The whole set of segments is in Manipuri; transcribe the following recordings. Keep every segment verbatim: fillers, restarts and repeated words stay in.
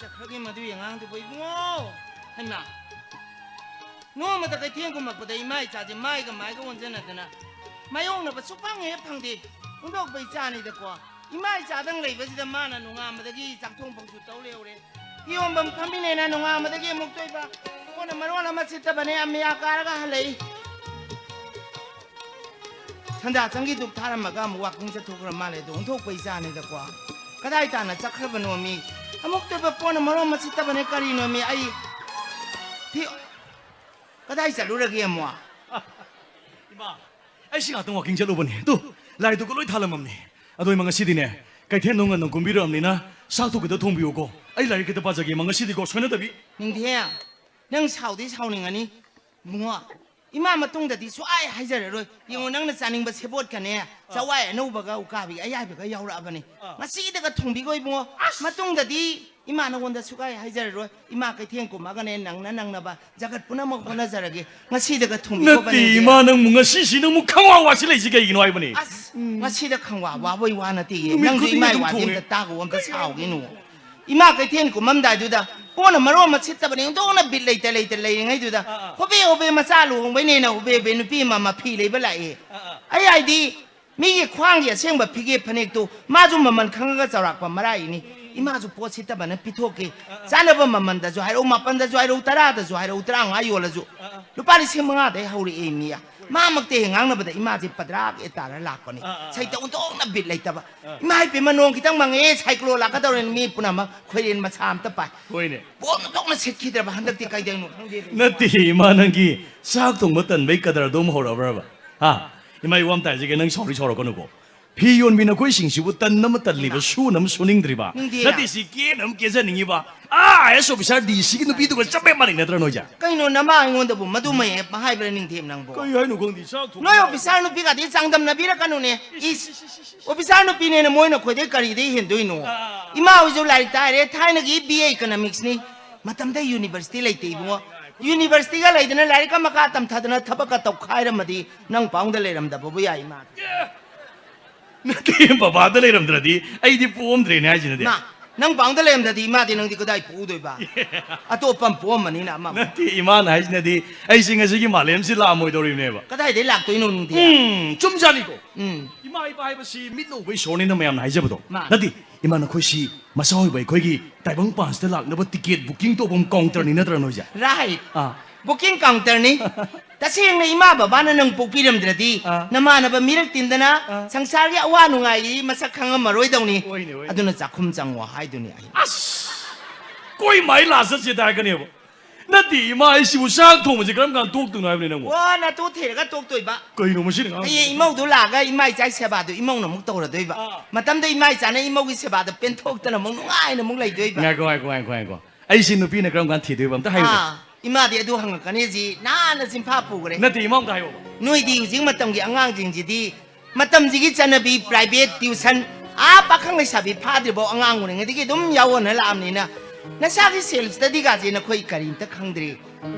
ꯆꯠꯈ꯭ꯔꯒꯦ ꯃꯗꯨꯒꯤ ꯑꯉꯥꯡꯗꯨꯕꯨ ꯏꯕꯨꯡꯉꯣ꯫ ꯍꯩꯃꯥ, ꯅꯣꯡꯃꯇ ꯀꯩꯊꯦꯜ ꯀꯨꯝꯃꯛꯄꯗ ꯏꯃꯥ ꯏꯆꯥꯁꯦ ꯃꯥꯏꯒ ꯃꯥꯏꯒ ꯑꯣꯟꯁꯤꯟꯅꯗꯅ ꯃꯥꯌꯣꯛꯅꯕ ꯁꯨꯛꯐꯪ ꯍꯦꯛ ꯐꯪꯗꯦ꯫ ꯍꯨꯟꯗꯣꯛꯄ ꯏꯆꯥꯅꯤꯗꯀꯣ꯫ ꯏꯃꯥ ꯏꯆꯥꯗꯪ ꯂꯩꯕꯁꯤꯗ ꯃꯥꯅ ꯅꯣꯡꯉꯥꯟꯕꯗꯒꯤ ꯆꯥꯛꯊꯣꯡ ꯐꯥꯎꯁꯨ ꯇꯧ ꯂꯩꯍꯧꯔꯦ꯫ ꯏꯌꯣꯟꯕꯝ ꯐꯝꯃꯤꯅꯦꯅ ꯅꯣꯡꯉꯥꯟꯕꯗꯒꯤ ꯑꯃꯨꯛ ꯇꯣꯏꯕ꯫ ꯀꯣꯟꯅ ꯃꯔꯣꯟ ꯑꯃ ꯁꯤꯠꯇꯕꯅꯦ, ꯑꯃꯤꯌꯥ ꯀꯥꯔꯒ ꯍꯜꯂꯛꯏ꯫ ꯁꯟꯗꯥ ꯆꯪꯒꯤ ꯗꯨꯛ ꯊꯥꯔꯝꯃꯒ ꯑꯃꯨꯛ ꯋꯥꯀꯤꯡ ꯆꯠꯊꯣꯛꯈ꯭ꯔ ꯃꯥꯜꯂꯦ꯫ ꯑꯗꯨ ꯑꯣꯟꯊꯣꯛꯄ ꯏꯆꯥꯅꯤꯗꯀꯣ꯫ ꯀꯗꯥꯏ ꯇꯥꯅ ꯆꯠꯈ꯭ꯔꯕꯅꯣ ꯃꯤ? ꯑꯃꯨꯛ ꯇꯣꯏꯕ ꯀꯣꯟꯅ ꯃꯔꯣꯟ ꯑꯃ ꯁꯤꯠꯇꯕꯅꯦ꯫ ꯀꯔꯤꯅꯣ ꯃꯤ? ꯑꯩ ꯐꯤ-, ꯀꯗꯥꯏ ꯆꯠꯂꯨꯔꯒꯦ ꯑꯃꯨꯛ? ꯏꯃꯥ, ꯑꯩ ꯁꯤ ꯉꯥꯛꯇꯪ ꯋꯥꯀꯤꯡ ꯆꯠꯂꯨꯕꯅꯦ꯫ ꯇꯨ, ꯂꯥꯏꯗꯨꯒ ꯂꯣꯏ ꯊꯥꯂꯝꯃꯝꯅꯦ꯫ ꯑꯗꯣ ꯏꯃꯥ, ꯉꯁꯤꯗꯤꯅꯦ, ꯀꯩꯊꯦꯜꯗꯣ ꯉꯟꯅ ꯀꯨꯝꯕꯤꯔꯛꯑꯕꯅꯤꯅ ꯆꯥꯛꯇꯣ ꯈꯤꯇ ꯊꯣꯡꯕꯤꯌꯨꯀꯣ꯫ ꯑꯩ ꯂꯥꯏꯔꯤꯛ ꯈꯤꯇ ꯄꯥꯖꯒꯦ ꯏꯃꯥ, ꯉꯁꯤꯗꯤꯀꯣ, ꯁꯣꯏꯅꯗꯕꯤ꯫ ꯅꯤꯡꯊꯦꯝ, ꯅꯪ ꯁꯥꯎꯗꯤ ꯁꯥꯎꯅꯤꯡꯉꯅꯤ꯫ ꯏꯕꯨꯡꯉꯣ, ꯏꯃꯥ ꯃꯇꯨꯡꯗꯗꯤ ꯁꯨꯛꯍꯥꯏ ꯍꯥꯏꯖꯔꯔꯣꯏ꯫ ꯌꯦꯡꯉꯣ, ꯅꯪꯅ ꯆꯥꯅꯤꯡꯕ ꯁꯦꯕꯣꯠꯀꯅꯦ, ꯆꯋꯥꯏ ꯑꯅꯧꯕꯒ ꯎꯀꯥꯕꯤ ꯑꯌꯥꯏꯕꯒ ꯌꯥꯎꯔꯛꯑꯕꯅꯦ꯫ ꯉꯁꯤꯗꯒ ꯊꯣꯡꯕꯤꯈꯣ ꯏꯕꯨꯡꯉꯣ꯫ ꯃꯇꯨꯡꯗꯗꯤ ꯏꯃꯥ ꯅꯉꯣꯟꯗ ꯁꯨꯛꯍꯥꯏ ꯍꯥꯏꯖꯔꯔꯣꯏ꯫ ꯏꯃꯥ ꯀꯩꯊꯦꯜ ꯀꯨꯝꯃꯒꯅꯦ, ꯅꯪꯅ ꯅꯪꯅꯕ ꯖꯒꯠ ꯄꯨꯝꯅꯃꯛ ꯍꯣꯠꯅꯖꯔꯒꯦ꯫ ꯉꯁꯤꯗꯒ ꯊꯣꯡꯕꯤꯈꯣ ꯅꯠꯇꯦ ꯕꯅꯦ꯫ ꯏꯃꯥ, ꯅꯪꯕꯨ ꯉꯁꯤꯁꯤ ꯅꯪꯕꯨ ꯈꯪꯋꯥ ꯋꯥꯁꯤꯜꯂꯛꯏꯁꯤ ꯀꯩꯒꯤꯅꯣ ꯍꯥꯏꯕꯅꯦ? ꯑꯁ, ꯉꯁꯤꯗ ꯈꯪꯋꯥ ꯋꯥꯕꯩ ꯋꯥ ꯅꯠꯇꯦꯌꯦ꯫ ꯅꯨꯃꯤꯠ ꯅꯪꯁꯨ ꯈꯨꯗꯤꯡꯒꯤ ꯏꯃꯥ ꯑꯗꯨꯝ ꯋꯥꯗꯤ ꯊꯣꯡꯉꯦ꯫ ꯑꯝꯇ ꯇꯥꯒꯣ, ꯑꯝꯇ ꯁꯥꯎꯒꯤꯅꯨ꯫ ꯏꯃꯥ ꯀꯩꯊꯦꯜ ꯀꯨꯝꯃꯝꯗꯥꯏꯗꯨꯗ ꯀꯣꯟꯅ ꯃꯔꯣꯟ ꯑꯃ ꯁꯤꯠꯇꯕꯅꯦ, ꯑꯣꯟꯊꯣꯛꯅ ꯕꯤꯠ ꯂꯩꯇ ꯂꯩꯇ ꯂꯩꯔꯤꯉꯩꯗꯨꯗ, ꯑꯥ, ꯑꯥ, ꯍꯣꯕꯦ ꯍꯣꯕꯦ ꯃꯆꯥ ꯂꯨꯍꯣꯡꯕꯩꯅꯦꯅ ꯍꯣꯕꯦ ꯍꯣꯕꯦ ꯅꯨꯄꯤ ꯑꯃ ꯃꯐꯤ ꯂꯩꯕ ꯂꯥꯛꯑꯦ꯫ ꯑꯥ, ꯑꯥ꯫ ꯑꯩ ꯍꯥꯏꯗꯤ, ꯃꯤꯒꯤ ꯈ꯭ꯋꯥꯡꯒꯤ ꯑꯁꯦꯡꯕ ꯐꯤꯒꯦ ꯐꯅꯦꯛꯇꯨ ꯃꯥꯁꯨ ꯃꯃꯜ ꯈꯪꯉꯒ ꯆꯥꯎꯔꯥꯛꯄ ꯃꯔꯥꯏꯅꯤ꯫ ꯏꯃꯥꯁꯨ ꯄꯣꯠ ꯁꯤꯠꯇꯕꯅ ꯄꯤꯊꯣꯛꯀꯦ꯫ ꯑꯥ, ꯑꯥ꯫ ꯆꯥꯅꯕ ꯃꯃꯜꯗꯁꯨ ꯍꯥꯏꯔꯛꯎ, ꯃꯥꯄꯟꯗꯁꯨ ꯍꯥꯏꯔꯛꯎ, ꯇꯔꯥꯗꯁꯨ ꯍꯥꯏꯔꯛꯎ, ꯇꯔꯥꯃꯉꯥ ꯌꯣꯜꯂꯁꯨ꯫ ꯑꯥ, ꯑꯥ꯫ ꯂꯨꯄꯥ ꯂꯤꯁꯤꯡ ꯃꯉꯥꯗꯩ ꯍꯧꯔꯛꯑꯦ ꯃꯤ꯫ ꯃꯥꯃꯛꯇ ꯍꯦꯛ ꯉꯥꯡꯅꯕꯗ ꯏꯃꯥꯁꯦ ꯄꯗ꯭ꯔꯥꯛ ꯑꯦ ꯇꯥꯔ ꯂꯥꯛꯄꯅꯤ꯫ ꯑꯥ, ꯑꯥ, ꯑꯥ꯫ ꯁꯩꯇ ꯑꯣꯟꯊꯣꯛꯅ ꯕꯤꯠ ꯂꯩꯇꯕ꯫ ꯑꯥ꯫ ꯏꯃꯥ ꯏꯄꯦꯝꯃ, ꯅꯣꯡ ꯈꯤꯇꯪ ꯃꯪꯉꯦ, ꯁꯥꯏꯀ꯭ꯂꯣꯟ ꯂꯥꯛꯀꯗꯧꯔꯦ, ꯃꯤ ꯄꯨꯝꯅꯃꯛ ꯈꯣꯏꯔꯦꯟ ꯃꯁꯥ ꯑꯝꯇ ꯄꯥꯏ꯫ ꯍꯣꯏꯅꯦ꯫ ꯄꯣꯠ ꯑꯣꯟꯊꯣꯛꯅ ꯁꯤꯠꯈꯤꯗ꯭ꯔꯕ ꯍꯟꯗꯛꯇꯤ ꯀꯩꯗꯧꯅꯣ ꯈꯪꯗꯦ꯫ ꯅꯠꯇꯦ ꯏꯃꯥ, ꯅꯪꯒꯤ ꯆꯥꯛ ꯊꯣꯡꯕ ꯇꯟꯕꯩ ꯀꯗꯔꯗꯣ ꯑꯃꯨꯛ ꯍꯧꯔꯛꯑꯕ꯭ꯔꯕ? ꯍꯥ? ꯏꯃꯥ, ꯏꯋꯥ ꯑꯝꯇ ꯍꯥꯏꯖꯒꯦ, ꯅꯪ ꯁꯥꯎꯔꯤ ꯁꯥꯎꯔꯛꯀꯅꯨꯀꯣ꯫ ꯐꯤ ꯌꯣꯟꯕꯤ ꯅꯈꯣꯏꯁꯤꯡꯁꯤꯕꯨ ꯇꯟ ꯑꯃ ꯇꯜꯂꯤꯕ, ꯏꯃꯥ꯫ ꯁꯨꯅ ꯑꯃ ꯁꯨꯅꯤꯡꯗ꯭ꯔꯤꯕ? ꯅꯤꯡꯊꯦꯝ꯫ ꯅꯠꯇꯦ, ꯁꯤ ꯀꯦꯅ ꯑꯃ ꯀꯦꯖꯅꯤꯡꯉꯤꯕ꯫ ꯑꯥ, IAS officer, DC ꯒꯤ ꯅꯨꯄꯤꯗꯨꯒ ꯆꯞ ꯍꯦꯛ ꯃꯥꯟꯅꯩ ꯅꯠꯇ꯭ꯔꯥ ꯅꯣꯏꯁꯦ? ꯀꯩꯅꯣ ꯅꯃꯥ ꯑꯩꯉꯣꯟꯗꯕꯨ ꯃꯗꯨꯃ ꯍꯦꯛ ꯍꯥꯏꯕ꯭ꯔꯥ ꯅꯤꯡꯊꯦꯝ ꯅꯪꯕꯨ? ꯀꯩ ꯍꯥꯏꯅꯣ ꯈꯪꯗꯦ, ꯆꯥꯛ ꯊꯣꯡ- ꯅꯣꯏ officer ꯅꯨꯄꯤꯒꯗꯤ ꯆꯥꯡꯗꯝꯅꯕꯤꯔꯛꯀꯅꯨꯅꯦ꯫ ꯏꯁ, officer ꯅꯨꯄꯤꯅꯦꯅ ꯃꯣꯏꯅ ꯑꯩꯈꯣꯏꯗꯩ ꯀꯔꯤꯗꯩ ꯍꯦꯟꯗꯣꯏꯅꯣ? ꯑꯥ꯫ ꯏꯃꯥ ꯍꯣꯏꯁꯨ ꯂꯥꯏꯔꯤꯛ ꯇꯥꯏꯔꯦ, ꯊꯥꯏꯅꯒꯤ B A Economics ꯅꯤ꯫ ꯃꯇꯝꯗ university ꯂꯩꯇꯦ ꯏꯕꯨꯡꯉꯣ꯫ University ꯒ ꯂꯩꯗꯅ ꯂꯥꯏꯔꯤꯛꯀ ꯃꯈꯥ ꯇꯝꯊꯗꯅ ꯊꯕꯛꯀ ꯇꯧꯈꯥꯏꯔꯝꯃꯗꯤ ꯅꯪ ꯄꯥꯎꯡꯗ ꯂꯩꯔꯝꯗꯕꯕꯨ ꯌꯥꯏ ꯏꯃꯥ꯫ ꯅꯠꯇꯦ, ꯕꯕꯥꯗ ꯂꯩꯔꯝꯗ꯭ꯔꯗꯤ ꯑꯩꯗꯤ ꯄꯣꯛꯑꯝꯗ꯭ꯔꯦꯅꯦ ꯍꯥꯏꯁꯤꯅꯗꯤ꯫ ꯃꯥ, ꯅꯪ ꯄꯥꯎꯗ ꯂꯩꯔꯝꯗ꯭ꯔꯗꯤ ꯏꯃꯥꯗꯤ ꯅꯪꯗꯤ ꯀꯗꯥꯏ ꯄꯣꯛꯎꯗꯣꯏꯕ? ꯑꯇꯣꯞꯄ ꯑꯃ ꯄꯣꯛꯑꯝꯃꯅꯤꯅ ꯑꯃ ꯑꯃ꯫ ꯅꯠꯇꯦ, ꯏꯃꯥꯅ ꯍꯥꯏꯁꯤꯅꯗꯤ ꯑꯩꯁꯦ ꯉꯁꯤꯒꯤ ꯃꯥꯂꯦꯝꯁꯤ ꯂꯥꯛꯑꯝꯃꯣꯏꯗꯧꯔꯤꯕꯅꯦꯕ꯫ ꯀꯗꯥꯏꯗꯩ ꯂꯥꯛꯇꯣꯏꯅꯣ ꯅꯪꯗꯤ? ꯎꯝ, ꯆꯨꯝꯖꯥꯠꯅꯤꯀꯣ꯫ ꯎꯝ꯫ ꯏꯃꯥ ꯏꯄꯥ ꯍꯥꯏꯕꯁꯤ ꯃꯤꯠꯅ ꯎꯕ ꯏꯁꯣꯔꯅꯤꯅ ꯃꯌꯥꯝꯅ ꯍꯥꯏꯖꯕꯗꯣ꯫ ꯃꯥꯅꯤ꯫ ꯅꯠꯇꯦ, ꯏꯃꯥ ꯅꯈꯣꯏꯁꯤ ꯃꯆꯥ ꯑꯣꯏꯕ ꯑꯩꯈꯣꯏꯒꯤ ꯇꯥꯏꯕꯪ ꯄꯥꯟꯁꯤꯗ ꯂꯥꯛꯅꯕ ꯇꯤꯀꯦꯠ ꯕꯨꯀꯤꯡ ꯇꯧꯐꯝ ꯀꯥꯎꯟꯇꯔꯅꯤ ꯅꯠꯇ꯭ꯔꯥ ꯅꯣꯏꯁꯦ? ꯔꯥꯏꯠ꯫ ꯑꯥ꯫ ꯕꯨꯀꯤꯡ ꯀꯥꯎꯟꯇꯔꯅꯤ꯫ ꯇꯁꯦꯡꯅ ꯏꯃꯥ ꯕꯕꯥꯅ ꯅꯪ ꯄꯣꯛꯄꯤꯔꯝꯗ꯭ꯔꯗꯤ ꯑꯥ꯫ ꯅꯃꯥꯟꯅꯕ ꯃꯤꯔꯛ ꯇꯤꯟꯗꯅ ꯑꯥ꯫ ꯁꯪꯁꯥꯔꯒꯤ ꯑꯋꯥ ꯅꯨꯡꯉꯥꯏꯒꯤ ꯃꯁꯛ ꯈꯪꯉꯝꯃꯔꯣꯏꯗꯧꯅꯤ꯫ ꯍꯣꯏꯅꯦ, ꯍꯣꯏꯅꯦ꯫ ꯑꯗꯨꯅ ꯆꯥꯛꯈꯨꯝ ꯆꯪꯉꯣ ꯍꯥꯏꯗꯨꯅꯤ ꯑꯩ꯫ ꯑꯁ! ꯀꯣꯏ ꯃꯥꯏ ꯂꯥꯁ ꯆꯠꯁꯦ ꯍꯥꯏꯔꯛꯀꯅꯦꯕ꯫ ꯅꯠꯇꯦ, ꯏꯃꯥ, ꯑꯩꯁꯤꯕꯨ ꯆꯥꯛ ꯊꯣꯡꯕꯁꯦ ꯀꯔꯝ ꯀꯥꯟꯗ ꯇꯣꯛꯇꯣꯏꯅꯣ ꯍꯥꯏꯕꯅꯦ ꯅꯪꯕꯨ? ꯋꯥ ꯅꯇꯣ ꯊꯤꯔꯒ ꯇꯣꯛꯇꯣꯏꯕ꯫ ꯀꯩꯅꯣ ꯃꯁꯤꯅ ꯉꯥꯡꯉꯤꯁꯦ? ꯍꯌꯦꯡ ꯏꯃꯧꯗꯨ ꯂꯥꯛꯑꯒ ꯏꯃꯥ ꯏꯆꯥꯒꯤ ꯁꯦꯕꯥꯗꯨ ꯏꯃꯧꯅ ꯑꯃꯨꯛ ꯇꯧꯔꯗꯣꯏꯕ꯫ ꯑꯥ꯫ ꯃꯇꯝꯗ ꯏꯃꯥ ꯏꯆꯥꯅ ꯏꯃꯧꯒꯤ ꯁꯦꯕꯥꯗ ꯄꯦꯟꯊꯣꯛꯇꯅ ꯑꯃꯨꯛ ꯅꯨꯡꯉꯥꯏꯅ ꯑꯃꯨꯛ ꯂꯩꯗꯣꯏꯕ꯫ ꯉꯥꯏꯈꯣ, ꯉꯥꯏꯈꯣ, ꯉꯥꯏꯈꯣ, ꯉꯥꯏꯈꯣ꯫ ꯑꯩꯁꯤ ꯅꯨꯄꯤꯅ ꯀꯔꯝ ꯀꯥꯟꯗ ꯊꯤꯗꯣꯏꯕ ꯑꯝꯇ ꯍꯥꯏꯌꯨꯅꯦ꯫ ꯑꯥ, ꯏꯃꯥꯗꯤ ꯑꯗꯨ ꯍꯪꯉꯛꯀꯅꯤ ꯁꯤ ꯅꯍꯥꯟꯅ ꯆꯤꯟꯐꯥ ꯄꯨꯈ꯭ꯔꯦ꯫ ꯅꯠꯇꯦ, ꯏꯃꯥ ꯑꯝꯇ ꯍꯥꯏꯌꯣꯕ꯫ ꯅꯣꯏꯗꯤ ꯍꯧꯖꯤꯛ ꯃꯇꯝꯒꯤ ꯑꯉꯥꯡꯁꯤꯡꯁꯤꯗꯤ ꯃꯇꯝꯁꯤꯒꯤ ꯆꯠꯅꯕꯤ private tuition ꯑꯥ ꯄꯥꯈꯪ ꯂꯩꯁꯥꯕꯤ ꯐꯥꯗ꯭ꯔꯤꯐꯥꯎ ꯑꯉꯥꯡ ꯑꯣꯏꯔꯤꯉꯩꯗꯒꯤ ꯑꯗꯨꯝ ꯌꯥꯎꯍꯟꯅ ꯂꯥꯛꯑꯕꯅꯤꯅ ꯅꯁꯥꯒꯤ self study ꯒꯥꯁꯦ ꯅꯈꯣꯏ ꯀꯔꯤꯝꯇ ꯈꯪꯗ꯭ꯔꯤ꯫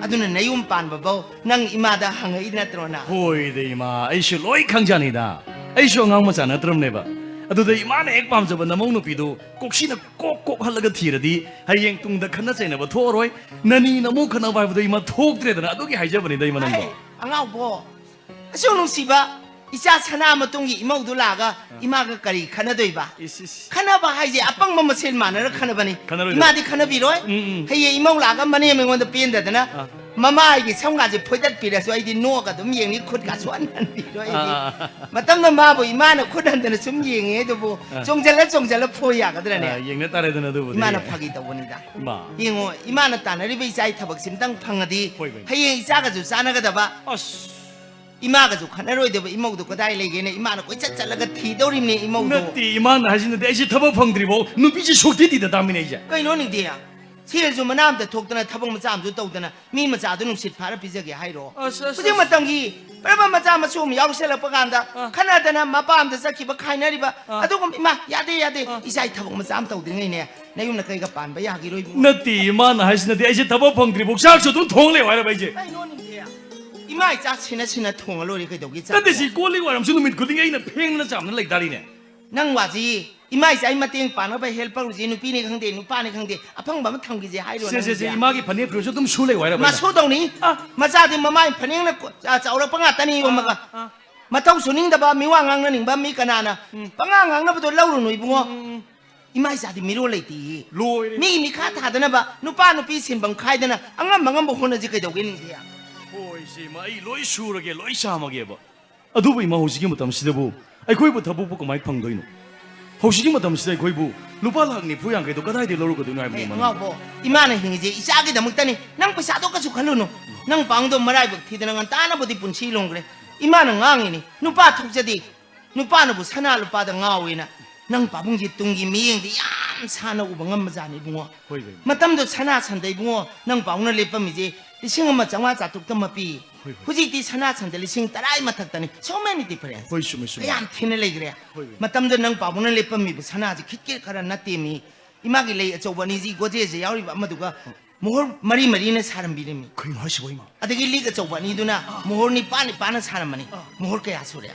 ꯑꯗꯨꯅ ꯅꯌꯨꯝ ꯄꯥꯟꯕꯐꯧ ꯅꯪ ꯏꯃꯥꯗ ꯍꯪꯉꯛꯏ ꯅꯠꯇ꯭ꯔꯣ ꯅꯪ? ꯍꯣꯏꯗ ꯏꯃꯥ, ꯑꯩꯁꯨ ꯂꯣꯏ ꯈꯪꯖꯥꯅꯤꯗ꯫ ꯑꯩꯁꯨ ꯑꯉꯥꯡ ꯃꯆꯥ ꯅꯠꯇ꯭ꯔꯕꯅꯦꯕ꯫ ꯑꯗꯨꯗ ꯏꯃꯥꯅ ꯍꯦꯛ ꯄꯥꯝꯖꯕ ꯅꯃꯧ ꯅꯨꯄꯤꯗꯨ ꯀꯣꯛꯁꯤꯅ ꯀꯣꯛ ꯀꯣꯛ ꯍꯜꯂꯒ ꯊꯤꯔꯗꯤ ꯍꯌꯦꯡ ꯇꯨꯡꯗ ꯈꯠꯅ ꯆꯩꯅꯕ ꯊꯣꯛꯑꯔꯣꯏ꯫ ꯅꯅꯤ ꯅꯃꯧ ꯈꯠꯅꯕ ꯍꯥꯏꯕꯗꯣ ꯏꯃꯥ ꯊꯣꯛꯇ꯭ꯔꯦꯗꯅ, ꯑꯗꯨꯒꯤ ꯍꯥꯏꯖꯕꯅꯤꯗ ꯏꯃꯥ ꯅꯪꯕꯣ꯫ ꯑꯩ, ꯑꯉꯥꯎꯕꯣ, ꯑꯁꯨꯛ ꯅꯨꯡꯁꯤꯕ ꯏꯆꯥ ꯁꯅꯥ ꯃꯇꯨꯝꯒꯤ ꯏꯃꯧꯗꯨ ꯂꯥꯛꯑꯒ ꯏꯃꯥꯒ ꯀꯔꯤ ꯈꯠꯅꯗꯣꯏꯕ? ꯏꯁ, ꯏꯁ꯫ ꯈꯠꯅꯕ ꯍꯥꯏꯁꯦ ꯑꯄꯪꯕ ꯃꯁꯦꯟ ꯃꯥꯟꯅꯔ ꯈꯠꯅꯕꯅꯤ꯫ ꯈꯠꯅꯔꯣꯏꯗꯕ꯫ ꯏꯃꯥꯗꯤ ꯈꯠꯅꯕꯤꯔꯣꯏ꯫ ꯎꯝ, ꯎꯝ꯫ ꯍꯌꯦꯡ ꯏꯃꯧ ꯂꯥꯛꯑꯒ ꯃꯅꯦꯝ ꯑꯩꯉꯣꯟꯗ ꯄꯦꯟꯗꯗꯅ ꯑꯥ꯫ ꯃꯃꯥꯏꯒꯤ ꯁꯝꯒꯥꯁꯦ ꯐꯣꯏꯗꯠꯄꯤꯔꯁꯨ ꯑꯩꯗꯤ ꯅꯣꯛꯑꯒ ꯑꯗꯨꯝ ꯌꯦꯡꯅꯤ, ꯈꯨꯠꯀꯥꯁꯨ ꯍꯟꯍꯟꯕꯤꯔꯣꯏ ꯑꯩꯗꯤ꯫ ꯑꯥ, ꯑꯥ, ꯑꯥ꯫ ꯃꯇꯝꯅ ꯃꯥꯕꯨ ꯏꯃꯥꯅ ꯈꯨꯠ ꯍꯟꯗꯅ ꯁꯨꯝ ꯌꯦꯡꯉꯦ ꯑꯗꯨꯕꯨ ꯑꯥ꯫ ꯆꯣꯡꯁꯤꯜꯂ ꯆꯣꯡꯁꯤꯜꯂ ꯐꯣꯏ ꯌꯥꯒꯗ꯭ꯔꯅꯦ? ꯑꯥ, ꯌꯦꯡꯅ ꯇꯥꯔꯦꯗꯅ ꯑꯗꯨꯕꯨꯗꯤ꯫ ꯏꯃꯥꯅ ꯐꯥꯒꯤ ꯇꯧꯕꯅꯤꯗ꯫ ꯏꯃꯥ꯫ ꯌꯦꯡꯉꯣ, ꯏꯃꯥꯅ ꯇꯥꯟꯅꯔꯤꯕ ꯏꯆꯥꯒꯤ ꯊꯕꯛꯁꯤ ꯑꯝꯇꯪ ꯐꯪꯉꯗꯤ ꯍꯣꯏ, ꯍꯣꯏ꯫ ꯍꯌꯦꯡ ꯏꯆꯥꯒꯁꯨ ꯆꯥꯟꯅꯒꯗꯕ꯫ ꯑꯁ꯫ ꯏꯃꯥꯒꯁꯨ ꯈꯠꯅꯔꯣꯏꯗꯕ ꯏꯃꯧꯗꯣ ꯀꯗꯥꯏ ꯂꯩꯒꯦꯅ ꯏꯃꯥꯅ ꯀꯣꯏꯆꯠ ꯆꯠꯂꯒ ꯊꯤꯗꯧꯔꯤꯕꯅꯤ ꯏꯃꯧꯗꯣ꯫ ꯅꯠꯇꯦ, ꯏꯃꯥꯅ ꯍꯥꯏꯁꯤꯅꯗꯤ ꯑꯩꯁꯦ ꯊꯕꯛ ꯐꯪꯗ꯭ꯔꯤꯐꯥꯎ ꯅꯨꯄꯤꯁꯦ ꯁꯨꯛꯊꯤ ꯊꯤꯗ ꯇꯥꯃꯤꯅꯦ ꯑꯩꯁꯦ꯫ ꯀꯩꯅꯣ ꯅꯤꯡꯊꯤꯌꯥ? ꯁꯦꯜꯁꯨ ꯃꯅꯥ ꯑꯝꯇ ꯊꯣꯛꯇꯅ ꯊꯕꯛ ꯃꯆꯥ ꯑꯃꯁꯨ ꯇꯧꯗꯅ ꯃꯤ ꯃꯆꯥꯗꯨ ꯅꯨꯡꯁꯤꯠ ꯐꯥꯔ ꯄꯤꯖꯒꯦ ꯍꯥꯏꯔꯣ? ꯑꯁ, ꯑꯁ, ꯍꯧꯖꯤꯛ ꯑꯁ꯫ ꯃꯇꯝꯒꯤ ꯄ꯭ꯔꯕ ꯃꯆꯥ ꯃꯁꯨ ꯑꯃ ꯌꯥꯎꯁꯜꯂꯛꯄ ꯀꯥꯟꯗ ꯑꯥ꯫ ꯈꯠꯅꯗꯅ ꯃꯄꯥ ꯑꯝꯗ ꯆꯠꯈꯤꯕ ꯈꯥꯏꯅꯔꯤꯕ ꯑꯥ꯫ ꯑꯗꯨꯒꯨꯝꯕ ꯏꯃꯥ ꯌꯥꯗꯦ ꯌꯥꯗꯦ ꯑꯥ꯫ ꯏꯆꯥꯒꯤ ꯊꯕꯛ ꯃꯆꯥ ꯑꯃ ꯇꯧꯗ꯭ꯔꯤꯉꯩꯅꯦ ꯅꯌꯨꯝꯗ ꯀꯩꯒ ꯄꯥꯟꯕ ꯌꯥꯈꯤꯔꯣꯏ ꯏꯕꯨꯡꯉꯣ꯫ ꯅꯠꯇꯦ, ꯏꯃꯥꯅ ꯍꯥꯏꯁꯤꯅꯗꯤ ꯑꯩꯁꯦ ꯊꯕꯛ ꯐꯪꯗ꯭ꯔꯤꯐꯥꯎ ꯆꯥꯛꯁꯨ ꯑꯗꯨꯝ ꯊꯣꯡ ꯂꯩꯌꯣ ꯍꯥꯏꯔꯕ ꯑꯩꯁꯦ? ꯀꯩꯅꯣ ꯅꯤꯡꯊꯤꯌꯥ? ꯏꯃꯥ ꯏꯆꯥ ꯁꯤꯟꯅ ꯁꯤꯟꯅ ꯊꯣꯡꯉ ꯂꯣꯏꯔꯦ ꯀꯩꯗꯧꯒꯦ ꯆꯥꯛ ꯅꯠꯇꯦ, ꯁꯤ ꯊꯣꯡ? ꯀꯣꯜ ꯂꯤꯛ ꯋꯥꯏꯔꯝꯁꯨ ꯅꯨꯃꯤꯠ ꯈꯨꯗꯤꯡꯒꯤ ꯑꯩꯅ ꯐꯦꯡꯗꯅ ꯆꯥꯝꯗꯅ ꯂꯩ ꯇꯥꯔꯤꯅꯦ꯫ ꯅꯪ ꯋꯥꯁꯤ ꯏꯃꯥ ꯏꯆꯥꯒꯤ ꯃꯇꯦꯡ ꯄꯥꯡꯅꯕ helper ꯁꯦ ꯅꯨꯄꯤꯅꯤ ꯈꯪꯗꯦ, ꯅꯨꯄꯥꯅꯤ ꯈꯪꯗꯦ, ꯑꯐꯪꯕ ꯑꯃ ꯊꯝꯈꯤꯁꯦ ꯍꯥꯏꯔꯣ ꯁꯦ, ꯁꯦ, ꯅꯪꯒꯤꯁꯦ? ꯁꯦ, ꯏꯃꯥꯒꯤ ꯐꯅꯦꯛ ꯐꯤꯔꯣꯜꯁꯨ ꯑꯗꯨꯝ ꯁꯨ ꯂꯩꯌꯨ ꯍꯥꯏꯔꯕ ꯑꯩꯅ? ꯃꯁꯨꯗꯧꯅꯤ꯫ ꯑ꯫ ꯃꯆꯥꯗꯤ ꯃꯃꯥꯏ ꯐꯅꯦꯛꯅ ꯀꯣ-, ꯑ, ꯆꯥꯎꯔꯛꯄ ꯉꯥꯛꯇꯅꯤ ꯌꯣꯝꯃꯒ꯫ ꯑ, ꯑ꯫ ꯃꯊꯧ ꯁꯨꯅꯤꯡꯗꯕ, ꯃꯤꯋꯥ ꯉꯥꯡꯅꯅꯤꯡꯕ ꯃꯤ ꯀꯅꯥꯅ ꯎꯝ꯫ ꯄꯉꯥꯡ ꯉꯥꯡꯅꯕꯗꯣ ꯂꯧꯔꯨꯅꯨ ꯏꯕꯨꯡꯉꯣ꯫ ꯎꯝ, ꯎꯝ, ꯎꯝ꯫ ꯏꯃꯥ ꯏꯆꯥꯗꯤ ꯃꯤꯔꯣꯜ ꯂꯩꯇꯦꯌꯦ꯫ ꯂꯣꯏꯔꯦ꯫ ꯃꯤꯒꯤ ꯃꯤꯈꯥ ꯊꯥꯗꯅꯕ, ꯅꯨꯄꯥ ꯅꯨꯄꯤ ꯁꯤꯟꯐꯝ ꯈꯥꯏꯗꯅ ꯑꯉꯝ ꯑꯉꯝꯕ ꯍꯣꯠꯅꯁꯤ ꯀꯩꯗꯧꯒꯦ ꯅꯤꯡꯊꯤꯌꯥ? ꯍꯣꯏ, ꯏꯆꯦ, ꯏꯃꯥ, ꯑꯩ ꯂꯣꯏ ꯁꯨꯔꯒꯦ, ꯂꯣꯏ ꯆꯥꯝꯃꯒꯦꯕ꯫ ꯑꯗꯨꯕꯨ ꯏꯃꯥ, ꯍꯧꯖꯤꯛꯀꯤ ꯃꯇꯝꯁꯤꯗꯕꯨ ꯑꯩꯈꯣꯏꯕꯨ ꯊꯕꯛꯄꯨ ꯀꯃꯥꯏꯅ ꯐꯪꯗꯣꯏꯅꯣ? ꯍꯧꯖꯤꯛꯀꯤ ꯃꯇꯝꯁꯤꯗ ꯑꯩꯈꯣꯏꯕꯨ ꯂꯨꯄꯥ ꯂꯥꯈ ꯅꯤꯐꯨ ꯌꯥꯡꯈꯩꯗꯣ ꯀꯗꯥꯏꯗꯒꯤ ꯂꯧꯔꯨꯒꯗꯣꯏꯅꯣ ꯍꯥꯏꯕꯅꯤ, ꯑꯦ, ꯏꯃꯥ, ꯅꯪꯕꯨ? ꯑꯉꯥꯎꯕꯣ, ꯏꯃꯥꯅ ꯍꯤꯡꯉꯤꯁꯦ ꯏꯆꯥꯒꯤꯗꯃꯛꯇꯅꯤ꯫ ꯅꯪ ꯄꯩꯁꯥꯗꯣ ꯀꯩꯁꯨ ꯈꯜꯂꯨꯅꯨ꯫ ꯅꯪ ꯄꯥꯎꯗꯣ ꯃꯔꯥꯏꯕꯛ ꯊꯤꯗꯅ ꯉꯟꯇꯥꯅꯕꯨꯗꯤ ꯄꯨꯟꯁꯤ ꯂꯣꯡꯈ꯭ꯔꯦ꯫ ꯏꯃꯥꯅ ꯉꯥꯡꯉꯤꯅꯤ, ꯅꯨꯄꯥ ꯊꯣꯛꯆꯗꯦ꯫ ꯅꯨꯄꯥꯅꯕꯨ ꯁꯅꯥ ꯂꯨꯄꯥꯗ ꯉꯥꯎꯋꯦꯅ ꯅꯪ ꯄꯥꯕꯨꯡꯒꯤ ꯇꯨꯡꯒꯤ ꯃꯤꯠꯌꯦꯡꯗꯤ ꯌꯥꯝ ꯁꯥꯟꯅ ꯎꯕ ꯉꯝꯕꯖꯥꯠꯅꯤ ꯏꯕꯨꯡꯉꯣ꯫ ꯍꯣꯏ, ꯏꯕꯦꯝꯃ꯫ ꯃꯇꯝꯗꯣ ꯁꯅꯥ ꯁꯟꯗ ꯏꯕꯨꯡꯉꯣ, ꯅꯪ ꯄꯥꯕꯨꯡꯅ ꯂꯦꯞꯄꯝꯃꯤꯁꯦ ꯂꯤꯁꯤꯡ ꯑꯃ ꯆꯥꯝꯃꯉꯥ ꯆꯥꯇ꯭ꯔꯨꯛꯇ ꯃꯄꯤ꯫ ꯍꯣꯏ, ꯍꯣꯏ꯫ ꯍꯧꯖꯤꯛꯇꯤ ꯁꯅꯥ ꯁꯟꯗ ꯂꯤꯁꯤꯡ ꯇꯔꯥꯒꯤ ꯃꯊꯛꯇꯅꯤ꯫ So many difference꯫ ꯍꯣꯏ, ꯆꯨꯝꯃꯦ, ꯆꯨꯝꯃꯦ꯫ ꯀꯌꯥꯝ ꯊꯤꯅ ꯂꯩꯈ꯭ꯔꯦ꯫ ꯍꯣꯏ, ꯏꯕꯦꯝꯃ꯫ ꯃꯇꯝꯗꯣ ꯅꯪ ꯄꯥꯕꯨꯡꯅ ꯂꯦꯞꯄꯝꯃꯤꯕ ꯁꯅꯥꯁꯦ ꯈꯤꯠꯀꯦ ꯈꯔ ꯅꯠꯇꯦꯃꯤ꯫ ꯏꯃꯥꯒꯤ ꯂꯩ ꯑꯆꯧꯕ ꯑꯅꯤꯁꯤ ꯒꯣꯗ꯭ꯔꯦꯖꯇ ꯌꯥꯎꯔꯤꯕ ꯑꯃꯗꯨꯒ ꯃꯣꯍꯣꯔ ꯃꯔꯤ ꯃꯔꯤꯅ ꯁꯥꯔꯝꯕꯤꯔꯝꯃꯤ꯫ ꯀꯩꯅꯣ ꯍꯥꯏꯁꯤꯕꯣ, ꯏꯃꯥ? ꯑꯗꯒꯤ ꯂꯤꯛ ꯑꯆꯧꯕ ꯑꯅꯤꯗꯨꯅ ꯃꯣꯍꯣꯔ ꯅꯤꯄꯥꯟ ꯅꯤꯄꯥꯟꯅ ꯁꯥꯔꯝꯕꯅꯤ꯫ ꯑꯥ꯫ ꯃꯣꯍꯣꯔ ꯀꯌꯥ ꯁꯨꯔꯦ?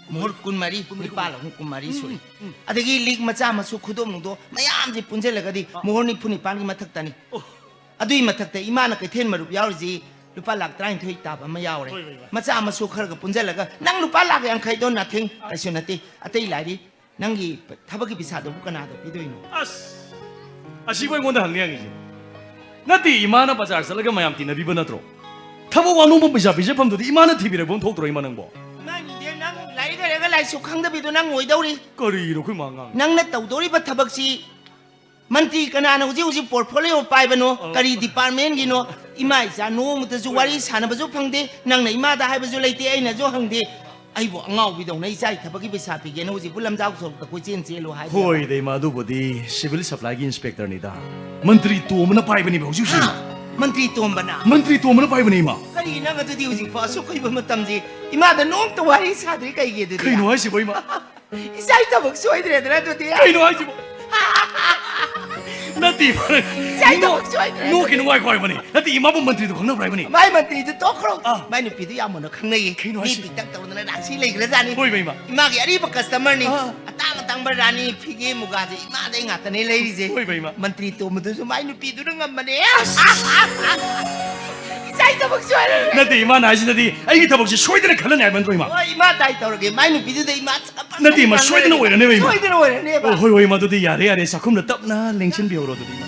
ꯃꯣꯍꯣꯔ ꯀꯨꯟꯃꯔꯤ, ꯀꯨꯟꯃꯔꯤ, ꯅꯤꯄꯥꯜ ꯑꯍꯨꯝ ꯀꯨꯟꯃꯔꯤ ꯎꯝ, ꯁꯨꯔꯦ꯫ ꯎꯝ, ꯎꯝ꯫ ꯑꯗꯒꯤ ꯂꯤꯛ ꯃꯆꯥ ꯃꯁꯨ ꯈꯨꯗꯣꯞ ꯅꯨꯡꯗꯣ ꯃꯌꯥꯝꯁꯦ ꯄꯨꯟꯁꯤꯜꯂꯒꯗꯤ ꯑꯥ꯫ ꯃꯣꯍꯣꯔ ꯅꯤꯐꯨ ꯅꯤꯄꯥꯟꯒꯤ ꯃꯊꯛꯇꯅꯤ꯫ ꯑꯣ꯫ ꯑꯗꯨꯏ ꯃꯊꯛꯇ ꯏꯃꯥꯅ ꯀꯩꯊꯦꯜ ꯃꯔꯨꯞ ꯌꯥꯎꯔꯤꯁꯤ ꯂꯨꯄꯥ ꯂꯥꯈ ꯇꯔꯥꯅꯤꯊꯣꯏ ꯇꯥꯕ ꯑꯃ ꯌꯥꯎꯔꯦ꯫ ꯍꯣꯏ, ꯍꯣꯏ, ꯍꯣꯏ꯫ ꯃꯆꯥ ꯃꯁꯨ ꯈꯔꯒ ꯄꯨꯟꯁꯤꯜꯂꯒ ꯅꯪ ꯂꯨꯄꯥ ꯂꯥꯈ ꯌꯥꯡꯈꯩꯗꯣ nothing, ꯑꯥ꯫ ꯀꯩꯁꯨ ꯅꯠꯇꯦ꯫ ꯑꯇꯩ ꯂꯥꯏꯔꯤ꯫ ꯅꯪꯒꯤ ꯊꯕꯛꯀꯤ ꯄꯩꯁꯥꯗꯨꯕꯨ ꯀꯅꯥꯗ ꯄꯤꯗꯣꯏꯅꯣ? ꯑꯁ! ꯑꯁꯤꯕꯨ ꯑꯩꯉꯣꯟꯗ ꯍꯪꯅꯤ ꯍꯪꯉꯤꯁꯦ? ꯅꯠꯇꯦ, ꯏꯃꯥꯅ ꯕꯖꯥꯔ ꯆꯠꯂꯒ ꯃꯌꯥꯝ ꯇꯤꯟꯅꯕꯤꯕ ꯅꯠꯇ꯭ꯔꯣ? ꯊꯕꯛ ꯋꯥꯅꯣꯝꯕ ꯄꯩꯁꯥ ꯄꯤꯖꯐꯝꯗꯨꯗꯤ ꯏꯃꯥꯅ ꯊꯤꯕꯤꯔꯛꯄ ꯑꯃ ꯊꯣꯛꯇ꯭ꯔꯣ, ꯏꯃꯥ ꯅꯪꯕꯣ? ꯏꯃꯥ, ꯅꯪ ꯂꯥꯏꯔꯤꯛ ꯍꯩꯔꯒ ꯂꯥꯏꯁꯨ ꯈꯪꯗꯕꯤꯗꯣ ꯅꯪ ꯑꯣꯏꯗꯧꯔꯤ꯫ ꯀꯔꯤꯅꯣ ꯑꯩꯈꯣꯏ ꯃꯥ ꯉꯥꯡꯉꯤ? ꯅꯪꯅ ꯇꯧꯗꯧꯔꯤꯕ ꯊꯕꯛꯁꯤ ꯃꯟꯇ꯭ꯔꯤ ꯀꯅꯥꯅ ꯍꯧꯖꯤꯛ ꯍꯧꯖꯤꯛ portfolio ꯄꯥꯏꯕꯅꯣ? ꯑ꯫ ꯀꯔꯤ department ꯒꯤꯅꯣ? ꯏꯃꯥ ꯏꯆꯥ ꯅꯣꯡꯃꯇꯁꯨ ꯋꯥꯔꯤ ꯁꯥꯟꯅꯕꯁꯨ ꯐꯪꯗꯦ, ꯅꯪꯅ ꯏꯃꯥꯗ ꯍꯥꯏꯕꯁꯨ ꯂꯩꯇꯦ, ꯑꯩꯅꯁꯨ ꯍꯪꯗꯦ꯫ ꯑꯩꯕꯨ ꯑꯉꯥꯎꯕꯤꯗꯧꯅ ꯏꯆꯥꯒꯤ ꯊꯕꯛꯀꯤ ꯄꯩꯁꯥ ꯄꯤꯒꯦꯅ ꯍꯧꯖꯤꯛꯄꯨ ꯂꯝꯖꯥꯎ ꯁꯣꯔꯣꯛꯇ ꯀꯣꯏꯆꯦꯟ ꯆꯦꯜꯂꯨ ꯍꯥꯏꯕ ꯍꯣꯏꯗ, ꯏꯃꯥ, ꯑꯗꯨꯕꯨꯗꯤ civil supply ꯒꯤ inspector ꯅꯤꯗ꯫ ꯃꯟꯇ꯭ꯔꯤ ꯇꯣꯝꯕꯅ ꯄꯥꯏꯕꯅꯦꯕ ꯍꯧꯖꯤꯛ ꯍꯧꯖꯤꯛ꯫ ꯍꯥ? ꯃꯟꯇ꯭ꯔꯤ ꯇꯣꯝꯕꯅ? ꯃꯟꯇ꯭ꯔꯤ ꯇꯣꯝꯕꯅ ꯄꯥꯏꯕꯅꯦ, ꯏꯃꯥ꯫ ꯀꯔꯤ ꯅꯪ ꯑꯗꯨꯗꯤ ꯍꯧꯖꯤꯛ ꯐꯥꯎ ꯑꯁꯨꯛ ꯀꯨꯏꯕ ꯃꯇꯝꯁꯤ ꯏꯃꯥꯗ ꯅꯣꯡꯃꯇ ꯋꯥꯔꯤ ꯁꯥꯗ꯭ꯔꯤ ꯀꯩꯒꯤ ꯑꯗꯨꯗꯤ? ꯀꯩꯅꯣ ꯍꯥꯏꯁꯤꯕꯣ, ꯏꯃꯥ? ꯏꯆꯥꯒꯤ ꯊꯕꯛ ꯁꯣꯏꯗ꯭ꯔꯦꯗꯅ ꯑꯗꯨꯗꯤ? ꯀꯩꯅꯣ ꯍꯥꯏꯁꯤꯕꯣ? ꯅꯠꯇꯦ, ꯏꯆꯥꯒꯤ ꯅꯣꯛ-, ꯊꯕꯛ ꯁꯣꯏꯗ꯭ꯔꯦ꯫ ꯅꯣꯛꯀꯤꯅꯨ, ꯋꯥꯏ ꯈ꯭ꯋꯥꯏꯕꯅꯤ꯫ ꯅꯠꯇꯦ, ꯏꯃꯥꯕꯨ ꯃꯟꯇ꯭ꯔꯤꯗꯨ ꯈꯪꯅꯕ꯭ꯔꯥ ꯍꯥꯏꯕꯅꯤ? ꯃꯥꯏ ꯃꯟꯇ꯭ꯔꯤꯗꯨ ꯇꯣꯛꯈ꯭ꯔꯣ꯫ ꯑꯥ꯫ ꯃꯥꯏ ꯅꯨꯄꯤꯗꯨ ꯌꯥꯝ ꯃꯨꯟꯅ ꯈꯪꯅꯩꯌꯦ꯫ ꯀꯩꯅꯣ ꯃꯤ ꯍꯥꯏꯁꯤꯕꯣ? ꯄꯤꯛꯇꯛ ꯇꯧꯗꯅ ꯔꯥꯁꯤ ꯂꯩꯈ꯭ꯔꯖꯥꯠꯅꯤ꯫ ꯍꯣꯏ, ꯏꯃꯥ꯫ ꯏꯃꯥꯒꯤ ꯑꯔꯤꯕ customer ꯅꯤ꯫ ꯑꯥ꯫ ꯑꯇꯥꯡ ꯑꯇꯥꯡ ꯑꯁꯥꯡꯕ ꯔꯥꯅꯤ ꯐꯤꯒꯦ ꯃꯨꯒꯥꯁꯦ ꯏꯃꯥꯗꯩ ꯉꯥꯛꯇꯅꯦ ꯂꯩꯔꯤꯁꯦ꯫ ꯍꯣꯏꯕ, ꯏꯃꯥ꯫ ꯃꯟꯇ꯭ꯔꯤ ꯇꯣꯝꯕꯗꯨꯁꯨ ꯃꯥꯏ ꯅꯨꯄꯤꯗꯨꯅ ꯉꯝꯕꯅꯦ꯫ ꯏꯆꯥ ꯊꯕꯛ ꯁꯣꯏꯔꯦ꯫ ꯅꯠꯇꯦ, ꯏꯃꯥꯅ ꯍꯥꯏꯁꯤꯅꯗꯤ ꯑꯩꯒꯤ ꯊꯕꯛꯁꯦ ꯁꯣꯏꯗꯅ ꯈꯜꯂꯅꯤ ꯍꯥꯏꯕ ꯅꯠꯇ꯭ꯔꯣ, ꯏꯃꯥ? ꯍꯣꯏ, ꯏꯃꯥ ꯇꯥꯏ ꯇꯧꯔꯒꯦ꯫ ꯃꯥꯏ ꯅꯨꯄꯤꯗꯨꯗ ꯏꯃꯥ ꯆꯞ ꯅꯠꯇꯦ, ꯏꯃꯥ, ꯁꯣꯏꯗꯅ ꯑꯣꯏꯔꯅꯦꯕ, ꯏꯃꯥ꯫ ꯁꯣꯏꯗꯅ ꯑꯣꯏꯔꯅꯦꯕ꯫ ꯑꯣ, ꯍꯣꯏ, ꯍꯣꯏ, ꯏꯃꯥ, ꯑꯗꯨꯗꯤ ꯌꯥꯔꯦ, ꯌꯥꯔꯦ, ꯆꯥꯛꯈꯨꯝꯗ ꯇꯞꯅ ꯂꯦꯡꯁꯤꯟꯕꯤꯍꯧꯔꯣ ꯑꯗꯨꯗꯤ, ꯏꯃꯥ꯫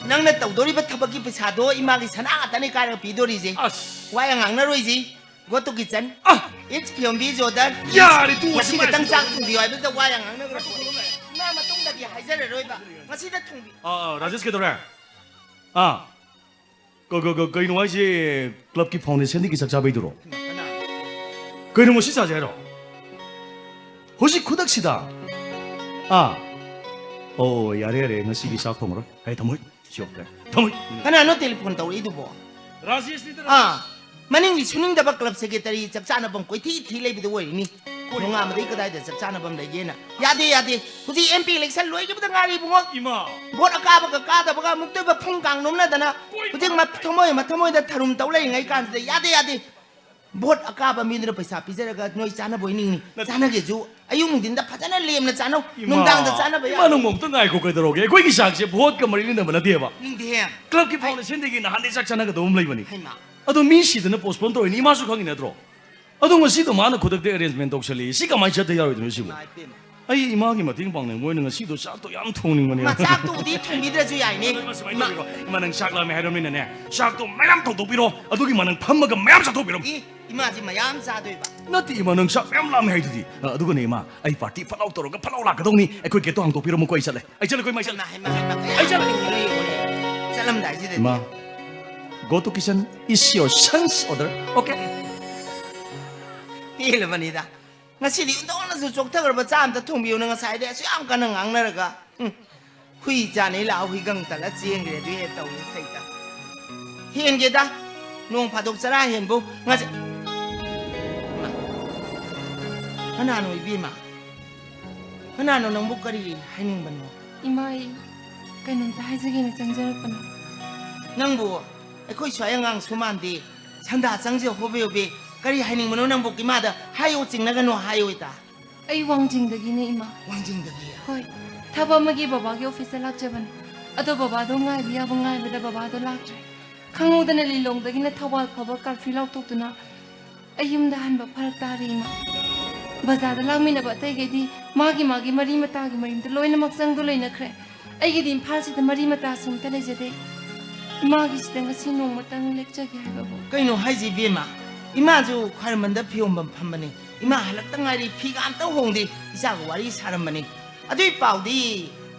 ꯅꯪꯅ ꯇꯧꯗꯣꯔꯤꯕ ꯊꯕꯛꯀꯤ ꯄꯩꯁꯥꯗꯣ ꯏꯃꯥꯒꯤ ꯁꯅꯥ ꯉꯥꯛꯇꯅꯦ ꯀꯥꯏꯔꯒ ꯄꯤꯗꯣꯔꯤꯁꯦ꯫ ꯑꯁ꯫ ꯋꯥ ꯌꯥꯝ ꯉꯥꯡꯅꯔꯣꯏꯁꯤ꯫ Go to kitchen. ꯑ! It's ꯐꯤꯌꯣꯝꯕꯤ Jordan. ꯌꯥꯔꯦ, ꯇꯣꯛꯑꯁꯤ, ꯉꯁꯤ ꯈꯛꯇꯪ ꯏꯃꯥ꯫ ꯆꯥꯛ ꯊꯣꯡꯕꯤꯌꯨ ꯍꯥꯏꯕꯗ ꯋꯥ ꯌꯥꯝ ꯉꯥꯡꯅꯒ꯭ꯔꯣꯏ꯫ ꯏꯃꯥ ꯃꯇꯨꯡꯗꯗꯤ ꯍꯥꯏꯖꯔꯔꯣꯏꯕ꯫ ꯉꯁꯤꯗ ꯊꯣꯡꯕꯤ-꯫ ꯑꯥ, ꯑꯥ, ꯔꯥꯖꯦꯁ ꯀꯩꯗꯧꯔꯦ? ꯑꯥ꯫ ꯀ-, ꯀ-, ꯀ-, ꯀꯩꯅꯣ ꯍꯥꯏꯁꯦ, clubꯀꯤ foundationꯗꯒꯤ ꯆꯥꯛ ꯆꯥꯕꯩꯗꯨꯔꯣ? ꯀꯅꯥ? ꯀꯩꯅꯣ ꯉꯁꯤ ꯆꯥꯁꯦ ꯍꯥꯏꯔꯣ? ꯍꯧꯖꯤꯛ ꯈꯨꯗꯛꯁꯤꯗ? ꯑꯥ꯫ ꯑꯣ, ꯌꯥꯔꯦ, ꯌꯥꯔꯦ, ꯉꯁꯤꯒꯤ ꯆꯥꯛ ꯊꯣꯡꯉꯔꯣꯏ꯫ ꯍꯦ, ꯊꯝꯃꯣꯏ, ꯁꯤ ꯑꯣꯐ ꯇꯧꯔꯦ꯫ ꯊꯝꯃꯣꯏ꯫ ꯀꯅꯥꯅꯣ telephone ꯇꯧꯔꯛꯏꯗꯨꯕꯣ? ꯔꯥꯖꯦꯁꯅꯤꯗ, ꯑꯥ, ꯔꯥꯖꯦꯁ꯫ ꯃꯅꯤꯡꯒꯤ ꯁꯨꯅꯤꯡꯗꯕ club secretary ꯆꯥꯛ ꯆꯥꯅꯐꯝ ꯀꯣꯏꯊꯤ ꯊꯤ ꯂꯩꯕꯗꯨ ꯑꯣꯏꯔꯤꯅꯤ꯫ ꯀꯣꯏ- ꯅꯣꯡꯉꯥꯟꯕꯗꯩ ꯀꯗꯥꯏꯗ ꯆꯥꯛ ꯆꯥꯅꯐꯝ ꯂꯩꯒꯦꯅ꯫ ꯌꯥꯗꯦ, ꯌꯥꯗꯦ꯫ ꯍꯧꯖꯤꯛ MP election ꯂꯣꯏꯈꯤꯕꯗ ꯉꯥꯏꯔꯤ, ꯏꯕꯨꯡꯉꯣ꯫ ꯏꯃꯥ꯫ Vote ꯑꯀꯥꯕꯒ ꯀꯥꯗꯕꯒ ꯑꯃꯨꯛꯇꯣꯏꯕ ꯐꯨꯡ ꯀꯥꯡ ꯅꯣꯝꯅꯗꯅ ꯀꯣꯏ- ꯍꯧꯖꯤꯛ ꯃ-, ꯊꯃꯣꯏ ꯃꯊꯃꯣꯏꯗ ꯊꯔꯨꯝ ꯇꯧ ꯂꯩꯔꯤꯉꯩ ꯀꯥꯟꯁꯤꯗ ꯌꯥꯗꯦ, ꯌꯥꯗꯦ꯫ Vote ꯑꯀꯥꯕ ꯃꯤꯗꯨꯅ ꯄꯩꯁꯥ ꯄꯤꯖꯔꯒ ꯅꯣꯏ ꯆꯥꯅꯕ ꯑꯣꯏ ꯅꯤꯡꯅꯤ꯫ ꯅꯠꯇꯦ꯫ ꯆꯥꯅꯒꯦꯁꯨ ꯑꯌꯨꯛ ꯅꯨꯡꯊꯤꯟꯗ ꯐꯖꯅ ꯂꯦꯝꯅ ꯆꯥꯅꯧ꯫ ꯏꯃꯥ, ꯅꯨꯡꯗꯥꯡꯗ ꯆꯥꯅꯕ ꯏꯃꯥ, ꯌꯥꯔꯣꯏ꯫ ꯅꯪꯕꯨ ꯑꯝꯇ ꯉꯥꯏꯈꯣ, ꯀꯩꯗꯧꯔꯒꯦ? ꯑꯩꯈꯣꯏꯒꯤ ꯆꯥꯛꯁꯦ voteꯀ ꯃꯔꯤ ꯂꯩꯅꯕ ꯅꯠꯇꯦꯕ꯫ ꯅꯤꯡꯗꯦꯍꯦ꯫ Clubꯀꯤ ꯑꯩ foundationꯗꯒꯤ ꯅꯍꯥꯟꯗꯩ ꯆꯥꯛ ꯆꯥꯅꯒꯗꯧꯕ ꯑꯃ ꯂꯩꯕꯅꯤ꯫ ꯍꯩꯃꯥ꯫ ꯑꯗꯣ ꯃꯤꯁꯤꯗꯅ postpone ꯇꯧꯔꯤꯅꯤ, ꯏꯃꯥꯁꯨ ꯈꯪꯉꯤ ꯅꯠꯇ꯭ꯔꯣ? ꯑꯗꯣ ꯉꯁꯤꯗꯣ ꯃꯥꯅ ꯈꯨꯗꯛꯇ arrangement ꯇꯧꯁꯜꯂꯤ꯫ ꯁꯤ ꯀꯃꯥꯏꯅ ꯆꯠꯇ ꯌꯥꯔꯣꯏꯗꯣꯏꯅꯣ ꯁꯤꯕꯨ? ꯏꯃꯥ ꯏꯄꯦꯝꯃ꯫ ꯑꯩ ꯏꯃꯥꯒꯤ ꯃꯇꯦꯡ ꯄꯥꯡꯅꯤꯡꯕ ꯑꯣꯏꯅ ꯉꯁꯤꯗꯣ ꯆꯥꯛꯇꯣ ꯌꯥꯝ ꯊꯣꯡꯅꯤꯡꯕꯅꯦ꯫ ꯏꯃꯥ, ꯆꯥꯛꯇꯨꯕꯨꯗꯤ ꯊꯣꯡꯕꯤꯗ꯭ꯔꯁꯨ ꯌꯥꯏꯅꯦ꯫ ꯏꯃꯥ, ꯁꯨꯃꯥꯏꯅ ꯏꯃꯥ꯫ ꯇꯧꯕꯤꯔꯣ꯫ ꯏꯃꯥ, ꯅꯪ ꯆꯥꯛ ꯂꯥꯝꯃꯦ ꯍꯥꯏꯔꯕꯅꯤꯅꯅꯦ, ꯆꯥꯛꯇꯣ ꯃꯌꯥꯝ ꯊꯣꯡꯗꯣꯛꯄꯤꯔꯣ꯫ ꯑꯗꯨꯒꯤ ꯃꯅꯪ ꯐꯝꯃꯒ ꯃꯌꯥꯝ ꯆꯥꯊꯣꯛꯄꯤꯔꯣ꯫ ꯏ, ꯏꯃꯥꯁꯤ ꯃꯌꯥꯝ ꯆꯥꯗꯣꯏꯕ꯫ ꯅꯠꯇꯦ ꯏꯃꯥ, ꯅꯪ ꯆꯥꯛ ꯃꯌꯥꯝ ꯂꯥꯝꯃꯦ ꯍꯥꯏꯗꯨꯗꯤ꯫ ꯑ, ꯑꯗꯨꯒꯅꯦ ꯏꯃꯥ, ꯑꯩ party ꯐꯠ ꯂꯥꯎ ꯇꯧꯔꯒ ꯐꯠ ꯂꯥꯎ ꯂꯥꯛꯀꯗꯧꯅꯤ꯫ ꯑꯩꯈꯣꯏ gateꯇꯣ ꯍꯥꯡꯗꯣꯛꯄꯤꯔꯝꯃꯨꯀꯣ, ꯑꯩ ꯆꯠꯂꯦ꯫ ꯑꯩ ꯆꯠꯂꯦꯀꯣ ꯏꯃꯥ, ꯑꯩ ꯆꯠꯂꯦ꯫ ꯍꯩꯃꯥ, ꯍꯩꯃꯥ, ꯍꯩꯃꯥ, ꯑꯩ ꯆꯠꯂꯦ꯫ ꯌꯦꯡꯉꯨꯅꯦ, ꯌꯦꯡꯉꯨꯅꯦ꯫ ꯆꯠꯂꯝꯗꯥꯏꯁꯤꯗꯗꯤ꯫ ꯏꯃꯥ, go to kitchen is your son's order, okay? ꯄꯦꯜꯂꯕꯅꯤꯗ꯫ ꯉꯁꯤꯗꯤ ꯑꯣꯟꯊꯣꯛꯅꯁꯨ ꯆꯣꯛꯊꯈ꯭ꯔꯕ ꯆꯥꯛ ꯑꯝꯇ ꯊꯣꯡꯕꯤꯌꯨꯅ ꯉꯁꯥꯏꯗꯩ ꯑꯁꯨꯛ ꯌꯥꯝ ꯀꯟꯅ ꯉꯥꯡꯅꯔꯒ꯫ ꯎꯝ꯫ ꯍꯨꯏ ꯆꯥꯅꯤ ꯂꯥꯛꯑ ꯍꯨꯏꯒꯪ ꯇꯠꯂ ꯆꯦꯟꯈ꯭ꯔꯦ꯫ ꯑꯗꯨ ꯍꯦꯛ ꯇꯧꯏ ꯁꯩꯇ꯫ ꯍꯦꯟꯒꯦꯗ꯫ ꯅꯣꯡ ꯐꯥꯗꯣꯛ ꯆꯔꯥ ꯍꯦꯟꯕꯨ ꯉꯁꯤ-, ꯀꯅꯥꯅꯣ ꯏꯕꯦꯝꯃ? ꯀꯅꯥꯅꯣ ꯅꯪꯕꯨ ꯀꯔꯤ ꯍꯥꯏꯅꯤꯡꯕꯅꯣ? ꯏꯃꯥ, ꯑꯩ ꯀꯩꯅꯣꯝꯇ ꯍꯥꯏꯖꯒꯦꯅ ꯆꯪꯖꯔꯛꯄꯅꯦ꯫ ꯅꯪꯕꯨ ꯑꯩꯈꯣꯏ ꯁ꯭ꯋꯥꯏ ꯑꯉꯥꯡꯁꯨ ꯃꯥꯟꯗꯦ꯫ ꯁꯟꯗꯥ ꯆꯪꯁꯦ ꯍꯣꯕꯦ ꯍꯣꯕꯦ꯫ ꯀꯔꯤ ꯍꯥꯏꯅꯤꯡꯕꯅꯣ ꯅꯪꯕꯨ? ꯏꯃꯥꯗ ꯍꯥꯏꯌꯣ, ꯆꯤꯡꯅꯒꯅꯣ ꯍꯥꯏꯌꯣ ꯏꯇꯥ꯫ ꯑꯩ ꯋꯥꯡꯖꯤꯡꯗꯒꯤꯅꯦ, ꯏꯃꯥ꯫ ꯋꯥꯡꯖꯤꯡꯗꯒꯤ? ꯍꯣꯏ, ꯊꯕꯛ ꯑꯃꯒꯤ ꯕꯕꯥꯒꯤ ꯑꯣꯐꯤꯁꯇ ꯂꯥꯛꯆꯕꯅꯤ꯫ ꯑꯗꯣ ꯕꯕꯥꯗꯣ ꯉꯥꯏꯕ ꯌꯥꯕ ꯉꯥꯏꯕꯗ ꯕꯕꯥꯗꯣ ꯂꯥꯛꯇ꯭ꯔꯦ꯫ ꯈꯪꯍꯧꯗꯅ ꯂꯤꯂꯣꯡꯗꯒꯤꯅ ꯊꯧꯕꯥꯜ ꯐꯥꯎꯕ ꯀꯥꯔꯐ꯭ꯌꯨ ꯂꯥꯎꯊꯣꯛꯇꯨꯅ ꯑꯩ ꯌꯨꯝꯗ ꯍꯟꯕ ꯐꯔꯛ ꯇꯥꯔꯦ, ꯏꯃꯥ꯫ ꯕꯖꯥꯔꯗ ꯂꯥꯛꯃꯤꯟꯅꯕ ꯑꯇꯩꯈꯩꯗꯤ ꯃꯥꯒꯤ ꯃꯥꯒꯤ ꯃꯔꯤ ꯃꯇꯥꯒꯤ ꯃꯌꯨꯝꯗ ꯂꯣꯏꯅꯃꯛ ꯆꯪꯗꯨ ꯂꯩꯅꯈ꯭ꯔꯦ꯫ ꯑꯩꯒꯤꯗꯤ ꯏꯝꯐꯥꯜꯁꯤꯗ ꯃꯔꯤ ꯃꯇꯥꯁꯨ ꯑꯝꯇ ꯂꯩꯖꯗꯦ꯫ ꯏꯃꯥꯒꯤꯁꯤꯗ ꯉꯁꯤ ꯅꯣꯡꯃꯇꯪ ꯂꯦꯛꯆꯒꯦ ꯍꯥꯏꯕꯕꯨ꯫ ꯀꯩꯅꯣ ꯍꯥꯏꯁꯤ, ꯏꯕꯦꯝꯃ? ꯏꯃꯥꯁꯨ ꯈ꯭ꯋꯥꯏꯔꯝꯕꯟꯗ ꯐꯤꯌꯣꯟꯕꯝ ꯐꯝꯕꯅꯤ꯫ ꯏꯃꯥ ꯍꯜꯂꯛꯇ ꯉꯥꯏꯔꯤ, ꯐꯤꯒ ꯑꯝꯇ ꯍꯣꯡꯗꯦ, ꯏꯆꯥꯒ ꯋꯥꯔꯤ ꯁꯥꯔꯝꯕꯅꯤ꯫ ꯑꯗꯨꯏ ꯄꯥꯎꯗꯤ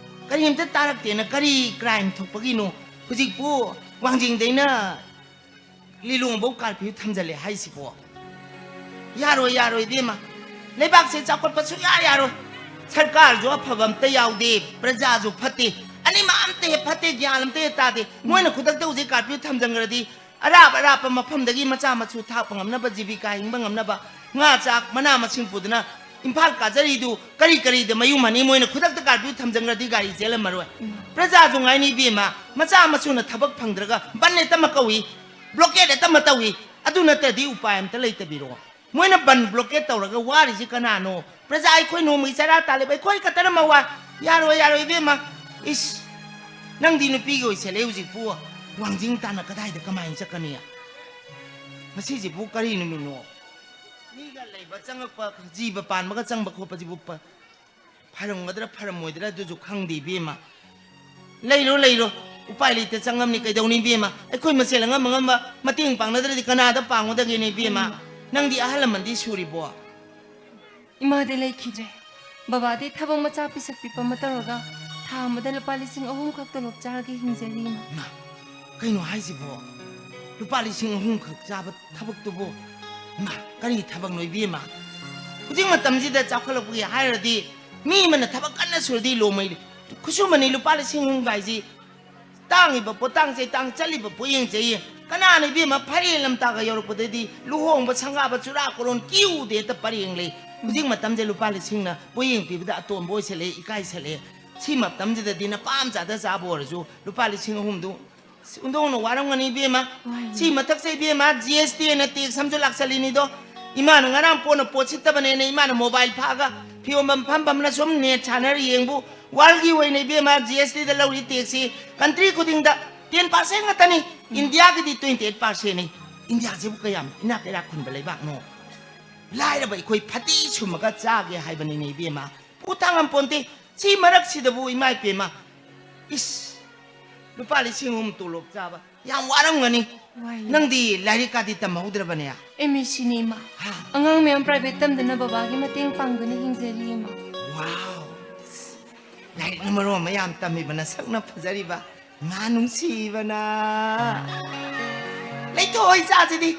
ꯀꯔꯤꯝꯇ ꯇꯥꯔꯛꯇꯦꯅ꯫ ꯀꯔꯤ ꯀ꯭ꯔꯥꯏꯝ ꯊꯣꯛꯄꯒꯤꯅꯣ? ꯍꯧꯖꯤꯛꯄꯨ ꯋꯥꯡꯖꯤꯡꯗꯩꯅ ꯂꯤꯂꯣꯡꯐꯧ ꯀꯥꯔꯐ꯭ꯌꯨ ꯊꯝꯖꯜꯂꯦ ꯍꯥꯏꯁꯤꯕꯣ? ꯌꯥꯔꯣꯏ, ꯌꯥꯔꯣꯏ, ꯏꯕꯦꯝꯃ꯫ ꯂꯩꯕꯥꯛꯁꯦ ꯆꯥꯎꯈꯠꯄ ꯁꯨꯡꯌꯥ ꯌꯥꯔꯣꯏ꯫ ꯁꯔꯀꯥꯔꯁꯨ ꯑꯐꯕ ꯑꯝꯇ ꯌꯥꯎꯗꯦ, ꯄ꯭ꯔꯖꯥꯁꯨ ꯐꯠꯇꯦ꯫ ꯑꯅꯤꯃꯛ ꯑꯝꯇ ꯍꯦꯛ ꯐꯠꯇꯦ, ꯒ꯭ꯌꯥꯟ ꯑꯝꯇ ꯍꯦꯛ ꯇꯥꯗꯦ꯫ ꯃꯣꯏꯅ ꯈꯨꯗꯛꯇ ꯍꯧꯖꯤꯛ ꯀꯥꯔꯐ꯭ꯌꯨ ꯊꯝꯖꯟꯈ꯭ꯔꯗꯤ ꯑꯔꯥꯞ ꯑꯔꯥꯞꯄ ꯃꯐꯝꯗꯒꯤ ꯃꯆꯥ ꯃꯁꯨ ꯊꯥꯛꯄ ꯉꯝꯅꯕ, ꯖꯤꯕꯤꯀꯥ ꯍꯤꯡꯕ ꯉꯝꯅꯕ ꯉꯥ ꯆꯥꯛ ꯃꯅꯥ ꯃꯁꯤꯡ ꯄꯨꯗꯨꯅ ꯏꯝꯐꯥꯜ ꯀꯥꯖꯔꯤꯗꯨ ꯀꯔꯤ ꯀꯔꯤꯗ ꯃꯌꯨꯝ ꯍꯟꯅꯤ? ꯃꯣꯏꯅ ꯈꯨꯗꯛꯇ ꯀꯥꯔꯐ꯭ꯌꯨ ꯊꯝꯖꯟꯈ꯭ꯔꯗꯤ ꯒꯥꯔꯤ ꯆꯦꯜꯂꯝꯃꯔꯣꯏ꯫ ꯎꯝ꯫ ꯄ꯭ꯔꯖꯥꯁꯨ ꯉꯥꯏꯅꯤ ꯏꯕꯦꯝꯃ, ꯃꯆꯥ ꯃꯁꯨꯅ ꯊꯕꯛ ꯐꯪꯗ꯭ꯔꯒ ꯕꯟ ꯍꯦꯛꯇ ꯑꯃ ꯀꯧꯏ, ꯕ꯭ꯂꯣꯀꯦꯠ ꯍꯦꯛꯇ ꯑꯃ ꯇꯧꯏ꯫ ꯑꯗꯨ ꯅꯠꯇ꯭ꯔꯗꯤ ꯎꯄꯥꯏ ꯑꯝꯇ ꯂꯩꯇꯕꯤꯔꯣ꯫ ꯃꯣꯏꯅ ꯕꯟ ꯕ꯭ꯂꯣꯀꯦꯠ ꯇꯧꯔꯒ ꯋꯥꯔꯤꯁꯤ ꯀꯅꯥꯅꯣ? ꯄ꯭ꯔꯖꯥ ꯑꯩꯈꯣꯏ ꯅꯣꯡꯃꯒꯤ ꯆꯔꯥ ꯇꯥꯜꯂꯤꯕ ꯑꯩꯈꯣꯏ ꯈꯛꯇꯅ ꯃꯋꯥ꯫ ꯌꯥꯔꯣꯏ, ꯌꯥꯔꯣꯏ ꯏꯕꯦꯝꯃ꯫ ꯏꯁ, ꯅꯪꯗꯤ ꯅꯨꯄꯤꯒꯤ ꯑꯣꯏꯁꯜꯂꯦ ꯍꯧꯖꯤꯛꯄꯨ꯫ ꯋꯥꯡꯖꯤꯡ ꯇꯥꯟꯅ ꯀꯗꯥꯏꯗ ꯀꯃꯥꯏꯅ ꯆꯠꯀꯅꯤ? ꯉꯁꯤꯁꯤꯕꯨ ꯀꯔꯤ ꯅꯨꯃꯤꯠꯅꯣ? ꯃꯤꯒ ꯂꯩꯕ ꯆꯪꯉꯛꯄ, ꯖꯤꯕ ꯄꯥꯟꯕꯒ ꯆꯪꯕ ꯈꯣꯠꯄꯁꯤꯕꯨ ꯄ-, ꯐꯔꯝꯒꯗ꯭ꯔꯥ ꯐꯔꯝꯃꯣꯏꯗ꯭ꯔꯥ ꯑꯗꯨꯁꯨ ꯈꯪꯗꯦ ꯏꯕꯦꯝꯃ꯫ ꯂꯩꯔꯣ, ꯂꯩꯔꯣ, ꯎꯄꯥꯏ ꯂꯩꯇ ꯆꯪꯉꯝꯅꯤ꯫ ꯀꯩꯗꯧꯅꯤ ꯏꯕꯦꯝꯃ? ꯑꯩꯈꯣꯏ ꯃꯁꯦꯜ ꯑꯉꯝ ꯑꯉꯝꯕ ꯃꯇꯦꯡ ꯄꯥꯡꯅꯗ꯭ꯔꯗꯤ ꯀꯅꯥꯗ ꯄꯥꯡꯉꯨꯗꯒꯦꯅꯦ ꯏꯕꯦꯝꯃ? ꯎꯝ꯫ ꯅꯪꯗꯤ ꯑꯍꯜ ꯂꯃꯟꯗꯤ ꯁꯨꯔꯤꯕꯣ? ꯏꯃꯥꯗꯤ ꯂꯩꯈꯤꯗ꯭ꯔꯦ꯫ ꯕꯕꯥꯗꯤ ꯊꯕꯛ ꯃꯆꯥ ꯄꯤꯁꯛ ꯄꯤꯛꯄ ꯑꯃ ꯇꯧꯔꯒ ꯊꯥ ꯑꯃꯗ ꯂꯨꯄꯥ ꯂꯤꯁꯤꯡ ꯑꯍꯨꯝ ꯈꯛ ꯇꯣꯂꯣꯞ ꯆꯥꯔꯒ ꯍꯤꯡꯖꯔꯤ, ꯏꯃꯥ꯫ ꯏꯃꯥ, ꯀꯩꯅꯣ ꯍꯥꯏꯁꯤꯕꯣ? ꯂꯨꯄꯥ ꯂꯤꯁꯤꯡ ꯑꯍꯨꯝ ꯈꯛ ꯆꯥꯕ ꯊꯕꯛꯇꯨꯕꯨ? ꯏꯃꯥ, ꯀꯔꯤ ꯊꯕꯛꯅꯣ ꯏꯕꯦꯝꯃ? ꯍꯧꯖꯤꯛ ꯃꯇꯝꯁꯤꯗ ꯆꯥꯎꯈꯠꯂꯛꯄꯒꯤ ꯍꯥꯏꯔꯗꯤ ꯃꯤ ꯑꯃꯅ ꯊꯕꯛ ꯀꯟꯅ ꯁꯨꯔꯗꯤ ꯂꯣꯡꯃꯩ ꯈꯨꯠꯁꯨꯃꯟꯅꯤ꯫ ꯂꯨꯄꯥ ꯂꯤꯁꯤꯡ ꯑꯍꯨꯝ ꯀꯥꯏꯁꯤ ꯇꯥꯡꯉꯤꯕ ꯄꯣꯠꯇꯥꯡ ꯆꯩꯇꯥꯡ, ꯆꯠꯂꯤꯕ ꯄꯣꯠꯌꯦꯡ ꯆꯩꯌꯦꯡ꯫ ꯀꯅꯥꯅ ꯏꯕꯦꯝꯃ ꯐꯔꯦ ꯂꯝꯇꯥꯒ ꯌꯧꯔꯛꯄꯗꯗꯤ ꯂꯨꯍꯣꯡꯕ, ꯁꯪꯒꯥꯕ, ꯆꯨꯔꯥ ꯀꯣꯔꯣꯟ ꯀꯤꯎꯗꯦ, ꯍꯦꯛꯇ ꯄꯔꯦꯡ ꯂꯩ꯫ ꯍꯧꯖꯤꯛ ꯃꯇꯝꯁꯦ ꯂꯨꯄꯥ ꯂꯤꯁꯤꯡꯅ ꯄꯣꯠꯌꯦꯡ ꯄꯤꯕꯗ ꯑꯇꯣꯟꯕ ꯑꯣꯏꯁꯜꯂꯛꯑꯦ, ꯏꯀꯥꯏꯁꯜꯂꯛꯑꯦ꯫ ꯁꯤ ꯃꯇꯝꯁꯤꯗꯗꯤ ꯅꯄꯥꯝ ꯆꯥꯗ ꯆꯥꯕ ꯑꯣꯏꯔꯁꯨ ꯂꯨꯄꯥ ꯂꯤꯁꯤꯡ ꯑꯍꯨꯝꯗꯨ ꯑꯁ, ꯑꯣꯟꯊꯣꯛꯅ ꯋꯥꯔꯝꯒꯅꯤ ꯏꯕꯦꯝꯃ꯫ ꯋꯥꯏꯅꯦ꯫ ꯁꯤ ꯃꯊꯛꯁꯦ ꯏꯕꯦꯝꯃ, ꯖꯤ ꯑꯦꯁ ꯇꯤ ꯑꯅ ꯇꯦꯛꯁ ꯑꯃꯁꯨ ꯂꯥꯛꯁꯜꯂꯤꯅꯤꯗꯣ꯫ ꯏꯃꯥꯅ ꯉꯔꯥꯡ ꯄꯣꯠꯅ ꯄꯣꯠ ꯁꯤꯠꯇꯕꯅꯦꯅ ꯏꯃꯥꯅ ꯃꯣꯕꯥꯏꯜ ꯐꯥꯛꯑꯒ ꯐꯤꯌꯣꯟꯕꯝ ꯐꯝ ꯐꯝꯅ ꯁꯨꯝ ꯅꯦꯠ ꯁꯥꯟꯅꯔ ꯌꯦꯡꯕꯨ꯫ ꯋꯥꯔꯜꯒꯤ ꯑꯣꯏꯅ ꯏꯕꯦꯝꯃ, ꯖꯤ ꯑꯦꯁ ꯇꯤꯗ ꯂꯧꯔꯤ ꯇꯦꯛꯁꯁꯤ ꯀꯟꯇ꯭ꯔꯤ ꯈꯨꯗꯤꯡꯗ ꯇꯦꯟ ꯄꯥꯔꯁꯦꯟ ꯉꯥꯛꯇꯅꯤ꯫ ꯏꯟꯗꯤꯌꯥꯒꯤꯗꯤ ꯇ꯭ꯋꯦꯟꯇꯤ ꯑꯩꯠ ꯄꯥꯔꯁꯦꯟꯅꯤ꯫ ꯏꯟꯗꯤꯌꯥꯁꯤꯕꯨ ꯀꯌꯥꯝ ꯏꯅꯥꯛ ꯀꯩꯔꯥꯛ ꯈꯨꯟꯕ ꯂꯩꯕꯥꯛꯅꯣ? ꯂꯥꯏꯔꯕ ꯑꯩꯈꯣꯏ ꯐꯗꯤ ꯁꯨꯝꯃꯒ ꯆꯥꯒꯦ ꯍꯥꯏꯕꯅꯤꯅꯦ ꯏꯕꯦꯝꯃ꯫ ꯄꯨ ꯊꯥꯡ ꯉꯝꯄꯣꯟꯇꯦ꯫ ꯁꯤ ꯃꯔꯛꯁꯤꯗꯕꯨ ꯏꯃꯥ ꯏꯄꯦꯝꯃ, ꯏꯁ, ꯂꯨꯄꯥ ꯂꯤꯁꯤꯡ ꯑꯍꯨꯝ ꯇꯣꯂꯣꯞ ꯆꯥꯕ ꯌꯥꯝ ꯋꯥꯔꯝꯒꯅꯤ꯫ ꯋꯥꯏꯌꯦ꯫ ꯅꯪꯗꯤ ꯂꯥꯏꯔꯤꯛꯀꯥꯗꯤ ꯇꯝꯍꯧꯗ꯭ꯔꯕꯅꯦ? ꯑꯦꯝ ꯑꯦꯁ ꯁꯤꯅꯤ ꯏꯃꯥ꯫ ꯍꯥ? ꯑꯉꯥꯡ ꯃꯌꯥꯝ ꯄ꯭ꯔꯥꯏꯚꯦꯠ ꯇꯝꯗꯅ ꯕꯕꯥꯒꯤ ꯃꯇꯦꯡ ꯄꯥꯡꯗꯨꯅ ꯍꯤꯡꯖꯔꯤ ꯏꯃꯥ꯫ ꯋꯥꯎ! ꯂꯥꯏꯔꯤꯛꯅ ꯃꯔꯣꯟ ꯑꯃ ꯌꯥꯝ ꯇꯝꯃꯤꯕ ꯅꯁꯛꯅ ꯐꯖꯔꯤꯕ꯫ ꯃꯥ ꯅꯨꯡꯁꯤꯕꯅ꯫ ꯂꯩꯊꯣꯛꯑꯣ ꯏꯆꯥꯁꯤꯗꯤ꯫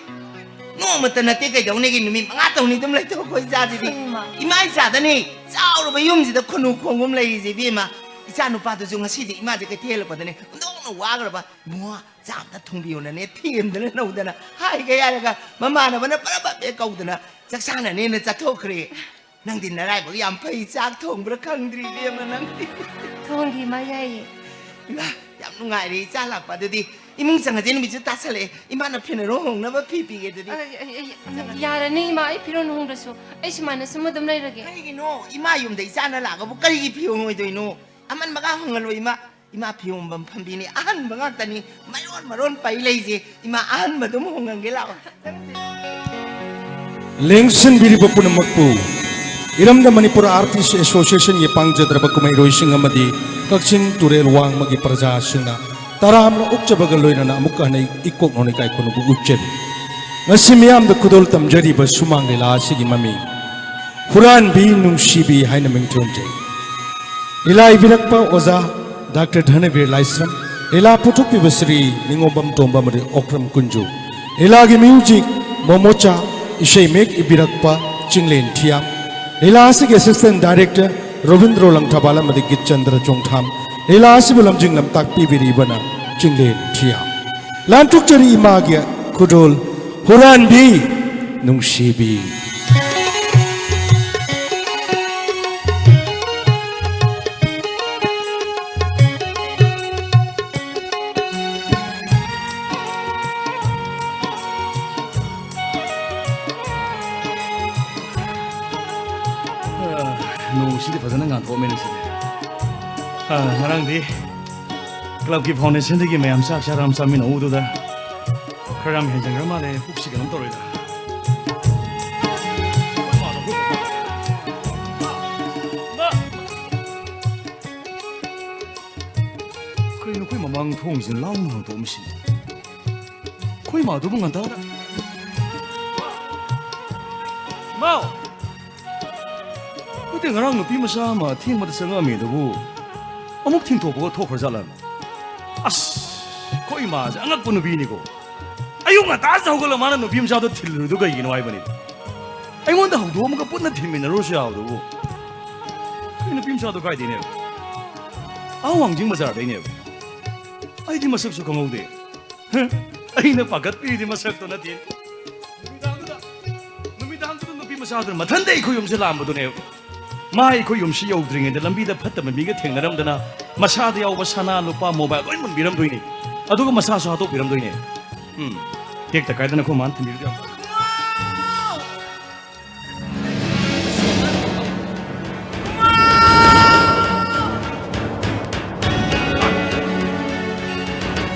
ꯅꯣꯡꯃꯇ ꯅꯠꯇꯦ ꯀꯩꯗꯧꯅꯤꯒꯤ ꯅꯨꯃꯤꯠ ꯃꯉꯥ ꯇꯧꯅꯤ ꯑꯗꯨꯝ ꯂꯩꯊꯣꯛꯈꯣ ꯏꯆꯥꯁꯤꯗꯤ꯫ ꯏꯃꯥ꯫ ꯏꯃꯥ ꯏꯆꯥꯗꯅꯤ ꯆꯥꯎꯔꯕ ꯌꯨꯝꯁꯤꯗ ꯈꯨꯅꯨ ꯈꯣꯡꯒꯨꯝ ꯂꯩꯔꯤꯁꯦ ꯏꯕꯦꯝꯃ꯫ ꯏꯆꯥ ꯅꯨꯄꯥꯗꯨꯁꯨ ꯉꯁꯤꯗꯤ ꯏꯃꯥꯁꯦ ꯀꯩꯊꯦꯜ ꯍꯜꯂꯛꯄꯗꯅꯦ ꯑꯣꯟꯊꯣꯛꯅ ꯋꯥꯈ꯭ꯔꯕ꯫ "ꯏꯕꯨꯡꯉꯣ, ꯆꯥ ꯑꯝꯇ ꯊꯣꯡꯕꯤꯌꯣꯅꯅꯦ" ꯊꯦꯝꯗꯅ ꯅꯧꯗꯅ ꯍꯥꯏꯒꯦ ꯍꯥꯏꯔꯒ ꯃꯃꯥꯟꯅꯕꯅ ꯄꯔꯞ ꯄꯔꯞ ꯍꯦꯛ ꯀꯧꯗꯅ ꯆꯥꯛ ꯆꯥꯅꯅꯦꯅ ꯆꯠꯊꯣꯛꯈ꯭ꯔꯦ꯫ ꯅꯪꯗꯤ ꯅꯔꯥꯏꯕꯛ ꯌꯥꯝ ꯐꯩ, ꯆꯥꯛ ꯊꯣꯡꯕ꯭ꯔꯥ ꯈꯪꯗ꯭ꯔꯤ ꯏꯕꯦꯝꯃ ꯅꯪꯗꯤ꯫ ꯊꯣꯡꯒꯦ ꯏꯃꯥ, ꯌꯥꯏꯌꯦ꯫ ꯏꯃꯥ, ꯌꯥꯝ ꯅꯨꯡꯉꯥꯏꯔꯦ ꯏꯆꯥ ꯂꯥꯛꯄ꯫ ꯑꯗꯨꯗꯤ ꯏꯃꯨꯡ ꯆꯪꯉꯁꯦ, ꯅꯨꯃꯤꯠꯁꯨ ꯇꯥꯁꯜꯂꯛꯑꯦ꯫ ꯏꯃꯥꯅ ꯐꯤꯅꯔꯣ ꯍꯣꯡꯅꯕ ꯐꯤ ꯄꯤꯒꯦ ꯑꯗꯨꯗꯤ꯫ ꯑ, ꯑ, ꯑ, ꯌꯥꯔꯅꯤ ꯏꯃꯥ, ꯑꯩ ꯐꯤꯔꯣꯜ ꯍꯣꯡꯗ꯭ꯔꯁꯨ ꯑꯩ ꯁꯨꯃꯥꯏꯅ ꯁꯨꯝ ꯑꯗꯨꯝ ꯂꯩꯔꯒꯦ꯫ ꯀꯔꯤꯒꯤꯅꯣ? ꯏꯃꯥ ꯌꯨꯝꯗ ꯏꯆꯥꯅ ꯂꯥꯛꯑꯒꯕꯨ ꯀꯔꯤꯒꯤ ꯐꯤ ꯍꯣꯡꯉꯣꯏꯗꯣꯏꯅꯣ? ꯑꯃꯟꯕꯒ ꯍꯣꯡꯍꯜꯂꯣ ꯏꯃꯥ꯫ ꯏꯃꯥ ꯐꯤ ꯍꯣꯡꯐꯝ ꯐꯝꯕꯤꯅꯤ, ꯑꯍꯟꯕ ꯉꯥꯛꯇꯅꯤ꯫ ꯃꯌꯣꯟ ꯃꯔꯣꯟ ꯄꯩ ꯂꯩꯁꯦ꯫ ꯏꯃꯥ, ꯑꯍꯟꯕ ꯑꯗꯨꯝ ꯍꯣꯡꯍꯟꯒꯦ ꯂꯥꯛꯑꯣ꯫ ꯂꯦꯡꯁꯤꯟꯕꯤꯔꯤꯕ ꯄꯨꯝꯅꯃꯛꯄꯨ ꯏꯔꯝꯗꯝ ꯃꯅꯤꯄꯨꯔ ꯑꯥꯔꯇꯤꯁ ꯑꯦꯁꯣꯁꯤꯌꯦꯁꯟꯒꯤ ꯄꯥꯡꯖꯗ꯭ꯔꯕ ꯀꯨꯝꯍꯩꯔꯣꯏꯁꯤꯡ ꯑꯃꯗꯤ ꯀꯛꯆꯤꯡ ꯇꯨꯔꯦꯜ ꯋꯥꯡꯃꯒꯤ ꯄ꯭ꯔꯖꯥꯁꯤꯡꯅ ꯇꯔꯥꯝꯅ ꯑꯣꯛꯆꯕꯒ ꯂꯣꯏꯅꯅ ꯑꯃꯨꯛꯀ ꯍꯟꯅ ꯏꯀꯣꯛ ꯅꯣꯡꯅꯤꯡ ꯏꯀꯥꯏ ꯈꯨꯝꯅꯕ ꯎꯠꯆꯔꯤ꯫ ꯉꯁꯤ ꯃꯤꯌꯥꯝꯗ ꯈꯨꯗꯣꯜ ꯇꯝꯖꯔꯤꯕ ꯁꯨꯃꯥꯡ ꯂꯤꯂꯥ ꯑꯁꯤꯒꯤ ꯃꯃꯤꯡ ꯍꯨꯔꯥꯟꯕꯤ ꯅꯨꯡꯁꯤꯕꯤ ꯍꯥꯏꯅ ꯃꯤꯡꯊꯣꯟꯖꯩ꯫ ꯂꯤꯂꯥ ꯏꯕꯤꯔꯛꯄ ꯑꯣꯖꯥ ꯗꯥꯛꯇꯔ ꯙꯅꯕꯤꯔ ꯂꯥꯏꯁ꯭ꯔꯝ, ꯂꯤꯂꯥ ꯄꯨꯊꯣꯛꯄꯤꯕ ꯁ꯭ꯔꯤ ꯅꯤꯉꯣꯝꯕꯝ ꯇꯣꯝꯕ ꯑꯃꯗꯤ ꯑꯣꯀ꯭ꯔꯝ ꯀꯨꯟꯖꯨ, ꯂꯤꯂꯥꯒꯤ ꯃ꯭ꯌꯨꯖꯤꯛ ꯃꯣꯃꯣꯆꯥ, ꯏꯁꯩ ꯃꯌꯦꯛ ꯏꯕꯤꯔꯛꯄ ꯆꯤꯡꯂꯦꯟ ꯊꯤꯌꯥꯝ, ꯂꯤꯂꯥ ꯑꯁꯤꯒꯤ ꯑꯦꯁꯤꯁꯇꯦꯟ ꯗꯥꯏꯔꯦꯛꯇꯔ ꯔꯣꯕꯤꯟꯗ꯭ꯔꯣ ꯂꯪꯊꯕꯥꯜ ꯑꯃꯗꯤ ꯒꯤꯠꯆꯟꯗ꯭ꯔ ꯆꯣꯡꯊꯥꯝ, ꯂꯤꯂꯥ ꯑꯁꯤꯕꯨ ꯂꯝꯖꯤꯡ ꯂꯝꯇꯥꯛ ꯄꯤꯕꯤꯔꯤꯕꯅ ꯆꯤꯡꯂꯦꯟ ꯊꯤꯌꯥꯝ꯫ ꯂꯥꯟꯊꯣꯛꯆꯔꯤ ꯏꯃꯥꯒꯤ ꯈꯨꯗꯣꯜ ꯍꯨꯔꯥꯟꯕꯤ ꯅꯨꯡꯁꯤꯕꯤ꯫ ꯅꯣꯡꯁꯤꯗꯤ ꯐꯖꯅ ꯉꯥꯟꯊꯣꯛꯑꯝꯃꯦꯅꯦ ꯁꯤꯗꯤ꯫ ꯑ, ꯉꯔꯥꯡꯗꯤ clubꯀꯤ foundationꯗꯒꯤ ꯃꯌꯥꯝ ꯆꯥꯛ ꯆꯥꯔ ꯑꯃ ꯆꯥꯃꯤꯟꯅꯍꯧꯕꯗꯨꯗ ꯈꯔ ꯌꯥꯝ ꯍꯦꯟꯖꯟꯈ꯭ꯔ ꯃꯥꯜꯂꯦ꯫ ꯄꯨꯛꯁꯤ ꯀꯩꯅꯣꯝ ꯇꯧꯔꯦꯗ꯫ ꯀꯩꯅꯣ ꯑꯩꯈꯣꯏ ꯃꯃꯥꯡ ꯊꯣꯡꯁꯤꯅ ꯂꯥꯎꯅ ꯍꯥꯡꯗꯣꯛꯑꯝꯃꯤꯁꯤꯅ? ꯑꯩꯈꯣꯏ ꯃꯥꯗꯨꯕꯨ ꯉꯟꯇꯥꯅ꯫ ꯃꯥꯎ! ꯅꯠꯇꯦ, ꯉꯔꯥꯡ ꯅꯨꯄꯤ ꯃꯆꯥ ꯑꯃ ꯑꯊꯦꯡꯕꯗ ꯆꯪꯉꯛꯑꯝꯃꯦ ꯑꯗꯨꯕꯨ ꯑꯃꯨꯛ ꯊꯤꯡꯊꯣꯛꯄꯒ ꯊꯣꯛꯈ꯭ꯔꯖꯥꯠꯂꯅ? ꯑꯁ, ꯑꯩꯈꯣꯏ ꯏꯃꯥꯁꯦ ꯑꯉꯛꯄ ꯅꯨꯄꯤꯅꯤꯀꯣ꯫ ꯑꯌꯨꯛ ꯉꯟꯇꯥꯁꯤꯗ ꯍꯧꯒꯠꯂꯒ ꯃꯥꯅ ꯅꯨꯄꯤ ꯃꯆꯥꯗꯣ ꯊꯤꯜꯂꯨꯔꯤꯗꯣ ꯀꯩꯒꯤꯅꯣ ꯍꯥꯏꯕꯅꯤ꯫ ꯑꯩꯉꯣꯟꯗ ꯍꯧꯗꯣꯛꯑꯝꯃꯒ ꯄꯨꯟꯅ ꯊꯤꯟꯃꯤꯟꯅꯔꯨꯔꯁꯨ ꯌꯥꯕꯗꯨꯕꯨ꯫ ꯑꯩ ꯅꯨꯄꯤ ꯃꯆꯥꯗꯣ ꯀꯥꯏꯗꯩꯅꯦꯕ? ꯑꯥ, ꯋꯥꯡꯖꯤꯡ ꯕꯖꯥꯔꯗꯩꯅꯦꯕ꯫ ꯑꯩꯗꯤ ꯃꯁꯛꯁꯨ ꯈꯪꯍꯧꯗꯦ꯫ ꯑꯩꯅ ꯄꯥꯈꯠꯄꯤꯔꯤꯗꯤ ꯃꯁꯛꯇꯣ ꯅꯠꯇꯦ꯫ ꯅꯨꯃꯤꯗꯥꯡꯗꯨꯗ, ꯅꯨꯃꯤꯗꯥꯡꯗꯨꯗ ꯅꯨꯄꯤ ꯃꯆꯥꯗꯨꯅ ꯃꯊꯟꯇ ꯑꯩꯈꯣꯏ ꯌꯨꯝꯁꯦ ꯂꯥꯛꯑꯝꯕꯗꯨꯅꯦꯕ꯫ ꯃꯥ ꯑꯩꯈꯣꯏ ꯌꯨꯝꯁꯤ ꯌꯧꯗ꯭ꯔꯤꯉꯩꯗ ꯂꯝꯕꯤꯗ ꯐꯠꯇꯕ ꯃꯤꯒ ꯊꯦꯡꯅꯔꯝꯗꯅ ꯃꯁꯥꯗ ꯌꯥꯎꯕ ꯁꯅꯥ, ꯂꯨꯄꯥ, mobile ꯂꯣꯏ ꯃꯨꯟꯕꯤꯔꯝꯗꯣꯏꯅꯦ꯫ ꯑꯗꯨꯒ ꯃꯁꯥꯁꯨ ꯍꯥꯠꯇꯣꯛꯄꯤꯔꯝꯗꯣꯏꯅꯦ꯫ ꯎꯝ꯫ ꯇꯦꯛꯇ ꯀꯥꯏꯗꯅ ꯑꯩꯈꯣꯏ ꯃꯥꯅ ꯊꯤꯟꯕꯤꯔꯗꯤ ꯌꯥꯝ ꯐꯕ꯫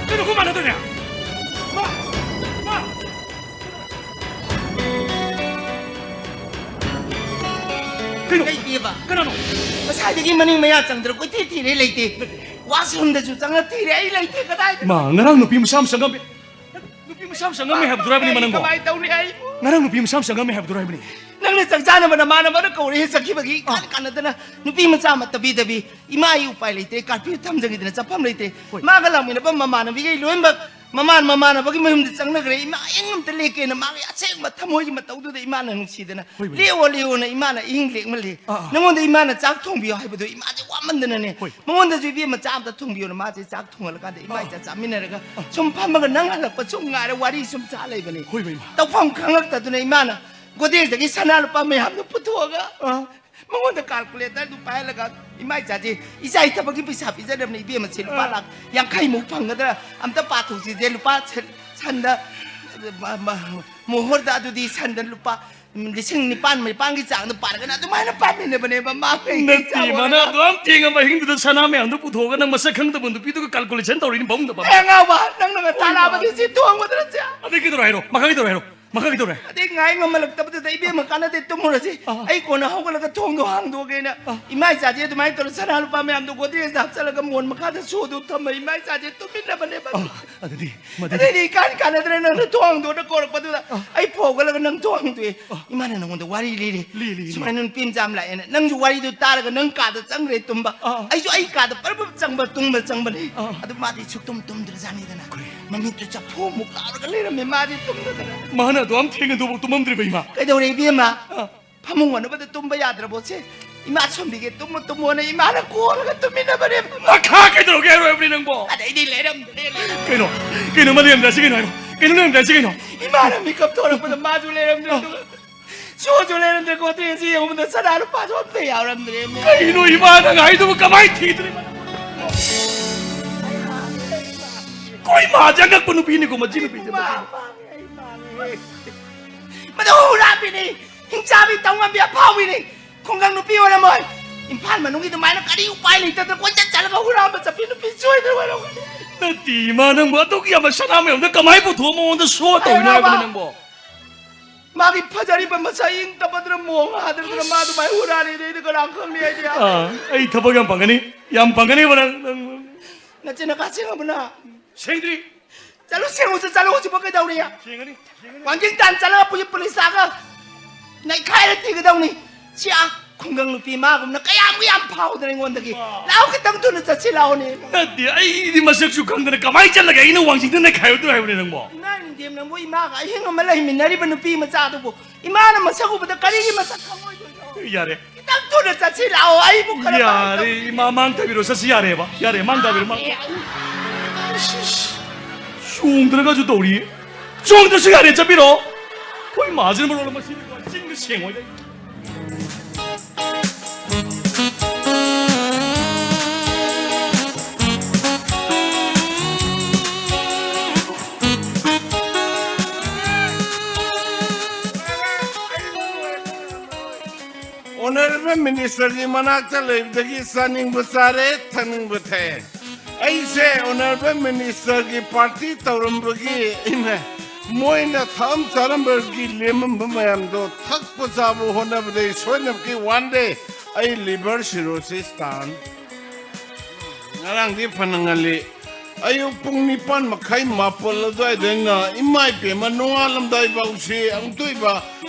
ꯀꯩꯅꯣ ꯑꯩꯈꯣꯏ ꯃꯥꯟꯅꯗꯣꯏꯅꯦ? ꯃꯥ! ꯃꯥ! ꯀꯩꯅꯣ? ꯂꯩꯇꯦꯕ꯫ ꯀꯅꯥꯅꯣ? ꯉꯁꯥꯏꯗꯒꯤ ꯃꯅꯤꯡ ꯃꯌꯥ ꯆꯪꯗ꯭ꯔ ꯀꯣꯏꯊꯤ ꯊꯤꯔꯦ, ꯂꯩꯇꯦ꯫ ꯋꯥꯁꯔꯨꯝꯗꯁꯨ ꯆꯪꯉ ꯊꯤꯔꯦ, ꯑꯩ ꯂꯩꯇꯦ꯫ ꯀꯗꯥꯏꯗ? ꯃꯥ, ꯉꯔꯥꯡ ꯅꯨꯄꯤ ꯃꯆꯥ ꯑꯃ ꯆꯪꯉꯝꯃꯦ꯫ ꯅꯨꯄꯤ ꯃꯆꯥ ꯑꯃ ꯆꯪꯉꯝꯃꯦ ꯍꯥꯏꯕꯗꯨꯔ ꯍꯥꯏꯕꯅꯤ ꯃꯅꯪꯕꯣ? ꯀꯃꯥꯏ ꯇꯧꯅꯤ ꯑꯩꯕꯨ? ꯉꯔꯥꯡ ꯅꯨꯄꯤ ꯃꯆꯥ ꯑꯃ ꯆꯪꯉꯝꯃꯦ ꯍꯥꯏꯕꯗꯨꯔ ꯍꯥꯏꯕꯅꯤ? ꯅꯪꯅ ꯆꯥꯛ ꯆꯥꯅꯕ ꯅꯃꯥꯟꯅꯕꯅ ꯀꯧꯔꯛꯑꯦ ꯆꯠꯈꯤꯕꯒꯤ ꯑꯥ꯫ ꯏꯀꯥꯟ ꯀꯥꯟꯅꯗꯅ ꯅꯨꯄꯤ ꯃꯆꯥ ꯑꯃ ꯇꯕꯤ ꯇꯕꯤ ꯏꯃꯥ ꯑꯩ ꯎꯄꯥꯏ ꯂꯩꯇ꯭ꯔꯦ, curfew ꯊꯝꯖꯟꯈꯤꯗꯅ ꯆꯠꯐꯝ ꯂꯩꯇ꯭ꯔꯦ꯫ ꯍꯣꯏ꯫ ꯃꯥꯒ ꯂꯥꯛꯃꯤꯟꯅꯕ ꯃꯃꯥꯟꯅꯕꯤꯈꯩ ꯂꯣꯏꯅꯃꯛ ꯃꯃꯥꯟ ꯃꯃꯥꯟꯅꯕꯒꯤ ꯃꯌꯨꯝꯗ ꯆꯪꯅꯈ꯭ꯔꯦ꯫ ꯏꯃꯥ ꯑꯩ ꯑꯝꯇ ꯂꯦꯛꯀꯦꯅ ꯃꯥꯒꯤ ꯑꯁꯦꯡꯕ ꯊꯃꯣꯏꯒꯤ ꯃꯇꯧꯗꯨꯗ ꯏꯃꯥꯅ ꯅꯨꯡꯁꯤꯗꯅ ꯍꯣꯏ, ꯍꯣꯏ꯫ ꯂꯦꯛꯑꯣ ꯂꯦꯛꯑꯣꯅ ꯏꯃꯥꯅ ꯑꯍꯤꯡ ꯂꯦꯛꯃꯜꯂꯦ꯫ ꯑꯥ, ꯑꯥ꯫ ꯅꯉꯣꯟꯗ ꯏꯃꯥꯅ ꯆꯥꯛ ꯊꯣꯡꯕꯤꯌꯣ ꯍꯥꯏꯕꯗꯣ ꯏꯃꯥꯁꯦ ꯋꯥꯃꯟꯗꯅꯅꯦ꯫ ꯍꯣꯏ꯫ ꯃꯉꯣꯟꯗꯁꯨ ꯏꯕꯦꯝꯃ ꯆꯥ ꯑꯝꯇ ꯊꯣꯡꯕꯤꯌꯣꯅ ꯃꯥꯁꯦ ꯆꯥꯛ ꯊꯣꯡꯍꯜꯂꯀꯥꯟꯗ ꯏꯃꯥ ꯑꯥ꯫ ꯏꯆꯥ ꯆꯥꯃꯤꯟꯅꯔꯒ ꯑꯥ꯫ ꯁꯨꯝ ꯐꯝꯃꯒ ꯅꯪ ꯍꯜꯂꯛꯄ ꯁꯨꯝ ꯉꯥꯏꯔ ꯋꯥꯔꯤ ꯁꯨꯝ ꯁꯥ ꯂꯩꯕꯅꯦ꯫ ꯍꯣꯏ, ꯍꯣꯏ, ꯏꯃꯥ꯫ ꯇꯧꯐꯝ ꯈꯪꯉꯛꯇꯗꯨꯅ ꯏꯃꯥꯅ ꯒꯣꯗꯦꯖꯗꯒꯤ ꯁꯅꯥ ꯂꯨꯄꯥ ꯃꯌꯥꯝꯗꯣ ꯄꯨꯊꯣꯛꯑꯒ ꯑꯥ꯫ ꯃꯉꯣꯟꯗ calculatorꯗꯨ ꯄꯥꯏꯍꯜꯂꯒ, "ꯏꯃꯥ ꯏꯆꯥꯁꯦ, ꯏꯆꯥ ꯏ ꯊꯕꯛꯀꯤ ꯄꯩꯁꯥ ꯄꯤꯖꯔꯕꯅꯦ ꯏꯕꯦꯝꯃꯁꯦ ꯂꯨꯄꯥ ꯑꯥ꯫ ꯂꯥꯛ ꯌꯥꯡꯈꯩꯃꯨꯛ ꯐꯪꯒꯗ꯭ꯔꯥ? ꯑꯝꯇ ꯄꯥꯊꯣꯛꯁꯤꯁꯦ ꯂꯨꯄꯥ ꯁꯟ-, ꯁꯟꯗ, ꯃ-, ꯃ-, ꯃꯣꯍꯣꯔꯗ ꯑꯗꯨꯗꯤ ꯁꯟꯗ ꯂꯨꯄꯥ ꯂꯤꯁꯤꯡ ꯅꯤꯄꯥꯟ ꯅꯤꯄꯥꯟꯒꯤ ꯆꯥꯡꯗ ꯄꯥꯔꯒꯅ ꯑꯗꯨꯃꯥꯏꯅ ꯄꯥꯝꯃꯤꯟꯅꯕꯅꯦꯕ꯫ ꯃꯥ ꯀꯩ ꯅꯠꯇꯦ, ꯆꯥꯎꯔꯒ ꯃꯥꯅ ꯑꯗꯨꯌꯥꯝ ꯊꯦꯡꯉꯕ ꯑꯍꯤꯡꯗꯨꯗ ꯁꯅꯥ ꯃꯌꯥꯝꯗꯨ ꯄꯨꯊꯣꯛꯑꯒ ꯅꯪ ꯃꯁꯛ ꯈꯪꯗꯕ ꯅꯨꯄꯤꯗꯨꯒ calculation ꯇꯧꯔꯤꯅꯤ ꯐꯃꯨꯡꯗ ꯐꯝꯃ꯫ ꯑꯦ, ꯑꯉꯥꯎꯕ, ꯅꯪꯅ ꯉꯟꯇꯥ ꯂꯥꯛꯑꯕꯗꯤ ꯁꯤ ꯊꯣꯡꯕꯗꯨꯅ ꯆꯦ꯫ ꯑꯗꯩ ꯀꯩꯗꯧꯔꯦ ꯍꯥꯏꯔꯣ? ꯃꯈꯥ ꯀꯩꯗꯧꯔꯦ ꯍꯥꯏꯔꯣ? ꯃꯈꯥ ꯀꯩꯗꯧꯔꯦ? ꯑꯗꯩ ꯉꯥꯏ ꯉꯝꯃꯜꯂꯛꯇꯕꯗꯨꯗ, "ꯏꯕꯦꯝꯃ, ꯀꯥꯟꯅꯗꯦ, ꯇꯨꯝꯃꯨꯔꯁꯤ꯫ ꯑꯥ꯫ ꯑꯩ ꯀꯣꯟꯅ ꯍꯧꯒꯠꯂꯒ ꯊꯣꯡꯗꯣ ꯍꯥꯡꯗꯣꯛꯑꯒꯦꯅ" ꯑꯥ꯫ ꯏꯃꯥ ꯏꯆꯥꯁꯦ ꯑꯗꯨꯃꯥꯏꯅ ꯇꯧꯔ ꯁꯅꯥ ꯂꯨꯄꯥ ꯃꯌꯥꯝꯗꯣ ꯒꯣꯗ꯭ꯔꯦꯖꯇ ꯍꯥꯞꯆꯜꯂꯒ ꯃꯣꯟ ꯃꯈꯥꯗ ꯁꯣꯗꯨ ꯊꯝꯃ ꯏꯃꯥ ꯏꯆꯥꯁꯦ ꯇꯨꯝꯃꯤꯟꯅꯕꯅꯦꯕ꯫ ꯑꯥ, ꯑꯗꯨꯗꯤ, ꯃꯗꯨꯗꯤ ꯑꯗꯩꯗꯤ ꯏꯀꯥꯟ ꯀꯥꯟꯅꯗꯅ ꯅꯪꯅ ꯊꯣꯡ ꯍꯥꯡꯗꯣꯛꯑꯅ ꯀꯧꯔꯛꯄꯗꯨꯗ ꯑꯥ꯫ ꯑꯩ ꯐꯧꯒꯠꯂꯒ ꯅꯪ ꯊꯣꯡ ꯍꯥꯡꯗꯣꯛꯑꯦ꯫ ꯑꯥ꯫ "ꯏꯃꯥꯅ ꯅꯪꯉꯣꯟꯗ ꯋꯥꯔꯤ ꯂꯤꯔꯦ꯫ ꯂꯤ, ꯂꯤ, ꯂꯤ꯫ ꯁꯨꯃꯥꯏꯅ ꯅꯨꯄꯤ ꯃꯆꯥ ꯑꯃ ꯂꯥꯛꯑꯦꯅ꯫ ꯅꯪꯁꯨ ꯋꯥꯔꯤꯗꯨ ꯇꯥꯔꯒ ꯅꯪ ꯀꯥꯗ ꯆꯪꯈ꯭ꯔꯦ ꯇꯨꯝꯕ꯫ ꯑꯥ꯫ ꯑꯩꯁꯨ ꯑꯩ ꯀꯥꯗ ꯄꯔꯞ ꯄꯔꯞ ꯆꯪꯕ, ꯇꯨꯝꯕ ꯆꯪꯕꯅꯦ꯫ ꯑꯥ꯫ ꯑꯗꯨ ꯃꯥꯗꯤ ꯁꯨꯛꯇꯨꯝ ꯇꯨꯝꯗ꯭ꯔꯖꯥꯠꯅꯤꯗꯅ꯫ ꯀꯔꯤ? ꯃꯃꯤꯠꯇꯨ ꯆꯐꯨꯃꯨꯛ ꯂꯥꯎꯔꯒ ꯂꯩꯔꯝꯃꯦ ꯃꯥꯗꯤ ꯇꯨꯝꯗꯗꯅ꯫ ꯃꯥꯅ ꯑꯗꯨꯌꯥꯝ ꯊꯦꯡꯅꯗꯨꯕꯨ ꯇꯨꯝꯃꯝꯗ꯭ꯔꯤꯕ ꯏꯃꯥ?" "ꯀꯩꯗꯧꯔꯦ ꯏꯕꯦꯝꯃ? ꯑꯥ꯫ ꯐꯃꯨꯡ ꯑꯣꯟꯅꯕꯗ ꯇꯨꯝꯕ ꯌꯥꯗ꯭ꯔꯕꯣ ꯁꯦ? ꯏꯃꯥ ꯁꯣꯝꯕꯤꯒꯦ, ꯇꯨꯝꯃꯣ, ꯇꯨꯝꯃꯣꯅ ꯏꯃꯥꯅ ꯀꯣꯜꯂꯒ ꯇꯨꯝꯃꯤꯟꯅꯕꯅꯦ꯫ ꯃꯈꯥ ꯀꯩꯗꯧꯔꯒꯦ ꯍꯥꯏꯔꯣ ꯍꯥꯏꯕꯅꯤ ꯅꯪꯕꯣ?" ꯑꯗꯩꯗꯤ ꯂꯩꯔꯝꯗ꯭ꯔꯦ, ꯂꯩꯔꯝꯗ꯭ꯔꯦ꯫ ꯀꯩꯅꯣ? ꯀꯩꯅꯣ ꯃꯗꯨ ꯌꯥꯝ ꯇꯥꯏꯁꯤ ꯀꯩꯅꯣ ꯍꯥꯏꯔꯣ? ꯀꯩꯅꯣ ꯅꯪ ꯌꯥꯝ ꯇꯥꯏꯁꯤ ꯀꯩꯅꯣ? ꯏꯃꯥꯅ ꯃꯤꯀꯞ ꯊꯣꯔꯛꯄꯗ ꯃꯥꯁꯨ ꯂꯩꯔꯝꯗ꯭ꯔꯦ, ꯑꯥ꯫ ꯑꯗꯨꯒ ꯁꯣꯁꯨ ꯂꯩꯔꯝꯗ꯭ꯔꯦ, ꯈꯣꯠꯇ꯭ꯔꯦ꯫ ꯁꯤ ꯌꯦꯡꯉꯨꯕꯗ ꯁꯅꯥ ꯂꯨꯄꯥꯁꯨ ꯑꯝꯇ ꯌꯥꯎꯔꯝꯗ꯭ꯔꯦ꯫ ꯀꯩꯅꯣ ꯏꯃꯥ ꯅꯪ ꯍꯥꯏꯗꯨꯕꯨ ꯀꯃꯥꯏꯅ ꯊꯤꯗ꯭ꯔꯤꯕ? ꯑꯩꯈꯣꯏ ꯃꯥꯁꯦ ꯑꯉꯛꯄ ꯅꯨꯄꯤꯅꯤꯀꯣ, ꯃꯁꯤ ꯅꯨꯄꯤꯁꯦ, ꯃꯁꯤ꯫ ꯃꯥ, ꯃꯥ, ꯑꯩ ꯃꯥꯡꯉꯦ꯫ ꯃꯗꯨ ꯍꯨꯔꯥꯟꯕꯤꯅꯤ, ꯍꯤꯡꯆꯥꯕꯤ, ꯇꯧꯉꯝꯕꯤ, ꯑꯐꯥꯎꯕꯤꯅꯤ꯫ ꯈꯨꯡꯒꯪ ꯅꯨꯄꯤ ꯑꯣꯏꯔꯝꯃꯣꯏ꯫ ꯏꯝꯐꯥꯜ ꯃꯅꯨꯡꯒꯤ ꯑꯗꯨꯃꯥꯏꯅ ꯀꯔꯤ ꯎꯄꯥꯏ ꯂꯩꯇꯗꯅ ꯀꯣꯏꯆꯠ ꯆꯠꯂꯒ ꯍꯨꯔꯥꯟꯕ ꯆꯠꯄꯤ ꯅꯨꯄꯤ ꯁꯣꯏꯗꯅ ꯑꯣꯏꯔꯝꯒꯅꯤ꯫ ꯅꯠꯇꯦ ꯏꯃꯥ, ꯅꯪꯕꯨ ꯑꯗꯨꯛ ꯌꯥꯝꯕ ꯁꯅꯥ ꯃꯌꯥꯝꯗꯣ ꯀꯃꯥꯏ ꯄꯨꯊꯣꯛꯑ ꯃꯉꯣꯟꯗ ꯁꯣ ꯇꯧꯔꯤꯅꯣ ꯍꯥꯏꯕꯅꯤ ꯅꯪꯕꯣ? ꯃꯥꯒꯤ ꯐꯖꯔꯤꯕ ꯃꯁꯛ ꯏꯪ ꯇꯞꯄꯗꯨꯅ ꯃꯣꯡ ꯍꯥꯗ꯭ꯔꯗꯨꯅ ꯃꯥ ꯑꯗꯨꯃꯥꯏꯅ ꯍꯨꯔꯥꯜꯂꯦꯗꯤ ꯑꯩꯗꯤ ꯀꯅꯥ ꯈꯪꯅꯤ ꯑꯩꯗꯤ꯫ ꯑꯥ, ꯑꯩ ꯊꯕꯛ ꯌꯥꯝ ꯐꯪꯒꯅꯤ, ꯌꯥꯝ ꯐꯪꯒꯅꯤꯕ ꯅꯪ, ꯅꯪ꯫ ꯅꯆꯤꯟ ꯅꯈꯥ ꯁꯦꯡꯉꯕꯅ? ꯁꯦꯡꯗ꯭ꯔꯤ꯫ ꯆꯠꯂꯨ, ꯁꯦꯡꯉꯨ ꯆꯠ-, ꯆꯠꯂꯨ, ꯍꯧꯖꯤꯛꯐꯥꯎ ꯀꯩꯗꯧꯔꯤ? ꯁꯦꯡꯒꯅꯤ, ꯁꯦꯡꯒꯅꯤ꯫ ꯋꯥꯡꯖꯤꯡ ꯇꯥꯟ ꯆꯠꯂꯒ ꯄꯨꯂꯤꯁ, ꯄꯨꯂꯤꯁ ꯂꯥꯛꯑꯒ ꯅꯩꯈꯥꯏꯔ ꯊꯤꯒꯗꯧꯅꯤ꯫ ꯁꯤ ꯑꯥ ꯈꯨꯡꯒꯪ ꯅꯨꯄꯤ ꯃꯥꯒꯨꯝꯅ ꯀꯌꯥꯝ ꯌꯥꯝ ꯐꯥꯎꯗꯅ ꯑꯩꯉꯣꯟꯗꯒꯤ꯫ ꯑꯥ꯫ ꯂꯥꯛꯑꯣ, ꯈꯤꯇꯪ ꯊꯨꯅ ꯆꯠꯁꯤ ꯂꯥꯛꯑꯣꯅꯦ꯫ ꯅꯠꯇꯦ, ꯑꯩꯗꯤ ꯃꯁꯛꯁꯨ ꯈꯪꯗꯅ ꯀꯃꯥꯏꯅ ꯆꯠꯂꯒ ꯑꯩꯅ ꯋꯥꯡꯖꯤꯡꯗ ꯅꯩꯈꯥꯏꯔꯨꯗꯣꯏꯅꯣ ꯍꯥꯏꯕꯅꯦ ꯅꯪꯕꯣ? ꯏꯃꯥ ꯅꯤꯡꯊꯦꯝ ꯅꯪꯕꯨ ꯏꯃꯥꯒ ꯑꯍꯤꯡ ꯑꯃ ꯂꯩꯃꯤꯟꯅꯔꯤꯕ ꯅꯨꯄꯤ ꯃꯆꯥꯗꯨꯕꯨ ꯏꯃꯥꯅ ꯃꯁꯛ ꯎꯕꯗ ꯀꯔꯤꯒꯤ ꯃꯁꯛ ꯈꯪꯉꯣꯏꯗꯣꯏꯅꯣ? ꯌꯥꯔꯦ꯫ ꯈꯤꯇꯪ ꯊꯨꯅ ꯆꯠꯁꯤ ꯂꯥꯛꯑꯣ, ꯑꯩꯕꯨ ꯈꯔ ꯌꯥꯔꯦ, ꯏꯃꯥ ꯃꯥꯡ ꯊꯥꯕꯤꯔꯣ, ꯆꯠꯁꯤ ꯌꯥꯔꯦꯕ꯫ ꯌꯥꯔꯦ, ꯃꯥꯡ ꯊꯥꯕꯤꯔꯣ, ꯃꯥꯡ꯫ ꯑꯦ, ꯑꯩ ꯏꯁ, ꯏꯁ, ꯆꯣꯡꯗꯅꯒꯁꯨ ꯇꯧꯔꯤ꯫ ꯆꯣꯡꯗ꯭ꯔꯁꯨ ꯌꯥꯔꯦ, ꯆꯠꯄꯤꯔꯣ꯫ ꯑꯩꯈꯣꯏ ꯃꯥꯁꯤꯅ ꯃꯔꯣꯜ ꯑꯃ ꯁꯤꯗꯤ ꯆꯤꯟꯒ ꯁꯦꯡꯉꯣꯏꯗ꯫ Honorable Ministerꯒꯤ ꯃꯅꯥꯛꯇ ꯂꯩꯕꯗꯒꯤ ꯆꯥꯅꯤꯡꯕ ꯆꯥꯔꯦ, ꯊꯛꯅꯤꯡꯕ ꯊꯛꯑꯦ꯫ ꯑꯩꯁꯦ Honorable Ministerꯒꯤ party ꯇꯧꯔꯝꯕꯒꯤ ꯑꯩꯅ ꯃꯣꯏꯅ ꯊꯛꯑꯝ ꯆꯥꯔꯝꯕꯒꯤ ꯂꯦꯝꯃꯝꯕ ꯃꯌꯥꯝꯗꯣ ꯊꯛꯄ ꯆꯥꯕ ꯍꯣꯠꯅꯕꯗ ꯑꯩ ꯁꯣꯏꯗꯅꯃꯛꯀꯤ one day ꯑꯩ liver cirrhosis ꯇꯥꯔꯅꯤ꯫ ꯉꯔꯥꯡꯗꯤ ꯐꯅ ꯉꯜꯂꯤ꯫ ꯑꯌꯨꯛ ꯄꯨꯡ ꯅꯤꯄꯥꯟ ꯃꯈꯥꯏ, ꯃꯥꯄꯜ ꯑꯗꯨꯋꯥꯏꯗ ꯑꯩꯅ, "ꯏꯃꯥ ꯏꯄꯦꯝꯃ, ꯅꯣꯡꯉꯥꯜꯂꯝꯗꯥꯏ ꯐꯥꯎꯁꯤ ꯑꯃꯨꯛꯇꯣꯏꯕ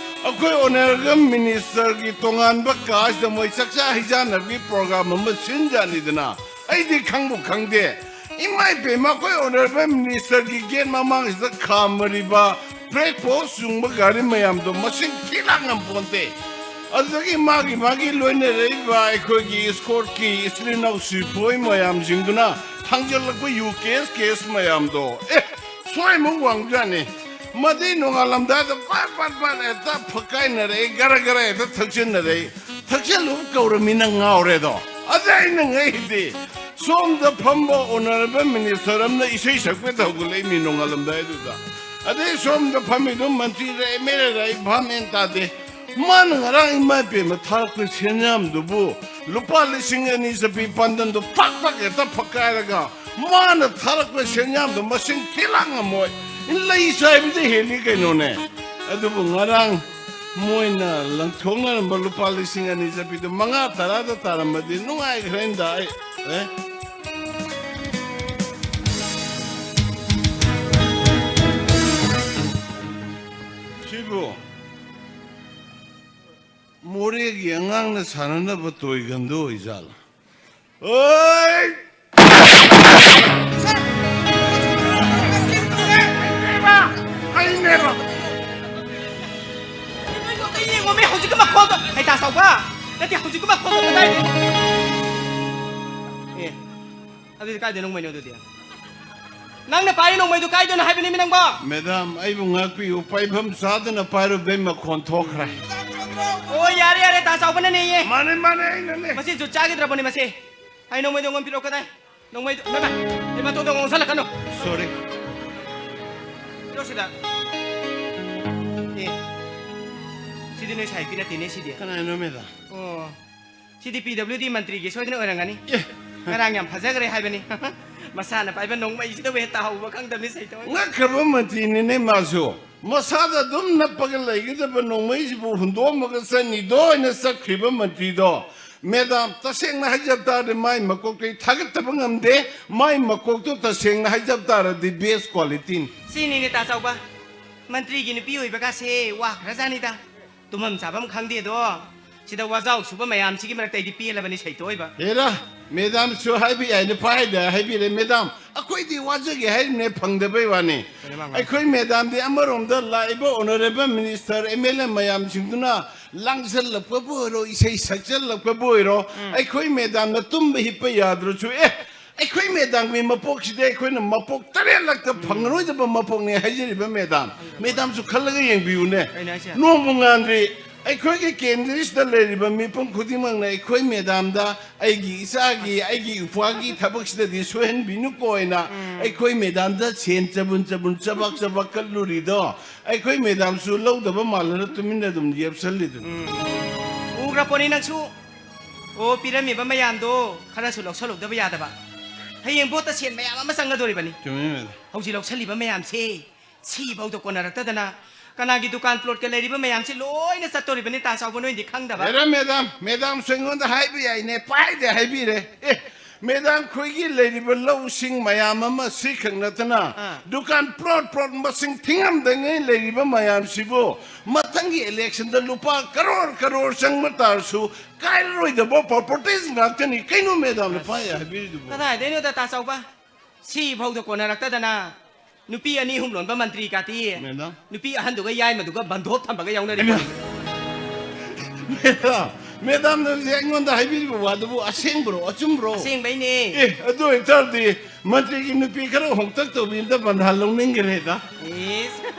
ꯑꯩꯈꯣꯏ Honorable Ministerꯒꯤ ꯇꯣꯉꯥꯟꯕ ꯀꯥꯁꯤꯗ ꯃꯣꯏ ꯆꯥꯛꯆꯥ ꯍꯩꯖꯥꯟꯅꯕꯒꯤ program ꯑꯃ ꯁꯤꯟꯖꯥꯅꯤꯗꯅ?" ꯑꯩꯗꯤ ꯈꯪꯕꯨ ꯈꯪꯗꯦ꯫ ꯏꯃꯥ ꯏꯄꯦꯝꯃ, ꯑꯩꯈꯣꯏ Honorable Ministerꯒꯤ gate ꯃꯃꯥꯡꯁꯤꯗ ꯈꯥꯝꯃꯔꯤꯕ flag post ꯌꯨꯡꯕ ꯒꯥꯔꯤ ꯃꯌꯥꯝꯗꯣ ꯃꯁꯤꯡ ꯊꯤ ꯂꯥꯛ ꯉꯝꯄꯣꯟꯇꯦ꯫ ꯑꯗꯨꯗꯒꯤ ꯃꯥꯒꯤ, ꯃꯥꯒꯤ ꯂꯣꯏꯅꯔꯛꯏꯕ ꯑꯩꯈꯣꯏꯒꯤ escortꯀꯤ ꯏꯆꯤꯜ ꯏꯅꯥꯎ ꯁꯤꯄꯣꯏ ꯃꯌꯥꯝꯁꯤꯡꯗꯨꯅ ꯊꯥꯡꯖꯜꯂꯛꯄ ꯌꯨ case, case ꯃꯌꯥꯝꯗꯣ, ꯑꯦ, ꯁ꯭ꯋꯥꯏꯃꯨꯛ ꯋꯥꯡꯖꯥꯠꯅꯤ꯫ ꯃꯗꯩ ꯅꯣꯡꯉꯥꯜꯂꯝꯗꯥꯏꯗ ꯄꯠ ꯄꯠ ꯄꯠ ꯍꯦꯛꯇ ꯐꯛꯀꯥꯏꯅꯔꯛꯏ, ꯒꯔ ꯒꯔ ꯍꯦꯛꯇ ꯊꯛꯆꯤꯟꯅꯔꯛꯏ꯫ ꯊꯛꯆꯜꯂꯨ ꯀꯧꯔꯃꯤꯅ ꯉꯥꯎꯔꯦꯗꯣ꯫ ꯑꯗ ꯑꯩꯅ ꯉꯛꯏꯗꯤ, ꯁꯣꯝꯗ ꯐꯝꯕ Honorable Minister ꯑꯃꯅ ꯏꯁꯩ ꯁꯛꯄꯗ ꯍꯧꯒꯠꯂꯛꯏ ꯃꯤ ꯅꯣꯡꯉꯥꯜꯂꯝꯗꯥꯏꯗꯨꯗ꯫ ꯑꯗꯩ ꯁꯣꯝꯗ ꯐꯝꯃꯤꯗꯨ ꯃꯟꯇ꯭ꯔꯤꯔ MLAꯔ ꯑꯩ ꯚꯥꯞ ꯃꯦꯟ ꯇꯥꯗꯦ꯫ ꯃꯥꯅ ꯉꯔꯥꯡ ꯏꯃꯥ ꯏꯕꯦꯝꯃ ꯊꯥꯔꯛꯄ ꯁꯦꯟꯌꯥꯝꯗꯨꯕꯨ ꯂꯨꯄꯥ ꯂꯤꯁꯤꯡ ꯑꯅꯤ ꯆꯠꯄꯤ ꯄꯥꯟꯗꯝꯗꯣ ꯐꯛ ꯐꯛ ꯍꯦꯛꯇ ꯐꯛꯀꯥꯏꯔꯒ ꯃꯥꯅ ꯊꯥꯔꯛꯄ ꯁꯦꯟꯌꯥꯝꯗꯣ ꯃꯁꯤꯡ ꯊꯤꯂꯥꯡ ꯉꯝꯃꯣꯏ꯫ ꯂꯩ ꯆꯥꯏꯕꯗ ꯍꯦꯜꯂꯤ ꯀꯩꯅꯣꯅꯦ꯫ ꯑꯗꯨꯕꯨ ꯉꯔꯥꯡ ꯃꯣꯏꯅ ꯂꯪꯊꯣꯛꯅꯔꯝꯕ ꯂꯨꯄꯥ ꯂꯤꯁꯤꯡ ꯑꯅꯤ ꯆꯠꯄꯤꯗꯨ ꯃꯉꯥ ꯇꯔꯥꯗ ꯇꯥꯔꯝꯃꯗꯤ ꯅꯨꯡꯉꯥꯏꯈ꯭ꯔꯦꯅꯗ ꯑꯩ꯫ ꯑꯦ? ꯁꯤꯕꯨ ꯃꯣꯔꯦꯒꯤ ꯑꯉꯥꯡꯅ ꯁꯥꯟꯅꯅꯕ ꯇꯣꯏꯒꯟꯗꯣ ꯑꯣꯏꯖꯥꯠꯂꯣ? ꯑꯣꯏ! ꯑꯩꯅꯦꯕ! ꯅꯣꯏ ꯂꯣꯛꯇ ꯌꯦꯡꯉꯣꯃꯤ, ꯍꯧꯖꯤꯛꯀꯤ ꯃꯈꯣꯜꯗꯣ꯫ ꯍꯩ, ꯇꯥ ꯆꯥꯎꯕ! ꯅꯠꯇꯦ, ꯍꯧꯖꯤꯛꯀꯤ ꯃꯈꯣꯜꯗꯣ ꯀꯗꯥꯏꯗꯩ? ꯑꯦ, ꯑꯗꯨꯗꯤ ꯀꯥꯏꯗꯩ ꯅꯣꯡꯃꯩꯅꯣ ꯑꯗꯨꯗꯤ? ꯅꯪꯅ ꯄꯥꯏꯔꯤ ꯅꯣꯡꯃꯩꯗꯨ ꯀꯥꯏꯗꯅꯣ ꯍꯥꯏꯕꯅꯤꯃꯤ ꯅꯪꯕꯣ? ꯃꯦꯗꯥꯝ, ꯑꯩꯕꯨ ꯉꯥꯛꯄꯤꯌꯨ꯫ ꯄꯥꯏꯐꯝ ꯆꯥꯗꯅ ꯄꯥꯏꯔꯨꯕꯗꯩ ꯃꯈꯣꯟ ꯊꯣꯛꯈ꯭ꯔꯦ꯫ ꯑꯣ, ꯌꯥꯔꯦ, ꯌꯥꯔꯦ, ꯇꯥ ꯆꯥꯎꯕꯅꯅꯦꯌꯦ꯫ ꯃꯥꯅꯦ, ꯃꯥꯅꯦ, ꯑꯩꯅꯅꯦ꯫ ꯃꯁꯤ ꯖꯨꯠ ꯆꯥꯈꯤꯗ꯭ꯔꯕꯅꯦ ꯃꯁꯤ꯫ ꯑꯩ ꯅꯣꯡꯃꯩꯗꯣ ꯑꯩꯉꯣꯟꯗ ꯄꯤꯔꯛꯑꯣ, ꯀꯗꯥꯏ? ꯅꯣꯡꯃꯩꯗꯣ, ꯏꯃꯥ, ꯏꯃꯥ, ꯇꯣꯟꯗꯣꯟ ꯉꯥꯎꯁꯜꯂꯛꯀꯅꯨ꯫ Sorry꯫ ꯄꯤꯔꯛꯑꯣ ꯁꯤꯗ꯫ ꯑꯦ꯫ ꯁꯤꯗꯤ ꯅꯣꯏ ꯁꯥꯏ ꯅꯨꯄꯤ ꯅꯠꯇꯦꯅꯦ ꯁꯤꯗꯤ꯫ ꯀꯅꯥꯅꯣ ꯃꯦꯗꯥꯝ? ꯑꯣ, ꯁꯤꯗꯤ ꯄꯤ ꯗꯕ꯭ꯂꯤꯎ ꯗꯤ ꯃꯟꯇ꯭ꯔꯤꯒꯤ ꯁꯣꯏꯗꯅ ꯑꯣꯏꯔꯝꯒꯅꯤ꯫ ꯑꯦ꯫ ꯉꯔꯥꯡ ꯌꯥꯝ ꯐꯖꯈ꯭ꯔꯦ ꯍꯥꯏꯕꯅꯤ꯫ ꯃꯁꯥꯅ ꯄꯥꯏꯕ ꯅꯣꯡꯃꯩꯁꯤꯗꯕꯨ ꯍꯦꯛ ꯇꯥꯍꯧꯕ ꯈꯪꯗꯕꯅꯤ ꯁꯩꯇꯣꯏ꯫ ꯉꯛꯈ꯭ꯔꯕ ꯃꯟꯇ꯭ꯔꯤꯅꯤꯅꯦ ꯃꯥꯁꯨ꯫ ꯃꯁꯥꯗ ꯑꯗꯨꯝ ꯅꯞꯄꯒ ꯂꯩꯒꯗꯕ ꯅꯣꯡꯃꯩꯁꯤꯕꯨ ꯍꯨꯟꯗꯣꯛꯑꯝꯃꯒ ꯆꯠꯅꯤꯗꯣ ꯍꯥꯏꯅ ꯆꯠꯈ꯭ꯔꯤꯕ ꯃꯟꯇ꯭ꯔꯤꯗꯣ꯫ ꯃꯦꯗꯥꯝ, ꯇꯁꯦꯡꯅ ꯍꯥꯏꯖꯕ ꯇꯥꯔꯗꯤ ꯃꯥꯏ ꯃꯀꯣꯛꯇ ꯑꯩ ꯊꯥꯒꯠꯇꯕ ꯉꯝꯗꯦ꯫ ꯃꯥꯏ ꯃꯀꯣꯛꯇꯣ ꯇꯁꯦꯡꯅ ꯍꯥꯏꯖꯕ ꯇꯥꯔꯗꯤ best qualityꯅꯤ꯫ ꯁꯤꯅꯤꯅꯦ ꯇꯥ ꯆꯥꯎꯕ, ꯃꯟꯇ꯭ꯔꯤꯒꯤ ꯅꯨꯄꯤ ꯑꯣꯏꯕꯒꯥꯁꯦ ꯋꯥꯈ꯭ꯔꯖꯥꯠꯅꯤꯗ꯫ ꯇꯨꯝꯐꯝ ꯆꯥꯐꯝ ꯈꯪꯗꯦꯗꯣ꯫ ꯁꯤꯗ ꯋꯥꯖꯥꯎ ꯁꯨꯕ ꯃꯌꯥꯝꯁꯤꯒꯤ ꯃꯔꯛꯇ ꯑꯩꯗꯤ ꯄꯦꯜꯂꯕꯅꯤ ꯁꯩꯇꯣꯏꯕ꯫ ꯍꯦꯔꯥ, ꯃꯦꯗꯥꯝꯁꯨ ꯍꯥꯏꯕ ꯌꯥꯏꯅ ꯄꯥꯏꯗ ꯍꯥꯏꯕꯤꯔꯦ꯫ ꯃꯦꯗꯥꯝ, ꯑꯩꯈꯣꯏꯗꯤ ꯋꯥꯖꯒꯦ ꯍꯥꯏꯔꯤꯕꯅꯦ, ꯐꯪꯗꯕꯩ ꯋꯥꯅꯤ꯫ ꯀꯩꯅꯣ ꯃꯥ ꯉꯥꯡ- ꯑꯩꯈꯣꯏ ꯃꯦꯗꯥꯝꯗꯤ ꯑꯃꯔꯣꯝꯗ ꯂꯥꯛꯏꯕ honourable minister, M L A ꯃꯌꯥꯝꯁꯤꯡꯗꯨꯅ ꯂꯥꯡꯁꯜꯂꯛꯄꯕꯨ ꯑꯣꯏꯔꯣ, ꯏꯁꯩ ꯁꯛꯆꯜꯂꯛꯄꯕꯨ ꯑꯣꯏꯔꯣ, ꯑꯩꯈꯣꯏ ꯃꯦꯗꯥꯝꯅ ꯇꯨꯝꯕ ꯍꯤꯞꯄ ꯌꯥꯗ꯭ꯔꯁꯨ, ꯑꯦ, ꯑꯩꯈꯣꯏ ꯃꯦꯗꯥꯝꯒꯤ ꯃꯄꯣꯛꯁꯤꯗꯤ ꯑꯩꯈꯣꯏꯅ ꯃꯄꯣꯛ ꯇꯔꯦꯠꯂꯛꯇ ꯐꯪꯉꯔꯣꯏꯗꯕ ꯃꯄꯣꯛꯅꯤ ꯍꯥꯏꯖꯔꯤꯕ ꯃꯦꯗꯥꯝ꯫ ꯃꯦꯗꯥꯝꯁꯨ ꯈꯜꯂꯒ ꯌꯦꯡꯕꯤꯌꯨꯅꯦ꯫ ꯀꯩꯅꯣ ꯍꯥꯏꯁꯦ? ꯅꯣꯡꯕꯨ ꯉꯥꯟꯗ꯭ꯔꯤ꯫ ꯑꯩꯈꯣꯏꯒꯤ ꯀꯦꯟꯗ꯭ꯔꯁꯤꯗ ꯂꯩꯔꯤꯕ ꯃꯤꯄꯨꯝ ꯈꯨꯗꯤꯡꯃꯛꯅ ꯑꯩꯈꯣꯏ ꯃꯦꯗꯥꯝꯗ ꯑꯩꯒꯤ ꯏꯆꯥꯒꯤ, ꯑꯩꯒꯤ ꯏꯄ꯭ꯋꯥꯒꯤ ꯊꯕꯛꯁꯤꯗꯗꯤ ꯁꯣꯏꯍꯟꯕꯤꯅꯨꯀꯣ ꯍꯥꯏꯅ ꯑꯩꯈꯣꯏ ꯃꯦꯗꯥꯝꯗ ꯁꯦꯟ ꯆꯕꯨꯟ ꯆꯕꯨꯟ ꯆꯕꯥꯛ ꯆꯕꯥꯛ ꯀꯠꯂꯨꯔꯤꯗꯣ ꯑꯩꯈꯣꯏ ꯃꯦꯗꯥꯝꯁꯨ ꯂꯧꯗꯕ ꯃꯥꯜꯂꯅ ꯇꯨꯃꯤꯟꯅ ꯑꯗꯨꯝ ꯌꯦꯞꯁꯜꯂꯤꯗꯨꯅꯤ꯫ ꯎꯈ꯭ꯔ ꯄꯣꯠꯅꯤ ꯅꯪꯁꯨ꯫ ꯑꯣ, ꯄꯤꯔꯝꯃꯤꯕ ꯃꯌꯥꯝꯗꯣ ꯈꯔꯁꯨ ꯂꯧꯁꯜꯍꯧꯗꯕ ꯌꯥꯗꯕ꯫ ꯍꯌꯦꯡ ꯚꯣꯠꯇ ꯁꯦꯟ ꯃꯌꯥꯝ ꯑꯃ ꯆꯪꯒꯗꯣꯔꯤꯕꯅꯤ꯫ ꯆꯨꯝꯃꯤ ꯃꯦꯗꯥꯝ꯫ ꯍꯧꯖꯤꯛ ꯂꯧꯁꯜꯂꯤꯕ ꯃꯌꯥꯝꯁꯦ ꯁꯤꯐꯥꯎꯗ ꯀꯣꯟꯅꯔꯛꯇꯗꯅ ꯀꯅꯥꯒꯤ ꯗꯨꯀꯥꯟ ꯄ꯭ꯂꯣꯠꯀ ꯂꯩꯔꯤꯕ ꯃꯌꯥꯝꯁꯦ ꯂꯣꯏꯅ ꯆꯠꯇꯣꯔꯤꯕꯅꯤ ꯇꯥ ꯆꯥꯎꯕ, ꯅꯣꯏꯗꯤ ꯈꯪꯗꯕ꯫ ꯍꯦꯔꯥ ꯃꯦꯗꯥꯝ, ꯃꯦꯗꯥꯝꯁꯨ ꯑꯩꯉꯣꯟꯗ ꯍꯥꯏꯕ ꯌꯥꯏꯅꯦ, ꯄꯥꯏꯗꯦ ꯍꯥꯏꯕꯤꯔꯦ꯫ ꯑꯦ, ꯃꯦꯗꯥꯝ, ꯑꯩꯈꯣꯏꯒꯤ ꯂꯩꯔꯤꯕ ꯂꯧꯁꯤꯡ ꯃꯌꯥꯝ ꯑꯃ ꯁꯤꯈꯛ ꯅꯠꯇꯅ ꯑꯥ꯫ ꯗꯨꯀꯥꯟ ꯄ꯭ꯂꯣꯠ ꯄ꯭ꯂꯣꯠ ꯃꯁꯤꯡ ꯊꯤꯉꯝꯗꯉꯩ ꯂꯩꯔꯤꯕ ꯃꯌꯥꯝꯁꯤꯕꯨ ꯃꯊꯪꯒꯤ electionꯗ ꯂꯨꯄꯥ ꯀꯔꯣꯔ ꯀꯔꯣꯔ ꯆꯪꯕ ꯇꯥꯔꯁꯨ ꯀꯥꯏꯔꯔꯣꯏꯗꯕ properties ꯉꯥꯛꯇꯅꯤ꯫ ꯀꯩꯅꯣ ꯃꯦꯗꯥꯝꯅ ꯄꯥꯏ ꯍꯥꯏꯕꯤꯔꯤꯗꯨꯕꯨ? ꯀꯗꯥꯏꯗꯩꯅꯣꯗ ꯇꯥ ꯆꯥꯎꯕ? ꯁꯤꯐꯥꯎꯗ ꯀꯣꯟꯅꯔꯛꯇꯗꯅ ꯅꯨꯄꯤ ꯑꯅꯤ ꯑꯍꯨꯝ ꯂꯣꯟꯕ ꯃꯟꯇ꯭ꯔꯤ ꯀꯥꯇꯤ ꯃꯦꯗꯥꯝ꯫ ꯅꯨꯄꯤ ꯑꯍꯟꯗꯨꯒ ꯌꯥꯏꯃꯗꯨꯒ ꯕꯟꯗꯣꯞ ꯊꯝꯕꯒ ꯌꯥꯎꯅꯔꯤꯕ꯫ ꯃꯦꯗꯥꯝ, ꯃꯦꯗꯥꯝꯅ ꯍꯧꯖꯤꯛ ꯑꯩꯉꯣꯟꯗ ꯍꯥꯏꯕꯤꯔꯤꯕ ꯋꯥꯗꯨꯕꯨ ꯑꯁꯦꯡꯕ꯭ꯔꯣ, ꯑꯆꯨꯝꯕ꯭ꯔꯣ? ꯑꯁꯦꯡꯕꯩꯅꯦ꯫ ꯑꯦ, ꯑꯗꯨ ꯑꯣꯏꯇꯥꯔꯗꯤ ꯃꯟꯇ꯭ꯔꯤꯒꯤ ꯅꯨꯄꯤ ꯈꯔ ꯍꯣꯡꯇꯛ ꯇꯧꯕꯤ ꯑꯝꯇ ꯕꯟꯙꯥ ꯂꯧꯅꯤꯡꯈ꯭ꯔꯦꯗ꯫ ꯏꯁ,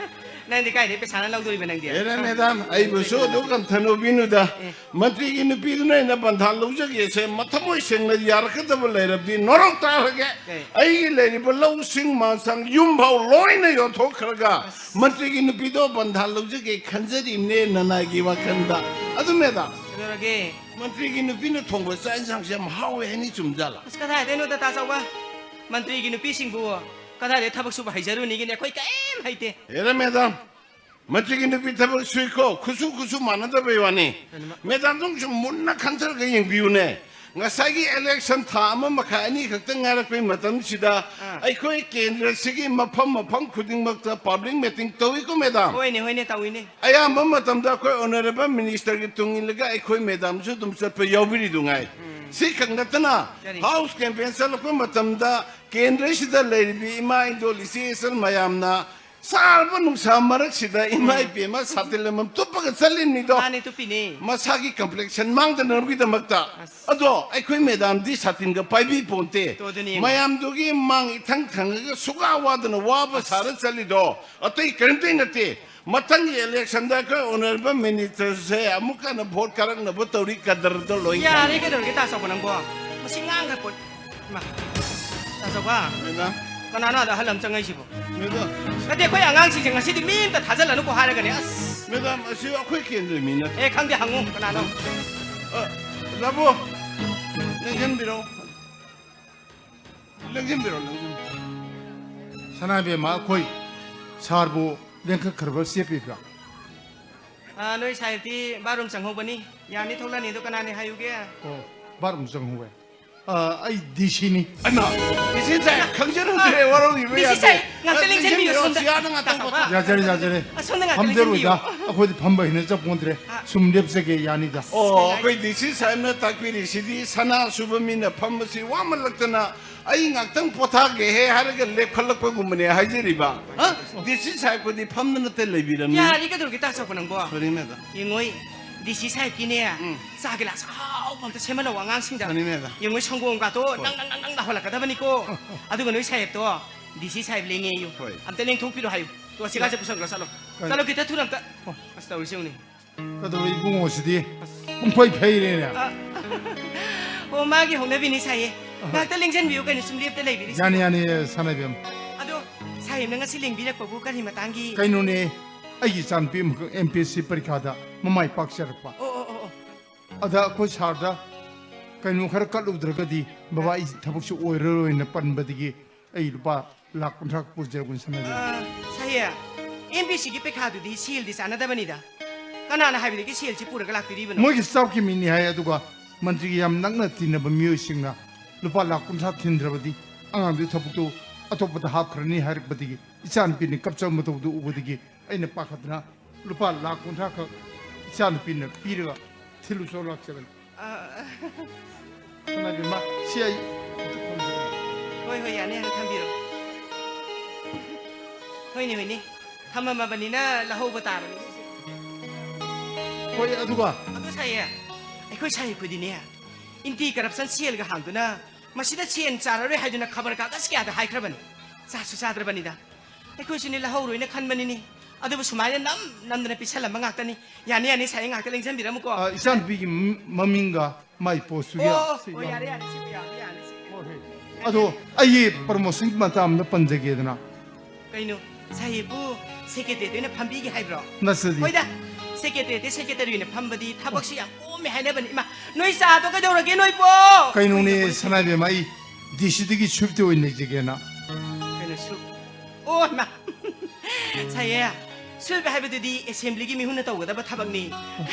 ꯅꯪꯗꯤ ꯀꯥꯏꯗꯩ ꯄꯩꯁꯥꯅ ꯂꯧꯗꯣꯔꯤꯕ ꯅꯪꯗꯤ? ꯑꯦꯔꯦ ꯃꯦꯗꯥꯝ, ꯑꯩꯕꯨꯁꯨ ꯑꯗꯨ ꯀꯟꯊꯅꯧꯕꯤꯅꯨꯗ꯫ ꯑꯦ꯫ ꯃꯟꯇ꯭ꯔꯤꯒꯤ ꯅꯨꯄꯤꯗꯨꯅ ꯑꯩꯅ ꯄꯟꯊꯥ ꯂꯧꯖꯒꯦꯁꯦ ꯃꯊꯃꯣꯏ ꯁꯦꯡꯅ ꯌꯥꯔꯛꯀꯗꯕ ꯂꯩꯔꯕꯗꯤ ꯅꯣꯔꯣꯛ ꯇꯥꯔꯒꯦ꯫ ꯑꯦ꯫ ꯑꯩꯒꯤ ꯂꯩꯔꯤꯕ ꯂꯧꯁꯤꯡ ꯃꯥꯟꯁꯥꯡ ꯌꯨꯝ ꯐꯥꯎ ꯂꯣꯏꯅ ꯌꯣꯟꯊꯣꯛꯈ꯭ꯔꯒ ꯑꯁ꯫ ꯃꯟꯇ꯭ꯔꯤꯒꯤ ꯅꯨꯄꯤꯗꯣ ꯄꯟꯊꯥ ꯂꯧꯖꯒꯦ ꯈꯟꯖꯔꯤꯕꯅꯦ ꯅꯅꯥꯏꯒꯤ ꯋꯥꯈꯜꯗ꯫ ꯑꯗꯨ ꯃꯦꯗꯥꯝ꯫ ꯀꯩꯗꯧꯔꯒꯦ? ꯃꯟꯇ꯭ꯔꯤꯒꯤ ꯅꯨꯄꯤꯅ ꯊꯣꯡꯕ ꯆꯥꯛ ꯏꯟꯁꯥꯡꯁꯦ ꯌꯥꯝ ꯍꯥꯎꯋꯦ ꯍꯥꯏꯅꯤ, ꯆꯨꯝꯖꯥꯠꯂ? ꯑꯁ, ꯀꯗꯥꯏꯗꯩꯅꯣꯗ ꯇꯥ ꯆꯥꯎꯕ? ꯃꯟꯇ꯭ꯔꯤꯒꯤ ꯅꯨꯄꯤꯁꯤꯡꯕꯨ ꯀꯗꯥꯏꯗꯩ ꯊꯕꯛ ꯁꯨꯕ ꯍꯩꯖꯔꯨꯅꯤꯒꯦꯅꯦ? ꯑꯩꯈꯣꯏ ꯀꯩꯝ ꯍꯩꯇꯦ꯫ ꯍꯦꯔꯥ ꯃꯦꯗꯥꯝ, ꯃꯟꯇ꯭ꯔꯤꯒꯤ ꯅꯨꯄꯤ ꯊꯕꯛ ꯁꯨꯏꯀꯣ, ꯈꯨꯠꯁꯨ ꯈꯨꯠꯁꯨ ꯃꯥꯟꯅꯗꯕꯩ ꯋꯥꯅꯤ꯫ ꯀꯩꯅꯣ ꯃ- ꯃꯦꯗꯥꯝꯗꯨ ꯁꯨꯝ ꯃꯨꯟꯅ ꯈꯟꯊꯔꯒ ꯌꯦꯡꯕꯤꯌꯨꯅꯦ꯫ ꯉꯁꯥꯏꯒꯤ election ꯊꯥ ꯑꯃ ꯃꯈꯥꯏ ꯑꯅꯤ ꯈꯛꯇ ꯉꯥꯏꯔꯛꯄꯩ ꯃꯇꯝꯁꯤꯗ ꯑꯥ꯫ ꯑꯩꯈꯣꯏ ꯀꯦꯟꯗ꯭ꯔꯁꯤꯒꯤ ꯃꯐꯝ ꯃꯐꯝ ꯈꯨꯗꯤꯡꯃꯛꯇ public meeting ꯇꯧꯏꯀꯣ ꯃꯦꯗꯥꯝ꯫ ꯍꯣꯏꯅꯦ, ꯍꯣꯏꯅꯦ, ꯇꯧꯏꯅꯦ꯫ ꯑꯌꯥꯝꯕ ꯃꯇꯝꯗ ꯑꯩꯈꯣꯏ honourable ministerꯒꯤ ꯇꯨꯡ ꯏꯜꯂꯒ ꯑꯩꯈꯣꯏ ꯃꯦꯗꯥꯝꯁꯨ ꯑꯗꯨꯝ ꯆꯠꯄ ꯌꯥꯎꯕꯤꯔꯤꯗꯨ ꯉꯥꯏ꯫ ꯎꯝ꯫ ꯁꯤ ꯈꯛ ꯅꯠꯇꯅ ꯀꯔꯤ? House campaign ꯆꯠꯂꯛꯄ ꯃꯇꯝꯗ ꯀꯦꯟꯗ꯭ꯔꯁꯤꯗ ꯂꯩꯔꯤꯕꯤ ꯏꯃꯥ ꯏꯟꯗꯣꯜ ꯏꯆꯦ ꯏꯆꯜ ꯃꯌꯥꯝꯅ ꯁꯥꯔꯕ ꯅꯨꯡꯁꯥ ꯃꯔꯛꯁꯤꯗ ꯏꯃꯥ ꯎꯝ꯫ ꯏꯕꯦꯝꯃ ꯁꯥꯇꯤꯟ ꯑꯃꯃꯝ ꯇꯨꯞꯄꯒ ꯆꯠꯂꯤꯕꯅꯤꯗꯣ꯫ ꯃꯥꯅꯦ, ꯇꯨꯞꯄꯤꯅꯦ꯫ ꯃꯁꯥꯒꯤ complexion ꯃꯥꯡꯗꯅꯕꯒꯤꯗꯃꯛꯇ꯫ ꯑꯁ꯫ ꯑꯗꯣ ꯑꯩꯈꯣꯏ ꯃꯦꯗꯥꯝꯗꯤ ꯁꯥꯇꯤꯟꯒ ꯄꯥꯏꯕꯤ ꯄꯣꯟꯇꯦ꯫ ꯇꯣ, ꯑꯗꯨꯅꯤ ꯌꯦꯡꯉꯣ꯫ ꯃꯌꯥꯝꯗꯨꯒꯤ ꯃꯥꯡ ꯏꯊꯪ ꯊꯪꯉꯒ ꯁꯨꯛꯋꯥ ꯋꯥꯗꯅ ꯋꯥꯕ ꯑꯁ꯫ ꯁꯥꯔ ꯆꯠꯂꯤꯗꯣ ꯑꯇꯩ ꯀꯔꯤꯝꯇꯩ ꯅꯠꯇꯦ꯫ ꯃꯊꯪꯒꯤ electionꯗ ꯑꯩꯈꯣꯏ honourable ministerꯁꯦ ꯑꯃꯨꯛꯀ ꯍꯟꯅ vote ꯀꯥꯔꯛꯅꯕ ꯇꯧꯔꯤ, ꯀꯗꯔꯗꯣ ꯂꯣꯏ ꯌꯥꯔꯦ, ꯈꯪꯉꯦ꯫ ꯀꯩꯗꯧꯔꯒꯦ, ꯇꯥ ꯆꯥꯎꯕ ꯅꯪꯕꯣ? ꯃꯁꯤ ꯉꯥꯡꯈ꯭ꯔ ꯄꯣꯠ-, ꯏꯃꯥ, ꯇꯥ ꯆꯥꯎꯕ, ꯃꯦꯗꯥꯝ꯫ ꯀꯅꯥꯅꯣ ꯑꯗ ꯑꯍꯜ ꯑꯃ ꯆꯪꯉꯛꯏꯁꯤꯕꯣ? ꯃꯦꯗꯥꯝ꯫ ꯅꯠꯇꯦ, ꯑꯩꯈꯣꯏ ꯑꯉꯥꯡꯁꯤꯡꯁꯦ ꯉꯁꯤꯗꯤ ꯃꯤ ꯑꯝꯇ ꯊꯥꯖꯤꯜꯂꯅꯨꯀꯣ ꯍꯥꯏꯔꯒꯅꯦ, ꯑꯁ꯫ ꯃꯦꯗꯥꯝ, ꯑꯁꯤ ꯑꯩꯈꯣꯏ ꯀꯦꯟꯗ꯭ꯔꯒꯤ ꯃꯤ ꯅꯠꯇꯦ꯫ ꯑꯦ, ꯈꯪꯗꯦ, ꯍꯪꯉꯨ, ꯀꯅꯥꯅꯣ? ꯑ, ꯂꯥꯕꯨ, ꯂꯦꯡꯁꯤꯟꯕꯤꯔꯛꯑꯣ꯫ ꯂꯦꯡꯁꯤꯟꯕꯤꯔꯣ, ꯂꯦꯡꯁꯤꯟꯕꯤꯔꯣ꯫ ꯁꯅꯥꯕꯦꯝꯃ, ꯑꯩꯈꯣꯏ ꯁꯥꯔꯕꯨ ꯂꯦꯡꯈꯠꯈ꯭ꯔꯕ ꯆꯦꯞꯄꯤꯕ꯭ꯔꯥ? ꯑꯥ, ꯅꯣꯏ ꯁꯥꯍꯦꯕꯇꯤ ꯕꯥꯠꯔꯨꯝ ꯆꯪꯍꯧꯕꯅꯤ꯫ ꯌꯥꯅꯤ, ꯊꯣꯛꯂꯛꯑꯅꯤ꯫ ꯑꯗꯣ ꯀꯅꯥꯅꯤ ꯍꯥꯏꯌꯨꯒꯦ? ꯑꯣ, ꯕꯥꯠꯔꯨꯝ ꯆꯪꯍꯧꯋꯦ꯫ ꯑꯥ, ꯑꯩ ꯗꯤ ꯁꯤꯅꯤ꯫ ꯑꯩꯃ, ꯗꯤ ꯁꯤ ꯁꯥꯍꯦꯕ ꯈꯪꯖꯔꯨꯗꯦ, ꯑꯥ, ꯋꯥꯔꯧꯕꯤꯕ ꯗꯤ ꯁꯤ ꯌꯥꯗꯦ꯫ ꯁꯥꯍꯦꯕ, ꯉꯥꯛꯇ ꯑ, ꯂꯦꯡꯁꯤꯟꯕꯤꯌꯨ, ꯂꯦꯡꯁꯤꯟꯕꯤꯔꯣ, ꯁꯣꯝꯗ꯫ ꯁꯤꯌꯥꯅ ꯉꯥꯛꯇꯪ ꯇꯥ ꯆꯥꯎꯕ꯫ ꯄꯣꯊꯥ- ꯌꯥꯖꯔꯦ, ꯌꯥꯖꯔꯦ꯫ ꯑ, ꯁꯣꯝꯗ ꯉꯥꯛꯇ ꯐꯝꯖꯔꯣꯏꯗ꯫ ꯂꯦꯡꯁꯤꯟꯕꯤꯌꯨ꯫ ꯑꯩꯈꯣꯏꯗꯤ ꯐꯝꯕ ꯍꯩꯅꯖ ꯄꯣꯟꯗ꯭ꯔꯦ꯫ ꯑꯥ꯫ ꯁꯨꯝ ꯂꯦꯞꯆꯒꯦ, ꯌꯥꯅꯤꯗ꯫ ꯑꯣ, ꯑꯩꯈꯣꯏ ꯗꯤ ꯁꯤ ꯁꯥꯍꯦꯕꯅ ꯇꯥꯛꯄꯤꯔꯤꯁꯤꯗꯤ ꯁꯅꯥ ꯁꯨꯕ ꯃꯤꯅ ꯐꯝꯕꯁꯤ ꯋꯥꯃꯜꯂꯛꯇꯅ ꯑꯩ ꯉꯥꯛꯇꯪ ꯄꯣꯊꯥꯒꯦꯍꯦ ꯍꯥꯏꯔꯒ ꯂꯦꯞꯈꯠꯂꯛꯄꯒꯨꯝꯕꯅꯦ ꯍꯥꯏꯖꯔꯤꯕ꯫ ꯍꯥ? ꯗꯤ ꯁꯤ ꯁꯥꯍꯦꯕꯄꯨꯗꯤ ꯐꯝꯗꯅꯇ ꯂꯩꯕꯤꯔꯝꯅꯤ꯫ ꯌꯥꯔꯦ, ꯀꯩꯗꯧꯔꯒꯦ ꯇꯥ ꯆꯥꯎꯕ ꯅꯪꯕꯣ? Sorry, madam꯫ ꯌꯦꯡꯉꯣꯏ, ꯗꯤ ꯁꯤ ꯁꯥꯍꯦꯕꯀꯤꯅꯦ, ꯎꯝ꯫ ꯆꯥ ꯒꯤꯂꯥꯁ ꯑꯍꯥꯎꯕ ꯑꯝꯇ ꯁꯦꯝꯍꯜꯂꯛꯑꯣ ꯑꯉꯥꯡꯁꯤꯡꯗ꯫ Sorry, madam꯫ ꯌꯦꯡꯉꯣꯏ, ꯁꯪꯒꯣꯝꯒꯥꯇꯣ ꯍꯣꯏ꯫ ꯅꯪ, ꯅꯪ, ꯅꯪ, ꯅꯪ ꯂꯥꯎꯍꯜꯂꯛꯀꯗꯕꯅꯤꯀꯣ꯫ ꯑꯗꯨꯒ ꯅꯣꯏ ꯁꯥꯍꯦꯕꯇꯣ, ꯗꯤ ꯁꯤ ꯁꯥꯍꯦꯕ ꯂꯦꯡꯉꯦꯌꯨ꯫ ꯍꯣꯏ꯫ ꯑꯝꯇ ꯂꯦꯡꯊꯣꯛꯄꯤꯔꯣ ꯍꯥꯏꯌꯨ꯫ ꯇꯣ, ꯑꯁꯤꯒꯥꯁꯦ ꯄꯨꯁꯟꯈ꯭ꯔꯣ, ꯆꯠꯂꯣ꯫ ꯀꯩ? ꯆꯠꯂꯣ, ꯈꯤꯇ ꯊꯨꯅ ꯑꯝꯇ꯫ ꯑꯣ꯫ ꯑꯁ, ꯇꯧꯔꯤꯁꯦ ꯌꯦꯡꯉꯨꯅꯦ꯫ ꯀꯩꯗꯧꯔꯦ ꯏꯕꯨꯡꯉꯣꯁꯤꯗꯤ? ꯑꯁ꯫ ꯄꯨꯡꯐꯩ ꯐꯩꯔꯦꯅꯦ꯫ ꯑ, ꯑꯣ, ꯃꯥꯒꯤ ꯍꯧꯅꯕꯤꯅꯤ ꯁꯥꯏꯌꯦ꯫ ꯑꯍꯣꯏ꯫ ꯉꯥꯛꯇ ꯂꯦꯡꯖꯟꯕꯤꯌꯨ ꯀꯩꯅꯣ, ꯁꯨꯝ ꯂꯦꯞꯇ ꯂꯩꯕꯤꯔꯤꯁꯦ꯫ ꯌꯥꯅꯤ, ꯌꯥꯅꯤ, ꯁꯅꯥꯏꯕꯦꯝ꯫ ꯑꯗꯣ, ꯁꯥꯏꯌꯦꯝꯅ ꯉꯁꯤ ꯂꯦꯡꯕꯤꯔꯛꯄꯕꯨ ꯀꯔꯤ ꯃꯇꯥꯡꯒꯤ? ꯀꯩꯅꯣꯅꯦ, ꯑꯩꯒꯤ ꯏꯆꯥꯅꯨꯄꯤ ꯑꯃꯈꯛ ꯑꯦꯝ ꯄꯤ ꯑꯦꯁ ꯁꯤ ꯄꯔꯤꯈꯥꯗ ꯃꯃꯥꯏ ꯄꯥꯛꯆꯔꯛꯄ꯫ ꯑꯣ, ꯑꯣ, ꯑꯣ, ꯑꯣ꯫ ꯑꯗ ꯑꯩꯈꯣꯏ ꯁꯥꯔꯗ ꯀꯩꯅꯣ ꯈꯔ ꯀꯠꯂꯨꯗ꯭ꯔꯒꯗꯤ, "ꯕꯕꯥ, ꯑꯩ ꯊꯕꯛꯁꯨ ꯑꯣꯏꯔꯔꯣꯏꯅ" ꯄꯟꯕꯗꯒꯤ ꯑꯩ ꯂꯨꯄꯥ ꯂꯥꯈ ꯀꯨꯟꯊ꯭ꯔꯥ ꯄꯨꯖꯔꯛꯄꯅꯤ, ꯁꯅꯥꯏꯕꯦꯝ꯫ ꯑ, ꯁꯥꯍꯦ, ꯑꯦꯝ ꯄꯤ ꯑꯦꯁ ꯁꯤꯒꯤ ꯄꯩꯈꯥꯗꯨꯗꯤ ꯁꯦꯜꯗꯤ ꯆꯥꯟꯅꯗꯕꯅꯤꯗ꯫ ꯀꯅꯥꯅ ꯍꯥꯏꯕꯗꯒꯤ ꯁꯦꯜꯁꯤ ꯄꯨꯔꯒ ꯂꯥꯛꯄꯤꯔꯤꯕꯅꯣ? ꯃꯣꯏꯒꯤ ꯁ꯭ꯇꯥꯐꯀꯤ ꯃꯤꯅꯤ ꯍꯥꯏ, ꯑꯗꯨꯒ ꯃꯟꯇ꯭ꯔꯤꯒ ꯌꯥꯝ ꯅꯛꯅ ꯇꯤꯟꯅꯕ ꯃꯤꯑꯣꯏꯁꯤꯡꯅ ꯂꯨꯄꯥ ꯂꯥꯈ ꯀꯨꯟꯊ꯭ꯔꯥ ꯊꯤꯟꯗ꯭ꯔꯕꯗꯤ ꯑꯉꯥꯡꯗꯨꯒꯤ ꯊꯕꯛꯇꯨ ꯑꯇꯣꯞꯄꯗ ꯍꯥꯞꯈ꯭ꯔꯅꯤ ꯍꯥꯏꯔꯛꯄꯗꯒꯤ, ꯏꯆꯥꯅꯨꯄꯤꯅ ꯀꯞꯆꯕ ꯃꯇꯧꯗꯨ ꯎꯕꯗꯒꯤ ꯑꯩꯅ ꯄꯥꯈꯠꯇꯅ ꯂꯨꯄꯥ ꯂꯥꯈ ꯀꯨꯟꯊ꯭ꯔꯥ ꯈꯛ ꯏꯆꯥꯅꯨꯄꯤꯅ ꯄꯤꯔꯒ ꯊꯤꯜꯂꯨ ꯆꯣ ꯂꯥꯛꯆꯕꯅꯤ꯫ ꯑ, ꯁꯅꯥꯏꯕꯦꯝꯃ, ꯁꯤ ꯑꯩ ꯍꯣꯏ, ꯍꯣꯏ, ꯌꯥꯅꯤ, ꯌꯥꯅꯤ, ꯊꯝꯕꯤꯔꯣ꯫ ꯍꯣꯏꯅꯦ, ꯍꯣꯏꯅꯦ, ꯊꯝꯃꯝꯃꯕꯅꯤꯅ ꯂꯧꯍꯧꯕ ꯇꯥꯕꯅꯤ꯫ ꯍꯣꯏ, ꯑꯗꯨꯒ ꯑꯗꯨ ꯁꯥꯏꯌꯦ, ꯑꯩꯈꯣꯏ ꯁꯥꯏ ꯑꯩꯈꯣꯏꯗꯤꯅꯦ, ꯑꯦꯟꯇꯤ ꯀꯔꯞꯁꯟ ꯁꯦꯜꯒ ꯍꯥꯡꯗꯨꯅ ꯃꯁꯤꯗ ꯁꯦꯟ ꯆꯥꯔꯔꯣꯏ ꯍꯥꯏꯗꯨꯅ ꯈꯕꯔ ꯀꯥꯒꯖ ꯀꯌꯥꯗ ꯍꯥꯏꯈ꯭ꯔꯕꯅꯤ꯫ ꯆꯥꯁꯨ ꯆꯥꯗ꯭ꯔꯕꯅꯤꯗ꯫ ꯑꯩꯈꯣꯏꯁꯨꯅꯦ ꯂꯧꯍꯧꯔꯣꯏꯅ ꯈꯟꯕꯅꯤꯅꯦ꯫ ꯑꯗꯨꯕꯨ ꯁꯨꯃꯥꯏꯅ ꯅꯝ ꯅꯝꯗꯅ ꯄꯤꯁꯜꯂꯝꯕ ꯉꯥꯛꯇꯅꯤ꯫ ꯌꯥꯅꯤ, ꯌꯥꯅꯤ, ꯁꯥꯏ ꯉꯥꯛꯇ ꯂꯦꯡꯁꯤꯟꯕꯤꯔꯝꯃꯨꯀꯣ꯫ ꯑ, ꯏꯆꯥꯅꯨꯄꯤꯒꯤ ꯃ-, ꯃꯃꯤꯡꯒ ꯃꯥꯏ ꯄꯣꯁꯇꯨꯒꯤ ꯑꯣ, ꯁꯤ ꯑꯣ, ꯌꯥꯝ ꯌꯥꯔꯦ, ꯌꯥꯔꯦ, ꯁꯤꯕꯨ ꯌꯥꯕ ꯌꯥꯅꯤ, ꯁꯤ꯫ ꯍꯣꯏ, ꯍꯣꯏ꯫ ꯑꯗꯣ ꯑꯩꯒꯤ ꯄ꯭ꯔꯃꯣꯁꯟꯒꯤ ꯃꯇꯥꯡ ꯑꯃꯗ ꯄꯟꯖꯒꯦꯗꯅ꯫ ꯀꯩꯅꯣ, ꯁꯥꯍꯦꯕꯄꯨ ꯁꯦꯀ꯭ꯔꯦꯇꯔꯤ ꯑꯣꯏꯅ ꯐꯝꯕꯤꯒꯦ ꯍꯥꯏꯕ꯭ꯔꯣ? ꯅꯠꯇ꯭ꯔꯗꯤ꯫ ꯍꯣꯏꯗ, ꯁꯦꯀ꯭ꯔꯦꯇꯔꯤ, ꯁꯦꯀ꯭ꯔꯦꯇꯔꯤ ꯑꯣꯏꯅ ꯐꯝꯕꯗꯤ ꯊꯕꯛꯁꯤ ꯌꯥꯝ ꯀꯣꯝꯃꯦ ꯍꯥꯏꯅꯕꯅꯤ꯫ ꯏꯃꯥ, ꯅꯣꯏ ꯆꯥꯗꯣ ꯀꯩꯗꯧꯔꯒꯦ ꯅꯣꯏꯕꯣ? ꯀꯩꯅꯣꯅꯦ, ꯀꯩꯗꯧꯔꯒꯦ? ꯁꯅꯥꯏꯕꯦꯝꯃ, ꯑꯩ ꯗꯤ ꯁꯤꯗꯒꯤ ꯁ꯭ꯋꯤꯞꯇ ꯑꯣꯏꯅ ꯂꯩꯖꯒꯦꯅ꯫ ꯀꯩꯅꯣ, ꯁ꯭ꯋꯤꯞ? ꯑꯣ, ꯏꯃꯥ꯫ ꯁꯥꯏꯌꯦ, ꯁ꯭ꯋꯤꯞ ꯍꯥꯏꯕꯗꯨꯗꯤ ꯑꯦꯁꯦꯝꯕ꯭ꯂꯤꯒꯤ ꯃꯤꯍꯨꯟꯅ ꯇꯧꯒꯗꯕ ꯊꯕꯛꯅꯤ꯫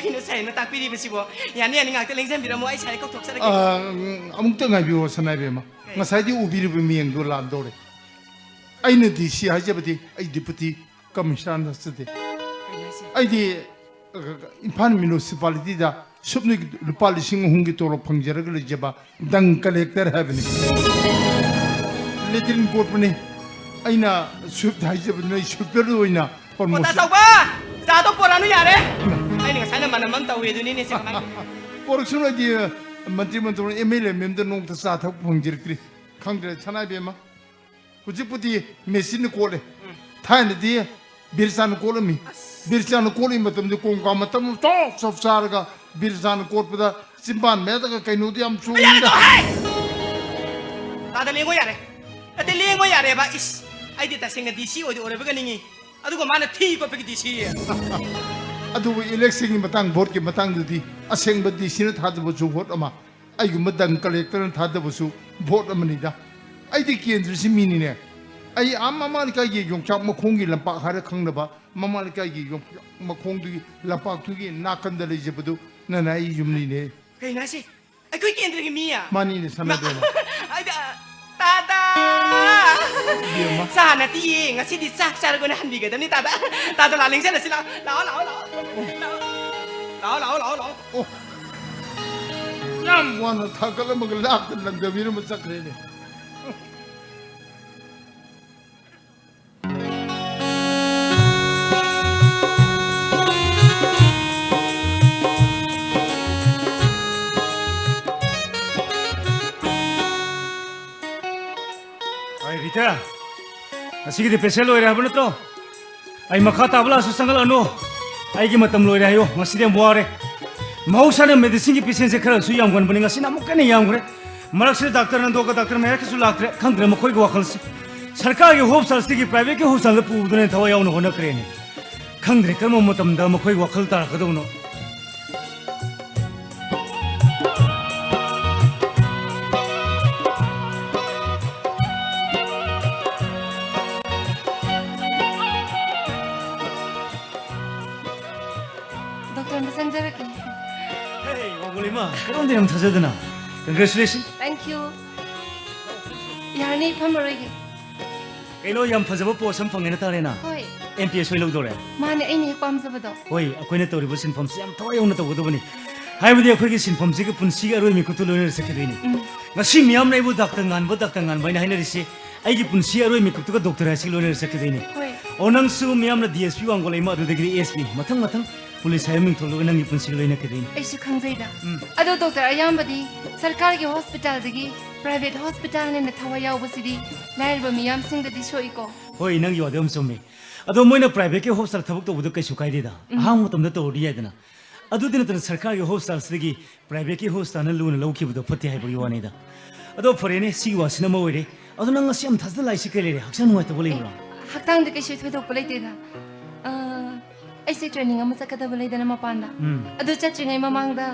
ꯀꯩꯅꯣ ꯁꯥꯏꯅ ꯇꯥꯛꯄꯤꯔꯤꯕꯁꯤꯕꯣ? ꯌꯥꯅꯤ, ꯌꯥꯅꯤ, ꯉꯥꯛꯇ ꯂꯦꯡꯁꯤꯟꯕꯤꯔꯝꯃꯣ, ꯑꯩ ꯁꯥꯏ ꯀꯧꯊꯣꯛꯆꯔꯒꯦ꯫ ꯑ, ꯑꯃꯨꯛꯇ ꯉꯥꯏꯕꯤꯌꯣ, ꯁꯅꯥꯏꯕꯦꯝꯃ꯫ ꯀꯩ? ꯉꯁꯥꯏꯗꯤ ꯎꯕꯤꯔꯤꯕ ꯃꯤꯌꯦꯡꯗꯣ ꯂꯥꯟꯗꯧꯔꯦ꯫ ꯑꯩꯅ ꯗꯤ ꯁꯤ ꯍꯥꯏꯖꯕꯗꯤ ꯑꯩ ꯗꯤꯄꯨꯇꯤ ꯀꯃꯤꯁꯅꯔ ꯅꯠꯆꯗꯦ꯫ ꯀꯩꯅꯣ ꯍꯥꯏꯁꯦ? ꯑꯩꯗꯤ, ꯑ, ꯏꯝꯐꯥꯜ ꯃ꯭ꯌꯨꯅꯤꯁꯤꯄꯥꯂꯤꯇꯤꯗ ꯁꯨꯞꯅꯒꯤ ꯂꯨꯄꯥ ꯂꯤꯁꯤꯡ ꯑꯍꯨꯝꯒꯤ ꯇꯣꯂꯣꯞ ꯐꯪꯖꯔꯒ ꯂꯩꯖꯕ ꯗꯪ ꯀꯂꯦꯛꯇꯔ ꯍꯥꯏꯕꯅꯤ꯫ ꯂꯦꯇ꯭ꯔꯤꯟ ꯀꯣꯠꯄꯅꯤ꯫ ꯑꯩꯅ ꯁ꯭ꯋꯤꯞ ꯍꯥꯏꯖꯕꯗꯨꯅ ꯑꯩ ꯁ꯭ꯋꯤꯞꯄꯔ ꯑꯣꯏꯅ ꯄ꯭ꯔꯃꯣꯁꯟ꯫ ꯀꯣꯇꯥ ꯆꯥꯎꯕ! ꯆꯥꯗꯣ ꯄꯣꯔꯛꯑꯅꯨ ꯌꯥꯔꯦ꯫ ꯏꯃꯥ꯫ ꯑꯩꯅ ꯉꯁꯥꯏꯅ ꯃꯅꯝ ꯑꯃ ꯇꯧꯋꯦ ꯑꯗꯨꯅꯤꯅꯦ ꯁꯦ ꯀꯃꯥꯏꯅ ꯇꯧꯅꯤ? ꯄꯣꯔꯛꯁꯅꯨ, ꯑꯩꯗꯤ ꯃꯟꯇ꯭ꯔꯤ ꯃꯟꯇ꯭ꯔꯤ ꯑꯦꯝ ꯑꯦꯜ ꯑꯦ ꯃꯦꯝꯗ ꯅꯣꯡꯃꯇ ꯆꯥ ꯊꯛꯄ ꯐꯪꯖꯔꯛꯇ꯭ꯔꯤ꯫ ꯈꯪꯗ꯭ꯔꯦ ꯁꯅꯥꯏꯕꯦꯝꯃ꯫ ꯍꯧꯖꯤꯛꯄꯨꯗꯤ ꯃꯦꯆꯤꯟꯅ ꯀꯣꯠꯂꯦ꯫ ꯎꯝ꯫ ꯊꯥꯏꯅꯗꯤ ꯕꯤꯔꯆꯥꯅ ꯀꯣꯠꯂꯝꯃꯤ꯫ ꯕꯤꯔꯆꯥꯅ ꯀꯣꯠꯂꯤ ꯃꯇꯝꯗ ꯀꯣꯡꯀꯥ ꯃꯇꯝ ꯆꯣꯞ ꯆꯣꯞ ꯆꯥꯔꯒ ꯕꯤꯔꯆꯥꯅ ꯀꯣꯠꯄꯗ ꯆꯤꯝꯕꯥꯟ ꯃꯌꯥꯗꯒ ꯀꯩꯅꯣꯗꯤ ꯌꯥꯝ ꯆꯣꯡꯉꯤꯗ꯫ ꯌꯥꯔꯦ! ꯇꯥꯗ ꯂꯦꯡꯉꯣ ꯌꯥꯔꯦ꯫ ꯅꯠꯇꯦ, ꯂꯦꯡꯉꯣ ꯌꯥꯔꯦꯕ꯫ ꯏꯁ, ꯑꯩꯗꯤ ꯇꯁꯦꯡꯅ ꯗꯤ ꯁꯤ ꯑꯣꯏꯗꯤ ꯑꯣꯏꯔꯕꯒ ꯅꯤꯡꯉꯤ꯫ ꯑꯗꯨꯒ ꯃꯥꯅ ꯊꯤ ꯀꯣꯠꯄꯒꯤ ꯗꯤ ꯁꯤ꯫ ꯑꯗꯨꯕꯨ ꯏꯂꯦꯛꯁꯟꯒꯤ ꯃꯇꯥꯡ, ꯚꯣꯠꯀꯤ ꯃꯇꯥꯡꯗꯨꯗꯤ ꯑꯁꯦꯡꯕ ꯗꯤ ꯁꯤꯅ ꯊꯥꯗꯕꯁꯨ ꯚꯣꯠ ꯑꯃ, ꯑꯩꯒꯨꯝꯕ ꯗꯪ ꯀꯂꯦꯛꯇꯔꯅ ꯊꯥꯗꯕꯁꯨ ꯚꯣꯠ ꯑꯃꯅꯤꯗ꯫ ꯑꯩꯗꯤ ꯀꯦꯟꯗ꯭ꯔꯁꯤ ꯃꯤꯅꯤꯅꯦ꯫ ꯑꯩ ꯑꯥ ꯃꯃꯥ ꯂꯩꯀꯥꯏꯒꯤ ꯌꯣꯡꯆꯥꯛ ꯃꯈꯣꯡꯒꯤ ꯂꯝꯄꯥꯛ ꯍꯥꯏꯔ ꯈꯪꯅꯕ, ꯃꯃꯥ ꯂꯩꯀꯥꯏꯒꯤ ꯌꯣꯡꯆꯥꯛ ꯃꯈꯣꯡꯗꯨꯒꯤ ꯂꯝꯄꯥꯛꯇꯨꯒꯤ ꯅꯥꯀꯟꯗ ꯂꯩꯖꯕꯗꯨ ꯅꯅꯥꯏ ꯌꯨꯝꯅꯤꯅꯦ꯫ ꯀꯩꯅꯣ ꯍꯥꯏꯁꯦ? ꯑꯩꯈꯣꯏ ꯀꯦꯟꯗ꯭ꯔꯒꯤ ꯃꯤꯌꯥ? ꯃꯥꯅꯤꯅꯦ, ꯁꯅꯥꯇꯣꯟ꯫ ꯑꯩꯗꯤ, ꯑ, ꯇꯥꯗ! ꯏꯕꯦꯝꯃ꯫ ꯆꯥ ꯅꯠꯇꯤꯌꯦ, ꯉꯁꯤꯗꯤ ꯆꯥꯛ ꯆꯥꯔꯒ ꯑꯣꯏꯅ ꯍꯟꯕꯤꯒꯗꯕꯅꯤ, ꯇꯥꯗ꯫ ꯇꯥꯗ, ꯂꯥꯛ ꯂꯦꯡꯁꯜꯂꯁꯤ, ꯂꯥꯛꯑꯣ, ꯂꯥꯛꯑꯣ, ꯂꯥꯛꯑꯣ, ꯂꯥꯛꯑꯣ꯫ ꯂꯥꯛꯑꯣ, ꯂꯥꯛꯑꯣ, ꯂꯥꯛꯑꯣ, ꯂꯥꯛꯑꯣ꯫ ꯑꯣ, ꯌꯥꯝ ꯋꯥꯅ ꯊꯥꯒꯠꯂꯝꯃꯒ ꯂꯥꯛꯇ ꯂꯪꯗꯕꯤꯔꯝꯃ ꯆꯠꯈ꯭ꯔꯦꯅꯦ꯫ ꯑꯩ ꯔꯤꯇꯥ, ꯉꯁꯤꯒꯤꯗꯤ ꯄꯦꯁꯦꯟ ꯂꯣꯏꯔꯦ ꯍꯥꯏꯕ ꯅꯠꯇ꯭ꯔꯣ? ꯑꯩ ꯃꯈꯥ ꯇꯥꯕ ꯂꯥꯛꯑꯁꯨ ꯆꯪꯍꯜꯂꯛꯑꯅꯨ꯫ ꯑꯩꯒꯤ ꯃꯇꯝ ꯂꯣꯏꯔꯦ ꯍꯥꯏꯌꯣ꯫ ꯉꯁꯤꯗꯤ ꯌꯥꯝ ꯋꯥꯔꯦ꯫ ꯃꯍꯧꯁꯥꯅ ꯃꯦꯗꯤꯁꯤꯟꯒꯤ ꯄꯦꯁꯦꯟꯁꯦ ꯈꯔꯁꯨ ꯌꯥꯝꯒꯟꯕꯅꯤ, ꯉꯁꯤꯅ ꯑꯃꯨꯛꯀ ꯍꯦꯟꯅ ꯌꯥꯝꯈ꯭ꯔꯦ꯫ ꯃꯔꯛꯁꯤꯗ ꯗꯥꯛꯇꯔ ꯅꯟꯗꯣꯒ ꯗꯥꯛꯇꯔ ꯃꯍꯦꯁꯀꯁꯨ ꯂꯥꯛꯇ꯭ꯔꯦ꯫ ꯈꯪꯗ꯭ꯔꯦ ꯃꯈꯣꯏꯒꯤ ꯋꯥꯈꯜꯁꯦ꯫ ꯁꯔꯀꯥꯔꯒꯤ ꯍꯣꯁꯄꯤꯇꯥꯜꯁꯤꯗꯒꯤ ꯄ꯭ꯔꯥꯏꯚꯦꯠꯀꯤ ꯍꯣꯁꯄꯤꯇꯥꯜꯗ ꯄꯨꯕꯗꯨꯅ ꯍꯦꯟꯅ ꯊꯋꯥꯏ ꯌꯥꯎꯅ ꯍꯣꯠꯅꯈ꯭ꯔꯦꯅꯦ꯫ ꯈꯪꯗ꯭ꯔꯦ ꯀꯔꯝꯕ ꯃꯇꯝꯗ ꯃꯈꯣꯏ ꯋꯥꯈꯜ ꯇꯥꯔꯛꯀꯗꯕꯅꯣ꯫ ꯗꯣꯛꯇꯔ ꯑꯝꯇ ꯆꯪꯖꯔꯛꯀꯦ꯫ ꯍꯦ, ꯋꯥꯡꯒꯣꯂꯤꯃ, ꯀꯔꯝꯗ ꯌꯥꯝ ꯊꯥꯖꯗꯅ꯫ Congratulations꯫ Thank you꯫ ꯌꯥꯔꯅꯤ, ꯐꯝꯃꯔꯣꯏꯒꯦ꯫ ꯀꯩꯅꯣ, ꯌꯥꯝ ꯐꯖꯕ ꯄꯣꯁ ꯑꯃ ꯐꯪꯉꯦꯅ ꯇꯥꯔꯦꯅ꯫ ꯍꯣꯏ꯫ ꯑꯦꯝ ꯄꯤ ꯑꯦꯁ ꯑꯣꯏ ꯂꯧꯗꯧꯔꯦ꯫ ꯃꯥꯅꯦ, ꯑꯩꯅ ꯍꯦꯛ ꯄꯥꯝꯖꯕꯗꯣ꯫ ꯍꯣꯏ, ꯑꯩꯈꯣꯏꯅ ꯇꯧꯔꯤꯕ ꯁꯤꯟꯐꯝꯁꯤ ꯌꯥꯝ ꯊꯋꯥꯏ ꯌꯥꯎꯅ ꯇꯧꯒꯗꯕꯅꯤ꯫ ꯍꯥꯏꯕꯗꯤ ꯑꯩꯈꯣꯏꯒꯤ ꯁꯤꯟꯐꯝꯁꯤꯒ ꯄꯨꯟꯁꯤꯒꯤ ꯑꯔꯣꯏ ꯃꯤꯀꯨꯞꯇ ꯂꯣꯏꯅꯅ ꯆꯠꯀꯗꯣꯏꯅꯤ꯫ ꯎꯝ꯫ ꯉꯁꯤ ꯃꯤꯌꯥꯝꯅ ꯑꯩꯕꯨ ꯗꯥꯛꯇꯔ ꯉꯥꯟꯕ, ꯗꯥꯛꯇꯔ ꯉꯥꯟꯕ ꯍꯥꯏꯅ ꯍꯥꯏꯅꯔꯤꯁꯤ ꯑꯩꯒꯤ ꯄꯨꯟꯁꯤ ꯑꯔꯣꯏ ꯃꯤꯀꯨꯞꯇꯨꯒ ꯗꯣꯛꯇꯔ ꯍꯥꯏꯁꯤꯒ ꯂꯣꯏꯅꯅ ꯆꯠꯀꯗꯣꯏꯅꯤ꯫ ꯍꯣꯏ꯫ ꯑꯣ, ꯅꯪꯁꯨ ꯃꯤꯌꯥꯝꯅ ꯗꯤ ꯑꯦꯁ ꯄꯤ ꯋꯥꯡꯒꯣꯂꯩꯃ, ꯑꯗꯨꯗꯒꯤꯗꯤ ꯑꯦꯁ ꯄꯤ, ꯃꯊꯪ ꯃꯊꯪ ꯄꯨꯂꯤꯁ ꯍꯥꯏꯕ ꯃꯤꯡꯊꯣꯜꯂꯒ ꯅꯪꯒꯤ ꯄꯨꯟꯁꯤꯒ ꯂꯣꯏꯅꯈꯤꯗꯣꯏꯅꯤ꯫ ꯑꯩꯁꯨ ꯈꯪꯖꯩꯗ꯫ ꯎꯝ꯫ ꯑꯗꯣ ꯗꯣꯛꯇꯔ ꯑꯌꯥꯝꯕꯗꯤ ꯁꯔꯀꯥꯔꯒꯤ ꯍꯣꯁꯄꯤꯇꯥꯜꯗꯒꯤ ꯄ꯭ꯔꯥꯏꯚꯦꯠ ꯍꯣꯁꯄꯤꯇꯥꯜꯅ ꯍꯦꯟꯅ ꯊꯋꯥꯏ ꯌꯥꯎꯕꯁꯤꯗꯤ ꯂꯥꯏꯔꯕ ꯃꯤꯌꯥꯝꯁꯤꯡꯗꯗꯤ ꯁꯣꯛꯏꯀꯣ꯫ ꯍꯣꯏ, ꯅꯪꯒꯤ ꯋꯥꯗꯣ ꯌꯥꯝ ꯆꯨꯝꯃꯤ꯫ ꯑꯗꯣ ꯃꯣꯏꯅ privateꯀꯤ hospital ꯊꯕꯛ ꯇꯧꯕꯗꯣ ꯀꯩꯁꯨ ꯀꯥꯏꯗꯦꯗ꯫ ꯎꯝ꯫ ꯑꯍꯥꯡꯕ ꯃꯇꯝꯗ ꯇꯧꯔꯗꯤ ꯌꯥꯏꯗꯅ꯫ ꯑꯗꯨꯗꯤ ꯅꯠꯇꯅ ꯁꯔꯀꯥꯔꯒꯤ hospitalꯁꯤꯗꯒꯤ privateꯀꯤ hospitalꯅ ꯂꯨꯅ ꯂꯧꯈꯤꯕꯗꯣ ꯐꯠꯇꯦ ꯍꯥꯏꯕꯒꯤ ꯋꯥꯅꯤꯗ꯫ ꯑꯗꯣ ꯐꯔꯦꯅꯦ, ꯁꯤꯒꯤ ꯋꯥꯁꯤꯅ ꯑꯃ ꯑꯣꯏꯔꯦ꯫ ꯑꯗꯣ ꯅꯪ ꯉꯁꯤ ꯌꯥꯝ ꯊꯥꯖꯗꯅ ꯂꯥꯛꯏꯁꯤ ꯀꯩ ꯂꯩꯔꯦ? ꯍꯛꯆꯥꯡ ꯅꯨꯡꯉꯥꯏꯇꯕ ꯂꯩꯕ꯭ꯔꯣ? ꯑꯦ, ꯍꯛꯆꯥꯡꯗ ꯀꯩꯁꯨ ꯊꯣꯏꯗꯣꯛꯄ ꯂꯩꯇꯦꯗ꯫ ꯑ, ꯑꯩꯁꯦ training ꯑꯃ ꯆꯠꯀꯗꯕ ꯂꯩꯗꯅ ꯃꯄꯥꯟꯗ꯫ ꯎꯝ꯫ ꯑꯗꯨ ꯆꯠꯇ꯭ꯔꯤꯉꯩ ꯃꯃꯥꯡꯗ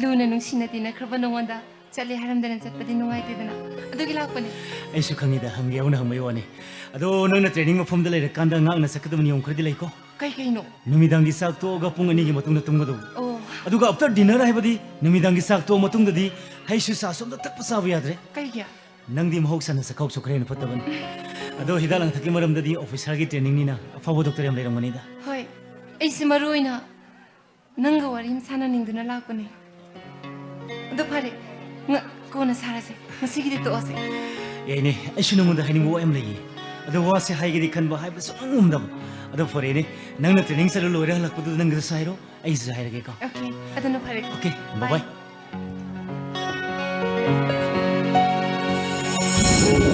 ꯂꯨꯅ ꯅꯨꯡꯁꯤꯅ ꯇꯤꯟꯅꯈ꯭ꯔꯕ ꯅꯉꯣꯟꯗ ꯆꯠꯂꯦ ꯍꯥꯏꯔꯝꯗꯅ ꯆꯠꯄꯗꯤ ꯅꯨꯡꯉꯥꯏꯇꯦꯗꯅ꯫ ꯑꯗꯨꯒꯤ ꯂꯥꯛꯄꯅꯦ꯫ ꯑꯩꯁꯨ ꯈꯪꯉꯤꯗ, ꯍꯪꯒꯦ ꯍꯧꯅ ꯍꯪꯕꯒꯤ ꯋꯥꯅꯤ꯫ ꯑꯗꯣ ꯅꯪꯅ training ꯃꯐꯝꯗ ꯂꯩꯔꯀꯥꯟꯗ ꯉꯥꯛꯅ ꯆꯠꯀꯗꯕ ꯅꯤꯌꯣꯝ ꯈꯔꯗꯤ ꯂꯩꯀꯣ? ꯀꯩ ꯀꯩꯅꯣ? ꯅꯨꯃꯤꯗꯥꯡꯒꯤ ꯆꯥꯛ ꯇꯣꯛꯑꯒ ꯄꯨꯡ ꯑꯅꯤꯒꯤ ꯃꯇꯨꯡꯗ ꯇꯨꯝꯒꯗꯧꯕ꯫ ꯑꯣ꯫ ꯑꯗꯨꯒ after dinner ꯍꯥꯏꯕꯗꯤ ꯅꯨꯃꯤꯗꯥꯡꯒꯤ ꯆꯥꯛ ꯇꯣꯛꯑ ꯃꯇꯨꯡꯗꯗꯤ ꯍꯩꯁꯨ ꯆꯥꯁꯨ ꯑꯝꯇ ꯊꯛꯄ ꯆꯥꯕ ꯌꯥꯗ꯭ꯔꯦ꯫ ꯀꯩꯒꯤ? ꯅꯪꯗꯤ ꯃꯍꯧꯁꯥꯅ ꯆꯥꯛꯈꯥꯎꯁꯨ ꯈꯔ ꯍꯦꯟꯅ ꯐꯠꯇꯕꯅꯤ꯫ ꯑꯗꯣ ꯍꯤꯗꯥꯛ ꯂꯥꯡꯊꯛꯀꯤ ꯃꯔꯝꯗꯗꯤ officerꯒꯤ trainingꯅꯤꯅ ꯑꯐꯕ doctor ꯌꯥꯝ ꯂꯩꯔꯝꯒꯅꯤꯗ꯫ ꯍꯣꯏ, ꯑꯩꯁꯦ ꯃꯔꯨ ꯑꯣꯏꯅ ꯅꯪꯒ ꯋꯥꯔꯤ ꯑꯃ ꯁꯥꯟꯅꯅꯤꯡꯗꯨꯅ ꯂꯥꯛꯄꯅꯦ꯫ ꯑꯗꯣ ꯐꯔꯦ, ꯉ-, ꯀꯣꯟꯅ ꯁꯥꯔꯁꯦ꯫ ꯉꯁꯤꯒꯤꯗꯤ ꯇꯣꯛꯑꯁꯦ꯫ ꯌꯥꯏꯅꯦ, ꯑꯩꯁꯨ ꯅꯉꯣꯟꯗ ꯍꯥꯏꯅꯤꯡꯕ ꯋꯥ ꯌꯥꯝ ꯂꯩꯌꯦ꯫ ꯑꯗꯣ ꯋꯥꯁꯦ ꯍꯥꯏꯒꯦꯗꯤ ꯈꯟꯕ, ꯍꯥꯏꯕ ꯁꯨꯡꯉꯝ ꯉꯝꯗꯕ꯫ ꯑꯗꯣ ꯐꯔꯦꯅꯦ, ꯅꯪꯅ training ꯆꯠꯂ ꯂꯣꯏꯔ ꯍꯜꯂꯛꯄꯗꯨꯗ ꯅꯪꯒꯤꯁꯨ ꯍꯥꯏꯔꯣ, ꯑꯩꯁꯨ ꯍꯥꯏꯔꯒꯦꯀꯣ꯫ Okay, ꯑꯗꯨꯅ ꯐꯔꯦ꯫ Okay, bye bye꯫ Bye꯫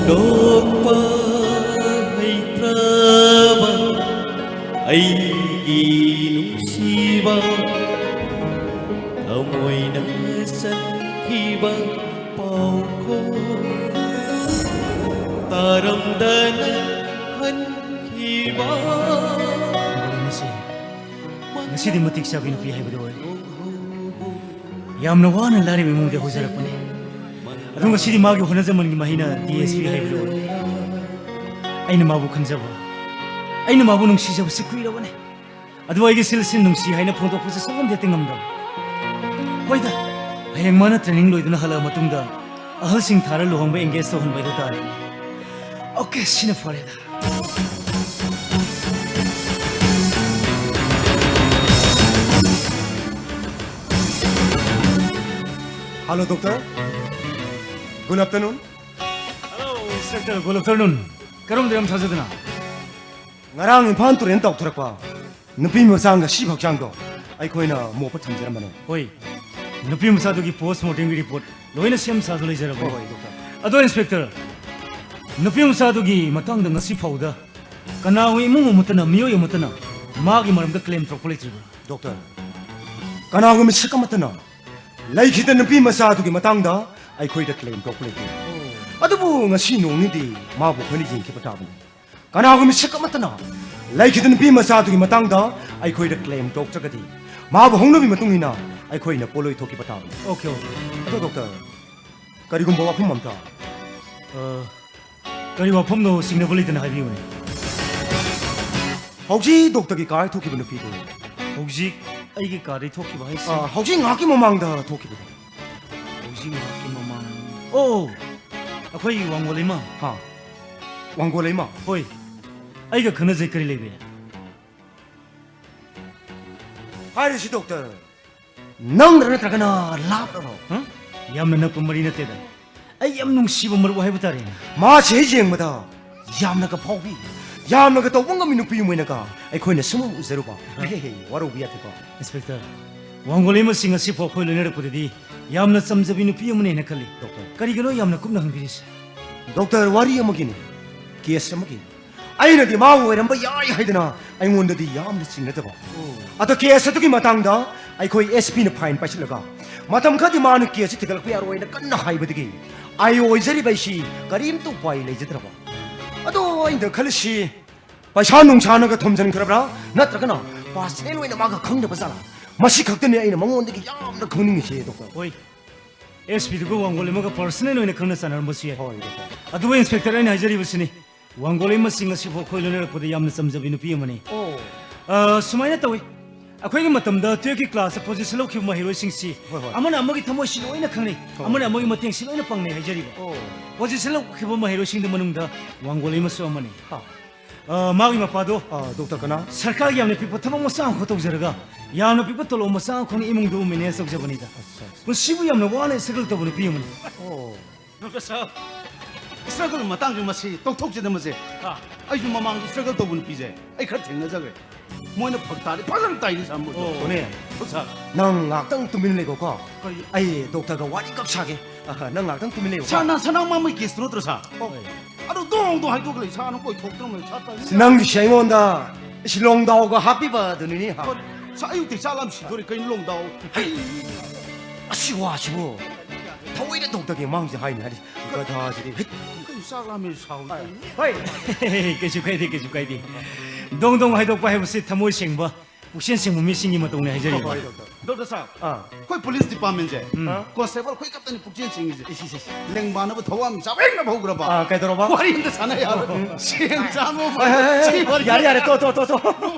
ꯂꯣꯛꯄ ꯍꯩꯇ꯭ꯔꯕ ꯑꯩꯒꯤ ꯅꯨꯡꯁꯤꯕ, ꯊꯃꯣꯏꯅ ꯆꯟꯈꯤꯕ ꯄꯥꯎꯈꯣꯡ ꯇꯥꯔꯝꯗꯅ ꯍꯟꯈꯤꯕ꯫ ꯃꯁꯤ, ꯉꯁꯤꯗꯤ ꯃꯇꯤꯛ ꯆꯥꯕꯤ ꯅꯨꯄꯤ ꯍꯥꯏꯕꯗꯨ ꯑꯣꯏ꯫ ꯌꯥꯝꯅ ꯋꯥꯅ ꯂꯥꯏꯔꯕ ꯏꯃꯨꯡꯗ ꯍꯧꯖꯔꯛꯄꯅꯤ꯫ ꯑꯗꯣ ꯉꯁꯤꯗꯤ ꯃꯥꯒꯤ ꯍꯣꯠꯅꯖꯃꯟꯒꯤ ꯃꯍꯩꯅ DSP ꯍꯥꯏꯕꯗꯨ ꯑꯣꯏ꯫ ꯑꯩꯅ ꯃꯥꯕꯨ ꯈꯟꯖꯕ, ꯑꯩꯅ ꯃꯥꯕꯨ ꯅꯨꯡꯁꯤꯖꯕꯁꯤ ꯀꯨꯏꯔꯕꯅꯤ꯫ ꯑꯗꯨ ꯑꯩꯒꯤ ꯁꯤꯜꯁꯤ ꯅꯨꯡꯁꯤ ꯍꯥꯏꯅ ꯐꯣꯡꯗꯣꯛꯄꯁꯦ ꯁꯨꯡꯉꯝꯗꯤ ꯍꯦꯛꯇ ꯉꯝꯗꯕ꯫ ꯍꯣꯏꯗ, ꯍꯌꯦꯡ ꯃꯥꯅ training ꯂꯣꯏꯗꯨꯅ ꯍꯜꯂꯛꯑ ꯃꯇꯨꯡꯗ ꯑꯍꯜꯁꯤꯡ ꯊꯥꯔ ꯂꯨꯍꯣꯡꯕ engage ꯇꯧꯍꯟꯕ ꯍꯥꯏꯗꯨ ꯇꯥꯔꯦ꯫ Okay, ꯁꯤꯅ ꯐꯔꯦꯗ꯫ Hello, doctor. Good afternoon. Hello, inspector. Good afternoon. ꯀꯔꯝꯗ ꯌꯥꯝ ꯊꯥꯖꯗꯅ? ꯉꯔꯥꯡ ꯏꯝꯐꯥꯜ ꯇꯨꯔꯦꯟ ꯇꯥꯎꯊꯔꯛꯄ ꯅꯨꯄꯤ ꯃꯆꯥꯒ ꯁꯤꯕ ꯍꯛꯆꯥꯡꯗꯣ ꯑꯩꯈꯣꯏꯅ ꯃꯣꯞꯄ ꯊꯝꯖꯔꯝꯕꯅꯦ꯫ ꯍꯣꯏ, ꯅꯨꯄꯤ ꯃꯆꯥꯗꯨꯒꯤ post mortemꯒꯤ report ꯂꯣꯏꯅ ꯁꯦꯝ ꯁꯥꯗꯨ ꯂꯩꯖꯔꯕꯅꯤ꯫ ꯍꯣꯏ, ꯍꯣꯏ, doctor. ꯑꯗꯣ, inspector, ꯅꯨꯄꯤ ꯃꯆꯥꯗꯨꯒꯤ ꯃꯇꯥꯡꯗ ꯉꯁꯤ ꯐꯥꯎꯗ ꯀꯅꯥꯒꯨꯝꯕ ꯏꯃꯨꯡ ꯑꯃꯠꯇꯅ, ꯃꯤꯑꯣꯏ ꯑꯃꯠꯇꯅ ꯃꯥꯒꯤ ꯃꯔꯝꯗ claim ꯇꯧꯔꯛꯄ ꯂꯩꯇ꯭ꯔꯤꯕ꯭ꯔꯥ? ꯗꯣꯛꯇꯔ, ꯀꯅꯥꯒꯨꯝꯕ ꯃꯤꯁꯛ ꯑꯃꯠꯇꯅ ꯂꯩꯈꯤꯗ ꯅꯨꯄꯤ ꯃꯆꯥꯗꯨꯒꯤ ꯃꯇꯥꯡꯗ ꯑꯩꯈꯣꯏꯗ claim ꯇꯧꯔꯛꯄ ꯂꯩꯇꯦ꯫ ꯑꯗꯨꯕꯨ ꯉꯁꯤ ꯅꯣꯡꯅꯤꯗꯤ ꯃꯥꯕꯨ ꯑꯩꯈꯣꯏꯅ ꯌꯦꯡꯈꯤꯕ ꯇꯥꯕꯅꯤ꯫ ꯀꯅꯥꯒꯨꯝꯕ ꯃꯤꯁꯛ ꯑꯃꯠꯇꯅ ꯂꯩꯈꯤꯗ ꯅꯨꯄꯤ ꯃꯆꯥꯗꯨꯒꯤ ꯃꯇꯥꯡꯗ ꯑꯩꯈꯣꯏꯗ claim ꯇꯧꯔꯛꯇ꯭ꯔꯒꯗꯤ ꯃꯥꯕꯨ ꯍꯧꯅꯕꯤ ꯃꯇꯨꯡ ꯏꯟꯅ ꯑꯩꯈꯣꯏꯅ ꯄꯣꯠꯂꯣꯏ ꯊꯣꯛꯈꯤꯕ ꯇꯥꯕꯅꯤ꯫ Okay, okay. ꯑꯗꯣ ꯗꯣꯛꯇꯔ, ꯀꯔꯤꯒꯨꯝꯕ ꯋꯥꯐꯝ ꯑꯝꯇ ꯑ, ꯀꯔꯤ ꯋꯥꯐꯝꯅꯣ ꯆꯤꯡꯅꯕ ꯂꯩꯇꯅ ꯍꯥꯏꯕꯤꯌꯨꯅꯦ꯫ ꯍꯧꯖꯤꯛ ꯗꯣꯛꯇꯔꯒꯤ ꯀꯥꯔ ꯊꯣꯛꯈꯤꯕ ꯅꯨꯄꯤꯗꯣ꯫ ꯍꯧꯖꯤꯛ ꯑꯩꯒꯤ ꯀꯥꯔꯗꯒꯤ ꯊꯣꯛꯈꯤꯕ ꯍꯥꯏꯁꯦ? ꯑ, ꯍꯧꯖꯤꯛ ꯉꯥꯏꯍꯥꯛꯀꯤ ꯃꯃꯥꯡꯗ ꯊꯣꯛꯈꯤꯕꯗꯣ꯫ ꯍꯧꯖꯤꯛ ꯉꯥꯏꯍꯥꯛꯀꯤ ꯃꯃꯥꯡ꯫ ꯑꯣ, ꯑꯩꯈꯣꯏꯒꯤ ꯋꯥꯡꯒꯣꯜ ꯏꯃꯥ꯫ ꯍꯥ? ꯋꯥꯡꯒꯣꯜ ꯏꯃꯥ? ꯍꯣꯏ, ꯑꯩꯒ ꯈꯪꯅꯖꯩ, ꯀꯔꯤ ꯂꯩꯕꯤꯔꯦ? ꯍꯥꯏꯔꯤꯁꯤ ꯗꯣꯛꯇꯔ, ꯅꯪꯗ꯭ꯔ ꯅꯠꯇ꯭ꯔꯒꯅ ꯂꯥꯞꯂꯕꯣ? ꯍ? ꯌꯥꯝꯅ ꯅꯛꯄ ꯃꯔꯤ ꯅꯠꯇꯦꯗ, ꯑꯩ ꯌꯥꯝ ꯅꯨꯡꯁꯤꯕ ꯃꯔꯨꯞ ꯍꯥꯏꯕ ꯇꯥꯔꯦꯅꯦ꯫ ꯃꯥꯁꯦ ꯍꯦꯛ ꯌꯦꯡꯕꯗ ꯌꯥꯝꯅꯒ ꯐꯥꯎꯕꯤ, ꯌꯥꯝꯅꯒ ꯇꯧꯕ ꯉꯝꯃꯤ ꯅꯨꯄꯤ ꯑꯃ ꯑꯣꯏꯅꯒ ꯑꯩꯈꯣꯏꯅ ꯁꯨꯝ ꯎꯖꯔꯨꯕ꯫ ꯍ? ꯍꯦ, ꯍꯦ, ꯋꯥꯔꯧꯕ ꯌꯥꯗꯦꯀꯣ꯫ ꯏꯟꯁꯄꯦꯛꯇꯔ, ꯋꯥꯡꯒꯣꯜ ꯏꯃꯥꯁꯤ ꯉꯁꯤ ꯐꯥꯎ ꯑꯩꯈꯣꯏ ꯂꯣꯏꯅꯔꯛꯄꯗꯗꯤ ꯌꯥꯝꯅ ꯆꯝꯖꯕꯤ ꯅꯨꯄꯤ ꯑꯃꯅꯦꯅ ꯈꯜꯂꯤ꯫ ꯗꯣꯛꯇꯔ꯫ ꯀꯔꯤꯒꯤꯅꯣ ꯌꯥꯝꯅ ꯀꯨꯞꯅ ꯍꯪꯕꯤꯔꯤꯁꯦ? ꯗꯣꯛꯇꯔ, ꯋꯥꯔꯤ ꯑꯃꯒꯤꯅꯤ, ꯀꯦꯁ ꯑꯃꯒꯤ꯫ ꯑꯩꯅꯗꯤ ꯃꯥ ꯑꯣꯏꯔꯝꯕ ꯌꯥꯏ ꯍꯥꯏꯗꯅ ꯑꯩꯉꯣꯟꯗꯗꯤ ꯌꯥꯝꯅ ꯆꯤꯡꯅꯖꯕ꯫ ꯑꯣ꯫ ꯑꯗꯣ ꯀꯦꯁ ꯑꯗꯨꯒꯤ ꯃꯇꯥꯡꯗ ꯑꯩꯈꯣꯏ ꯑꯦꯁ ꯄꯤꯅ ꯐꯥꯏꯟ ꯄꯥꯏꯁꯤꯜꯂꯒ ꯃꯇꯝ ꯈꯔꯗꯤ ꯃꯥꯅ ꯀꯦꯁꯁꯤ ꯊꯤꯒꯠꯂꯛꯄ ꯌꯥꯔꯣꯏꯅ ꯀꯟꯅ ꯍꯥꯏꯕꯗꯒꯤ ꯑꯩ ꯑꯣꯏꯖꯔꯤꯕ ꯑꯩꯁꯤ ꯀꯔꯤꯝꯇ ꯎꯄꯥꯏ ꯂꯩꯖꯗ꯭ꯔꯕ꯫ ꯑꯗꯣ ꯑꯩꯅ ꯈꯜꯂꯤꯁꯤ, ꯄꯩꯁꯥ ꯅꯨꯡꯁꯥꯅꯒ ꯊꯣꯝꯖꯤꯟꯈ꯭ꯔꯕ꯭ꯔꯥ, ꯅꯠꯇ꯭ꯔꯒꯅ ꯄꯥꯔꯁꯅꯦꯜ ꯑꯣꯏꯅ ꯃꯥꯒ ꯈꯪꯗꯕ ꯖꯥꯠꯂꯥ? ꯃꯁꯤ ꯈꯛꯇꯅꯤ ꯑꯩꯅ ꯃꯉꯣꯟꯗꯒꯤ ꯌꯥꯝꯅ ꯈꯪꯅꯤꯡꯉꯤꯁꯦ, ꯗꯣꯛꯇꯔ꯫ ꯍꯣꯏ, ꯑꯦꯁ ꯄꯤꯗꯨꯒ ꯋꯥꯡꯒꯣꯜ ꯏꯃꯥꯒ ꯄꯥꯔꯁꯅꯦꯜ ꯑꯣꯏꯅ ꯈꯪꯅ ꯆꯥꯟꯅꯔꯝꯕꯁꯨ ꯌꯥꯏ꯫ ꯍꯣꯏ, ꯗꯣꯛꯇꯔ꯫ ꯑꯗꯨꯕꯨ ꯏꯟꯁꯄꯦꯛꯇꯔ, ꯑꯩꯅ ꯍꯥꯏꯖꯔꯤꯕꯁꯤꯅꯤ, ꯋꯥꯡꯒꯣꯜ ꯏꯃꯥꯁꯤ ꯉꯁꯤ ꯐꯥꯎ ꯑꯩꯈꯣꯏ ꯂꯣꯏꯅꯔꯛꯄꯗ ꯌꯥꯝꯅ ꯆꯝꯖꯕꯤ ꯅꯨꯄꯤ ꯑꯃꯅꯤ꯫ ꯑꯣ꯫ ꯑ, ꯁꯨꯃꯥꯏꯅ ꯇꯧꯏ, ꯑꯩꯈꯣꯏꯒꯤ ꯃꯇꯝꯗ ꯇꯨꯌꯦꯜꯐꯀꯤ ꯀ꯭ꯂꯥꯁꯇ ꯄꯣꯖꯤꯁꯟ ꯂꯧꯈꯤꯕ ꯃꯍꯩꯔꯣꯏꯁꯤꯡꯁꯤ ꯍꯣꯏ, ꯍꯣꯏ꯫ ꯑꯃꯅ ꯑꯃꯒꯤ ꯊꯃꯣꯏꯁꯤ ꯂꯣꯏꯅ ꯈꯪꯅꯩ, ꯍꯣꯏ꯫ ꯑꯃꯅ ꯑꯃꯒꯤ ꯃꯇꯦꯡꯁꯤ ꯂꯣꯏꯅ ꯄꯥꯡꯅꯩ ꯍꯥꯏꯖꯔꯤꯕ꯫ ꯑꯣ꯫ ꯄꯣꯖꯤꯁꯟ ꯂꯧꯈꯤꯕ ꯃꯍꯩꯔꯣꯏꯁꯤꯡꯒꯤ ꯃꯅꯨꯡꯗ ꯋꯥꯡꯒꯣꯜ ꯏꯃꯥꯁꯨ ꯑꯃꯅꯤ꯫ ꯍꯥ꯫ ꯑ, ꯃꯥꯒꯤ ꯃꯄꯥꯗꯣ ꯑ, ꯗꯣꯛꯇꯔ ꯀꯅꯥ? ꯁꯔꯀꯥꯔꯒꯤ ꯌꯥꯝꯅ ꯄꯤꯛꯄ ꯊꯕꯛ ꯃꯆꯥ ꯑꯃꯈꯛ ꯇꯧꯖꯔꯒ ꯌꯥꯝꯅ ꯄꯤꯛꯄ ꯇꯣꯂꯣꯞ ꯃꯆꯥ ꯑꯃꯈꯛꯅ ꯏꯃꯨꯡꯗꯨ ꯃꯦꯅꯦꯖ ꯇꯧꯖꯕꯅꯤꯗ꯫ ꯑꯠꯆꯥ, ꯑꯠꯆꯥ꯫ ꯄꯨꯟꯁꯤꯕꯨ ꯌꯥꯝꯅ ꯋꯥꯅ ꯁ꯭ꯇꯔꯒꯜ ꯇꯧꯕ ꯅꯨꯄꯤ ꯑꯃꯅꯤ꯫ ꯑꯣ꯫ ꯗꯣꯛꯇꯔ ꯁꯥꯍꯕ, ꯁ꯭ꯇꯔꯒꯜ ꯃꯇꯥꯡꯒꯤ ꯃꯁꯤ ꯇꯣꯛꯊꯣꯛꯁꯤꯗ ꯃꯁꯦ꯫ ꯑꯥ꯫ ꯑꯩꯁꯨ ꯃꯃꯥꯡꯗ ꯁ꯭ꯇꯔꯒꯜ ꯇꯧꯕ ꯅꯨꯄꯤꯁꯦ ꯑꯩ ꯈꯔ ꯊꯦꯡꯅꯖꯈ꯭ꯔꯦ꯫ ꯃꯣꯏꯅ ꯐꯛ ꯇꯥꯔꯦ ꯐꯖꯅ ꯇꯥꯏꯅꯤ ꯁꯥꯍꯕ ꯃꯣꯏꯗꯣ꯫ ꯑꯣ꯫ ꯍꯣꯏꯅꯦ꯫ ꯗꯣꯛꯇꯔ ꯁꯥꯍꯕ꯫ ꯅꯪ ꯉꯥꯛꯇꯪ ꯇꯨꯃꯤꯟ ꯂꯩꯈꯣꯀꯣ꯫ ꯀꯔꯤ? ꯑꯩ ꯗꯣꯛꯇꯔꯒ ꯋꯥꯔꯤ ꯈꯛ ꯁꯥꯒꯦ꯫ ꯑꯍ, ꯅꯪ ꯉꯥꯛꯇꯪ ꯇꯨꯃꯤꯟ ꯂꯩꯌꯨꯀꯣ꯫ ꯁꯥꯔ, ꯅꯪ ꯁꯅꯥꯃꯥꯡꯕꯒꯤ ꯀꯦꯁꯇꯨ ꯅꯠꯇ꯭ꯔꯣ, ꯁꯥꯔ? ꯑꯣ꯫ ꯑꯗꯨ ꯗꯣꯡ ꯗꯣꯡ ꯍꯥꯏꯗꯣꯛꯑꯒ ꯂꯩ, ꯁꯥꯅ ꯀꯣꯏꯊꯣꯛꯇ꯭ꯔꯕꯅꯤ, ꯁꯥ ꯇꯥꯏ꯫ ꯅꯪꯒꯤꯁꯦ ꯑꯩꯉꯣꯟꯗ ꯏꯁ ꯂꯣꯡꯗꯥꯎꯒ ꯍꯥꯞꯄꯤꯕ ꯑꯗꯨꯅꯤꯅꯦ, ꯍꯥ? ꯀꯣ-, ꯁꯥ ꯑꯌꯨꯛꯇꯤ ꯆꯥꯛ ꯂꯥꯝ ꯁꯤꯗꯣꯔꯦ, ꯀꯩꯅꯣ ꯂꯣꯡꯗꯥꯎ? ꯍꯩ! ꯑꯁꯤ ꯋꯥꯁꯤꯕꯨ ꯊꯑꯣꯏꯅ ꯗꯣꯛꯇꯔꯒꯤ ꯃꯥꯡꯁꯦ ꯍꯥꯏꯅꯤ ꯍꯥꯏꯗꯤ, ꯒꯙꯥꯁꯤꯗꯤ꯫ ꯍꯩꯠ! ꯀꯩꯅꯣ ꯆꯥꯛ ꯂꯥꯝꯃꯦ ꯁꯥꯎꯔꯤ? ꯍꯣꯏ꯫ ꯀꯩꯁꯨ ꯀꯥꯏꯗꯦ, ꯀꯩꯁꯨ ꯀꯥꯏꯗꯦ꯫ ꯗꯣꯡ ꯗꯣꯡ ꯍꯥꯏꯗꯣꯛꯄ ꯍꯥꯏꯕꯁꯤ ꯊꯃꯣꯏ ꯁꯦꯡꯕ, ꯄꯨꯛꯆꯦꯜ ꯁꯦꯡꯕ ꯃꯤꯁꯤꯡꯒꯤ ꯃꯇꯧꯅꯦ ꯍꯥꯏꯖꯔꯤꯕ꯫ ꯍꯣꯏ, ꯗꯣꯛꯇꯔ꯫ ꯗꯣꯛꯇꯔ ꯁꯥꯍꯕ, ꯑꯥ꯫ ꯑꯩꯈꯣꯏ ꯄꯨꯂꯤꯁ ꯗꯤꯄꯥꯔꯠꯃꯦꯟꯁꯦ ꯎꯝ꯫ ꯀꯣꯟꯁꯇꯦꯕꯜ ꯑꯩꯈꯣꯏ ꯈꯛꯇꯅꯤ ꯄꯨꯛꯆꯦꯜ ꯁꯦꯡꯉꯤꯁꯦ꯫ ꯏꯁ, ꯏꯁ, ꯏꯁ꯫ ꯂꯦꯡꯕꯥꯟꯅꯕ ꯊꯧꯋꯥ ꯃꯤꯆꯥ ꯍꯦꯛ ꯍꯧꯈ꯭ꯔꯕ꯫ ꯑꯥ, ꯀꯩꯗꯧꯔꯕ? ꯋꯥꯔꯤ ꯑꯝꯇ ꯁꯥꯟꯅ ꯌꯥꯔꯣꯏ꯫ ꯎꯝ꯫ ꯁꯦꯟ ꯆꯥꯝꯃ ꯑꯃ ꯍꯣꯏ, ꯍꯣꯏ, ꯍꯣꯏ, ꯁꯤ ꯍꯣꯏ꯫ ꯋꯥꯔꯤ ꯌꯥꯔꯦ, ꯌꯥꯔꯦ, ꯇꯣ, ꯇꯣ, ꯇꯣ, ꯇꯣ꯫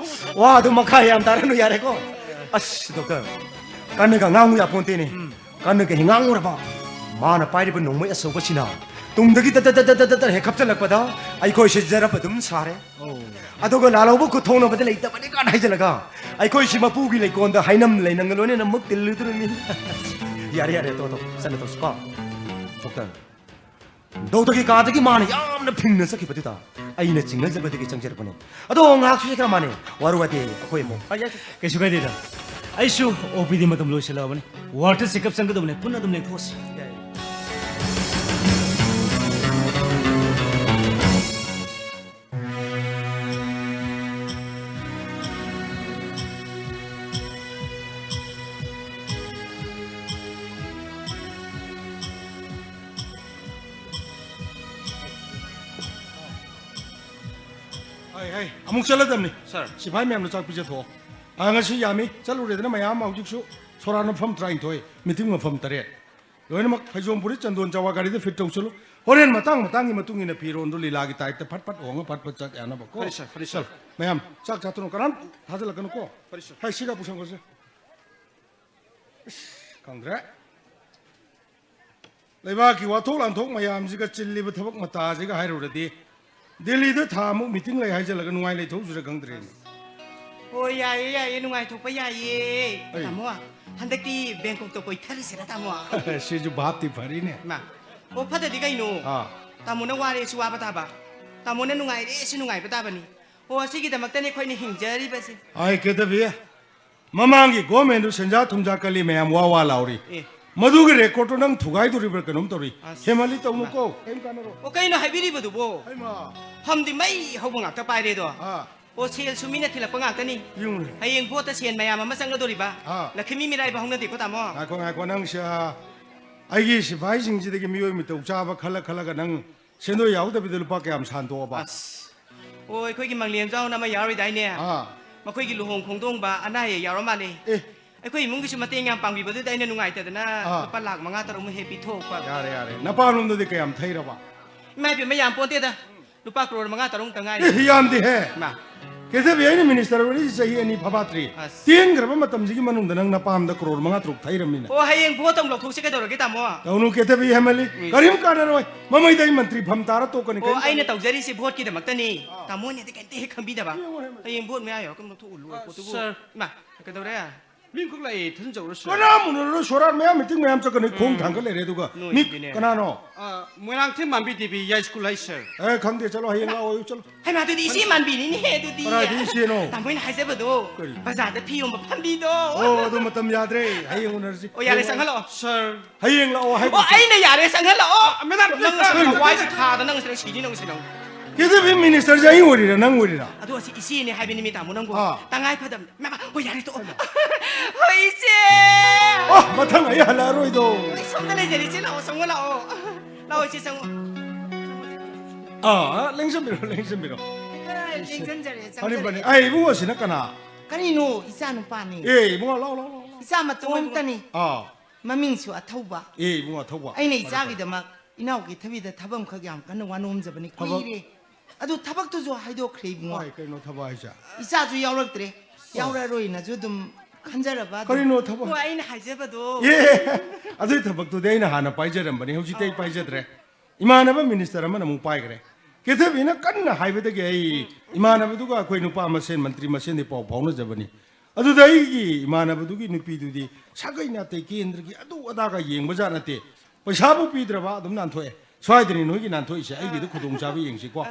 ꯋꯥ ꯑꯗꯨ ꯃꯈꯥ ꯌꯥꯝ ꯇꯥꯔꯅꯨ, ꯌꯥꯔꯦꯀꯣ? ꯑꯁ, ꯗꯣꯛꯇꯔ, ꯀꯟꯅꯒ ꯉꯥꯡꯉꯨ ꯌꯥꯄꯣꯟꯇꯦꯅꯦ꯫ ꯎꯝ꯫ ꯀꯟꯅꯒ ꯍꯦꯛ ꯉꯥꯡꯉꯨꯔꯕ, ꯃꯥꯅ ꯄꯥꯏꯔꯤꯕ ꯅꯣꯡꯃꯩ ꯑꯆꯧꯕꯁꯤꯅ ꯇꯨꯡꯗꯒꯤ ꯇꯠ ꯇꯠ ꯇꯠ ꯇꯠ ꯇꯠ ꯍꯦꯛ ꯈꯞꯆꯜꯂꯛꯄꯗ ꯑꯩꯈꯣꯏꯁꯦ ꯖꯔꯞ ꯑꯗꯨꯝ ꯁꯥꯔꯦ꯫ ꯑꯣ꯫ ꯑꯗꯨꯒ ꯂꯥꯜꯍꯧꯕ ꯈꯨꯠ ꯊꯣꯡꯅꯕꯗ ꯂꯩꯇꯕꯅꯤ ꯀꯥꯏꯅ ꯍꯥꯏꯖꯜꯂꯒ ꯑꯩꯈꯣꯏꯁꯤ ꯃꯄꯨꯒꯤ ꯂꯩꯀꯣꯜꯗ ꯍꯥꯏꯅꯝ ꯂꯩꯅꯝꯒ ꯂꯣꯏꯅꯅ ꯑꯃꯨꯛ ꯇꯤꯜꯂꯨꯗꯣꯔꯤꯃꯤ꯫ ꯌꯥꯔꯦ, ꯌꯥꯔꯦ, ꯇꯣ, ꯇꯣ, ꯆꯠꯂ ꯇꯧꯁꯤꯀꯣ꯫ ꯗꯣꯛꯇꯔ, ꯗꯣꯛꯇꯔꯒꯤ ꯀꯥꯗꯒꯤ ꯃꯥꯅ ꯌꯥꯝꯅ ꯐꯤꯡꯅ ꯆꯠꯈꯤꯕꯗꯨꯗ ꯑꯩꯅ ꯆꯤꯡꯅꯖꯕꯗꯒꯤ ꯆꯪꯖꯔꯛꯄꯅꯦ꯫ ꯑꯗꯣ ꯉꯥꯏꯍꯥꯛꯁꯨ ꯆꯠꯈ꯭ꯔ ꯃꯥꯅꯦ, ꯋꯥꯔꯨ ꯋꯥꯇꯦ ꯑꯩꯈꯣꯏ ꯑꯃꯨꯛ꯫ ꯀꯩꯁꯨ ꯀꯥꯏꯗꯦꯗ, ꯑꯩꯁꯨ ꯑꯣ ꯄꯤ ꯗꯤ ꯃꯇꯝ ꯂꯣꯏꯁꯤꯜꯂꯛꯑꯕꯅꯤ, ꯋꯥꯔꯗꯇ ꯆꯦꯛꯑꯞ ꯆꯪꯒꯗꯕꯅꯦ, ꯄꯨꯟꯅ ꯑꯗꯨꯝ ꯂꯦꯡꯊꯣꯛꯑꯁꯤ꯫ ꯌꯥꯏ꯫ ꯍꯥꯏ, ꯍꯥꯏ, ꯑꯃꯨꯛ ꯆꯠꯂꯗꯝꯅꯤ꯫ ꯁꯥꯔ꯫ ꯁꯤꯐꯥꯏ ꯃꯌꯥꯝꯗꯣ ꯆꯥꯛ ꯄꯤꯖꯊꯣꯛꯑꯣ꯫ ꯑ, ꯉꯁꯤ ꯌꯥꯝꯃꯤ, ꯆꯠꯂꯨꯔꯦꯗꯅ ꯃꯌꯥꯝ ꯑꯃ, ꯍꯧꯖꯤꯛꯁꯨ ꯁꯣꯔꯥꯠ ꯃꯐꯝ ꯇꯔꯥꯅꯤꯊꯣꯏ, ꯃꯤꯇꯤꯡ ꯃꯐꯝ ꯇꯔꯦꯠ꯫ ꯂꯣꯏꯅꯃꯛ ꯐꯩꯖꯣꯝ ꯐꯨꯔꯤꯠ ꯆꯟꯗꯣꯟ ꯆꯋꯥ ꯒꯥꯔꯤꯗ ꯐꯤꯠ ꯇꯧꯁꯜꯂꯨ꯫ ꯍꯣꯔꯦꯟ ꯃꯇꯥꯡ ꯃꯇꯥꯡꯒꯤ ꯃꯇꯨꯡ ꯏꯟꯅ ꯐꯤꯔꯣꯟꯗꯣ ꯂꯤꯂꯥꯒꯤ ꯇꯥꯏꯞꯇ ꯐꯠ ꯐꯠ ꯍꯣꯡꯉ ꯐꯠ ꯐꯠ ꯆꯠ ꯌꯥꯅꯕ ꯀꯣ꯫ ꯐꯔꯦ ꯁꯥꯔ, ꯐꯔꯦ ꯁꯥꯔ꯫ ꯆꯠꯂꯣ꯫ ꯃꯌꯥꯝ ꯆꯥꯛ ꯆꯥꯊꯣꯛꯅ ꯀꯅꯥꯝ ꯊꯥꯖꯤꯜꯂꯛꯀꯅꯨ ꯀꯣ꯫ ꯐꯔꯦ ꯁꯥꯔ꯫ ꯍꯥꯏ, ꯁꯤꯒ ꯄꯨꯁꯟꯈ꯭ꯔꯁꯦ꯫ ꯏꯁ, ꯈꯪꯗ꯭ꯔꯦ꯫ ꯂꯩꯕꯥꯛꯀꯤ ꯋꯥꯊꯣꯛ ꯂꯥꯟꯊꯣꯛ ꯃꯌꯥꯝꯁꯤꯒ ꯆꯤꯜꯂꯤꯕ ꯊꯕꯛ ꯃꯇꯥꯁꯤꯒ ꯍꯥꯏꯔꯨꯔꯗꯤ, ꯗꯤꯜꯂꯤꯗ ꯊꯥ ꯑꯃꯨꯛ ꯃꯤꯇꯤꯡ ꯂꯩ ꯍꯥꯏꯖꯜꯂꯒ ꯅꯨꯡꯉꯥꯏ ꯂꯩꯊꯣꯛꯎꯁꯤꯔ ꯈꯪꯗ꯭ꯔꯦꯅꯦ꯫ ꯍꯣ, ꯌꯥꯏꯌꯦ, ꯌꯥꯏꯌꯦ, ꯅꯨꯡꯉꯥꯏꯊꯣꯛꯄ ꯌꯥꯏꯌꯦ꯫ ꯑꯩ꯫ ꯇꯥꯃꯣ, ꯍꯟꯗꯛꯇꯤ ꯕꯦꯡꯀꯣꯛꯇ ꯀꯣꯏꯊꯔꯨꯁꯤꯔ, ꯇꯥꯃꯣ? ꯁꯤꯁꯨ ꯚꯥꯞꯇꯤ ꯐꯔꯤꯅꯦ꯫ ꯃꯥ, ꯑꯣ, ꯐꯠꯇꯗꯤ ꯀꯩꯅꯣ? ꯑꯥ꯫ ꯇꯥꯃꯣꯅ ꯋꯥꯔꯦꯁꯨ ꯋꯥꯕ ꯇꯥꯕ, ꯇꯥꯃꯣꯅ ꯅꯨꯡꯉꯥꯏꯔꯦꯁꯨ ꯅꯨꯡꯉꯥꯏꯕ ꯇꯥꯕꯅꯤ꯫ ꯑꯣ, ꯑꯁꯤꯒꯤꯗꯃꯛꯇꯅꯦ ꯑꯩꯈꯣꯏꯅ ꯍꯤꯡꯖꯔꯤꯕꯁꯦ꯫ ꯍꯥꯏꯒꯗꯕꯤ, ꯃꯃꯥꯡꯒꯤ ꯒꯣꯔꯃꯦꯟꯗꯨ ꯁꯦꯟꯖꯥ ꯊꯨꯝꯖꯥ ꯀꯜꯂꯤ ꯃꯌꯥꯝ ꯋꯥ ꯋꯥ ꯂꯥꯎꯔꯤ꯫ ꯑꯦ꯫ ꯃꯗꯨꯒꯤ ꯔꯦꯀꯣꯔꯗꯇꯣ ꯅꯪ ꯊꯨꯒꯥꯏꯗꯣꯔꯤꯕ꯭ꯔꯥ ꯀꯩꯅꯣꯝ ꯇꯧꯔꯤ꯫ ꯑꯁ꯫ ꯍꯦꯃꯂꯤ, ꯇꯧꯅꯨꯀꯣ꯫ ꯀꯩꯝ ꯀꯥꯟꯅꯔꯣꯏ꯫ ꯑꯣ, ꯀꯩꯅꯣ ꯍꯥꯏꯕꯤꯔꯤꯕꯗꯨꯕꯣ? ꯍꯩꯃꯥ꯫ ꯐꯝꯗꯤ ꯃꯩ ꯍꯧꯕ ꯉꯥꯛꯇ ꯄꯥꯏꯔꯦꯗꯣ꯫ ꯑꯥ꯫ ꯑꯣ, ꯁꯦꯜꯁꯨ ꯃꯤꯅ ꯊꯤꯜꯂꯛꯄ ꯉꯥꯛꯇꯅꯤ꯫ ꯌꯦꯡꯉꯨꯅꯦ꯫ ꯍꯌꯦꯡ ꯚꯣꯠꯇ ꯁꯦꯟ ꯃꯌꯥꯝ ꯑꯃ ꯆꯪꯒꯗꯣꯔꯤꯕ꯫ ꯑꯥ꯫ ꯂꯛꯈꯤꯃꯤ ꯃꯤꯔꯥꯏꯕ ꯍꯧꯅꯗꯦꯀꯣ, ꯇꯥꯃꯣ? ꯉꯥꯏꯈꯣ, ꯉꯥꯏꯈꯣ, ꯅꯪꯁꯦ, ꯑꯥ, ꯑꯩꯒꯤ ꯁꯤꯐꯥꯏꯁꯤꯡꯁꯤꯗꯒꯤ ꯃꯤꯑꯣꯏ ꯃꯤꯇꯧ ꯆꯥꯕ ꯈꯜꯂ ꯈꯜꯂꯒ ꯅꯪ ꯁꯦꯟꯗꯣꯏ ꯌꯥꯎꯗꯕꯤꯗ ꯂꯨꯄꯥ ꯀꯌꯥꯝ ꯁꯥꯟꯗꯣꯛꯑꯕ? ꯑꯁ꯫ ꯑꯣ, ꯑꯩꯈꯣꯏꯒꯤ ꯃꯪꯂꯦꯝꯖꯥꯎꯅ ꯑꯃ ꯌꯥꯎꯔꯤꯗꯥꯏꯅꯦ? ꯑꯥ꯫ ꯃꯈꯣꯏꯒꯤ ꯂꯨꯍꯣꯡ ꯈꯣꯡꯗꯣꯡꯕ ꯑꯅꯥ ꯑꯌꯦꯛ ꯌꯥꯎꯔ ꯃꯥꯜꯂꯦ꯫ ꯑꯦ꯫ ꯑꯩꯈꯣꯏ ꯏꯃꯨꯡꯒꯤꯁꯨ ꯃꯇꯦꯡ ꯌꯥꯝ ꯄꯥꯡꯕꯤꯕꯗꯨꯗ ꯑꯩꯅ ꯅꯨꯡꯉꯥꯏꯇꯗꯅ ꯑꯥ꯫ ꯂꯨꯄꯥ ꯂꯥꯈ ꯃꯉꯥ ꯇꯔꯨꯛꯃꯨꯛ ꯍꯦꯛ ꯄꯤꯊꯣꯛꯄ꯫ ꯌꯥꯔꯦ, ꯌꯥꯔꯦ꯫ ꯅꯄꯥꯂꯣꯝꯗꯗꯤ ꯀꯌꯥꯝ ꯊꯩꯔꯕ? ꯏꯃꯥ ꯏꯕꯦꯝꯃ, ꯌꯥꯝ ꯄꯣꯟꯇꯦꯗ꯫ ꯂꯨꯄꯥ ꯀ꯭ꯔꯣꯔ ꯃꯉꯥ ꯇꯔꯨꯛꯇ ꯉꯥꯏꯔꯤ꯫ ꯑꯦ, ꯌꯥꯝꯗꯦꯍꯦ꯫ ꯃꯥ꯫ ꯀꯦꯊꯕꯤ, ꯑꯩꯅ ꯃꯤꯅꯤꯁꯇꯔ ꯑꯣꯏꯔꯛꯏꯁꯤ ꯆꯍꯤ ꯑꯅꯤ ꯐꯥꯐꯥꯠꯇ꯭ꯔꯤ꯫ ꯑꯁ꯫ ꯇꯦꯟꯈ꯭ꯔꯕ ꯃꯇꯝꯁꯤꯒꯤ ꯃꯅꯨꯡꯗ ꯅꯪ ꯅꯄꯥꯝꯗ ꯀ꯭ꯔꯣꯔ ꯃꯉꯥ ꯇꯔꯨꯛ ꯊꯩꯔꯝꯃꯤꯅꯦ꯫ ꯑꯣ, ꯍꯌꯦꯡ ꯚꯣꯠ ꯑꯃꯨꯛ ꯂꯧꯊꯣꯛꯁꯤ ꯀꯩꯗꯧꯔꯒꯦ, ꯇꯥꯃꯣ? ꯇꯧꯅꯨ ꯀꯦꯊꯕꯤ, ꯍꯦꯃꯂꯤ꯫ ꯀꯔꯤꯝ ꯀꯥꯟꯅꯔꯣꯏ꯫ ꯃꯃꯩꯗ ꯑꯩ ꯃꯟꯇ꯭ꯔꯤ ꯐꯝ ꯇꯥꯔ ꯇꯣꯛꯀꯅꯤ꯫ ꯑꯣ, ꯀꯔꯤꯝ ꯑꯩꯅ ꯀꯥꯟꯅꯔꯣꯏ꯫ ꯇꯧꯖꯔꯤꯁꯦ ꯚꯣꯠꯀꯤꯗꯃꯛꯇꯅꯤ꯫ ꯑꯥ꯫ ꯇꯥꯃꯣꯅꯗꯤ ꯀꯩꯝꯇ ꯍꯦꯛ ꯈꯟꯕꯤꯗꯕ꯫ ꯍꯌꯦꯡ ꯚꯣꯠ ꯃꯌꯥ ꯌꯧꯔꯒ ꯂꯧꯊꯣꯛꯎ ꯂꯣꯏꯔꯦ ꯄꯣꯠꯇꯨꯕꯨ꯫ ꯁꯥꯔ꯫ ꯏꯃꯥ, ꯀꯩꯗꯧꯔꯦ? ꯃꯤ ꯑꯃꯈꯛ ꯂꯥꯛꯑꯦ, ꯊꯥꯖꯤꯟ ꯆꯧꯔꯁꯤ꯫ ꯀꯅꯥꯃꯨꯛꯅꯣ ꯁꯣꯔꯥꯠ ꯃꯌꯥꯝ ꯃꯤꯇꯤꯡ ꯃꯌꯥꯝ ꯆꯠꯀꯅꯤ, ꯈꯣꯡ ꯊꯥꯡꯒꯠ ꯂꯩꯔꯦ꯫ ꯑꯗꯨꯒ ꯃꯤ ꯀꯅꯥꯅꯣ? ꯑ, ꯃꯣꯏꯔꯥꯡꯊꯦꯝ ꯃꯥꯟꯕꯤ ꯗꯦꯕꯤ ꯌꯥꯏ ꯁ꯭ꯀꯨꯜ ꯍꯥꯏ, ꯁꯥꯔ꯫ ꯑꯦ, ꯈꯪꯗꯦ, ꯆꯠꯂꯣ, ꯍꯌꯦꯡ ꯂꯥꯛꯑꯣ, ꯆꯠꯂꯣ꯫ ꯍꯩꯃꯥ, ꯑꯗꯨꯗꯤ ꯏꯆꯦ ꯃꯥꯟꯕꯤꯅꯤꯅꯦ ꯑꯗꯨꯗꯤ꯫ ꯀꯅꯥꯗꯤ ꯏꯆꯦꯅꯣ? ꯇꯥꯃꯣꯅ ꯍꯥꯏꯖꯕꯗꯣ꯫ ꯀꯔꯤ? ꯕꯖꯥꯔꯗ ꯐꯤ ꯌꯣꯟꯕ ꯐꯝꯕꯤꯗꯣ꯫ ꯑꯣ, ꯑꯗꯨ ꯃꯇꯝ ꯌꯥꯗ꯭ꯔꯦ, ꯍꯌꯦꯡ ꯎꯅꯔꯁꯤ꯫ ꯑꯣ, ꯌꯥꯔꯦ, ꯆꯪꯍꯜꯂꯛꯑꯣ꯫ ꯁꯥꯔ꯫ ꯍꯌꯦꯡ ꯂꯥꯛꯑꯣ ꯍꯥꯏꯕ꯫ ꯑꯣ, ꯑꯩꯅ ꯌꯥꯔꯦ, ꯆꯪꯍꯜꯂꯛꯑꯣ꯫ ꯃꯦꯗꯥꯝ, ꯅꯪ ꯉꯁꯥꯏ ꯋꯥꯏꯁꯦ ꯊꯥꯗ ꯅꯪ ꯉꯁꯥꯏ ꯁꯤꯅꯤ ꯅꯪ ꯁꯤ ꯅꯪ꯫ ꯀꯦꯊꯕꯤ, ꯃꯤꯅꯤꯁꯇꯔꯁꯦ ꯑꯩ ꯑꯣꯏꯔꯤꯔꯥ, ꯅꯪ ꯑꯣꯏꯔꯤꯔꯥ? ꯑꯗꯣ ꯑꯁꯤ ꯏꯆꯦꯅꯦ ꯍꯥꯏꯕꯅꯤ ꯃꯤ ꯇꯥꯃꯣ ꯅꯪꯕꯨ꯫ ꯑꯥ꯫ ꯇꯉꯥꯏ ꯐꯗꯕꯅꯤ꯫ ꯃꯥ, ꯃꯥ, ꯍꯣꯏ, ꯌꯥꯔꯦ, ꯇꯣꯛꯑꯣ꯫ ꯍꯣꯏ, ꯏꯆꯦ꯫ ꯑꯣ, ꯃꯊꯪ ꯑꯩ ꯍꯜꯂꯛꯑꯔꯣꯏꯗꯣ꯫ ꯑꯩ ꯁꯣꯝꯗ ꯂꯩꯖꯔꯦ, ꯏꯆꯦ, ꯂꯥꯛꯑꯣ, ꯆꯪꯉꯣ, ꯂꯥꯛꯑꯣ꯫ ꯂꯥꯛꯑꯣ, ꯏꯆꯦ, ꯆꯪꯉꯣ꯫ ꯑꯥ, ꯂꯦꯡꯁꯤꯟꯕꯤꯔꯣ, ꯂꯦꯡꯁꯤꯟꯕꯤꯔꯣ꯫ ꯈꯔ ꯂꯦꯡꯁꯤꯟꯖꯔꯦ, ꯐꯅꯤ, ꯐꯅꯤ꯫ ꯆꯪꯖꯔꯦ꯫ ꯑꯩ ꯏꯕꯨꯡꯉꯣꯁꯤꯅ ꯀꯅꯥ? ꯀꯔꯤꯅꯣ, ꯏꯆꯥ ꯅꯨꯄꯥꯅꯤ꯫ ꯑꯦ, ꯏꯕꯨꯡꯉꯣ, ꯂꯥꯎ, ꯂꯥꯎ, ꯂꯥꯎ, ꯂꯥꯎ꯫ ꯏꯆꯥ ꯃꯇꯣꯝꯇꯅꯤ꯫ ꯑꯥ꯫ ꯃꯃꯤꯡꯁꯨ ꯑꯊꯧꯕ꯫ ꯑꯦ, ꯏꯕꯨꯡꯉꯣ, ꯑꯊꯧꯕ꯫ ꯑꯩꯅ ꯐꯔꯦ, ꯐꯔꯦ꯫ ꯏꯆꯥꯒꯤꯗꯃꯛ ꯏꯅꯥꯎ ꯀꯦꯊꯕꯤꯗ ꯊꯕꯛ ꯑꯃꯈꯛ ꯌꯥꯝ ꯀꯟꯅ ꯋꯥꯅꯣꯝꯖꯕꯅꯤ꯫ ꯊꯕꯛ? ꯀꯨꯏꯔꯦ꯫ ꯑꯗꯨ ꯊꯕꯛꯇꯨꯁꯨ ꯍꯥꯏꯗꯣꯛꯈ꯭ꯔꯦ, ꯏꯕꯨꯡꯉꯣ꯫ ꯍꯣꯏ, ꯀꯩꯅꯣ ꯊꯕꯛ ꯍꯥꯏꯁꯦ? ꯏꯆꯥꯁꯨ ꯌꯥꯎꯔꯛꯇ꯭ꯔꯦ꯫ ꯌꯥꯎꯔꯛꯑꯔꯣꯏꯅꯁꯨ ꯑꯗꯨꯝ ꯈꯟꯖꯔꯕ ꯑꯗꯨꯝ꯫ ꯀꯔꯤꯅꯣ ꯊꯕꯛ? ꯑꯣ, ꯑꯩꯅ ꯍꯥꯏꯖꯕꯗꯣ꯫ ꯑꯦ, ꯑꯗꯨꯏ ꯊꯕꯛꯇꯨꯗꯤ ꯑꯩꯅ ꯍꯥꯟꯅ ꯄꯥꯏꯖꯔꯝꯕꯅꯤ, ꯍꯧꯖꯤꯛꯇꯤ ꯑꯩ ꯄꯥꯏꯖꯗ꯭ꯔꯦ꯫ ꯏꯃꯥꯟꯅꯕ ꯃꯤꯅꯤꯁꯇꯔ ꯑꯃꯅ ꯑꯃꯨꯛ ꯄꯥꯏꯈ꯭ꯔꯦ꯫ ꯀꯦꯊꯕꯤꯅ ꯀꯟꯅ ꯍꯥꯏꯕꯗꯒꯤ ꯑꯩ ꯏꯃꯥꯟꯅꯕꯗꯨꯒ ꯑꯩꯈꯣꯏ ꯅꯨꯄꯥ ꯃꯁꯦꯟ, ꯃꯟꯇ꯭ꯔꯤ ꯃꯁꯦꯟꯗꯤ ꯄꯥꯎ ꯐꯥꯎꯅꯖꯕꯅꯤ꯫ ꯑꯗꯨꯗ ꯑꯩꯒꯤ ꯏꯃꯥꯟꯅꯕꯗꯨꯒꯤ ꯅꯨꯄꯤꯗꯨꯗꯤ ꯁꯥꯒꯩ ꯅꯥꯇꯩ ꯀꯦꯟꯗ꯭ꯔꯒꯤ ꯑꯗꯨ ꯑꯗꯥꯒ ꯌꯦꯡꯕꯖꯥꯠ ꯅꯠꯇꯦ꯫ ꯄꯩꯁꯥꯕꯨ ꯄꯤꯗ꯭ꯔꯕ ꯑꯗꯨꯝ ꯅꯥꯟꯊꯣꯛꯑꯦ꯫ ꯁ꯭ꯋꯥꯏꯗꯅꯤ ꯅꯣꯏꯒꯤ ꯅꯥꯟꯊꯣꯛꯏꯁꯦ, ꯑꯩꯒꯤꯗꯤ ꯈꯨꯗꯣꯡꯆꯥꯕ ꯌꯦꯡꯁꯤꯀꯣ꯫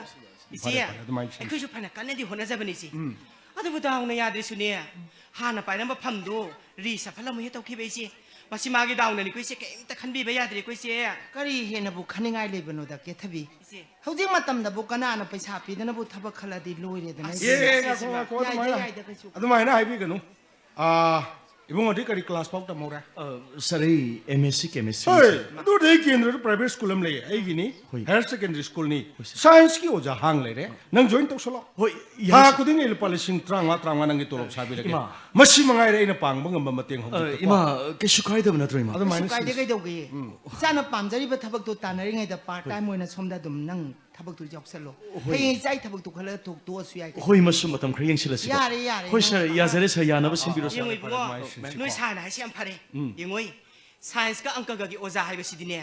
ꯏꯆꯦ, ꯐꯔꯦ, ꯐꯔꯦ, ꯑꯗꯨꯃꯥꯏꯅ ꯁꯤꯟꯁꯤ꯫ ꯑꯩꯈꯣꯏꯁꯨ ꯐꯅ ꯀꯟꯅꯗꯤ ꯍꯣꯠꯅꯖꯕꯅꯤ, ꯏꯆꯦ꯫ ꯎꯝ꯫ ꯑꯗꯨꯕꯨ ꯗꯥꯎꯅ ꯌꯥꯗ꯭ꯔꯤꯁꯨꯅꯦ, ꯍꯥꯟꯅ ꯄꯥꯏꯔꯝꯕ ꯐꯝꯗꯣ ꯔꯤꯁꯐꯜ ꯑꯃꯨꯛ ꯍꯦꯛ ꯇꯧꯈꯤꯕ, ꯏꯆꯦ꯫ ꯃꯁꯤ ꯃꯥꯒꯤ ꯗꯥꯎꯅꯅꯤꯀꯣ ꯏꯆꯦ, ꯀꯩꯝꯇ ꯈꯟꯕꯤꯕ ꯌꯥꯗ꯭ꯔꯦꯀꯣ ꯏꯆꯦ꯫ ꯀꯔꯤ ꯍꯦꯟꯅꯕꯨ ꯈꯟꯅꯤꯡꯉꯥꯏ ꯂꯩꯕꯅꯣꯗ ꯀꯦꯊꯕꯤ? ꯏꯆꯦ꯫ ꯑꯁ, ꯏꯆꯦ꯫ ꯑꯦ, ꯏꯆꯦ, ꯉꯥꯏꯈꯣ, ꯏꯆꯦ꯫ ꯉꯥꯏꯈꯣ, ꯌꯥꯏꯗ, ꯑꯗꯨꯃꯥꯏꯅ ꯌꯥꯏꯗ, ꯀꯩꯁꯨ꯫ ꯑꯗꯨꯃꯥꯏꯅ ꯍꯥꯏꯕꯤꯒꯅꯨ꯫ ꯑꯥ, ꯏꯕꯨꯡꯉꯣꯗꯤ ꯀꯔꯤ ꯀ꯭ꯂꯥꯁ ꯐꯥꯎ ꯇꯝꯍꯧꯔꯦ? ꯑ, ꯁꯥꯔ, ꯑꯩ ꯑꯦꯝ ꯑꯦꯁ ꯁꯤ ꯀꯦꯃꯤꯁꯇ꯭ꯔꯤ꯫ ꯍꯣꯏ, ꯑꯗꯨꯗꯤ ꯑꯩ ꯀꯦꯟꯗ꯭ꯔꯗ ꯄ꯭ꯔꯥꯏꯚꯦꯠ ꯁ꯭ꯀꯨꯜ ꯑꯃ ꯂꯩꯌꯦ ꯑꯩꯒꯤꯅꯤ꯫ ꯍꯣꯏ꯫ ꯍꯥꯌꯔ ꯁꯦꯀꯦꯟꯗꯔꯤ ꯁ꯭ꯀꯨꯜꯅꯤ꯫ ꯍꯣꯏ, ꯁꯥꯔ꯫ ꯁꯥꯏꯟꯁꯀꯤ ꯑꯣꯖꯥ ꯍꯥꯡ ꯂꯩꯔꯦ꯫ ꯅꯪ ꯖꯣꯏꯟ ꯇꯧꯁꯜꯂꯣ꯫ ꯍꯣꯏ, ꯌꯥꯏ, ꯊꯥ ꯁꯥꯔ꯫ ꯈꯨꯗꯤꯡꯒꯤ ꯂꯨꯄꯥ ꯂꯤꯁꯤꯡ ꯇꯔꯥꯃꯉꯥ, ꯇꯔꯥꯃꯉꯥ ꯅꯪꯒꯤ ꯇꯣꯂꯣꯞ ꯁꯥꯕꯤꯔꯒꯦ꯫ ꯏꯃꯥ꯫ ꯃꯁꯤ ꯃꯉꯥꯏꯔꯦ ꯑꯩꯅ ꯄꯥꯡꯕ ꯉꯝꯕ ꯃꯇꯦꯡ ꯍꯧꯖꯤꯛꯇꯀꯣ꯫ ꯏꯃꯥ, ꯀꯩꯁꯨ ꯀꯥꯏꯗꯕ ꯅꯠꯇ꯭ꯔꯣ, ꯏꯃꯥ? ꯑꯗꯨꯃꯥꯏꯅ ꯀꯩꯁꯨ ꯀꯥꯏꯗꯦ, ꯁꯤꯜꯂꯁꯤ꯫ ꯀꯩꯗꯧꯒꯦ? ꯏꯆꯥꯅ ꯄꯥꯝꯖꯔꯤꯕ ꯊꯕꯛꯇꯣ ꯇꯥꯟꯅꯔꯤꯉꯩꯗ ꯄꯥꯔꯠ ꯇꯥꯏꯝ ꯑꯣꯏꯅ ꯁꯣꯝꯗ ꯑꯗꯨꯝ ꯅꯪ ꯊꯕꯛꯇꯨ ꯌꯥꯎꯁꯜꯂꯣ꯫ ꯍꯣꯏ꯫ ꯍꯌꯦꯡ ꯏꯆꯥꯒꯤ ꯊꯕꯛꯇꯨ ꯈꯜꯂꯒ ꯇꯣꯛ-, ꯇꯣꯛꯑꯁꯨ ꯌꯥꯏ ꯀꯩꯅꯣ꯫ ꯍꯣꯏ, ꯃꯁꯨ ꯃꯇꯝ ꯈꯔ ꯌꯦꯡꯁꯤꯜꯂꯁꯤꯀꯣ꯫ ꯌꯥꯔꯦ, ꯌꯥꯔꯦ, ꯍꯣꯏ, ꯅꯪ ꯁꯥꯔ, ꯄꯥꯝ-, ꯌꯥꯖꯔꯦ, ꯁꯥꯔ, ꯌꯥꯅꯕ ꯑꯥ, ꯁꯤꯟꯕꯤꯔꯣ, ꯑꯥ, ꯁꯥꯔ꯫ ꯌꯦꯡꯉꯣ ꯐꯔꯦ, ꯐꯔꯦ, ꯏꯕꯨꯡꯉꯣ, ꯃꯥꯏ ꯁꯤꯟꯁꯤꯀꯣ꯫ ꯅꯣꯏ ꯁꯥꯔꯅ ꯍꯥꯏꯁꯦ ꯌꯥꯝ ꯐꯔꯦ꯫ ꯎꯝ꯫ ꯌꯦꯡꯉꯣ, ꯁꯥꯏꯟꯁꯀ ꯑꯪꯀꯒꯒꯤ ꯑꯣꯖꯥ ꯍꯥꯏꯕꯁꯤꯗꯤꯅꯦ,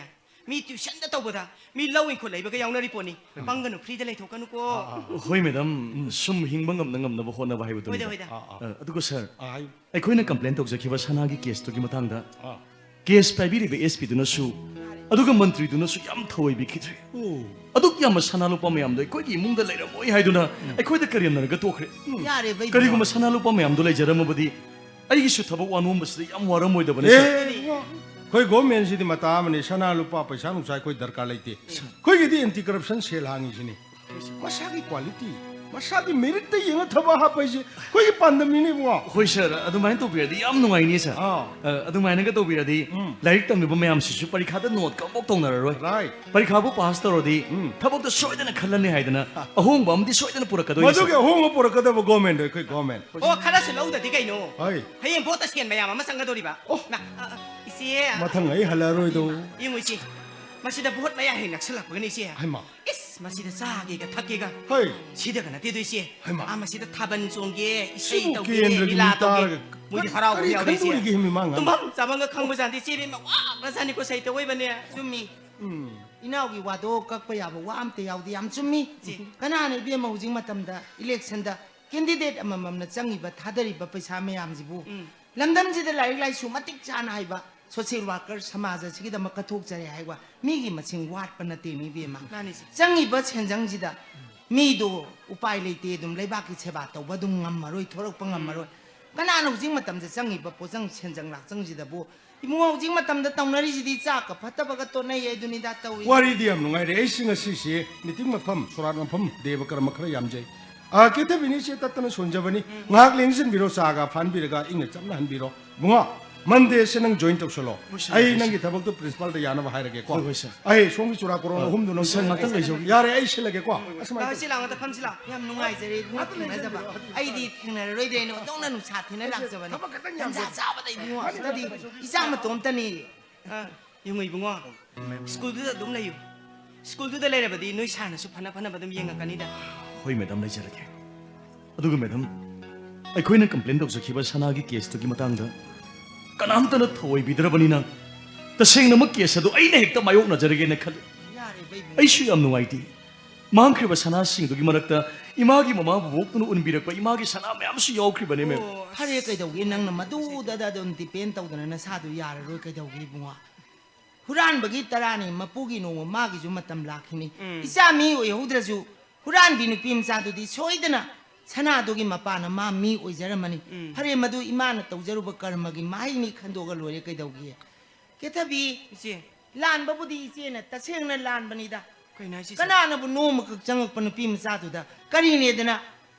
ꯃꯤ ꯇ꯭ꯌꯨꯁꯟꯗ ꯇꯧꯕꯗ, ꯃꯤ ꯂꯧ ꯏꯪꯈꯣꯜ ꯂꯩꯕꯒ ꯌꯥꯎꯅꯔꯤ ꯄꯣꯠꯅꯤ꯫ ꯄꯪꯒꯅꯨ, ꯐ꯭ꯔꯤꯗ ꯂꯩꯊꯣꯛꯀꯅꯨꯀꯣ꯫ ꯍꯣꯏ, ꯃꯦꯗꯥꯝ, ꯁꯨꯝ ꯍꯤꯡꯕ ꯉꯝꯅ ꯉꯝꯅꯕ ꯍꯣꯠꯅꯕ ꯍꯥꯏꯕꯗꯨꯅꯤꯗ꯫ ꯍꯣꯏꯗ, ꯍꯣꯏꯗ꯫ ꯑꯥ, ꯑꯥ꯫ ꯑ, ꯑꯗꯨꯒ ꯁꯥꯔ, ꯑꯥ, ꯍꯥꯏꯌꯨ꯫ ꯑꯩꯈꯣꯏꯅ ꯀꯝꯄ꯭ꯂꯦꯟ ꯇꯧꯖꯈꯤꯕ ꯁꯅꯥꯒꯤ ꯀꯦꯁꯇꯨꯒꯤ ꯃꯇꯥꯡꯗ ꯑꯥ꯫ ꯀꯦꯁ ꯄꯥꯏꯕꯤꯔꯤꯕ ꯑꯦꯁ ꯄꯤꯗꯨꯅꯁꯨ ꯑꯗꯨꯒ ꯃꯟꯇ꯭ꯔꯤꯗꯨꯅꯁꯨ ꯌꯥꯝ ꯊꯑꯣꯏꯕꯤꯈꯤꯗ꯭ꯔꯦ꯫ ꯑꯣ꯫ ꯑꯗꯨꯛ ꯌꯥꯝꯕ ꯁꯅꯥ ꯂꯨꯄꯥ ꯃꯌꯥꯝꯗꯣ ꯑꯩꯈꯣꯏꯒꯤ ꯏꯃꯨꯡꯗ ꯂꯩꯔꯝꯃꯣꯏ ꯍꯥꯏꯗꯨꯅ ꯑꯩꯈꯣꯏꯗ ꯀꯔꯦꯝꯅꯔꯒ ꯇꯣꯛꯈ꯭ꯔꯦ꯫ ꯌꯥꯔꯦꯕ, ꯏꯕꯨꯡꯉꯣ꯫ ꯀꯔꯤꯒꯨꯝꯕ ꯁꯅꯥ ꯂꯨꯄꯥ ꯃꯌꯥꯝꯗꯣ ꯂꯩꯖꯔꯝꯃꯕꯗꯤ ꯑꯩꯒꯤꯁꯨ ꯊꯕꯛ ꯋꯥꯅꯣꯝꯕꯁꯤꯗ ꯌꯥꯝ ꯋꯥꯔꯝꯃꯣꯏꯗꯕꯅꯦ, ꯑꯦ, ꯁꯥꯔ꯫ ꯏꯕꯨꯡꯉꯣ, ꯑꯩꯈꯣꯏ ꯒꯣꯔꯃꯦꯟꯁꯤꯗꯤ ꯃꯇꯥ ꯑꯃꯅꯤ, ꯁꯅꯥ ꯂꯨꯄꯥ ꯄꯩꯁꯥ ꯅꯨꯡꯁꯥ ꯑꯩꯈꯣꯏ ꯗꯔꯀꯥꯔ ꯂꯩꯇꯦ꯫ ꯑꯩꯈꯣꯏꯒꯤꯗꯤ ꯑꯦꯟꯇꯤ ꯀꯔꯞꯁꯟ ꯁꯦꯜ ꯍꯥꯡꯉꯤꯁꯤꯅꯤ꯫ ꯃꯁꯥꯒꯤ ꯀ꯭ꯋꯥꯂꯤꯇꯤ, ꯃꯁꯥꯒꯤ ꯃꯦꯔꯤꯠꯇ ꯌꯦꯡꯉ ꯊꯕꯛ ꯍꯥꯞꯄ ꯍꯥꯏꯁꯦ ꯑꯩꯈꯣꯏꯒꯤ ꯄꯥꯟꯗꯝꯅꯤꯅꯦ, ꯏꯕꯨꯡꯉꯣ꯫ ꯍꯣꯏ, ꯁꯥꯔ, ꯑꯗꯨꯃꯥꯏꯅ ꯇꯧꯕꯤꯔꯗꯤ ꯌꯥꯝ ꯅꯨꯡꯉꯥꯏꯅꯤ, ꯁꯥꯔ꯫ ꯑꯥ꯫ ꯑ, ꯑꯗꯨꯃꯥꯏꯅꯒ ꯇꯧꯕꯤꯔꯗꯤ ꯎꯝ꯫ ꯂꯥꯏꯔꯤꯛ ꯇꯝꯂꯤꯕ ꯃꯌꯥꯝꯁꯤꯁꯨ ꯄꯔꯤꯈꯥꯗ ꯅꯣꯠꯀ ꯑꯃꯐꯥꯎ ꯇꯧꯅꯔꯔꯣꯏ꯫ ꯔꯥꯏꯠ꯫ ꯄꯔꯤꯈꯥꯕꯨ ꯄꯥꯁ ꯇꯧꯔꯗꯤ ꯎꯝ꯫ ꯊꯕꯛꯇ ꯁꯣꯏꯗꯅ ꯈꯜꯂꯅꯤ ꯍꯥꯏꯗꯅ ꯑꯍꯣꯡꯕ ꯑꯃꯗꯤ ꯁꯣꯏꯗꯅ ꯄꯨꯔꯛꯀꯗꯣꯏꯅꯤ, ꯃꯗꯨꯒꯤ ꯁꯥꯔ꯫ ꯑꯍꯣꯡꯕ ꯄꯨꯔꯛꯀꯗꯕ ꯒꯣꯔꯃꯦꯟꯗꯣ ꯑꯩꯈꯣꯏ ꯒꯣꯔꯃꯦꯟ꯫ ꯑꯣ, ꯈꯔꯁꯨ ꯂꯧꯗꯗꯤ ꯀꯩꯅꯣ? ꯍꯣꯏ꯫ ꯍꯌꯦꯡ ꯚꯣꯠꯇ ꯁꯦꯟ ꯃꯌꯥꯝ ꯑꯃ ꯆꯪꯒꯗꯧꯔꯤꯕ꯫ ꯑꯣ꯫ ꯅ-, ꯑ, ꯑ, ꯏꯆꯦ꯫ ꯃꯊꯪ ꯑꯩ ꯍꯜꯂꯛꯑꯔꯣꯏꯗꯣ꯫ ꯌꯦꯡꯉꯨ ꯏꯆꯦ, ꯃꯁꯤꯗ ꯚꯣꯠ ꯃꯌꯥ ꯍꯦꯛ ꯅꯛꯁꯜꯂꯛꯄꯒꯅꯤ ꯏꯆꯦ꯫ ꯍꯩꯃꯥ꯫ ꯏꯁ, ꯃꯁꯤꯗ ꯆꯥꯒꯦꯒ ꯊꯛꯀꯦꯒ꯫ ꯍꯣꯏ꯫ ꯁꯤꯗꯒ ꯅꯠꯇꯦꯗꯣ ꯏꯆꯦ꯫ ꯍꯩꯃꯥ꯫ ꯑꯥ, ꯃꯁꯤꯗ ꯊꯥꯕꯜ ꯆꯣꯡꯒꯦ, ꯏꯁꯩ ꯁꯤꯕꯨ ꯇꯧꯒꯦ, ꯀꯦꯟꯗ꯭ꯔꯒꯤ ꯂꯤꯂꯥ ꯃꯤ ꯇꯧꯒꯦ꯫ ꯇꯥꯔꯒ ꯃꯣꯏꯗꯤ ꯀꯔꯤ, ꯍꯔꯥꯎꯕ ꯀꯔꯤ ꯌꯥꯎꯔꯦ ꯏꯆꯦ꯫ ꯈꯟꯗꯣꯔꯤꯒꯦ ꯃꯤ ꯃꯥ ꯉꯥꯡ-, ꯇꯨꯝꯐꯝ ꯆꯥꯐꯝꯒ ꯈꯪꯕꯖꯥꯠ ꯅꯠꯇꯦ ꯏꯆꯦ, ꯏꯕꯦꯝꯃ ꯋꯥꯈ꯭ꯔꯖꯥꯠꯅꯤꯀꯣ ꯁꯍꯤꯇ ꯑꯣꯏꯕꯅꯦ꯫ ꯆꯨꯝꯃꯤ꯫ ꯎꯝ꯫ ꯏꯅꯥꯎꯒꯤ ꯋꯥꯗꯣ ꯀꯛꯄ ꯌꯥꯕ ꯋꯥ ꯑꯝꯇ ꯌꯥꯎꯗꯦ, ꯌꯥꯝ ꯆꯨꯝꯃꯤ꯫ ꯏꯆꯦ꯫ ꯀꯅꯥꯅ ꯏꯕꯦꯝꯃ ꯍꯧꯖꯤꯛ ꯃꯇꯝꯗ ꯏꯂꯦꯛꯁꯟꯗ ꯀꯦꯟꯗꯤꯗꯦꯠ ꯑꯃꯃꯝꯅ ꯆꯪꯉꯤꯕ ꯊꯥꯗꯔꯤꯕ ꯄꯩꯁꯥ ꯃꯌꯥꯝꯁꯤꯕꯨ, ꯎꯝ꯫ ꯂꯝꯗꯝꯁꯤꯗ ꯂꯥꯏꯔꯤꯛ ꯂꯥꯏꯁꯨ ꯃꯇꯤꯛ ꯆꯥꯅ ꯍꯩꯕ ꯁꯣꯁꯤꯌꯦꯜ ꯋꯥꯔꯀꯔ ꯁꯃꯥꯖ ꯑꯁꯤꯒꯤꯗꯃꯛ ꯀꯠꯊꯣꯛꯆꯔꯦ ꯍꯥꯏꯕ ꯃꯤꯒꯤ ꯃꯁꯤꯡ ꯋꯥꯠꯄ ꯅꯠꯇꯦ, ꯃꯤ ꯏꯕꯦꯝꯃ꯫ ꯃꯥꯅꯤ, ꯏꯆꯦ꯫ ꯆꯪꯉꯤꯕ ꯁꯦꯟꯖꯪꯁꯤꯗ ꯃꯤꯗꯣ ꯎꯄꯥꯏ ꯂꯩꯇꯦ, ꯑꯗꯨꯝ ꯂꯩꯕꯥꯛꯀꯤ ꯁꯦꯕꯥ ꯇꯧꯕ ꯑꯗꯨꯝ ꯉꯝꯃꯔꯣꯏ, ꯊꯣꯔꯛꯄ ꯉꯝꯃꯔꯣꯏ꯫ ꯀꯅꯥꯅ ꯍꯧꯖꯤꯛ ꯃꯇꯝꯗ ꯆꯪꯉꯤꯕ ꯄꯣꯠꯆꯪ ꯁꯦꯟꯖꯪ ꯂꯥꯛꯆꯪꯁꯤꯗꯕꯨ ꯏꯕꯨꯡꯉꯣ, ꯍꯧꯖꯤꯛ ꯃꯇꯝꯗ ꯇꯧꯅꯔꯤꯁꯤꯗꯤ ꯆꯥꯛꯀ ꯐꯠꯇꯕꯒ ꯇꯣꯠꯅꯩ ꯑꯗꯨꯅꯤꯗ ꯇꯧꯔꯤ꯫ ꯋꯥꯔꯤꯗꯤ ꯌꯥꯝ ꯅꯨꯡꯉꯥꯏꯔꯦ꯫ ꯑꯩꯁꯤ ꯉꯁꯤꯁꯦ ꯃꯤꯇꯤꯡ ꯃꯐꯝ, ꯁꯣꯔꯥꯠ ꯃꯐꯝ, ꯗꯦꯕ ꯀꯔꯃ ꯈꯔ ꯌꯥꯝꯖꯩ꯫ ꯑꯥ, ꯀꯦꯊꯕꯤꯅꯤꯁꯦ ꯇꯠꯇꯅ ꯁꯣꯟꯖꯕꯅꯤ꯫ ꯉꯥꯏꯍꯥꯛ ꯂꯦꯡꯁꯤꯟꯕꯤꯔꯣ, ꯆꯥꯒ ꯐꯥꯟꯕꯤꯔꯒ ꯏꯪꯅ ꯆꯝꯅ ꯍꯟꯕꯤꯔꯣ꯫ ꯏꯕꯨꯡꯉꯣ, ꯃꯟꯗꯦꯁꯦ ꯅꯪ join ꯇꯧꯁꯜꯂꯣ꯫ ꯍꯣꯏ, ꯁꯥꯔ, ꯑꯩ ꯍꯣꯏ, ꯅꯪꯒꯤ ꯁꯥꯔ꯫ ꯊꯕꯛꯇꯣ principalꯗ ꯌꯥꯅꯕ ꯍꯥꯏꯔꯒꯦꯀꯣ꯫ ꯍꯣꯏ, ꯍꯣꯏ, ꯁꯥꯔ꯫ ꯑꯩ ꯁꯣꯝꯒꯤ ꯆꯨꯔꯥꯀꯣꯔꯣꯟ ꯑ, ꯑꯍꯨꯝꯗꯨ ꯅꯪ ꯁꯥꯔ, ꯉꯥꯛꯇꯪ ꯂꯩꯖꯧ꯫ ꯌꯥꯔꯦ, ꯑꯩ ꯁꯤꯜꯂꯒꯦꯀꯣ꯫ ꯑꯁꯨꯃꯥꯏꯅ ꯂꯥꯛꯑꯣ, ꯁꯤ ꯂꯥꯛꯑꯣ, ꯐꯝꯁꯤ ꯂꯥꯛꯑꯣ꯫ ꯌꯥꯝ ꯅꯨꯡꯉꯥꯏꯖꯔꯦ ꯏꯕꯨꯡꯉꯣ ꯊꯦꯡꯅꯖꯕ꯫ ꯑꯩꯗꯤ ꯊꯦꯡꯅꯔꯔꯣꯏꯗ꯭ꯔꯦꯅ ꯑꯣꯟꯊꯣꯛꯅ ꯅꯨꯡꯁꯥ ꯊꯤꯅ ꯂꯥꯛꯆꯕꯅꯤ꯫ ꯊꯕꯛ ꯈꯛꯇꯪ ꯇꯟꯖꯥ ꯌꯥꯝ ꯆꯥꯕꯗ ꯏꯕꯨꯡꯉꯣ, ꯑꯁꯤꯗꯗꯤ ꯏꯆꯥ ꯃꯇꯣꯝꯇꯅꯤ꯫ ꯑ, ꯌꯦꯡꯉꯨ ꯏꯕꯨꯡꯉꯣ, ꯁ꯭ꯀꯨꯜꯗꯨꯗ ꯑꯗꯨꯝ ꯂꯩꯌꯨ꯫ ꯁ꯭ꯀꯨꯜꯗꯨꯗ ꯂꯩꯔꯕꯗꯤ ꯅꯣꯏ ꯁꯥꯔꯅꯁꯨ ꯐꯅ ꯐꯅꯕ ꯑꯗꯨꯝ ꯌꯦꯡꯉꯛꯀꯅꯤꯗ꯫ ꯍꯣꯏ ꯃꯦꯗꯥꯝ, ꯂꯩꯖꯔꯒꯦ꯫ ꯑꯗꯨꯒ ꯃꯦꯗꯥꯝ, ꯑꯩꯈꯣꯏꯅ complain ꯇꯧꯖꯈꯤꯕ ꯁꯅꯥꯒꯤ caseꯇꯨꯒꯤ ꯃꯇꯥꯡꯗ ꯀꯅꯥꯝꯇꯅ ꯊꯧꯑꯣꯏꯕꯤꯗ꯭ꯔꯕꯅꯤꯅ, ꯇꯁꯦꯡꯅꯃꯛ case ꯑꯗꯨ ꯑꯩꯅ ꯍꯦꯛꯇ ꯃꯥꯌꯣꯛꯅꯖꯔꯒꯦꯅ ꯈꯜꯂꯤ꯫ ꯌꯥꯔꯦ, ꯕꯦꯕꯤ꯫ ꯑꯩꯁꯨ ꯌꯥꯝ ꯅꯨꯡꯉꯥꯏꯇꯦ꯫ ꯃꯥꯡꯈ꯭ꯔꯤꯕ ꯁꯅꯥꯁꯤꯡꯗꯨꯒꯤ ꯃꯔꯛꯇ ꯏꯃꯥꯒꯤ ꯃꯃꯥ ꯕꯣꯕꯣꯛꯇꯨꯅ ꯎꯟꯕꯤꯔꯛꯄ ꯏꯃꯥꯒꯤ ꯁꯅꯥ ꯃꯌꯥꯝꯁꯨ ꯌꯥꯎꯈ꯭ꯔꯤꯕꯅꯦ, ꯃꯦꯝ꯫ ꯑꯣ, ꯐꯔꯦ, ꯀꯩꯗꯧꯒꯦ? ꯅꯪꯅ ꯃꯗꯨꯗ ꯑꯗꯨꯝ depend ꯇꯧꯗꯅ ꯅꯁꯥꯗꯨ ꯌꯥꯔꯔꯣꯏ, ꯀꯩꯗꯧꯒꯦ, ꯏꯕꯨꯡꯉꯣ? ꯍꯨꯔꯥꯟꯕꯒꯤ ꯇꯔꯥꯅꯤ, ꯃꯄꯨꯒꯤ ꯅꯣꯡꯃ, ꯃꯥꯒꯤꯁꯨ ꯃꯇꯝ ꯂꯥꯛꯈꯤꯅꯤ꯫ ꯎꯝ꯫ ꯏꯆꯥ ꯃꯤ ꯑꯣꯏꯍꯧꯗ꯭ꯔꯁꯨ, ꯍꯨꯔꯥꯟꯕꯤ ꯅꯨꯄꯤ ꯃꯆꯥꯗꯨꯗꯤ ꯁꯣꯏꯗꯅ ꯁꯅꯥꯗꯨꯒꯤ ꯃꯄꯥꯅ ꯃꯥ ꯃꯤ ꯑꯣꯏꯖꯔꯝꯃꯅꯤ꯫ ꯎꯝ꯫ ꯐꯔꯦ, ꯃꯗꯨ ꯏꯃꯥꯅ ꯇꯧꯖꯔꯨꯕ ꯀꯔꯃꯒꯤ ꯃꯍꯩꯅꯤ, ꯈꯟꯗꯣꯛꯑ ꯂꯣꯏꯔꯦ, ꯀꯩꯗꯧꯒꯦ? ꯀꯦꯊꯕꯤ, ꯏꯆꯦ꯫ ꯂꯥꯟꯕꯕꯨꯗꯤ ꯏꯆꯦꯅ ꯇꯁꯦꯡꯅ ꯂꯥꯟꯕꯅꯤꯗ꯫ ꯀꯩꯅꯣ ꯍꯥꯏꯁꯤꯕꯣ? ꯀꯅꯥꯅꯕꯨ ꯅꯣꯡꯃꯈꯛ ꯆꯪꯉꯛꯄ ꯅꯨꯄꯤ ꯃꯆꯥꯗꯨꯗ ꯀꯔꯤꯅꯦꯗꯅ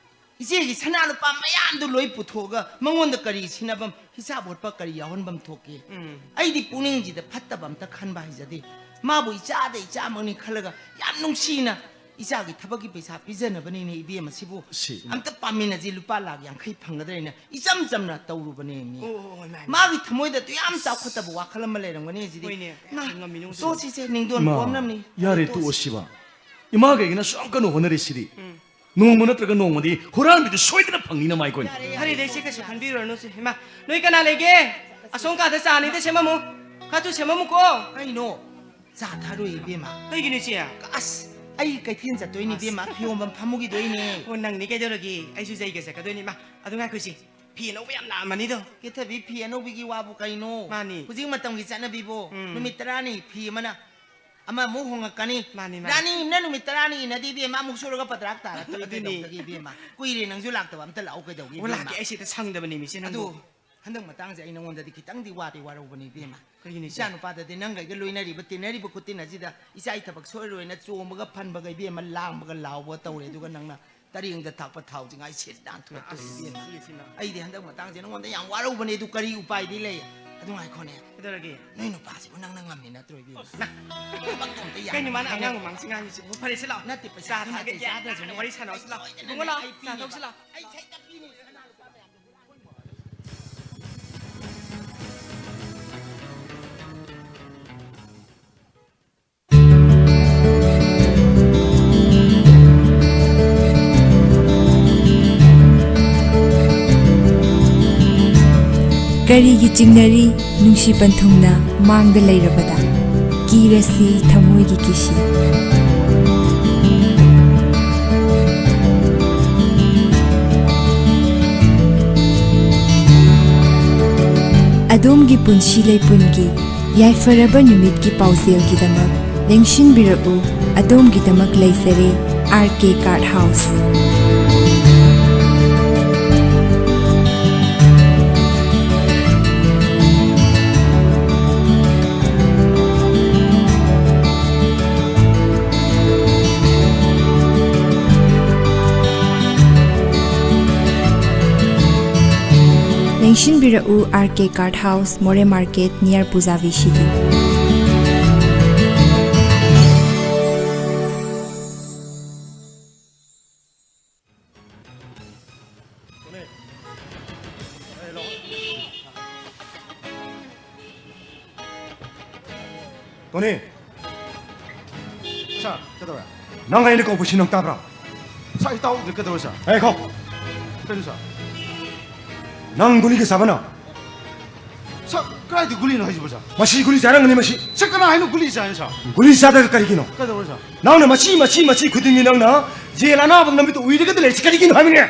ꯏꯆꯦꯒꯤ ꯁꯅꯥ ꯂꯨꯄꯥ ꯃꯌꯥꯝꯗꯨ ꯂꯣꯏ ꯄꯨꯊꯣꯛꯑꯒ ꯃꯉꯣꯟꯗ ꯀꯔꯤ ꯁꯤꯟꯅꯐꯝ, ꯍꯤꯁꯥꯞ ꯍꯣꯠꯄ ꯀꯔꯤ ꯌꯥꯎꯍꯟꯐꯝ ꯊꯣꯛꯀꯦ? ꯎꯝ꯫ ꯑꯩꯗꯤ ꯄꯨꯛꯅꯤꯡꯁꯤꯗ ꯐꯠꯇꯕ ꯑꯝꯇ ꯈꯟꯕ ꯍꯩꯖꯗꯦ꯫ ꯃꯥꯕꯨ ꯏꯆꯥꯗ ꯏꯆꯥꯃꯛꯅꯤ ꯈꯜꯂꯒ ꯌꯥꯝ ꯅꯨꯡꯁꯤꯅ ꯏꯆꯥꯒꯤ ꯊꯕꯛꯀꯤ ꯄꯩꯁꯥ ꯄꯤꯖꯅꯕꯅꯤꯅꯦ ꯏꯕꯦꯝꯃ ꯁꯤꯕꯨ꯫ ꯁꯤ, ꯏꯃꯥ꯫ ꯑꯝꯇ ꯄꯥꯝꯃꯤꯟꯅꯁꯤ, ꯂꯨꯄꯥ ꯂꯥꯛ ꯌꯥꯡꯈꯩ ꯐꯪꯒꯗ꯭ꯔꯥꯅ ꯏꯆꯝ ꯆꯝꯅ ꯇꯧꯔꯨꯕꯅꯦꯃꯤ꯫ ꯑꯣ, ꯑꯣ, ꯑꯣ, ꯏꯃꯥ, ꯏꯃꯥ꯫ ꯃꯥꯒꯤ ꯊꯃꯣꯏꯗ ꯑꯗꯨ ꯌꯥꯝ ꯆꯥꯎꯈꯠꯇꯕ ꯋꯥꯈꯜ ꯑꯃ ꯂꯩꯔꯝꯒꯅꯤ ꯍꯧꯖꯤꯛꯇꯤ꯫ ꯍꯣꯏꯅꯦ, ꯏꯃꯥ, ꯀꯌꯥꯝ ꯉꯝꯃꯤꯅꯣ ꯍꯧꯖꯤꯛ? ꯇꯣꯛꯁꯤꯁꯦ, ꯅꯤꯡꯗꯣꯟ ꯏꯃꯥ, ꯄꯣꯝꯅꯕꯅꯤ꯫ ꯌꯥꯔꯦ, ꯇꯣꯛꯁꯤ꯫ ꯇꯣꯛꯑꯣ ꯁꯤꯕ꯫ ꯏꯃꯥꯒ ꯑꯩꯒꯅ ꯑꯁꯨꯛ ꯌꯥꯝ ꯀꯟꯅ ꯍꯣꯠꯅꯔꯤꯁꯤꯗꯤ꯫ ꯎꯝ꯫ ꯅꯣꯡꯃ ꯅꯠꯇ꯭ꯔꯒ ꯅꯣꯡꯃꯗꯤ ꯍꯨꯔꯥꯟꯕꯤꯗꯨ ꯁꯣꯏꯗꯅ ꯐꯪꯅꯤ ꯅꯃꯥꯏꯈꯣꯏ꯫ ꯌꯥꯔꯦ, ꯌꯥꯔꯦ, ꯐꯔꯦꯗ, ꯏꯆꯦ, ꯇꯣꯛꯁꯤ, ꯀꯩꯁꯨ ꯌꯥꯔꯦ꯫ ꯈꯟꯕꯤꯔꯨꯔꯅꯨꯁꯦ꯫ ꯏꯃꯥ, ꯅꯣꯏ ꯀꯅꯥ ꯂꯩꯒꯦ? ꯑꯁꯣꯝ ꯀꯥꯗ ꯆꯥ ꯑꯅꯤꯗ ꯁꯦꯝꯃꯝꯃꯨ꯫ ꯈꯔ ꯊꯨ ꯁꯦꯝꯃꯝꯃꯨꯀꯣ꯫ ꯀꯩꯅꯣ? ꯆꯥ ꯊꯛꯑꯔꯣꯏ ꯏꯕꯦꯝꯃ꯫ ꯀꯩꯒꯤꯅꯣ ꯏꯆꯦ? ꯑꯁ, ꯑꯩ ꯀꯩꯊꯦꯜ ꯆꯠꯇꯣꯏꯅꯤ ꯑꯁ꯫ ꯏꯕꯦꯝꯃ, ꯐꯤ ꯌꯣꯟꯐꯝ ꯐꯝꯃꯨꯈꯤꯗꯣꯏꯅꯦ꯫ ꯑꯣ, ꯅꯪꯅꯤ ꯀꯩꯗꯧꯔꯒꯦ? ꯑꯩꯁꯨ ꯖꯩꯒ ꯆꯠꯀꯗꯣꯏꯅꯤ꯫ ꯏꯃꯥ, ꯑꯗꯨ ꯉꯥꯏꯈꯣ ꯏꯆꯦ, ꯐꯤ ꯑꯅꯧꯕ ꯌꯥꯝ ꯂꯥꯛꯑꯝꯃꯅꯤꯗꯣ꯫ ꯀꯦꯊꯕꯤ, ꯐꯤ ꯑꯅꯧꯕꯤꯒꯤ ꯋꯥꯕꯨ ꯀꯩꯅꯣ? ꯃꯥꯅꯤ꯫ ꯍꯧꯖꯤꯛ ꯃꯇꯝꯒꯤ ꯆꯠꯅꯕꯤꯕꯨ ꯎꯝ꯫ ꯅꯨꯃꯤꯠ ꯇꯔꯥꯅꯤ ꯐꯤ ꯑꯃꯅ ꯑꯃꯃꯨꯛ ꯍꯣꯡꯉꯛꯀꯅꯤ꯫ ꯃꯥꯅꯤ, ꯃꯥꯅꯤ꯫ ꯔꯥꯅꯤ ꯑꯃꯅ ꯅꯨꯃꯤꯠ ꯇꯔꯥꯅꯤ ꯏꯟꯅꯗꯦ ꯏꯕꯦꯝꯃ, ꯑꯃꯨꯛ ꯁꯨꯔꯒ ꯄꯗ꯭ꯔꯥꯛ ꯇꯥꯔꯛꯇꯣꯔꯤ ꯑꯗꯨꯅꯤ꯫ ꯀꯩꯗꯧꯖꯒꯦ ꯏꯕꯦꯝꯃ? ꯀꯨꯏꯔꯦ ꯅꯪꯁꯨ ꯂꯥꯛꯇꯕ, ꯑꯝꯇ ꯂꯥꯛꯑꯣ ꯀꯩꯗꯧꯒꯦ ꯑꯣ, ꯏꯕꯦꯝꯃ? ꯂꯥꯛꯀꯦ, ꯑꯩ ꯁꯤꯗ ꯁꯪꯗꯕꯅꯦ ꯃꯤꯁꯦ ꯅꯪꯕꯨ꯫ ꯑꯗꯨ ꯍꯟꯗꯛ ꯃꯇꯥꯡꯁꯦ ꯑꯩ ꯅꯉꯣꯟꯗꯗꯤ ꯈꯤꯇꯪꯗꯤ ꯋꯥꯗꯤ ꯋꯥꯔꯧꯕꯅꯤ, ꯏꯕꯦꯝꯃ꯫ ꯀꯩꯒꯤꯅꯣ ꯏꯆꯦ? ꯏꯆꯥ ꯅꯨꯄꯥꯗꯗꯤ ꯅꯪꯒ ꯑꯩꯒ ꯂꯣꯏꯅꯔꯤꯕ, ꯇꯤꯟꯅꯔꯤꯕ ꯈꯨꯇꯤꯟ ꯑꯁꯤꯗ ꯏꯆꯥ ꯑꯩ ꯊꯕꯛ ꯁꯣꯏꯔꯣꯏꯅ ꯆꯣꯡꯕꯒ ꯐꯟꯕꯒ, ꯏꯕꯦꯝꯃ, ꯂꯥꯡꯕꯒ ꯂꯥꯎꯕꯒ ꯇꯧꯔꯦ, ꯑꯗꯨꯒ ꯅꯪꯅ ꯇꯔꯦꯡꯗ ꯊꯥꯛꯄ ꯊꯥꯎꯁꯤ ꯉꯥꯏ ꯁꯤꯠ ꯅꯥꯟ ꯊꯣꯛꯂꯛꯇꯣꯔꯦ, ꯑꯁ, ꯏꯕꯦꯝꯃ꯫ ꯏꯆꯦ ꯁꯤꯃ꯫ ꯑꯩꯗꯤ ꯍꯟꯗꯛ ꯃꯇꯥꯡꯁꯦ ꯅꯉꯣꯟꯗ ꯌꯥꯝ ꯋꯥꯔꯧꯕꯅꯦ, ꯑꯗꯨ ꯀꯔꯤ ꯎꯄꯥꯏꯗꯤ ꯂꯩ? ꯑꯗꯨ ꯉꯥꯏꯈꯣꯅꯦ꯫ ꯀꯩꯗꯧꯔꯒꯦ? ꯅꯣꯏ ꯅꯨꯄꯥꯁꯤꯕꯨ ꯅꯪꯅ ꯉꯝꯃꯤ ꯅꯠꯇ꯭ꯔꯣ, ꯏꯕꯦꯝꯃ? ꯅ-, ꯊꯕꯛꯇꯣ ꯑꯝꯇ ꯌꯥꯅꯕ ꯀꯩꯅꯣ ꯃꯥꯅ ꯍꯥꯏꯅꯕ꯫ ꯑꯉꯥꯡ ꯃꯃꯥꯡꯁꯦ ꯉꯥꯡꯉꯤꯁꯤꯕꯨ? ꯐꯔꯦꯁꯦ ꯂꯥꯛꯑꯣ꯫ ꯅꯠꯇꯦ, ꯄꯩꯁꯥ ꯆꯥ ꯊꯛꯁꯤ ꯊꯛꯑꯒꯦ, ꯆꯥꯗ꯭ꯔꯁꯨꯅꯦ꯫ ꯋꯥꯔꯤ ꯁꯥꯟꯅꯧꯁꯤ ꯂꯥꯛꯑꯣ꯫ ꯂꯣꯏꯅꯅꯦ ꯏꯕꯨꯡꯉꯣ ꯂꯥꯛꯑꯣ, ꯑꯩ ꯆꯥ ꯄꯤꯅꯤ꯫ ꯊꯛꯁꯤ ꯂꯥꯛꯑꯣ꯫ ꯑꯩ ꯁꯩꯇ ꯄꯤꯅꯤ ꯁꯅꯥ ꯂꯨꯄꯥ ꯃꯌꯥꯝꯗꯣ꯫ ꯀꯔꯤꯒꯤ ꯆꯤꯡꯅꯔꯤ ꯅꯨꯡꯁꯤ ꯄꯟꯊꯨꯡꯅ ꯃꯥꯡꯗ ꯂꯩꯔꯕꯗ? ꯀꯤꯔꯁꯤ ꯊꯃꯣꯏꯒꯤ ꯀꯤꯁꯤ꯫ ꯑꯗꯣꯝꯒꯤ ꯄꯨꯟꯁꯤ ꯂꯩꯄꯨꯟꯒꯤ ꯌꯥꯏꯐꯔꯕ ꯅꯨꯃꯤꯠꯀꯤ ꯄꯥꯎꯖꯦꯜꯒꯤꯗꯃꯛ ꯂꯦꯡꯁꯤꯟꯕꯤꯔꯛꯎ꯫ ꯑꯗꯣꯝꯒꯤꯗꯃꯛ ꯂꯩꯖꯔꯦ ꯑꯥꯔ ꯀꯦ ꯀꯥꯔꯠ ꯍꯥꯎꯁ꯫ ꯂꯦꯡꯁꯤꯟꯕꯤꯔꯛꯎ, ꯑꯥꯔ ꯀꯦ ꯀꯥꯔꯠ ꯍꯥꯎꯁ, ꯃꯣꯔꯦ ꯃꯥꯔꯀꯦꯠ, ꯅꯤꯌꯔ ꯄꯨꯖꯥ ꯚꯤ ꯁꯤ ꯗꯤ꯫ ꯇꯣꯅꯤ! ꯁꯥꯔ, ꯀꯩꯗꯧꯔꯦ? ꯅꯪ ꯑꯩꯅ ꯀꯧꯕꯁꯤ ꯅꯪ ꯇꯥꯕ꯭ꯔꯥ? ꯁꯥꯔ, ꯑꯩ ꯇꯥꯍꯧꯗ꯭ꯔꯦ, ꯀꯩꯗꯧꯔꯦ, ꯁꯥꯔ? ꯑꯦ, ꯀꯣ! ꯀꯩꯅꯣ, ꯁꯥꯔ? ꯅꯪ ꯒꯨꯂꯤꯒ ꯆꯥꯕ ꯅꯪ? ꯁꯥꯔ, ꯀꯗꯥꯏꯗ ꯒꯨꯂꯤꯅꯣ ꯍꯥꯏꯁꯤꯕꯣ, ꯁꯥꯔ? ꯃꯁꯤ ꯒꯨꯂꯤ ꯆꯥꯔꯝꯒꯅꯤ, ꯃꯁꯤ꯫ ꯁꯥꯔ, ꯀꯅꯥ ꯍꯥꯏꯅꯣ ꯒꯨꯂꯤ ꯆꯥꯏꯅ, ꯁꯥꯔ? ꯒꯨꯂꯤ ꯆꯥꯗꯒ ꯀꯔꯤꯒꯤꯅꯣ? ꯀꯩꯗꯧꯔꯦ, ꯁꯥꯔ? ꯅꯪꯅ ꯃꯁꯤ, ꯃꯁꯤ, ꯃꯁꯤ ꯈꯨꯗꯤꯡꯒꯤ ꯅꯪꯅ ꯌꯦꯟ ꯑꯅꯥꯕ ꯅꯨꯃꯤꯠꯇ ꯎꯏꯔꯒꯗ ꯂꯩꯔꯤꯁꯤ ꯀꯔꯤꯒꯤꯅꯣ ꯍꯥꯏꯕꯅꯦ?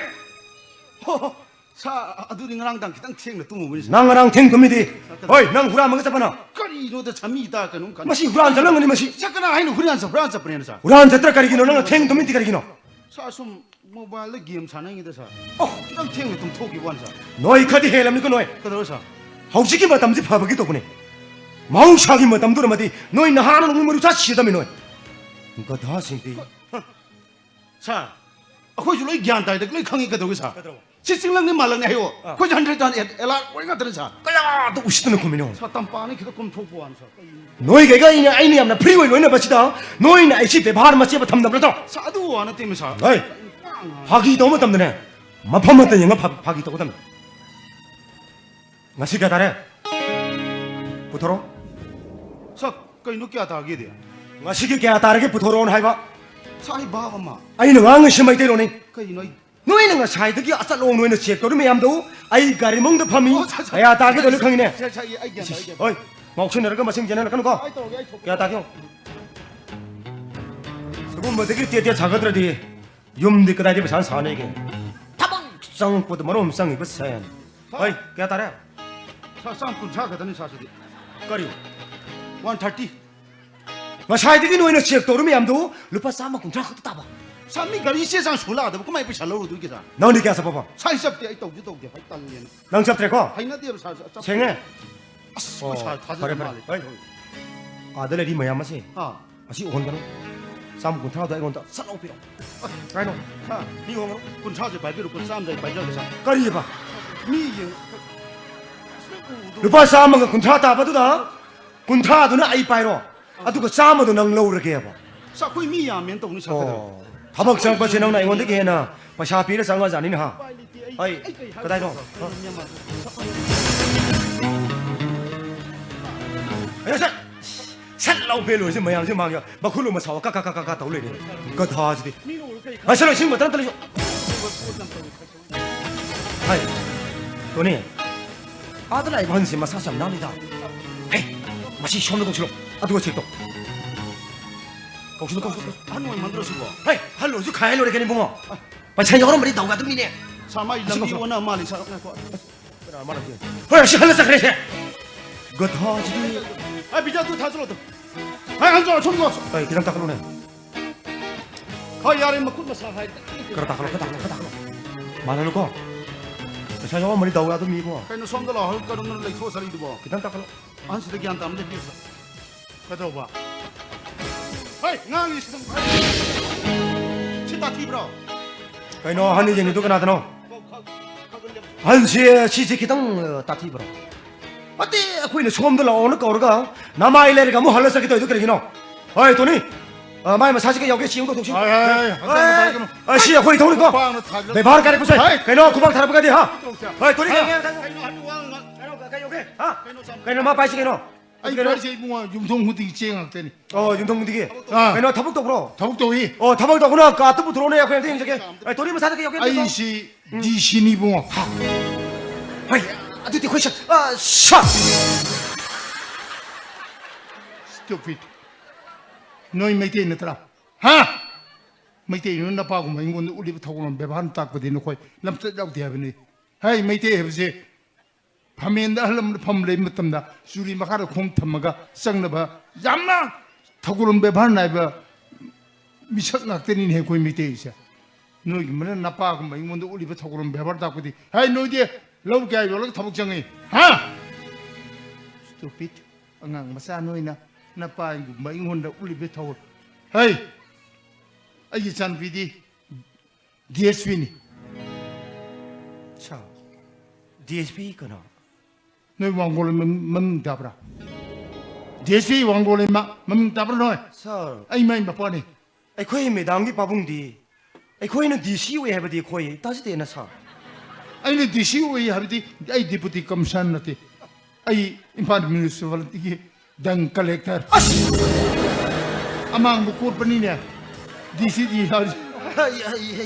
ꯍꯣ, ꯍꯣ, ꯁꯥꯔ, ꯑꯗꯨꯗꯤ ꯉꯔꯥꯡꯗꯥꯡ ꯈꯤꯇꯪ ꯊꯦꯡꯅ ꯇꯨꯝꯃꯨꯕꯅꯤ, ꯁꯥꯔ꯫ ꯅꯪ ꯉꯔꯥꯡ ꯊꯦꯡ ꯇꯨꯝꯃꯤꯗꯤ? ꯁꯥꯔ, ꯀꯩꯅꯣ, ꯍꯣꯏ, ꯅꯪ ꯍꯨꯔꯥꯟꯕꯒ ꯆꯠꯄ ꯅꯪ? ꯀꯔꯤꯅꯣꯗ, ꯁꯥꯔ, ꯃꯤ ꯇꯥ ꯀꯩꯅꯣꯝ ꯈꯟ-, ꯃꯁꯤ ꯍꯨꯔꯥꯟ ꯆꯠꯂꯝꯒꯅꯤ, ꯃꯁꯤ꯫ ꯁꯥꯔ, ꯀꯅꯥ ꯍꯥꯏꯅꯣ ꯍꯨꯔꯥꯟ ꯆꯠ-, ꯍꯨꯔꯥꯟ ꯆꯠꯄꯅꯦꯅ, ꯁꯥꯔ? ꯍꯨꯔꯥꯟ ꯆꯠꯇ꯭ꯔ ꯀꯔꯤꯒꯤꯅꯣ? ꯅꯪꯅ ꯊꯦꯡ ꯇꯨꯝꯃꯤꯗꯤ ꯀꯔꯤꯒꯤꯅꯣ? ꯁꯥꯔ, ꯁꯨꯝ ꯃꯣꯕꯥꯏꯜꯗ ꯒꯦꯝ ꯁꯥꯟꯅꯉꯩꯗ ꯁꯥꯔ꯫ ꯑꯣ꯫ ꯈꯤꯇꯪ ꯊꯦꯡꯅ ꯇꯨꯝꯊꯣꯛꯈꯤꯕ ꯋꯥꯅꯤ ꯁꯥꯔ꯫ ꯅꯣꯏ ꯈꯔꯗꯤ ꯍꯦꯜꯂꯝꯅꯤꯀꯣ ꯅꯣꯏ꯫ ꯀꯩꯗꯧꯔꯦ ꯁꯥꯔ? ꯍꯧꯖꯤꯛꯀꯤ ꯃꯇꯝꯁꯤ ꯐꯕꯒꯤ ꯇꯧꯕꯅꯤ꯫ ꯃꯍꯧꯁꯥꯒꯤ ꯃꯇꯝꯗꯨꯗꯃꯗꯤ ꯅꯣꯏ ꯅꯍꯥꯅ ꯅꯣꯡꯃꯩ ꯃꯔꯨ ꯆꯥ ꯁꯤꯔꯗꯝꯃꯤ ꯅꯣꯏ꯫ ꯒꯙꯥꯁꯤꯡꯗꯤ꯫ ꯁꯥꯔ, ꯑꯩꯈꯣꯏꯁꯨ ꯂꯣꯏ ꯒ꯭ꯌꯥꯟ ꯇꯥꯏꯗ, ꯂꯣꯏ ꯈꯪꯉꯤ꯫ ꯀꯩꯗꯧꯒꯦ ꯁꯥꯔ? ꯀꯩꯗꯧꯔꯕ? ꯁꯤ ꯆꯤꯡꯂꯛꯅꯤ ꯃꯥꯜꯂꯛꯅꯤ ꯍꯥꯏꯌꯣ꯫ ꯑꯥ꯫ ꯑꯩꯈꯣꯏꯁꯨ ꯍꯟꯗ꯭ꯔꯦꯠ ꯑꯦꯟ ꯑꯦꯠ ꯑꯦꯂꯥꯔꯠ ꯑꯣꯏ ꯉꯥꯛꯇꯅꯤ ꯁꯥꯔ꯫ ꯀꯌꯥꯗ ꯎꯁꯤꯠꯇꯅ ꯈꯨꯝꯃꯤꯅꯣ? ꯁꯥꯔ, ꯇꯝꯄꯥꯛꯅꯤ ꯈꯤꯇ ꯀꯨꯝꯊꯣꯛꯄ ꯋꯥꯅꯤ ꯁꯥꯔ꯫ ꯀꯩꯅꯣ? ꯅꯣꯏꯒꯩꯒ ꯑꯩꯅ, ꯑꯩꯅ ꯌꯥꯝꯅ ꯐ꯭ꯔꯤ ꯑꯣꯏ ꯂꯣꯏꯅꯕꯁꯤꯗ ꯅꯣꯏꯅ ꯑꯩꯁꯤ ꯕꯦꯕꯥꯔ ꯃꯆꯦꯠ ꯑꯃ ꯊꯝꯗꯕ ꯅꯠꯇ꯭ꯔꯣ? ꯁꯥꯔ, ꯑꯗꯨ ꯋꯥ ꯅꯠꯇꯦꯃꯤ ꯁꯥꯔ꯫ ꯍꯣꯏ꯫ ꯐꯥꯒꯤ ꯇꯧꯕ ꯃꯇꯝꯗꯅꯦ, ꯃꯐꯝ ꯑꯃꯠꯇ ꯌꯦꯡꯉ ꯐꯥ-, ꯐꯥꯒꯤ ꯇꯧꯒꯗꯕꯅꯤ꯫ ꯉꯁꯤ ꯀꯌꯥ ꯇꯥꯔꯦ? ꯄꯨꯊꯣꯔꯛꯑꯣ꯫ ꯁꯥꯔ, ꯀꯩꯅꯣ ꯀꯌꯥ ꯇꯥꯒꯦꯗꯤ? ꯉꯁꯤꯒꯤ ꯀꯌꯥ ꯇꯥꯔꯒꯦ ꯄꯨꯊꯣꯔꯛꯑꯣꯅ ꯍꯥꯏꯕ꯫ ꯁꯥꯔ, ꯑꯩ ꯚꯥꯕ ꯑꯃ꯫ ꯑꯩꯅ ꯉꯥꯡꯉꯤꯁꯤ ꯃꯩꯇꯩꯂꯣꯟꯅꯤ꯫ ꯀꯩꯅꯣ ꯑꯩ ꯅꯣꯏꯅ ꯉꯁꯥꯏꯗꯒꯤ ꯑꯆꯠꯂꯣꯡ ꯅꯣꯏꯅ ꯆꯦꯛ ꯇꯧꯔꯤ ꯃꯌꯥꯝꯗꯣ ꯑꯩ ꯒꯥꯔꯤ ꯃꯅꯨꯡꯗ ꯐꯝꯃꯤ꯫ ꯑꯣ, ꯁꯥꯔ, ꯁꯥꯔ, ꯀꯌꯥ ꯇꯥꯒꯦꯗꯣ ꯂꯣꯏ ꯈꯪꯉꯤꯅꯦ꯫ ꯁꯥꯔ, ꯁꯥꯔ, ꯑꯩ ꯒ꯭ꯌꯥꯟ ꯇꯥꯔꯦ, ꯏꯁ, ꯏꯁ, ꯒ꯭ꯌꯥꯟ ꯇꯥꯔꯦ꯫ ꯍꯣꯏ, ꯉꯥꯎꯁꯤꯟꯅꯔꯒ ꯃꯁꯤꯡ ꯆꯦꯟꯍꯜꯂꯛꯀꯅꯨꯀꯣ꯫ ꯑꯩ ꯇꯧꯔꯒꯦ, ꯑꯩ ꯊꯣꯛꯀꯦ꯫ ꯀꯌꯥ ꯇꯥꯒꯦ ꯌꯦꯡꯉꯣ꯫ ꯁꯤꯒꯨꯝꯕꯗꯒꯤ ꯇꯦꯠ ꯇꯦꯠ ꯁꯥꯒꯠꯇ꯭ꯔꯗꯤ ꯌꯨꯝꯗꯤ ꯀꯗꯥꯏꯗꯒꯤ ꯄꯩꯁꯥ ꯁꯥꯅꯤꯒꯦ? ꯊꯕꯛ ꯆꯪꯉꯛꯄꯗ ꯃꯔꯣꯝ ꯆꯪꯉꯤꯕ ꯁꯦꯟ꯫ ꯁꯥꯔ꯫ ꯍꯣꯏ, ꯀꯌꯥ ꯇꯥꯔꯦ? ꯁꯥꯔ, ꯆꯥꯝ ꯀꯨꯟꯊ꯭ꯔꯥ ꯈꯛꯇꯅꯤ ꯁꯥꯔ, ꯁꯤꯗꯤ꯫ ꯀꯔꯤ? One thirty. ꯉꯁꯥꯏꯗꯒꯤ ꯅꯣꯏꯅ ꯆꯦꯛ ꯇꯧꯔꯤ ꯃꯌꯥꯝꯗꯨ ꯂꯨꯄꯥ ꯆꯥꯝꯃ ꯀꯨꯟꯊ꯭ꯔꯥ ꯈꯛꯇ ꯇꯥꯕ꯫ ꯁꯥꯔ, ꯃꯤ ꯒꯥꯔꯤ ꯆꯦ ꯆꯥꯡ ꯁꯨ ꯂꯥꯛꯑꯗꯕ ꯀꯃꯥꯏꯅ ꯄꯩꯁꯥ ꯂꯧꯔꯨꯗꯣꯏꯒꯦ ꯁꯥꯔ? ꯅꯪꯗꯤ ꯀꯌꯥ ꯆꯠꯄꯕ? ꯁꯥꯔ, ꯑꯩ ꯆꯠꯇꯦ, ꯑꯩ ꯇꯧꯗꯤ ꯇꯧꯗꯦ, ꯑꯩ ꯇꯜꯂꯦꯅ꯫ ꯅꯪ ꯆꯠꯇ꯭ꯔꯦꯀꯣ? ꯍꯩꯅꯗꯦꯕ ꯁꯥꯔ, ꯆꯠ-, ꯆꯠ-, ꯁꯦꯡꯉꯦ? ꯑꯁ, ꯑꯩꯈꯣꯏ ꯑꯣ, ꯁꯥꯔ ꯊꯥꯖꯗ ꯐꯔꯦ, ꯐꯔꯦ꯫ ꯃꯥꯜꯂꯦ꯫ ꯍꯣꯏ꯫ ꯑꯥꯗ ꯂꯩꯔꯤ ꯃꯌꯥꯝ ꯑꯁꯦ ꯑꯥ꯫ ꯑꯁꯤ ꯎꯍꯟꯒꯅꯨ꯫ ꯆꯥꯝꯃ ꯀꯨꯟꯊ꯭ꯔꯥꯗꯣ ꯑꯩꯉꯣꯟꯗ ꯁꯠ ꯂꯥꯎ ꯄꯤꯔꯛꯑꯣ꯫ ꯀꯥꯏꯅꯣ? ꯁꯥꯔ, ꯃꯤ ꯍꯣꯡꯉꯣ꯫ ꯀꯨꯟꯊ꯭ꯔꯥꯁꯦ ꯄꯥꯏꯕꯤꯔꯣ, ꯀꯨꯟ ꯆꯥꯝꯗ ꯑꯩ ꯄꯥꯏꯖꯔꯒꯦ ꯁꯥꯔ꯫ ꯀꯔꯤꯕ? ꯃꯤ ꯌꯦꯡꯉꯣ꯫ ꯂꯨꯄꯥ ꯆꯥꯝꯃꯒ ꯀꯨꯟꯊ꯭ꯔꯥ ꯇꯥꯕꯗꯨꯗ ꯀꯨꯟꯊ꯭ꯔꯥꯗꯨꯅ ꯑꯩ ꯄꯥꯏꯔꯣ, ꯑꯗꯨꯒ ꯆꯥꯝꯃꯗꯣ ꯅꯪ ꯂꯧꯔꯒꯦꯕ꯫ ꯁꯥꯔ, ꯑꯩꯈꯣꯏ ꯃꯤ ꯌꯥꯝꯃꯦꯅ ꯇꯧꯅꯤ ꯁꯥꯔ, ꯑꯣ, ꯀꯩꯗꯧꯔꯒꯦ? ꯊꯕꯛ ꯆꯪꯉꯛꯄꯁꯦ ꯅꯪꯅ ꯑꯩꯉꯣꯟꯗꯒꯤ ꯍꯦꯟꯅ ꯄꯩꯁꯥ ꯄꯤꯔ ꯆꯪꯉꯖꯥꯠꯅꯤꯅꯦ ꯍꯥ? ꯎꯄꯥꯏ ꯂꯩꯇꯦ, ꯑꯩ, ꯍꯣꯏ, ꯑꯩ ꯀꯩ ꯍꯥꯏꯗꯣꯏꯅꯣ ꯀꯗꯥꯏꯅꯣ? ꯁꯥꯔ? ꯑꯦ, ꯁꯠ, ꯁꯠ ꯂꯥꯎ ꯄꯦꯜꯂꯣꯏꯁꯦ ꯃꯌꯥꯝꯁꯦ ꯃꯥꯡꯉꯦ꯫ ꯃꯈꯨꯠ ꯂꯣꯝꯕ ꯁꯥꯎ ꯀ ꯀ ꯀ ꯀ ꯀ ꯇꯧ ꯂꯩꯔꯦ꯫ ꯒꯙꯥꯁꯤꯗꯤ꯫ ꯃꯤꯅ ꯎꯔ ꯀꯩ ꯈꯪ-, ꯉꯥꯏꯁꯜꯂꯣ, ꯏꯁꯤꯡ ꯕꯣꯇꯜ ꯑꯝꯇ ꯂꯩꯁꯨ꯫ ꯍꯥꯏ, ꯇꯣꯅꯤ, ꯑꯥꯗ ꯂꯥꯛꯏꯕ ꯑꯍꯟꯁꯦ ꯃꯁꯥꯁꯨ ꯌꯥꯝ ꯅꯥꯜꯂꯤꯗ꯫ ꯍꯦ, ꯃꯁꯤ ꯁꯣꯝꯗ ꯀꯧꯁꯤꯜꯂꯣ, ꯑꯗꯨꯒ ꯆꯦꯛ ꯇꯧ꯫ ꯀꯧꯁꯤꯜꯂꯣ, ꯀꯧꯁꯤꯜꯂꯣ, ꯀꯧꯁꯤꯜꯂꯣ꯫ ꯑꯍꯟ ꯑꯣꯏꯃꯟꯗ꯭ꯔꯣ ꯁꯤꯕꯣ? ꯍꯦ, ꯑꯍꯜ ꯑꯣꯏꯔꯁꯨ ꯈꯥꯏ ꯂꯣꯏꯔꯦ ꯀꯩꯅꯣ ꯏꯕꯨꯡꯉꯣ꯫ ꯄꯩꯁꯥ ꯌꯥꯎꯔꯝꯕꯗꯤ ꯗꯥꯎ ꯌꯥꯗꯕ ꯃꯤꯅꯦ꯫ ꯁꯥꯔ, ꯃꯥꯏ ꯑꯁꯤ ꯂꯝꯕꯤ ꯀꯧꯁꯤꯜꯂꯣ꯫ ꯑꯣꯟꯅ ꯃꯥꯜꯂꯤ, ꯁꯥꯔ, ꯉꯥꯏꯈꯣ꯫ ꯀꯅꯥ ꯃꯥꯅ ꯁꯤ? ꯍꯣꯏ, ꯑꯁꯤ ꯍꯜꯂ ꯆꯠꯈ꯭ꯔꯦꯁꯦ꯫ ꯒꯙꯥꯁꯤꯗꯤ꯫ ꯑꯦ, ꯕꯤꯖꯥ, ꯑꯗꯨ ꯊꯥꯖꯤꯜꯂꯣ ꯑꯗꯨꯝ꯫ ꯑꯦ, ꯍꯟꯖꯤꯜꯂꯣ, ꯁꯣꯝ ꯂꯥꯛꯑꯣ꯫ ꯑꯩ ꯈꯤꯇꯪ ꯀꯥꯈꯠꯂꯨꯅꯦ꯫ ꯍꯣꯏ, ꯌꯥꯔꯦ, ꯃꯈꯨꯠ ꯃꯁꯥ ꯍꯥꯏꯔꯦ꯫ ꯈꯔ ꯇꯥꯈꯠꯂꯣ, ꯈꯔ ꯇꯥꯈꯠꯂꯣ, ꯈꯔ ꯇꯥꯈꯠꯂꯣ꯫ ꯃꯥꯟꯅꯅꯨꯀꯣ꯫ ꯄꯩꯁꯥ ꯌꯥꯎꯔꯝꯃꯅꯤ, ꯗꯥꯎ ꯌꯥꯗꯕ ꯃꯤ ꯏꯕꯨꯡꯉꯣ꯫ ꯀꯩꯅꯣ, ꯁꯣꯝꯗ ꯂꯥꯛꯑꯣ, ꯀꯔꯝꯅ ꯂꯩꯊꯣꯛꯑ ꯆꯠꯂꯤꯗꯨꯕꯣ? ꯈꯤꯇꯪ ꯇꯥꯈꯠꯂꯣ꯫ ꯑꯍꯟꯁꯤꯗ ꯒ꯭ꯌꯥꯟ ꯇꯥꯅ ꯂꯦꯞꯄꯤꯌꯨ, ꯁꯥꯔ꯫ ꯀꯩꯗꯧꯕ? ꯍꯩ, ꯉꯥꯡꯉꯤꯁꯤꯗ꯫ ꯁꯤ ꯇꯥꯊꯤꯕ꯭ꯔꯣ? ꯀꯩꯅꯣ, ꯑꯍꯟ ꯌꯦꯡꯉꯤꯗꯨ ꯀꯅꯥꯗꯅꯣ? ꯑꯍꯟꯁꯤ, ꯁꯤꯁꯤ ꯈꯤꯇꯪ, ꯑ, ꯇꯥꯊꯤꯕ꯭ꯔꯣ? ꯑꯇꯦ, ꯑꯩꯈꯣꯏꯅ ꯁꯣꯝꯗ ꯂꯥꯛꯑꯣꯅ ꯀꯧꯔꯒ ꯅꯃꯥꯏ ꯂꯩꯔꯒ ꯑꯃꯨꯛ ꯍꯜꯂ ꯆꯠꯈꯤꯗꯣꯏꯗꯨ ꯀꯔꯤꯒꯤꯅꯣ? ꯍꯣꯏ, ꯇꯣꯅꯤ, ꯑ, ꯃꯥꯏ ꯃꯁꯥꯁꯤ ꯀꯩ ꯌꯥꯎꯒꯦ? ꯆꯦꯡ ꯇꯧꯊꯣꯛꯁꯤ꯫ ꯍꯣꯏ, ꯍꯣꯏ, ꯍꯣꯏ, ꯍꯣꯏ, ꯍꯣꯏ, ꯁꯤ ꯑꯩꯈꯣꯏ ꯊꯧꯅꯤꯀꯣ꯫ ꯈꯨꯄꯥꯛꯅ ꯊꯥꯖꯤꯜꯂꯨ꯫ ꯕꯦꯕꯥꯔ ꯀꯥꯏꯔꯛꯄꯁꯦ꯫ ꯍꯣꯏ꯫ ꯀꯩꯅꯣ, ꯈꯨꯄꯥꯛ ꯊꯥꯔꯛꯄꯒꯗꯤ, ꯍꯥ? ꯍꯣꯏ, ꯇꯣꯅꯤ, ꯍꯥ? ꯀꯩ, ꯀꯩ, ꯀꯩ, ꯀꯩ ꯌꯥꯎꯒꯦ? ꯍꯥ? ꯀꯩꯅꯣ ꯃꯥ ꯄꯥꯏꯁꯤ ꯀꯩꯅꯣ? ꯑꯩ ꯀꯩꯅꯣ? ꯄꯥꯏꯁꯤ ꯏꯕꯨꯡꯉꯣ, ꯌꯨꯝꯊꯣꯡ ꯈꯨꯗꯤꯡꯒꯤ ꯆꯦꯡ ꯉꯥꯛꯇꯅꯤ꯫ ꯑꯣ, ꯌꯨꯝꯊꯣꯡ ꯈꯨꯗꯤꯡꯒꯤ? ꯑꯥ꯫ ꯀꯩꯅꯣ, ꯊꯕꯛ ꯇꯧꯕ꯭ꯔꯣ? ꯊꯕꯛ ꯇꯧꯏ꯫ ꯑꯣ, ꯊꯕꯛ ꯇꯧꯕꯅ ꯀꯥꯔꯠꯇꯨ ꯄꯨꯊꯣꯔꯛꯑꯣꯅꯦ, ꯑꯩꯈꯣꯏ ꯑꯝꯇ ꯌꯦꯡꯖꯒꯦ꯫ ꯑꯦ, ꯇꯣꯅꯤ ꯃꯁꯥꯗ ꯀꯩ ꯌꯥꯎꯒꯦ? ꯑꯩꯁꯤ ꯗꯤ ꯁꯤꯅꯤ ꯏꯕꯨꯡꯉꯣ꯫ ꯍꯥ? ꯍꯩ, ꯑꯗꯨꯗꯤ ꯑꯩꯈꯣꯏ ꯁ-, ꯑ, ꯁ-, Stupid. ꯅꯣꯏ ꯃꯩꯇꯩ ꯅꯠꯇ꯭ꯔꯥ? ꯍꯥ? ꯃꯩꯇꯩ ꯅꯣꯏ ꯅꯄꯥꯒꯨꯝꯕ ꯑꯩꯉꯣꯟꯗ ꯎꯠꯂꯤꯕ ꯊꯧꯒꯜꯂꯣꯟ ꯕꯦꯕꯥꯔ ꯇꯥꯛꯄꯗꯤ ꯅꯈꯣꯏ ꯂꯝꯆꯠ ꯌꯥꯎꯗꯦ ꯍꯥꯏꯕꯅꯤ꯫ ꯍꯩ, ꯃꯩꯇꯩ ꯍꯥꯏꯕꯁꯦ ꯐꯝꯃꯦꯟꯗ ꯑꯍꯜ ꯂꯃꯟ ꯐꯝ ꯂꯩꯕ ꯃꯇꯝꯗ ꯆꯨꯔꯤ ꯃꯈꯥꯗ ꯈꯣꯡ ꯊꯝꯃꯒ ꯆꯪꯅꯕ ꯌꯥꯝꯅ ꯊꯧꯒꯜꯂꯣꯟ ꯕꯦꯕꯥꯔ ꯅꯥꯏꯕ ꯃꯤꯁꯛ ꯉꯥꯛꯇꯅꯤꯅꯦ ꯑꯩꯈꯣꯏ ꯃꯩꯇꯩꯁꯦ꯫ ꯅꯣꯏꯒꯨꯝꯕꯅ ꯅꯄꯥꯒꯨꯝꯕ ꯑꯩꯉꯣꯟꯗ ꯎꯠꯂꯤꯕ ꯊꯧꯒꯜꯂꯣꯟ ꯕꯦꯕꯥꯔ ꯇꯥꯛꯄꯗꯤ, ꯍꯩ, ꯅꯣꯏꯗꯤ ꯂꯧ ꯀꯌꯥ ꯌꯣꯜꯂꯒ ꯊꯕꯛ ꯆꯪꯉꯤ? ꯍꯥ? Stupid. ꯑꯉꯥꯡ ꯃꯆꯥ ꯅꯣꯏꯅ ꯅꯄꯥꯒꯨꯝꯕ ꯑꯩꯉꯣꯟꯗ ꯎꯠꯂꯤꯕ ꯊꯧꯒꯜ-, ꯍꯩ! ꯑꯩꯒꯤ ꯏꯆꯥꯅꯨꯄꯤꯗꯤ ꯗꯤ ꯑꯦꯁ ꯄꯤꯅꯤ꯫ ꯁꯥꯔ, ꯗꯤ ꯑꯦꯁ ꯄꯤ ꯀꯩꯅꯣ? ꯅꯣꯏ ꯋꯥꯡꯒꯣꯜ ꯃꯃꯤꯡ, ꯃꯃꯤꯡ ꯇꯥꯕ꯭ꯔꯥ? ꯗꯤ ꯑꯦꯁ ꯄꯤ ꯋꯥꯡꯒꯣꯜ ꯃ-, ꯃꯃꯤꯡ ꯇꯥꯕ꯭ꯔꯥ ꯅꯣꯏ? ꯁꯥꯔ, ꯑꯩ ꯃꯥꯏ ꯃꯄꯥꯅꯤ꯫ ꯑꯩꯈꯣꯏ ꯃꯦꯗꯥꯝꯒꯤ ꯄꯥꯕꯨꯡꯗꯤ ꯑꯩꯈꯣꯏꯅ ꯗꯤ ꯁꯤ ꯑꯣꯏ ꯍꯥꯏꯕꯗꯤ ꯑꯩꯈꯣꯏ ꯇꯥꯖꯗꯦꯅ, ꯁꯥꯔ꯫ ꯑꯩꯅ ꯗꯤ ꯁꯤ ꯑꯣꯏ ꯍꯥꯏꯕꯗꯤ ꯑꯩ ꯗꯤꯄꯨꯇꯤ ꯀꯃꯤꯁꯅꯔ ꯅꯠꯇꯦ꯫ ꯑꯩ ꯏꯝꯐꯥꯜ ꯃ꯭ꯌꯨꯅꯤꯁꯤꯄꯥꯂꯤꯇꯤꯒꯤ ꯗꯪ ꯀꯂꯦꯛꯇꯔ꯫ ꯑꯁ! ꯑꯃꯥꯡꯕ ꯀꯣꯠꯄꯅꯤꯅꯦ꯫ ꯗꯤ ꯁꯤ ꯗꯤ ꯍꯥꯏ-,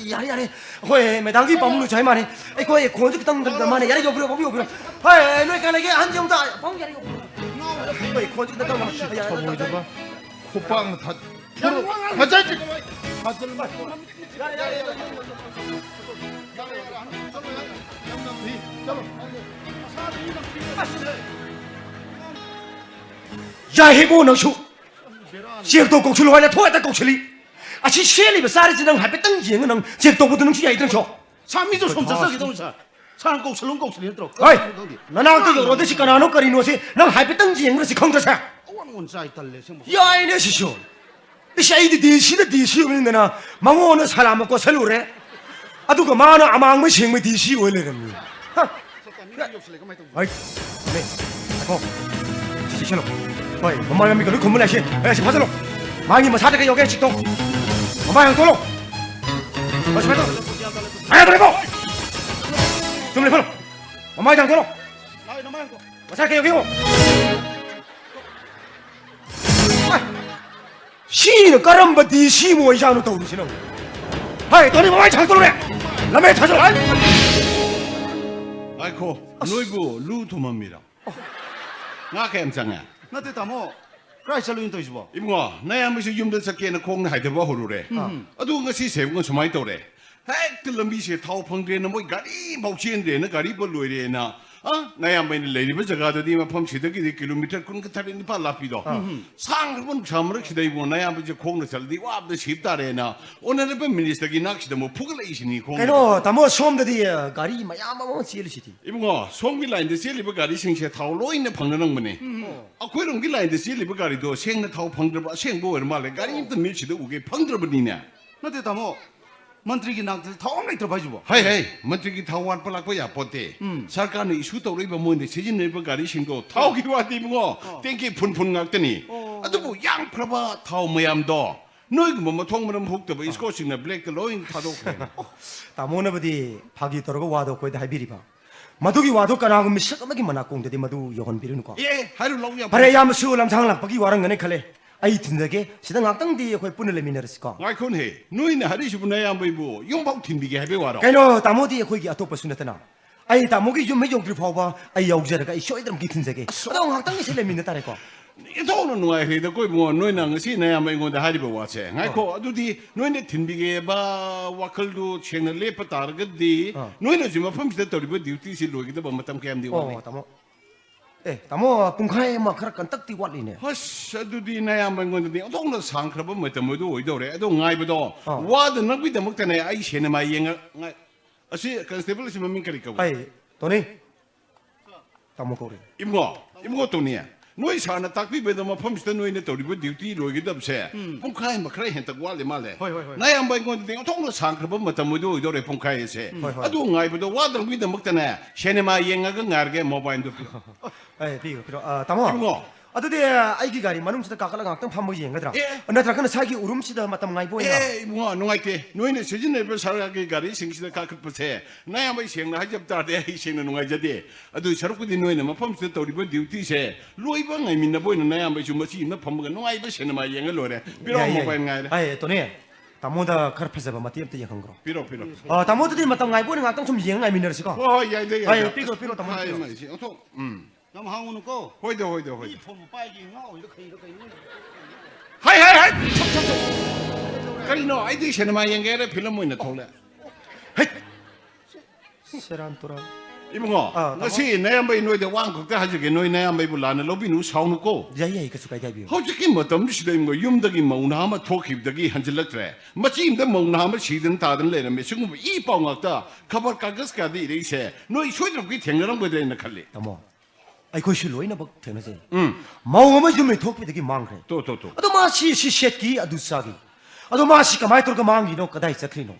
ꯌꯥꯔꯦ, ꯌꯥꯔꯦ꯫ ꯍꯣꯏ, ꯃꯦꯗꯥꯝꯒꯤ ꯄꯥꯕꯨꯡꯅꯁꯨ ꯍꯥꯏ ꯃꯥꯅꯦ꯫ ꯑꯩꯈꯣꯏ ꯈꯣꯟꯁꯨ ꯈꯤꯇꯪ ꯃꯥꯅꯦ꯫ ꯌꯥꯔꯦ, ꯌꯧꯕꯤꯔꯣ, ꯄꯥꯕꯨꯡ ꯌꯧꯕꯤꯔꯣ꯫ ꯍꯣꯏ, ꯅꯣꯏ ꯀꯥꯏ ꯂꯩꯒꯦ? ꯑꯍꯟꯁꯦ ꯑꯃꯨꯛꯇ, ꯄꯥꯕꯨꯡ ꯌꯥꯔꯦ, ꯌꯧꯕꯤꯔꯣ꯫ ꯍꯣꯏ, ꯈꯣꯟꯁꯨ ꯈꯤꯇꯪ ꯀꯟꯅ-, ꯌꯥꯔꯦ, ꯊꯃꯣꯏꯗꯕ ꯈꯨꯄꯥꯛꯅ ꯊꯥ-, ꯊꯥꯖꯜ-, ꯊꯥꯖꯜ-, ꯌꯥꯏꯍꯦꯕꯣ ꯅꯪꯁꯨ꯫ ꯆꯦꯛꯇꯣ ꯀꯧꯁꯤꯜꯂꯨ ꯍꯥꯏꯅ ꯊꯣꯛ ꯍꯦꯛꯇ ꯀꯧꯁꯤꯜꯂꯤ꯫ ꯑꯁꯤ ꯁꯦꯠꯂꯤꯕ ꯆꯥꯔꯤꯁꯤ ꯅꯪ ꯍꯥꯏꯐꯦꯠꯇꯪ ꯌꯦꯡꯉ ꯅꯪ check ꯇꯧꯕꯗ ꯅꯪꯁꯨ ꯌꯥꯏꯗꯅ ꯁꯣ꯫ ꯁꯥ ꯃꯤꯁꯨ ꯁꯣꯝ ꯆꯠꯆꯈꯤꯗꯧꯅꯤ ꯁꯥꯔ꯫ ꯁꯥꯔꯅ ꯀꯧꯁꯜꯂꯨ ꯀꯧꯁꯜꯂꯦꯅ ꯇꯧꯔꯣ꯫ ꯍꯣꯏ, ꯀꯔꯤꯅꯣ ꯈꯪꯗꯦ꯫ ꯅꯅꯥꯛꯇ ꯌꯧꯔꯛꯑꯗꯤ ꯁꯤ ꯀꯅꯥꯅꯣ ꯀꯔꯤꯅꯣ ꯁꯤ ꯅꯪ ꯍꯥꯏꯐꯦꯠꯇꯪ ꯌꯦꯡꯉꯒ ꯁꯤ ꯈꯪꯗ꯭ꯔꯁꯦ꯫ ꯑꯑꯣꯟ ꯑꯑꯣꯟ ꯆꯥꯏ ꯇꯜꯂꯦ ꯑꯁꯦꯡꯕ꯫ ꯌꯥꯏꯅꯦ ꯁꯤꯁꯨ꯫ ꯏꯁ, ꯑꯩꯗꯤ DC ꯗ DC ꯑꯣꯏꯕꯅꯤꯗꯅ ꯃꯉꯣꯟꯗ ꯁꯂꯥꯝ ꯑꯃ ꯀꯣꯠꯁꯜꯂꯨꯔꯦ꯫ ꯑꯗꯨꯒ ꯃꯥꯅ ꯑꯃꯥꯡꯕ ꯁꯦꯡꯕ DC ꯑꯣꯏ ꯂꯩꯔꯝꯃꯤ꯫ ꯍ? ꯁꯣꯝ ꯇꯥꯏꯃꯤꯡ ꯌꯧꯁꯜꯂꯦ ꯀꯃꯥꯏꯅ ꯇꯧꯕꯅꯣ? ꯍꯣꯏ, ꯂꯩ꯫ ꯉꯥꯏꯈꯣ꯫ ꯁꯤ ꯆꯦꯛꯁꯤꯜꯂꯣ꯫ ꯍꯣꯏ, ꯃꯃꯥꯏ ꯃꯃꯤꯠꯀ ꯂꯣꯏ ꯈꯨꯝꯕ ꯂꯩꯁꯦ꯫ ꯑꯦ, ꯁꯤ ꯐꯥꯖꯜꯂꯣ꯫ ꯃꯥꯒꯤ ꯃꯁꯥꯗ ꯀꯩ ꯌꯧꯒꯦ ꯆꯤꯛꯇꯣ꯫ ꯃꯃꯥꯏ ꯍꯥꯡꯇꯣꯛꯂꯣ꯫ ꯍꯣꯏ, ꯁꯨꯃꯥꯏꯅ ꯇꯧ꯫ ꯃꯥꯏ ꯍꯥꯡꯇꯣꯛꯂꯦꯀꯣ꯫ ꯆꯨꯝ ꯂꯦꯞꯐꯜꯂꯣ꯫ ꯃꯃꯥꯏ ꯍꯥꯡꯇꯣꯛꯂꯣ꯫ ꯃꯁꯥ ꯀꯩ ꯌꯧꯒꯦ ꯌꯦꯡꯉꯣ꯫ ꯁꯤꯅ ꯀꯔꯝꯕ DC ꯑꯣꯏꯖꯥꯠꯅꯣ ꯇꯧꯔꯤꯁꯤꯅ? ꯍꯥꯏ, ꯇꯣꯅꯤ ꯃꯃꯥꯏ ꯊꯥꯡꯗꯣꯔꯛꯑꯦ꯫ ꯂꯝꯃꯦ ꯊꯥꯡꯗꯣꯔꯛꯑꯦ꯫ ꯉꯥꯏꯈꯣ, ꯅꯣꯏꯕꯨ ꯂꯨ ꯊꯨꯝꯃꯝꯃꯤꯔꯣ? ꯉꯥ ꯀꯌꯥꯝ ꯆꯪꯉꯦ? ꯅꯠꯇꯦ, ꯇꯥꯃꯣ꯫ ꯀꯥꯏ ꯆꯠꯂꯨꯏꯅꯣ ꯇꯧꯔꯤꯁꯤꯕꯣ? ꯏꯕꯨꯡꯉꯣ, ꯅꯌꯥꯝꯕꯁꯨ ꯌꯨꯝꯗ ꯆꯠꯀꯦꯅ ꯈꯣꯡꯅ ꯍꯥꯏꯊꯕ ꯍꯧꯔꯨꯔꯦ꯫ ꯎꯝ꯫ ꯑꯗꯨ ꯉꯁꯤꯁꯦ ꯏꯕꯨꯡꯉꯣ ꯁꯨꯃꯥꯏꯅ ꯇꯧꯔꯦ꯫ ꯍꯦꯛꯇ ꯂꯝꯕꯤꯁꯦ ꯊꯥꯎ ꯐꯪꯗ꯭ꯔꯦꯅ ꯃꯣꯏ ꯒꯥꯔꯤ ꯐꯥꯎ ꯆꯦꯟꯗ꯭ꯔꯦꯅ ꯒꯥꯔꯤ ꯄꯣꯠ ꯂꯣꯏꯔꯦꯅ꯫ ꯑ, ꯅꯌꯥꯝꯕ ꯑꯩꯅ ꯂꯩꯔꯤꯕ ꯖꯒꯥꯗꯗꯤ ꯃꯐꯝꯁꯤꯗꯒꯤꯗꯤ ꯀꯤꯂꯣꯃꯤꯇꯔ ꯀꯨꯟꯒ ꯇꯔꯦꯠ ꯅꯤꯄꯥꯜ ꯂꯥꯞꯄꯤꯗꯣ꯫ ꯑꯥ꯫ ꯎꯝ꯫ ꯁꯥꯡꯈ꯭ꯔꯕ ꯅꯨꯡꯁꯥ ꯃꯔꯛꯁꯤꯗ ꯏꯕꯨꯡꯉꯣ ꯅꯌꯥꯝꯕꯁꯦ ꯈꯣꯡꯅ ꯆꯠꯂꯗꯤ ꯋꯥꯕꯗ ꯁꯤꯕ ꯇꯥꯔꯦꯅ ꯑꯣꯅꯔꯦꯕꯜ ꯃꯤꯅꯤꯁꯇꯔꯒꯤ ꯅꯥꯛꯁꯤꯗ ꯑꯃꯨꯛ ꯐꯨꯒꯠꯂꯛꯏꯁꯤꯅꯤ ꯈꯣꯡꯅ꯫ ꯀꯩꯅꯣ, ꯇꯥꯃꯣ, ꯁꯣꯝꯗꯗꯤ, ꯑ, ꯒꯥꯔꯤ ꯃꯌꯥꯝ ꯑꯃ ꯆꯦꯜꯂꯤꯁꯤꯗꯤ꯫ ꯏꯕꯨꯡꯉꯣ, ꯁꯣꯝꯒꯤ ꯂꯥꯏꯟꯗ ꯆꯦꯜꯂꯤꯕ ꯒꯥꯔꯤꯁꯤꯡꯁꯦ ꯊꯥꯎ ꯂꯣꯏꯅ ꯐꯪꯅ ꯅꯪꯕꯅꯦ꯫ ꯎꯝ꯫ ꯑꯩꯈꯣꯏꯔꯣꯝꯒꯤ ꯂꯥꯏꯟꯗ ꯆꯦꯜꯂꯤꯕ ꯒꯥꯔꯤꯗꯣ ꯁꯦꯡꯅ ꯊꯥꯎ ꯐꯪꯗ꯭ꯔꯕ ꯑꯁꯦꯡꯕ ꯑꯣꯏꯔ ꯃꯥꯜꯂꯦ꯫ ꯒꯥꯔꯤ ꯑꯝꯇ ꯃꯤꯠꯁꯤꯗ ꯎꯒꯦ ꯐꯪꯗ꯭ꯔꯕꯅꯤꯅꯦ꯫ ꯅꯠꯇꯦ ꯇꯥꯃꯣ, ꯃꯟꯇ꯭ꯔꯤꯒꯤ ꯅꯥꯛꯇ ꯊꯥꯎ ꯑꯃ ꯂꯩꯇ꯭ꯔꯕ ꯍꯥꯏꯁꯤꯕꯣ? ꯍꯩ, ꯍꯩ, ꯃꯟꯇ꯭ꯔꯤꯒꯤ ꯊꯥꯎ ꯋꯥꯠꯄ ꯂꯥꯛꯄ ꯌꯥꯄꯣꯠꯇꯦ꯫ ꯎꯝ꯫ ꯁꯔꯀꯥꯔꯅ ꯏꯁꯨ ꯇꯧꯔꯛꯏꯕ ꯃꯣꯏꯅ ꯁꯤꯖꯤꯟꯅꯔꯤꯕ ꯒꯥꯔꯤꯁꯤꯡꯗꯣ ꯊꯥꯎꯒꯤ ꯋꯥꯗꯤ ꯏꯕꯨꯡꯉꯣ, ꯑꯣ꯫ ꯇꯦꯡꯀꯤ ꯐꯨꯟ ꯐꯨꯟ ꯉꯥꯛꯇꯅꯤ꯫ ꯑꯣ꯫ ꯑꯗꯨꯕꯨ ꯌꯥꯝꯈ꯭ꯔꯕ ꯊꯥꯎ ꯃꯌꯥꯝꯗꯣ ꯅꯣꯏꯒꯨꯝꯕ ꯃꯊꯣꯡ ꯃꯔꯝ ꯍꯨꯛꯇꯕ ꯑꯥ꯫ ꯏꯁꯀꯣꯔꯠꯁꯤꯡꯅ ꯕ꯭ꯂꯦꯛꯇ ꯂꯣꯏ ꯊꯥꯗꯣꯛꯈ꯭ꯔꯦ꯫ ꯑꯣ, ꯇꯥꯃꯣꯅꯕꯨꯗꯤ ꯐꯥꯒꯤ ꯇꯧꯔꯒ ꯋꯥꯗꯣ ꯑꯩꯈꯣꯏꯗ ꯍꯥꯏꯕꯤꯔꯤꯕ꯫ ꯃꯗꯨꯒꯤ ꯋꯥꯗꯣ ꯀꯅꯥꯒꯨꯝꯕ ꯃꯤꯁꯛ ꯑꯃꯒꯤ ꯃꯅꯥꯀꯣꯡꯗꯗꯤ ꯃꯗꯨ ꯌꯧꯍꯟꯕꯤꯔꯨꯅꯨꯀꯣ꯫ ꯑꯦ, ꯍꯥꯏꯔꯨ ꯂꯧ ꯌꯥꯝ ꯐꯔꯦ, ꯐꯔꯦ꯫ ꯏꯌꯥꯝꯕꯁꯨ ꯂꯝꯁꯥꯡ ꯂꯥꯛꯄꯒꯤ ꯋꯥꯔꯝꯒꯅꯤ ꯈꯜꯂꯦ꯫ ꯑꯩ ꯊꯤꯟꯖꯒꯦ꯫ ꯁꯤꯗ ꯉꯥꯛꯇꯪꯗꯤ ꯑꯩꯈꯣꯏ ꯄꯨꯟꯅ ꯂꯩꯃꯤꯟꯅꯔꯁꯤꯀꯣ꯫ ꯉꯥꯏꯈꯣꯅꯦꯍꯦ, ꯅꯣꯏꯅ ꯍꯥꯏꯔꯤꯁꯤꯕꯨ ꯅꯌꯥꯝꯕꯩꯕꯨ ꯌꯨꯝꯐꯥꯎ ꯊꯤꯟꯕꯤꯒꯦ ꯍꯥꯏꯕꯩ ꯋꯥꯔꯣ? ꯀꯩꯅꯣ, ꯇꯥꯃꯣꯗꯤ ꯑꯩꯈꯣꯏꯒꯤ ꯑꯇꯣꯞꯄꯁꯨ ꯅꯠꯇꯅ꯫ ꯑꯩ ꯇꯥꯃꯣꯒꯤ ꯌꯨꯝ ꯍꯦꯛ ꯌꯧꯗ꯭ꯔꯤ ꯐꯥꯎꯕ ꯑꯩ ꯌꯥꯎꯖꯔꯒ ꯑꯩ ꯁꯣꯏꯗꯅꯃꯛꯀꯤ ꯊꯤꯟꯖꯒꯦ꯫ ꯑꯁ꯫ ꯑꯗꯣ ꯉꯥꯏꯍꯥꯛꯇꯪ ꯁꯤ ꯂꯩꯃꯤꯟꯅ ꯇꯥꯔꯦꯀꯣ꯫ ꯏꯊꯣꯛꯅ ꯅꯨꯡꯉꯥꯏꯈ꯭ꯔꯦꯗꯀꯣ ꯏꯕꯨꯡꯉꯣ, ꯅꯣꯏꯅ ꯉꯁꯤ ꯅꯌꯥꯝꯕ ꯑꯩꯉꯣꯟꯗ ꯍꯥꯏꯔꯤꯕ ꯋꯥꯁꯦ꯫ ꯉꯥꯏꯈꯣ, ꯑꯥ꯫ ꯑꯗꯨꯗꯤ ꯅꯣꯏꯅ ꯊꯤꯟꯕꯤꯒꯦꯕ ꯋꯥꯈꯜꯗꯨ ꯁꯦꯡꯅ ꯂꯦꯞꯄ ꯇꯥꯔꯒꯗꯤ, ꯑꯥ꯫ ꯅꯣꯏꯅ ꯍꯧꯖꯤꯛ ꯃꯐꯝꯁꯤꯗ ꯇꯧꯔꯤꯕ ꯗ꯭ꯌꯨꯇꯤꯁꯤ ꯂꯣꯏꯒꯗꯕ ꯃꯇꯝ ꯀꯌꯥꯝꯗꯤ ꯋꯥꯠꯂꯤ? ꯑꯣ, ꯇꯥꯃꯣ꯫ ꯑꯦ, ꯇꯥꯃꯣ, ꯄꯨꯡꯈꯥꯏ ꯑꯃ ꯈꯔ ꯀꯟꯇꯛꯇꯤ ꯋꯥꯠꯂꯤꯅꯦ꯫ ꯑꯁ, ꯑꯗꯨꯗꯤ ꯅꯌꯥꯝꯕ ꯑꯩꯉꯣꯟꯗꯗꯤ ꯑꯣꯟꯊꯣꯛꯅ ꯁꯥꯡꯈ꯭ꯔꯕ ꯃꯇꯝ ꯑꯗꯨ ꯑꯣꯏꯗꯧꯔꯦ꯫ ꯑꯗꯣ ꯉꯥꯏꯕꯗꯣ ꯑꯥ꯫ ꯋꯥꯗꯅꯕꯒꯤꯗꯃꯛꯇꯅꯦ ꯑꯩ ꯁꯤꯅꯦꯃꯥ ꯌꯦꯡꯉ-, ꯉꯥꯏ-, ꯑꯁꯤ ꯀꯟꯁꯇꯦꯕꯜ ꯑꯁꯤ ꯃꯃꯤꯡ ꯀꯔꯤ ꯀꯧꯏ? ꯑꯩ, ꯇꯣꯅꯤ꯫ ꯇꯥꯃꯣ ꯀꯧꯔꯤ꯫ ꯏꯕꯨꯡꯉꯣ, ꯏꯕꯨꯡꯉꯣ ꯇꯣꯅꯤ, ꯅꯣꯏ ꯁꯥꯔꯅ ꯇꯥꯛꯄꯤꯕꯗ ꯃꯐꯝꯁꯤꯗ ꯅꯣꯏꯅ ꯇꯧꯔꯤꯕ ꯗ꯭ꯌꯨꯇꯤ ꯂꯣꯏꯒꯗꯕꯁꯦ ꯎꯝ꯫ ꯄꯨꯡꯈꯥꯏ ꯑꯃ ꯈꯔ ꯍꯦꯟꯇꯛ ꯋꯥꯠꯂꯤ ꯃꯥꯜꯂꯦ꯫ ꯍꯣꯏ, ꯍꯣꯏ, ꯍꯣꯏ꯫ ꯅꯌꯥꯝꯕ ꯑꯩꯉꯣꯟꯗꯗꯤ ꯑꯣꯟꯊꯣꯛꯅ ꯁꯥꯡꯈ꯭ꯔꯕ ꯃꯇꯝ ꯑꯣꯏꯗꯣ ꯑꯣꯏꯗꯧꯔꯦ ꯄꯨꯡꯈꯥꯏ ꯑꯁꯦ꯫ ꯎꯝ꯫ ꯍꯣꯏ, ꯍꯣꯏ꯫ ꯑꯗꯨ ꯉꯥꯏꯕꯗꯣ ꯋꯥꯗꯅꯕꯒꯤꯗꯃꯛꯇꯅꯦ ꯁꯤꯅꯦꯃꯥ ꯌꯦꯡꯉꯒ ꯉꯥꯏꯔꯒꯦ, ꯃꯣꯕꯥꯏꯜꯗꯨ ꯄꯤꯔꯣ꯫ ꯑꯦ, ꯄꯤꯔꯣ, ꯄꯤꯔꯣ꯫ ꯑ, ꯇꯥꯃꯣ꯫ ꯏꯕꯨꯡꯉꯣ꯫ ꯑꯗꯨꯗꯤ ꯑꯩꯒꯤ ꯒꯥꯔꯤ ꯃꯅꯨꯡꯁꯤꯗ ꯀꯥꯈꯠꯂꯒ ꯉꯥꯛꯇꯪ ꯐꯝꯃꯒ ꯌꯦꯡꯒꯗ꯭ꯔꯥ? ꯑꯦ꯫ ꯅꯠꯇ꯭ꯔꯒꯅ ꯁ꯭ꯋꯥꯏꯒꯤ ꯎꯔꯨꯝꯁꯤꯗ ꯃꯇꯝ ꯉꯥꯏꯕ ꯑꯣꯏꯅ? ꯑꯦ, ꯏꯕꯨꯡꯉꯣ, ꯅꯨꯡꯉꯥꯏꯇꯦ꯫ ꯅꯣꯏꯅ ꯁꯤꯖꯤꯟꯅꯔꯤꯕ ꯁꯔꯀꯥꯔꯒꯤ ꯒꯥꯔꯤꯁꯤꯡꯁꯤꯗ ꯀꯥꯈꯠꯄꯁꯦ, ꯅꯌꯥꯝꯕ ꯑꯩ ꯁꯦꯡꯅ ꯍꯥꯏꯖꯕ ꯇꯥꯔꯗꯤ ꯑꯩ ꯁꯦꯡꯅ ꯅꯨꯡꯉꯥꯏꯖꯗꯦ꯫ ꯑꯗꯨ ꯁꯔꯨꯛꯄꯨꯗꯤ ꯅꯣꯏꯅ ꯃꯐꯝꯁꯤꯗ ꯇꯧꯔꯤꯕ ꯗ꯭ꯌꯨꯇꯤꯁꯦ ꯂꯣꯏꯕ ꯉꯥꯏꯃꯤꯟꯅꯕ ꯑꯣꯏꯅ ꯅꯌꯥꯝꯕꯩꯁꯨ ꯃꯆꯤ ꯑꯃ ꯐꯝꯃꯒ ꯅꯨꯡꯉꯥꯏꯕ ꯁꯤꯅꯦꯃꯥ ꯌꯦꯡꯉ ꯂꯣꯏꯔꯦ꯫ ꯄꯤꯔꯛꯑꯣ, ꯌꯥꯏ, ꯌꯥꯏ꯫ ꯃꯣꯕꯥꯏꯜ ꯉꯥꯏꯔꯦ꯫ ꯑꯦ, ꯇꯣꯅꯤ, ꯇꯥꯃꯣꯗ ꯈꯔ ꯐꯖꯕ ꯃꯇꯦꯛ ꯑꯝꯇ ꯌꯦꯡꯍꯟꯈ꯭ꯔꯣ꯫ ꯄꯤꯔꯣ, ꯄꯤꯔꯣ꯫ ꯑ, ꯇꯥꯃꯣ, ꯑꯗꯨꯗꯤ ꯃꯇꯝ ꯉꯥꯏꯕ ꯑꯣꯏꯅ ꯉꯥꯛꯇꯪ ꯁꯨꯝ ꯌꯦꯡꯉ ꯉꯥꯏꯃꯤꯟꯅꯔꯁꯤꯀꯣ꯫ ꯍꯣꯏ, ꯍꯣꯏ, ꯌꯥꯏꯗ, ꯌꯥꯏꯗ꯫ ꯑꯦ, ꯄꯤꯈ꯭ꯔꯣ, ꯄꯤꯈ꯭ꯔꯣ, ꯇꯥꯃꯣ, ꯍꯥꯏ, ꯄꯤꯈ꯭ꯔꯣ꯫ ꯃꯥꯏꯁꯦ ꯑꯣꯟꯊꯣꯛ-, ꯎꯝ꯫ ꯌꯥꯝ ꯍꯥꯡꯉꯨꯅꯨꯀꯣ꯫ ꯍꯣꯏꯗ, ꯍꯣꯏꯗ, ꯍꯣꯏꯗ꯫ ꯃꯤ ꯐꯣꯟ ꯄꯥꯏꯒꯦ ꯉꯥꯎꯔꯤꯔ ꯀꯩꯅꯣ, ꯀꯩꯅꯣ? ꯍꯥꯏ, ꯍꯥꯏ, ꯍꯥꯏ! ꯊꯣꯛ, ꯊꯣꯛ, ꯊꯣꯛ꯫ ꯀꯔꯤꯅꯣ? ꯑꯩꯗꯤ ꯁꯤꯅꯦꯃꯥ ꯌꯦꯡꯒꯦ ꯍꯥꯏꯔ ꯐꯤꯂꯝ ꯑꯣꯏꯅ ꯊꯣꯛꯂꯦ꯫ ꯍꯩꯠ! ꯁꯦꯔꯥꯟ ꯇꯨꯔꯥꯟ꯫ ꯏꯕꯨꯡꯉꯣ, ꯑꯥ, ꯇꯥꯃꯣ꯫ ꯉꯁꯤ ꯅꯌꯥꯝꯕꯩ ꯅꯣꯏꯗ ꯋꯥ ꯑꯃꯈꯛꯇ ꯍꯥꯏꯖꯒꯦ, ꯅꯣꯏ ꯅꯌꯥꯝꯕꯩꯕꯨ ꯂꯥꯟꯅ ꯂꯧꯕꯤꯅꯨ, ꯁꯥꯎꯅꯨꯀꯣ꯫ ꯌꯥꯏ, ꯌꯥꯏ, ꯀꯩꯁꯨ ꯀꯥꯏꯗꯦ, ꯍꯥꯏꯕꯤꯌꯨ꯫ ꯍꯧꯖꯤꯛꯀꯤ ꯃꯇꯝꯁꯤꯗ ꯏꯕꯨꯡꯉꯣ, ꯌꯨꯝꯗꯒꯤ ꯃꯧ ꯅꯍꯥ ꯑꯃ ꯊꯣꯛꯈꯤꯕꯗꯒꯤ ꯍꯟꯖꯤꯜꯂꯛꯇ꯭ꯔꯦ꯫ ꯃꯆꯤ ꯑꯃꯗ ꯃꯧ ꯅꯍꯥ ꯑꯃ ꯁꯤꯗꯅ ꯇꯥꯗꯅ ꯂꯩꯔꯝꯃꯦ꯫ ꯁꯤꯒꯨꯝꯕ ꯏ ꯄꯥꯎ ꯉꯥꯛꯇ ꯈꯕꯔ ꯀꯥꯒꯖ ꯀꯌꯥꯗ ꯏꯔꯛꯏꯁꯦ, ꯅꯣꯏ ꯁꯣꯏꯗꯅꯃꯛꯀꯤ ꯊꯦꯡꯅꯔꯝꯒꯗ꯭ꯔꯥ ꯍꯥꯏꯅ ꯈꯜꯂꯤ꯫ ꯇꯥꯃꯣ, ꯑꯩꯈꯣꯏꯁꯨ ꯂꯣꯏꯅꯃꯛ ꯊꯦꯡꯅꯖꯩ꯫ ꯎꯝ꯫ ꯃꯧ ꯑꯃ ꯌꯨꯝ ꯂꯩꯊꯣꯛꯄꯗꯒꯤ ꯃꯥꯡꯈ꯭ꯔꯦ꯫ ꯇꯣ, ꯇꯣ, ꯇꯣ꯫ ꯑꯗꯣ ꯃꯥ ꯁꯤ, ꯁꯤ ꯁꯦꯠꯈꯤ, ꯑꯗꯨ ꯆꯥꯈꯤ꯫ ꯑꯗꯣ ꯃꯥ ꯁꯤ ꯀꯃꯥꯏꯅ ꯇꯧꯔꯒ ꯃꯥꯡꯈꯤꯅꯣ, ꯀꯗꯥꯏ ꯆꯠꯈ꯭ꯔꯤꯅꯣ?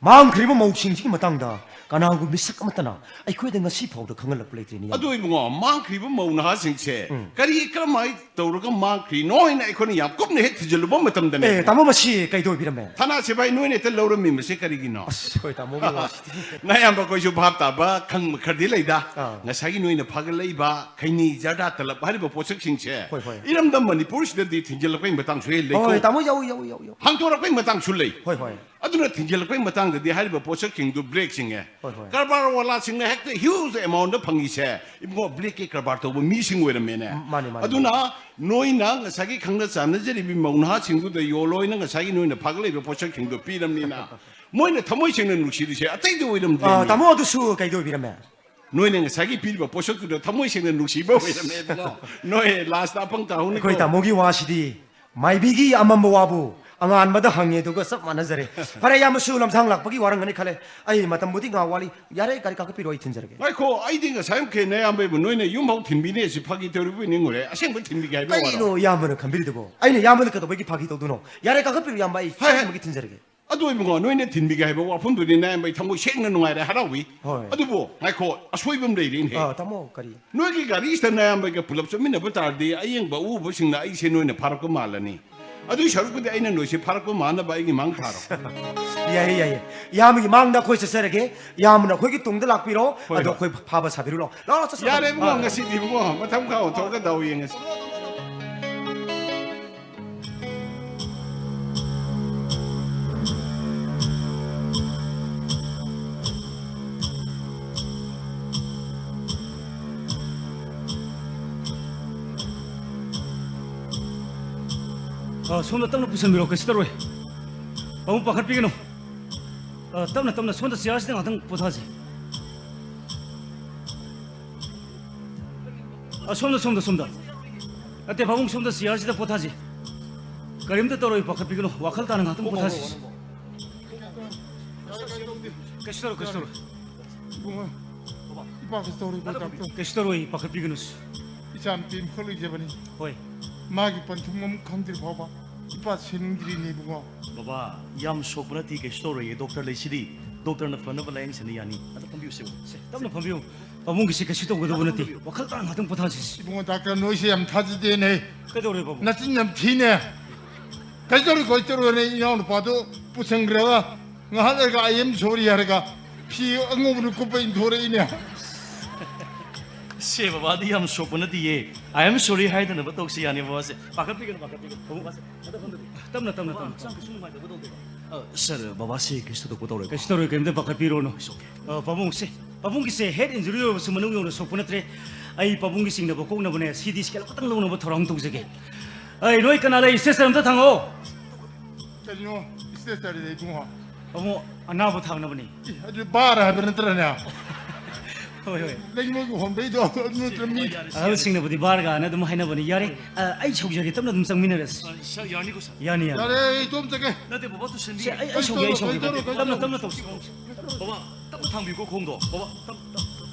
ꯃꯥꯡꯈ꯭ꯔꯤꯕ ꯃꯧꯁꯤꯡꯁꯤꯒꯤ ꯃꯇꯥꯡꯗ ꯀꯅꯥꯒꯨꯝꯕ ꯃꯤꯁꯛ ꯑꯃꯠꯇꯅ ꯑꯩꯈꯣꯏꯗ ꯉꯁꯤ ꯐꯥꯎꯗ ꯈꯪꯍꯜꯂꯛꯄ ꯂꯩꯇ꯭ꯔꯤꯅꯤ꯫ ꯑꯗꯨ ꯏꯕꯨꯡꯉꯣ, ꯃꯥꯡꯈ꯭ꯔꯤꯕ ꯃꯧ ꯅꯍꯥꯁꯤꯡꯁꯦ ꯎꯝ꯫ ꯀꯔꯤ ꯀꯔꯝꯍꯥꯏꯅ ꯇꯧꯔꯒ ꯃꯥꯡꯈ꯭ꯔꯤꯅꯣ ꯍꯥꯏꯅ ꯑꯩꯈꯣꯏꯅ ꯌꯥꯝ ꯀꯨꯞꯅ ꯍꯦꯛ ꯊꯤꯖꯤꯜꯂꯨꯕ ꯃꯇꯝꯗꯅꯦ꯫ ꯑꯦ, ꯇꯥꯃꯣ, ꯃꯁꯤ ꯀꯩꯗꯧꯕꯤꯔꯝꯃꯦ? ꯊꯥꯅꯥ ꯁꯤꯐꯥꯏ, ꯅꯣꯏꯅ ꯍꯦꯛꯇ ꯂꯧꯔꯝꯃꯤ ꯃꯁꯤ ꯀꯔꯤꯒꯤꯅꯣ? ꯑꯁ, ꯍꯣꯏ, ꯇꯥꯃꯣꯒꯤ ꯋꯥꯁꯤꯗꯤ꯫ ꯅꯌꯥꯝꯕ ꯑꯩꯈꯣꯏꯁꯨ ꯚꯥꯞ ꯇꯥꯕ ꯈꯪꯕ ꯈꯔꯗꯤ ꯂꯩꯗ꯫ ꯑꯥ꯫ ꯉꯁꯥꯏꯒꯤ ꯅꯣꯏꯅ ꯐꯥꯒꯠꯂꯛꯏꯕ ꯈꯩꯅꯤ, ꯖꯔꯗꯥ, ꯇꯂꯞ ꯍꯥꯏꯔꯤꯕ ꯄꯣꯠꯁꯛꯁꯤꯡꯁꯦ ꯍꯣꯏ, ꯍꯣꯏ꯫ ꯏꯔꯝꯗꯝ ꯃꯅꯤꯄꯨꯔꯁꯤꯗꯗꯤ ꯊꯤꯡꯖꯤꯜꯂꯛꯄꯒꯤ ꯃꯇꯥꯡꯁꯨ ꯍꯦꯛ ꯂꯩꯀꯣ꯫ ꯍꯣꯏ, ꯇꯥꯃꯣ, ꯌꯥꯎꯏ, ꯌꯥꯎꯏ, ꯌꯥꯎꯏ, ꯌꯥꯎꯏ꯫ ꯍꯥꯡꯗꯣꯔꯛꯄꯒꯤ ꯃꯇꯥꯡꯁꯨ ꯂꯩ꯫ ꯍꯣꯏ, ꯍꯣꯏ꯫ ꯑꯗꯨꯅ ꯊꯤꯡꯖꯤꯜꯂꯛꯄꯒꯤ ꯃꯇꯥꯡꯗꯗꯤ ꯍꯥꯏꯔꯤꯕ ꯄꯣꯠꯁꯛꯁꯤꯡꯗꯨ ꯕ꯭ꯂꯦꯛ ꯆꯤꯡꯉꯦ꯫ ꯍꯣꯏ, ꯍꯣꯏ꯫ ꯀꯔꯕꯥꯔ ꯋꯥꯂꯥꯁꯤꯡꯅ ꯍꯦꯛꯇ huge amount ꯐꯪꯉꯤꯁꯦ ꯏꯕꯨꯡꯉꯣ, ꯕ꯭ꯂꯦꯛꯀꯤ ꯀꯔꯕꯥꯔ ꯇꯧꯕ ꯃꯤꯁꯤꯡ ꯑꯣꯏꯔꯝꯃꯦꯅꯦ꯫ ꯎꯝ, ꯃꯥꯅꯤ, ꯃꯥꯅꯤ, ꯑꯗꯨꯅ ꯃꯥꯅꯤ꯫ ꯅꯣꯏꯅ ꯉꯁꯥꯏꯒꯤ ꯈꯪꯅ ꯆꯥꯟꯅꯖꯔꯤꯕ ꯃꯧ ꯅꯍꯥꯁꯤꯡꯗꯨꯗ ꯌꯣꯜꯂꯣꯏꯅ ꯉꯁꯥꯏꯒꯤ ꯅꯣꯏꯅ ꯐꯥꯒꯠꯂꯛꯏꯕ ꯄꯣꯠꯁꯛꯁꯤꯡꯗꯣ ꯄꯤꯔꯝꯅꯤꯅ ꯃꯣꯏꯅ ꯊꯃꯣꯏ ꯁꯦꯡꯅ ꯅꯨꯡꯁꯤꯔꯤꯁꯦ ꯑꯇꯩꯗ ꯑꯣꯏꯔꯝꯗ꯭ꯔꯦ꯫ ꯑꯥ, ꯇꯥꯃꯣ, ꯑꯗꯨꯁꯨ ꯀꯩꯗ ꯑꯣꯏꯕꯤꯔꯝꯃꯦ? ꯅꯣꯏꯅ ꯉꯁꯥꯏꯒꯤ ꯄꯤꯔꯤꯕ ꯄꯣꯠꯁꯛꯇꯨꯗ ꯊꯃꯣꯏ ꯁꯦꯡꯅ ꯅꯨꯡꯁꯤꯕ ꯑꯣꯏꯔꯝꯃꯦ ꯏꯕꯨꯡꯉꯣ꯫ ꯅꯣꯏ ꯂꯥꯁꯇ ꯑꯄꯪ ꯇꯥꯍꯧꯅꯤꯀꯣ꯫ ꯑꯩꯈꯣꯏ ꯇꯥꯃꯣꯒꯤ ꯋꯥꯁꯤꯗꯤ ꯃꯥꯏꯕꯤꯒꯤ ꯑꯃꯝꯕ ꯋꯥꯕꯨ ꯑꯉꯥꯟꯕꯗ ꯍꯪꯉꯦ ꯑꯗꯨꯒ ꯆꯞ ꯃꯥꯟꯅꯖꯔꯦ꯫ ꯐꯔꯦ, ꯏꯌꯥꯝꯕꯁꯨ ꯂꯝꯁꯥꯡ ꯂꯥꯛꯄꯒꯤ ꯋꯥꯔꯝꯒꯅꯤ ꯈꯜꯂꯦ꯫ ꯑꯩ ꯃꯇꯝꯕꯨꯗꯤ ꯉꯥꯏꯍꯥꯛ ꯋꯥꯠꯂꯤ꯫ ꯌꯥꯔꯦ, ꯒꯥꯔꯤ ꯀꯥꯈꯠꯄꯤꯔꯣ, ꯑꯩ ꯊꯤꯟꯖꯔꯒꯦ꯫ ꯉꯥꯏꯈꯣ, ꯑꯩꯗꯤ ꯉꯁꯥꯏ ꯃꯈꯩ ꯅꯌꯥꯝꯕꯩꯕꯨ ꯅꯣꯏꯅ ꯌꯨꯝ ꯐꯥꯎ ꯊꯤꯟꯕꯤꯅꯦ ꯁꯤ ꯐꯥꯒꯤ ꯇꯧꯔꯤꯕꯣꯏ ꯅꯤꯡꯉꯨꯔꯦ꯫ ꯑꯁꯦꯡꯕ ꯊꯤꯟꯕꯤꯒꯦ ꯍꯥꯏꯕ ꯋꯥꯔꯣ? ꯀꯩꯅꯣ ꯏꯌꯥꯝꯕꯅ ꯈꯟꯕꯤꯔꯤꯗꯨꯕꯣ? ꯑꯩꯅ ꯏꯌꯥꯝꯕꯗ ꯀꯩꯗꯧꯕꯒꯤ ꯐꯥꯒꯤ ꯇꯧꯗꯣꯏꯅꯣ? ꯌꯥꯔꯦ, ꯀꯥꯈꯠꯄꯤꯔꯣ ꯏꯌꯥꯝꯕ, ꯑꯩ ꯍꯥꯏ, ꯍꯥꯏ꯫ ꯁꯣꯏꯗꯅꯃꯛꯀꯤ ꯊꯤꯟꯖꯔꯒꯦ꯫ ꯑꯗꯨ ꯏꯕꯨꯡꯉꯣ, ꯅꯣꯏꯅ ꯊꯤꯟꯕꯤꯒꯦ ꯍꯥꯏꯕ ꯋꯥꯐꯝꯗꯨꯗꯤ ꯅꯌꯥꯝꯕ ꯑꯩ ꯊꯃꯣꯏ ꯁꯦꯡꯅ ꯅꯨꯡꯉꯥꯏꯔꯦ, ꯍꯔꯥꯎꯏ꯫ ꯍꯣꯏ꯫ ꯑꯗꯨꯕꯨ ꯉꯥꯏꯈꯣ, ꯑꯁꯣꯏꯕ ꯑꯃ ꯂꯩꯔꯦꯅꯦꯍꯦ꯫ ꯑꯥ, ꯇꯥꯃꯣ, ꯀꯔꯤ? ꯅꯣꯏꯒꯤ ꯒꯥꯔꯤꯁꯤꯗ ꯅꯌꯥꯝꯕꯒ ꯄꯨꯂꯞ ꯆꯠꯃꯤꯟꯅꯕ ꯇꯥꯔꯗꯤ ꯑꯌꯦꯡꯕ ꯑꯎꯕꯁꯤꯡꯅ ꯑꯩꯁꯦ ꯅꯣꯏꯅ ꯐꯥꯔꯛꯄ ꯃꯥꯜꯂꯅꯤ꯫ ꯑꯗꯨꯏ ꯁꯔꯨꯛꯄꯨꯗꯤ ꯑꯩꯅ ꯅꯣꯏꯁꯦ ꯐꯥꯔꯛꯄ ꯃꯥꯟꯅꯕ ꯑꯩꯒꯤ ꯃꯥꯡ ꯊꯥꯔꯣ꯫ ꯌꯥꯏꯌꯦ, ꯌꯥꯏꯌꯦ꯫ ꯏꯌꯥꯝꯕꯒꯤ ꯃꯥꯡꯗ ꯑꯩꯈꯣꯏ ꯆꯠꯆꯔꯒꯦ꯫ ꯏꯌꯥꯝꯕꯅ ꯑꯩꯈꯣꯏꯒꯤ ꯇꯨꯡꯗ ꯂꯥꯛꯄꯤꯔꯣ꯫ ꯍꯣꯏ, ꯑꯗꯣ ꯍꯣꯏ꯫ ꯑꯩꯈꯣꯏ ꯐꯥꯕ ꯁꯥꯕꯤꯔꯨ ꯂꯥꯛꯑꯣ꯫ ꯂꯥꯛꯑꯣ, ꯆꯠꯁꯤ, ꯌꯥꯔꯦ ꯆꯠꯁꯤ꯫ ꯏꯕꯨꯡꯉꯣ, ꯑꯥ꯫ ꯉꯁꯤꯗꯤ ꯏꯕꯨꯡꯉꯣ, ꯃꯊꯪ ꯈꯥꯎ ꯊꯣꯛꯑꯒ ꯗꯥꯎ ꯌꯦꯡꯉꯁꯤ꯫ ꯑ, ꯁꯣꯝꯗ ꯇꯞꯅ ꯄꯨꯁꯟꯕꯤꯔꯣ, ꯀꯩꯁꯨ ꯇꯧꯔꯣꯏ꯫ ꯄꯥꯕꯨꯡ ꯄꯥꯈꯠꯄꯤꯒꯅꯨ꯫ ꯑ, ꯇꯞꯅ, ꯇꯞꯅ, ꯁꯣꯝꯗ ꯆꯤꯌꯥꯔꯁꯤꯗ ꯉꯥꯛꯇꯪ ꯄꯣꯊꯥꯁꯤ꯫ ꯑ, ꯁꯣꯝꯗ, ꯁꯣꯝꯗ, ꯁꯣꯝꯗ꯫ ꯅꯠꯇꯦ, ꯄꯥꯕꯨꯡ, ꯁꯣꯝꯗ ꯆꯤꯌꯥꯔꯁꯤꯗ ꯄꯣꯊꯥꯁꯤ꯫ ꯀꯔꯤꯝꯇ ꯇꯧꯔꯣꯏ, ꯄꯥꯈꯠꯄꯤꯒꯅꯨ, ꯋꯥꯈꯜ ꯇꯥꯅ ꯉꯥꯛꯇꯪ ꯄꯣꯊꯥꯁꯤ꯫ ꯀꯩꯁꯨ ꯇꯧꯔꯣꯏ, ꯀꯩꯁꯨ ꯇꯧꯔꯣꯏ꯫ ꯏꯕꯨꯡꯉꯣ, ꯏꯄꯥ ꯀꯩꯁꯨ ꯇꯧꯔꯣꯏꯀꯣ, ꯗꯥꯛꯇꯔ? ꯀꯩꯁꯨ ꯇꯧꯔꯣꯏ, ꯄꯥꯈꯠꯄꯤꯒꯅꯨ꯫ ꯏꯆꯥ ꯅꯨꯄꯤ ꯑꯃꯈꯛ ꯂꯩꯖꯕꯅꯤ꯫ ꯍꯣꯏ꯫ ꯃꯥꯒꯤ ꯄꯟꯊꯨꯡ ꯑꯃ ꯈꯪꯗ꯭ꯔꯤ ꯐꯥꯎꯕ ꯏꯄꯥ ꯁꯤꯅꯤꯡꯗ꯭ꯔꯤꯅꯦ, ꯏꯕꯨꯡꯉꯣ꯫ ꯕꯕꯥ, ꯌꯥꯝ ꯁꯣꯛꯄ ꯅꯠꯇꯦ, ꯀꯩꯁꯨ ꯇꯧꯔꯣꯏꯌꯦ꯫ ꯗꯣꯛꯇꯔ ꯂꯩꯁꯤꯗꯤ, ꯗꯣꯛꯇꯔꯅ ꯐꯅꯕ ꯂꯥꯌꯦꯡꯁꯅꯤ ꯌꯥꯅꯤ꯫ ꯑꯗ ꯐꯝꯕꯤꯌꯨꯁꯦ꯫ ꯁꯦ, ꯇꯞꯅ ꯐꯝꯕꯤꯌꯨ꯫ ꯄꯥꯕꯨꯡꯒꯤꯁꯤ ꯀꯩꯁꯨ ꯇꯧꯒꯗꯧꯕ ꯅꯠꯇꯦ꯫ ꯋꯥꯈꯜ ꯇꯥꯅ ꯉꯥꯛꯇꯪ ꯄꯣꯊꯥꯁꯤ꯫ ꯏꯕꯨꯡꯉꯣ, ꯗꯥꯛꯇꯔ ꯅꯣꯏꯁꯦ ꯌꯥꯝ ꯊꯥꯖꯗꯦꯅꯦ꯫ ꯀꯩꯗꯧꯔꯦ, ꯄꯥꯕꯨꯡ? ꯅꯆꯤꯟ ꯌꯥꯝ ꯊꯤꯅꯦ꯫ ꯀꯩꯗꯧꯔꯤ, ꯀꯩꯗꯧꯔꯤ, ꯏꯅꯥꯎ ꯅꯨꯄꯥꯗꯨ ꯄꯨꯁꯟꯈ꯭ꯔꯒ ꯉꯥꯏꯍꯥꯛ ꯂꯩꯔꯒ "I am sorry" ꯍꯥꯏꯔꯒ ꯐꯤ ꯑꯉꯧꯕꯅ ꯀꯨꯞꯄ ꯏꯟꯊꯣꯔꯛꯏꯅꯦ꯫ ꯁꯦ, ꯕꯕꯥꯗꯤ ꯌꯥꯝ ꯁꯣꯛꯄ ꯅꯠꯇꯤꯌꯦ꯫ "I am sorry" ꯍꯥꯏꯗꯅꯕ ꯇꯧꯁꯤ ꯌꯥꯅꯤ, ꯕꯕꯥꯁꯦ꯫ ꯄꯥꯈꯠꯄꯤꯒꯅꯨ, ꯄꯥꯈꯠꯄꯤꯒꯅꯨ꯫ ꯄꯥꯕꯨꯡ, ꯕꯕꯥꯁꯦ, ꯑꯗ ꯐꯝꯗꯕꯤ꯫ ꯇꯞꯅ, ꯇꯞꯅ, ꯇꯞꯅ꯫ ꯍꯛꯆꯥꯡ ꯀꯩꯁꯨ ꯅꯨꯡꯉꯥꯏꯇꯕ ꯇꯧꯗꯦꯀꯣ? ꯑ, ꯁꯥꯔ, ꯕꯕꯥꯁꯦ ꯀꯩꯁꯨ ꯊꯣꯏꯗꯣꯛꯄ ꯇꯧꯔꯣꯏꯀꯣ? ꯀꯩꯁꯨ ꯇꯧꯔꯣꯏ, ꯀꯩꯝꯇ ꯄꯥꯈꯠꯄꯤꯔꯨꯔꯅꯨ꯫ It's okay. ꯑ, ꯄꯥꯕꯨꯡꯁꯦ, ꯄꯥꯕꯨꯡꯒꯤꯁꯦ head injury ꯑꯣꯏꯔꯕꯁꯨ ꯃꯅꯨꯡ ꯌꯧꯅ ꯁꯣꯛꯄ ꯅꯠꯇ꯭ꯔꯦ꯫ ꯑꯩ ꯄꯥꯕꯨꯡꯒꯤ ꯆꯤꯡꯅꯕ ꯀꯣꯛꯅꯕꯅꯦ, CT scan ꯑꯃꯇꯪ ꯂꯧꯅꯕ ꯊꯧꯔꯥꯡ ꯇꯧꯖꯒꯦ꯫ ꯑꯩ, ꯅꯣꯏ ꯀꯅꯥ ꯂꯩ? Stretcher ꯑꯝꯇ ꯊꯥꯡꯉꯛꯑꯣ꯫ ꯀꯔꯤꯅꯣ stretcher ꯗꯤ, ꯏꯕꯨꯡꯉꯣ? ꯄꯥꯕꯨꯡ, ꯑꯅꯥꯕ ꯊꯥꯡꯅꯕꯅꯤ꯫ ꯏ, ꯑꯗꯨ ꯕꯥꯔ ꯍꯥꯏꯕ ꯅꯠꯇ꯭ꯔꯅꯦ? ꯍꯣꯏ, ꯍꯣꯏ꯫ ꯂꯩꯉꯣꯏꯒꯤ ꯍꯣꯟꯕꯩꯗꯣ, ꯑꯗꯨ ꯅꯠꯇ꯭ꯔ ꯃꯤ ꯑꯍꯜꯁꯤꯡꯅꯕꯨꯗꯤ ꯕꯥꯔꯒꯥꯅ ꯑꯗꯨꯝ ꯍꯥꯏꯅꯕꯅꯤ꯫ ꯌꯥꯔꯦ, ꯑ, ꯑꯩ ꯁꯧꯖꯒꯦ, ꯇꯞꯅ ꯑꯗꯨꯝ ꯆꯪꯃꯤꯟꯅꯔꯁꯤ꯫ ꯑ, ꯁ-, ꯌꯥꯅꯤꯀꯣ, ꯁꯥꯔ? ꯌꯥꯅꯤ, ꯌꯥꯅꯤ꯫ ꯌꯥꯔꯦ, ꯑꯩ ꯏꯇꯣꯝ ꯆꯠꯀꯦ꯫ ꯅꯠꯇꯦ, ꯕꯕꯥ, ꯇꯨꯁꯟꯕꯤ-, ꯁꯦ, ꯑꯩ, ꯑꯩ ꯁꯧꯒꯦ, ꯑꯩ ꯁꯧꯒꯦ꯫ ꯀꯩꯗꯧꯔꯣ, ꯀꯩꯗꯧꯔꯣ, ꯇꯞꯅ, ꯀꯩꯗꯧꯔꯣ? ꯇꯞꯅ ꯇꯧꯁꯤ꯫ ꯕꯕꯥ, ꯇꯞꯅ ꯊꯥꯡꯕꯤꯌꯨꯀꯣ ꯈꯣꯡꯗꯣ꯫ ꯕꯕꯥ, ꯇꯞ-, ꯇꯞ-, ꯇꯞ-꯫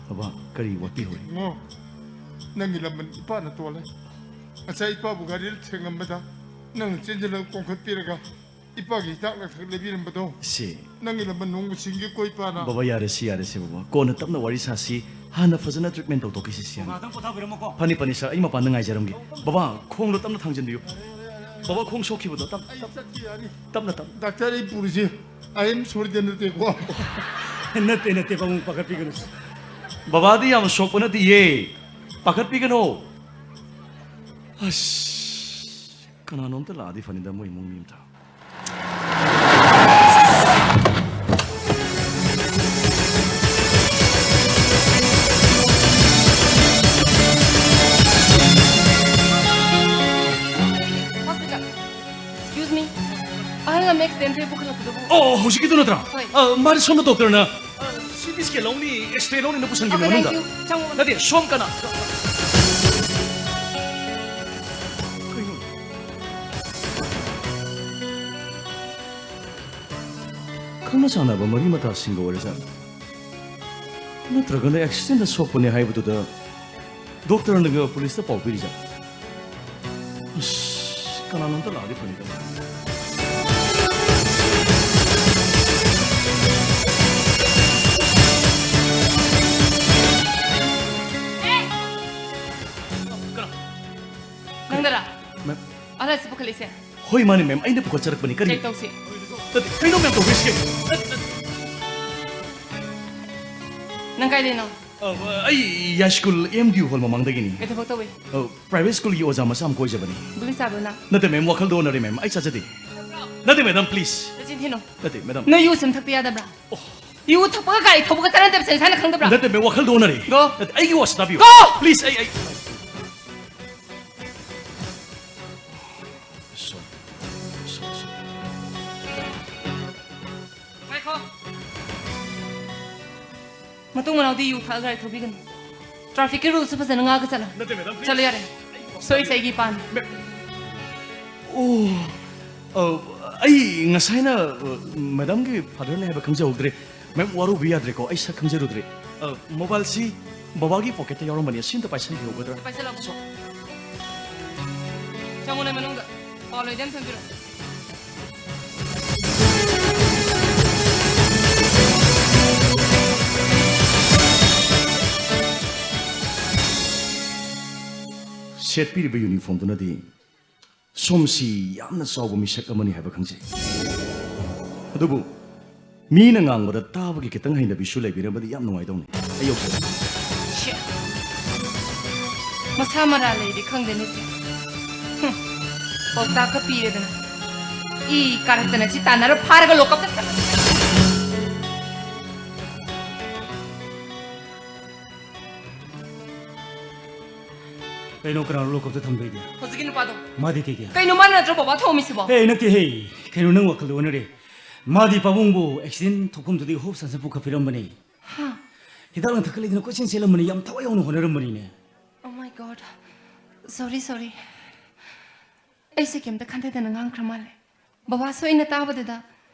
ꯕꯕꯥ, ꯀꯔꯤ ꯋꯥꯠꯄꯤꯍꯧꯔꯤ? ꯏꯕꯨꯡꯉꯣ, ꯅꯪꯒꯤ ꯂꯃꯟ ꯏꯄꯥꯅ ꯇꯣꯜꯂꯦ꯫ ꯉꯁꯥꯏ ꯏꯄꯥꯕꯨ ꯒꯥꯔꯤꯗ ꯊꯦꯡꯉꯝꯕꯗ ꯅꯪꯅ ꯆꯦꯟꯁꯤꯜꯂꯒ ꯀꯣꯟꯈꯠꯄꯤꯔꯒ ꯏꯄꯥꯒꯤ ꯍꯤꯗꯥꯛ ꯂꯥꯡꯊꯛ ꯂꯩꯕꯤꯔꯝꯕꯗꯣ꯫ ꯁꯤ꯫ ꯅꯪꯒꯤ ꯂꯃꯟ ꯅꯣꯡꯃ ꯁꯤꯡꯒꯤ ꯀꯣꯏ ꯄꯥꯅ꯫ ꯕꯕꯥ, ꯌꯥꯔꯦ, ꯁꯤ ꯌꯥꯔꯦ, ꯁꯤ ꯕꯕꯥ꯫ ꯀꯣꯟꯅ ꯇꯞꯅ ꯋꯥꯔꯤ ꯁꯥꯁꯤ꯫ ꯍꯥꯟꯅ ꯐꯖꯅ treatment ꯇꯧꯊꯣꯛꯈꯤꯁꯤ, ꯁꯤ ꯍꯥꯟꯅ꯫ ꯉꯥꯛꯇꯪ ꯄꯣꯊꯥꯕꯤꯔꯝꯃꯣꯀꯣ꯫ ꯐꯅꯤ, ꯐꯅꯤ, ꯁꯥꯔ꯫ ꯑꯩ ꯃꯄꯥꯟꯗ ꯉꯥꯏꯖꯔꯝꯒꯦ꯫ ꯕꯕꯥ, ꯈꯣꯡꯗꯣ ꯇꯞꯅ ꯊꯥꯡꯖꯟꯕꯤꯌꯨ꯫ ꯕꯕꯥ, ꯈꯣꯡ ꯁꯣꯛꯈꯤꯕꯗꯣ ꯇꯞ-, ꯑꯩ ꯇꯞ-, ꯆꯠꯄ ꯌꯥꯅꯤ꯫ ꯇꯞꯅ, ꯇꯞꯅ꯫ ꯗꯥꯛꯇꯔ, ꯑꯩ ꯄꯨꯔꯤꯁꯦ I am sorry ꯅꯠꯇꯦꯀꯣ꯫ ꯅꯠꯇꯦ, ꯅꯠꯇꯦ, ꯄꯥꯕꯨꯡ, ꯄꯥꯈꯠꯄꯤꯒꯅꯨ꯫ ꯕꯕꯥꯗꯤ ꯌꯥꯝ ꯁꯣꯛꯄ ꯅꯠꯇꯤꯌꯦ꯫ ꯄꯥꯈꯠꯄꯤꯒꯅꯨ꯫ ꯑꯁ, ꯀꯅꯥꯅꯣꯝꯇ ꯂꯥꯛꯑꯗꯤ ꯐꯅꯤꯗ, ꯃꯣꯏ ꯏꯃꯨꯡ ꯃꯤ ꯑꯝꯇ꯫ Hospital. Excuse me. ꯑꯍꯜ ꯑꯃ accident ꯊꯣꯛꯑꯦ ꯄꯨꯈꯠꯂꯛꯄꯗꯨꯕꯨ꯫ ꯑꯣ, ꯍꯧꯖꯤꯛꯀꯤꯗꯨ ꯅꯠꯇ꯭ꯔꯥ? ꯍꯣꯏ꯫ ꯑ, ꯃꯥꯗꯤ ꯁꯣꯝꯗ ꯗꯣꯛꯇꯔꯅ, ꯑ, C T scan ꯂꯧꯅꯤ, X-ray ꯂꯧꯅꯤꯅ ꯄꯨꯁꯟꯈꯤꯕꯅꯦ ꯑꯣ, ꯃꯅꯨꯡꯗ꯫ ꯀꯗꯥꯏꯗ? ꯆꯪꯉꯣ꯫ ꯅꯠꯇꯦ, ꯁꯣꯝ ꯀꯅꯥ? ꯀꯩꯅꯣ? ꯈꯪꯅ ꯆꯥꯟꯅꯕ ꯃꯔꯤ ꯃꯇꯥꯁꯤꯡꯒ ꯑꯣꯏꯔꯖꯥꯠꯂ? ꯅꯠꯇ꯭ꯔꯒꯅ accident ꯁꯣꯛꯄꯅꯦ ꯍꯥꯏꯕꯗꯨꯗ ꯗꯣꯛꯇꯔꯅꯒ ꯄꯨꯂꯤꯁꯇ ꯄꯥꯎ ꯄꯤꯔꯤꯖꯥꯠꯂ? ꯑꯁ, ꯀꯅꯥꯅꯣꯝꯇ ꯂꯥꯛꯑꯗꯤ ꯐꯅꯤꯗ꯫ ꯅꯪꯗꯔꯥ? ꯃꯦꯝ꯫ ꯑꯍꯜ ꯑꯁꯤ ꯄꯨꯈꯠꯂꯤꯁꯦ? ꯍꯣꯏ, ꯃꯥꯅꯦ, ꯃꯦꯝ, ꯑꯩꯅ ꯄꯨꯈꯠꯆꯔꯛꯄꯅꯤ꯫ ꯀꯔꯤ? Check ꯇꯧꯁꯤ꯫ ꯅꯠꯇꯦ, ꯀꯩꯅꯣ, ꯃꯦꯝ, ꯇꯧꯕꯤꯔꯤꯁꯤꯒꯦ? ꯅꯪ ꯀꯥꯏꯗꯩꯅꯣ? ꯑ, ꯑꯩ ꯌꯥꯏꯁ꯭ꯀꯨꯜ M D U hall ꯃꯃꯥꯡꯗꯒꯤꯅꯤ꯫ ꯀꯩ ꯊꯕꯛ ꯇꯧꯏ? ꯑ, private schoolꯒꯤ ꯑꯣꯖꯥ ꯃꯆꯥ ꯑꯃ ꯀꯣꯏꯖꯕꯅꯤ꯫ ꯒꯨꯂꯤ ꯆꯥꯕ꯭ꯔꯣ ꯅꯪ? ꯅꯠꯇꯦ, ꯃꯦꯝ, ꯋꯥꯈꯜꯗ ꯑꯣꯟꯅꯔꯦ, ꯃꯦꯝ, ꯑꯩ ꯆꯥꯖꯗꯦ꯫ ꯅꯠꯇꯦ, ꯃꯦꯗꯥꯝ, please꯫ ꯅꯆꯤꯟ ꯊꯤꯅꯣ꯫ ꯅꯠꯇꯦ, ꯃꯦꯗꯥꯝ꯫ ꯅꯣꯏ ꯌꯨ ꯁꯨꯝ ꯊꯛꯄ ꯌꯥꯗꯕ꯭ꯔꯥ? ꯑꯣ꯫ ꯌꯨ ꯊꯛꯄꯒ ꯒꯥꯔꯤ ꯊꯧꯕꯒ ꯆꯥꯟꯅꯗꯕꯁꯦ ꯅꯁꯥꯅ ꯈꯪꯗꯕ꯭ꯔꯥ? ꯅꯠꯇꯦ, ꯃꯦꯝ, ꯋꯥꯈꯜꯗ ꯑꯣꯟꯅꯔꯦ꯫ Go꯫ ꯅꯠꯇꯦ, ꯑꯩꯒꯤ ꯋꯥꯁꯤ ꯇꯥꯕꯤꯌꯨ꯫ Go! Please, ꯑꯩ, ꯑꯩ꯫ Sorry. Sorry, sorry. ꯉꯥꯏꯈꯣ꯫ ꯃꯇꯨꯡ ꯃꯅꯥꯎꯗꯤ ꯌꯨ ꯊꯛꯑꯒ ꯒꯥꯔꯤ ꯊꯧꯕꯤꯒꯅꯨ꯫ ꯇ꯭ꯔꯥꯐꯤꯛꯀꯤ ꯔꯨꯜꯁꯁꯨ ꯐꯖꯅ ꯉꯥꯛꯑꯒ ꯆꯠꯂꯣ꯫ ꯅꯠꯇꯦ, ꯃꯦꯗꯥꯝ, ꯄ꯭ꯂꯤꯖ꯫ ꯆꯠꯂꯣ ꯌꯥꯔꯦ꯫ ꯁꯣꯏꯔꯤꯁꯦ ꯑꯩꯒꯤ ꯏꯄꯥꯅꯤ꯫ ꯃꯦ-, ꯑꯣ, ꯑ, ꯑꯩ ꯉꯁꯥꯏꯅ, ꯑ, ꯃꯦꯗꯥꯝꯒꯤ ꯐꯥꯗꯔꯅꯦ ꯍꯥꯏꯕ ꯈꯪꯖꯍꯧꯗ꯭ꯔꯦ꯫ ꯃꯦꯝ, ꯋꯥꯔꯧꯕꯤ ꯌꯥꯗ꯭ꯔꯦꯀꯣ, ꯑꯩ ꯁꯛ ꯈꯪꯖꯔꯨꯗ꯭ꯔꯦ꯫ ꯑ, ꯃꯣꯕꯥꯏꯜꯁꯤ ꯕꯕꯥꯒꯤ ꯄꯣꯀꯦꯠꯇ ꯌꯥꯎꯔꯝꯕꯅꯤ, ꯑꯁꯤ ꯑꯝꯇ ꯄꯥꯏꯁꯟꯕꯤꯍꯧꯒꯗ꯭ꯔꯥ? ꯄꯥꯏꯁꯜꯂꯝꯃꯣ꯫ ꯁꯣ-, ꯆꯪꯉꯨꯅꯦ ꯃꯅꯨꯡꯗ꯫ ꯄꯥꯎ ꯂꯩꯗꯤ ꯑꯝ ꯊꯝꯕꯤꯔꯣ꯫ ꯁꯦꯠꯄꯤꯔꯤꯕ ꯌꯨꯅꯤꯐꯣꯔꯝꯗꯨꯅꯗꯤ ꯁꯣꯝꯁꯤ ꯌꯥꯝꯅ ꯆꯥꯎꯕ ꯃꯤꯁꯛ ꯑꯃꯅꯤ ꯍꯥꯏꯕ ꯈꯪꯖꯩ꯫ ꯑꯗꯨꯕꯨ ꯃꯤꯅ ꯉꯥꯡꯕꯗ ꯇꯥꯕꯒꯤ ꯈꯤꯇꯪ ꯍꯩꯅꯕꯤꯁꯨ ꯂꯩꯕꯤꯔꯝꯃꯗꯤ ꯌꯥꯝ ꯅꯨꯡꯉꯥꯏꯗꯧꯅꯤ꯫ ꯑꯩ ꯌꯧꯖꯔꯦ꯫ ꯁꯦ꯫ ꯃꯁꯥ ꯃꯔꯥ ꯂꯩꯗꯤ ꯈꯪꯗꯦꯅꯦ ꯁꯦ꯫ ꯍꯨꯝ꯫ ꯄꯥꯎꯇꯥꯛꯀ ꯄꯤꯔꯦꯗꯅ꯫ ꯏ ꯀꯥꯔꯛꯇꯅ ꯁꯤ ꯇꯥꯟꯅꯔ ꯐꯥꯔꯒ ꯂꯣꯀꯞꯇ ꯊꯝ-꯫ ꯀꯩꯅꯣ, ꯀꯅꯥꯅꯣ ꯂꯣꯀꯞꯇ ꯊꯝꯗꯣꯏꯗꯤ? ꯍꯧꯖꯤꯛꯀꯤ ꯅꯨꯄꯥꯗꯣ꯫ ꯃꯥꯗꯤ ꯀꯩꯒꯤ? ꯀꯩꯅꯣ, ꯃꯥꯅ ꯅꯠꯇ꯭ꯔꯣ ꯕꯕꯥ ꯊꯣꯝꯃꯤꯁꯤꯕꯣ? ꯍꯦ, ꯅꯠꯇꯦ ꯍꯦ꯫ ꯀꯩꯅꯣ, ꯅꯪ ꯋꯥꯈꯜꯗꯣ ꯑꯣꯟꯅꯔꯦ꯫ ꯃꯥꯗꯤ ꯄꯥꯕꯨꯡꯕꯨ ꯑꯦꯛꯁꯤꯗꯦꯟ ꯊꯣꯛꯐꯝꯗꯨꯗꯒꯤ ꯍꯣꯞ ꯁꯟꯁꯟ ꯄꯨꯈꯠꯄꯤꯔꯝꯕꯅꯦ꯫ ꯍꯥ? ꯍꯤꯗꯥꯛ ꯂꯥꯡꯊꯛꯀ ꯂꯩꯗꯅ ꯀꯣꯏꯆꯦꯟ ꯆꯦꯜꯂꯝꯕꯅꯤ, ꯌꯥꯝ ꯊꯋꯥꯏ ꯌꯥꯎꯅ ꯍꯣꯠꯅꯔꯝꯕꯅꯤꯅꯦ꯫ Oh my God. Sorry, sorry. ꯑꯩꯁꯦ ꯀꯩꯝꯇ ꯈꯟꯊꯗꯅ ꯉꯥꯡꯈ꯭ꯔ ꯃꯥꯜꯂꯦ꯫ ꯕꯕꯥꯁꯨ ꯑꯩꯅ ꯇꯥꯕꯗꯨꯗ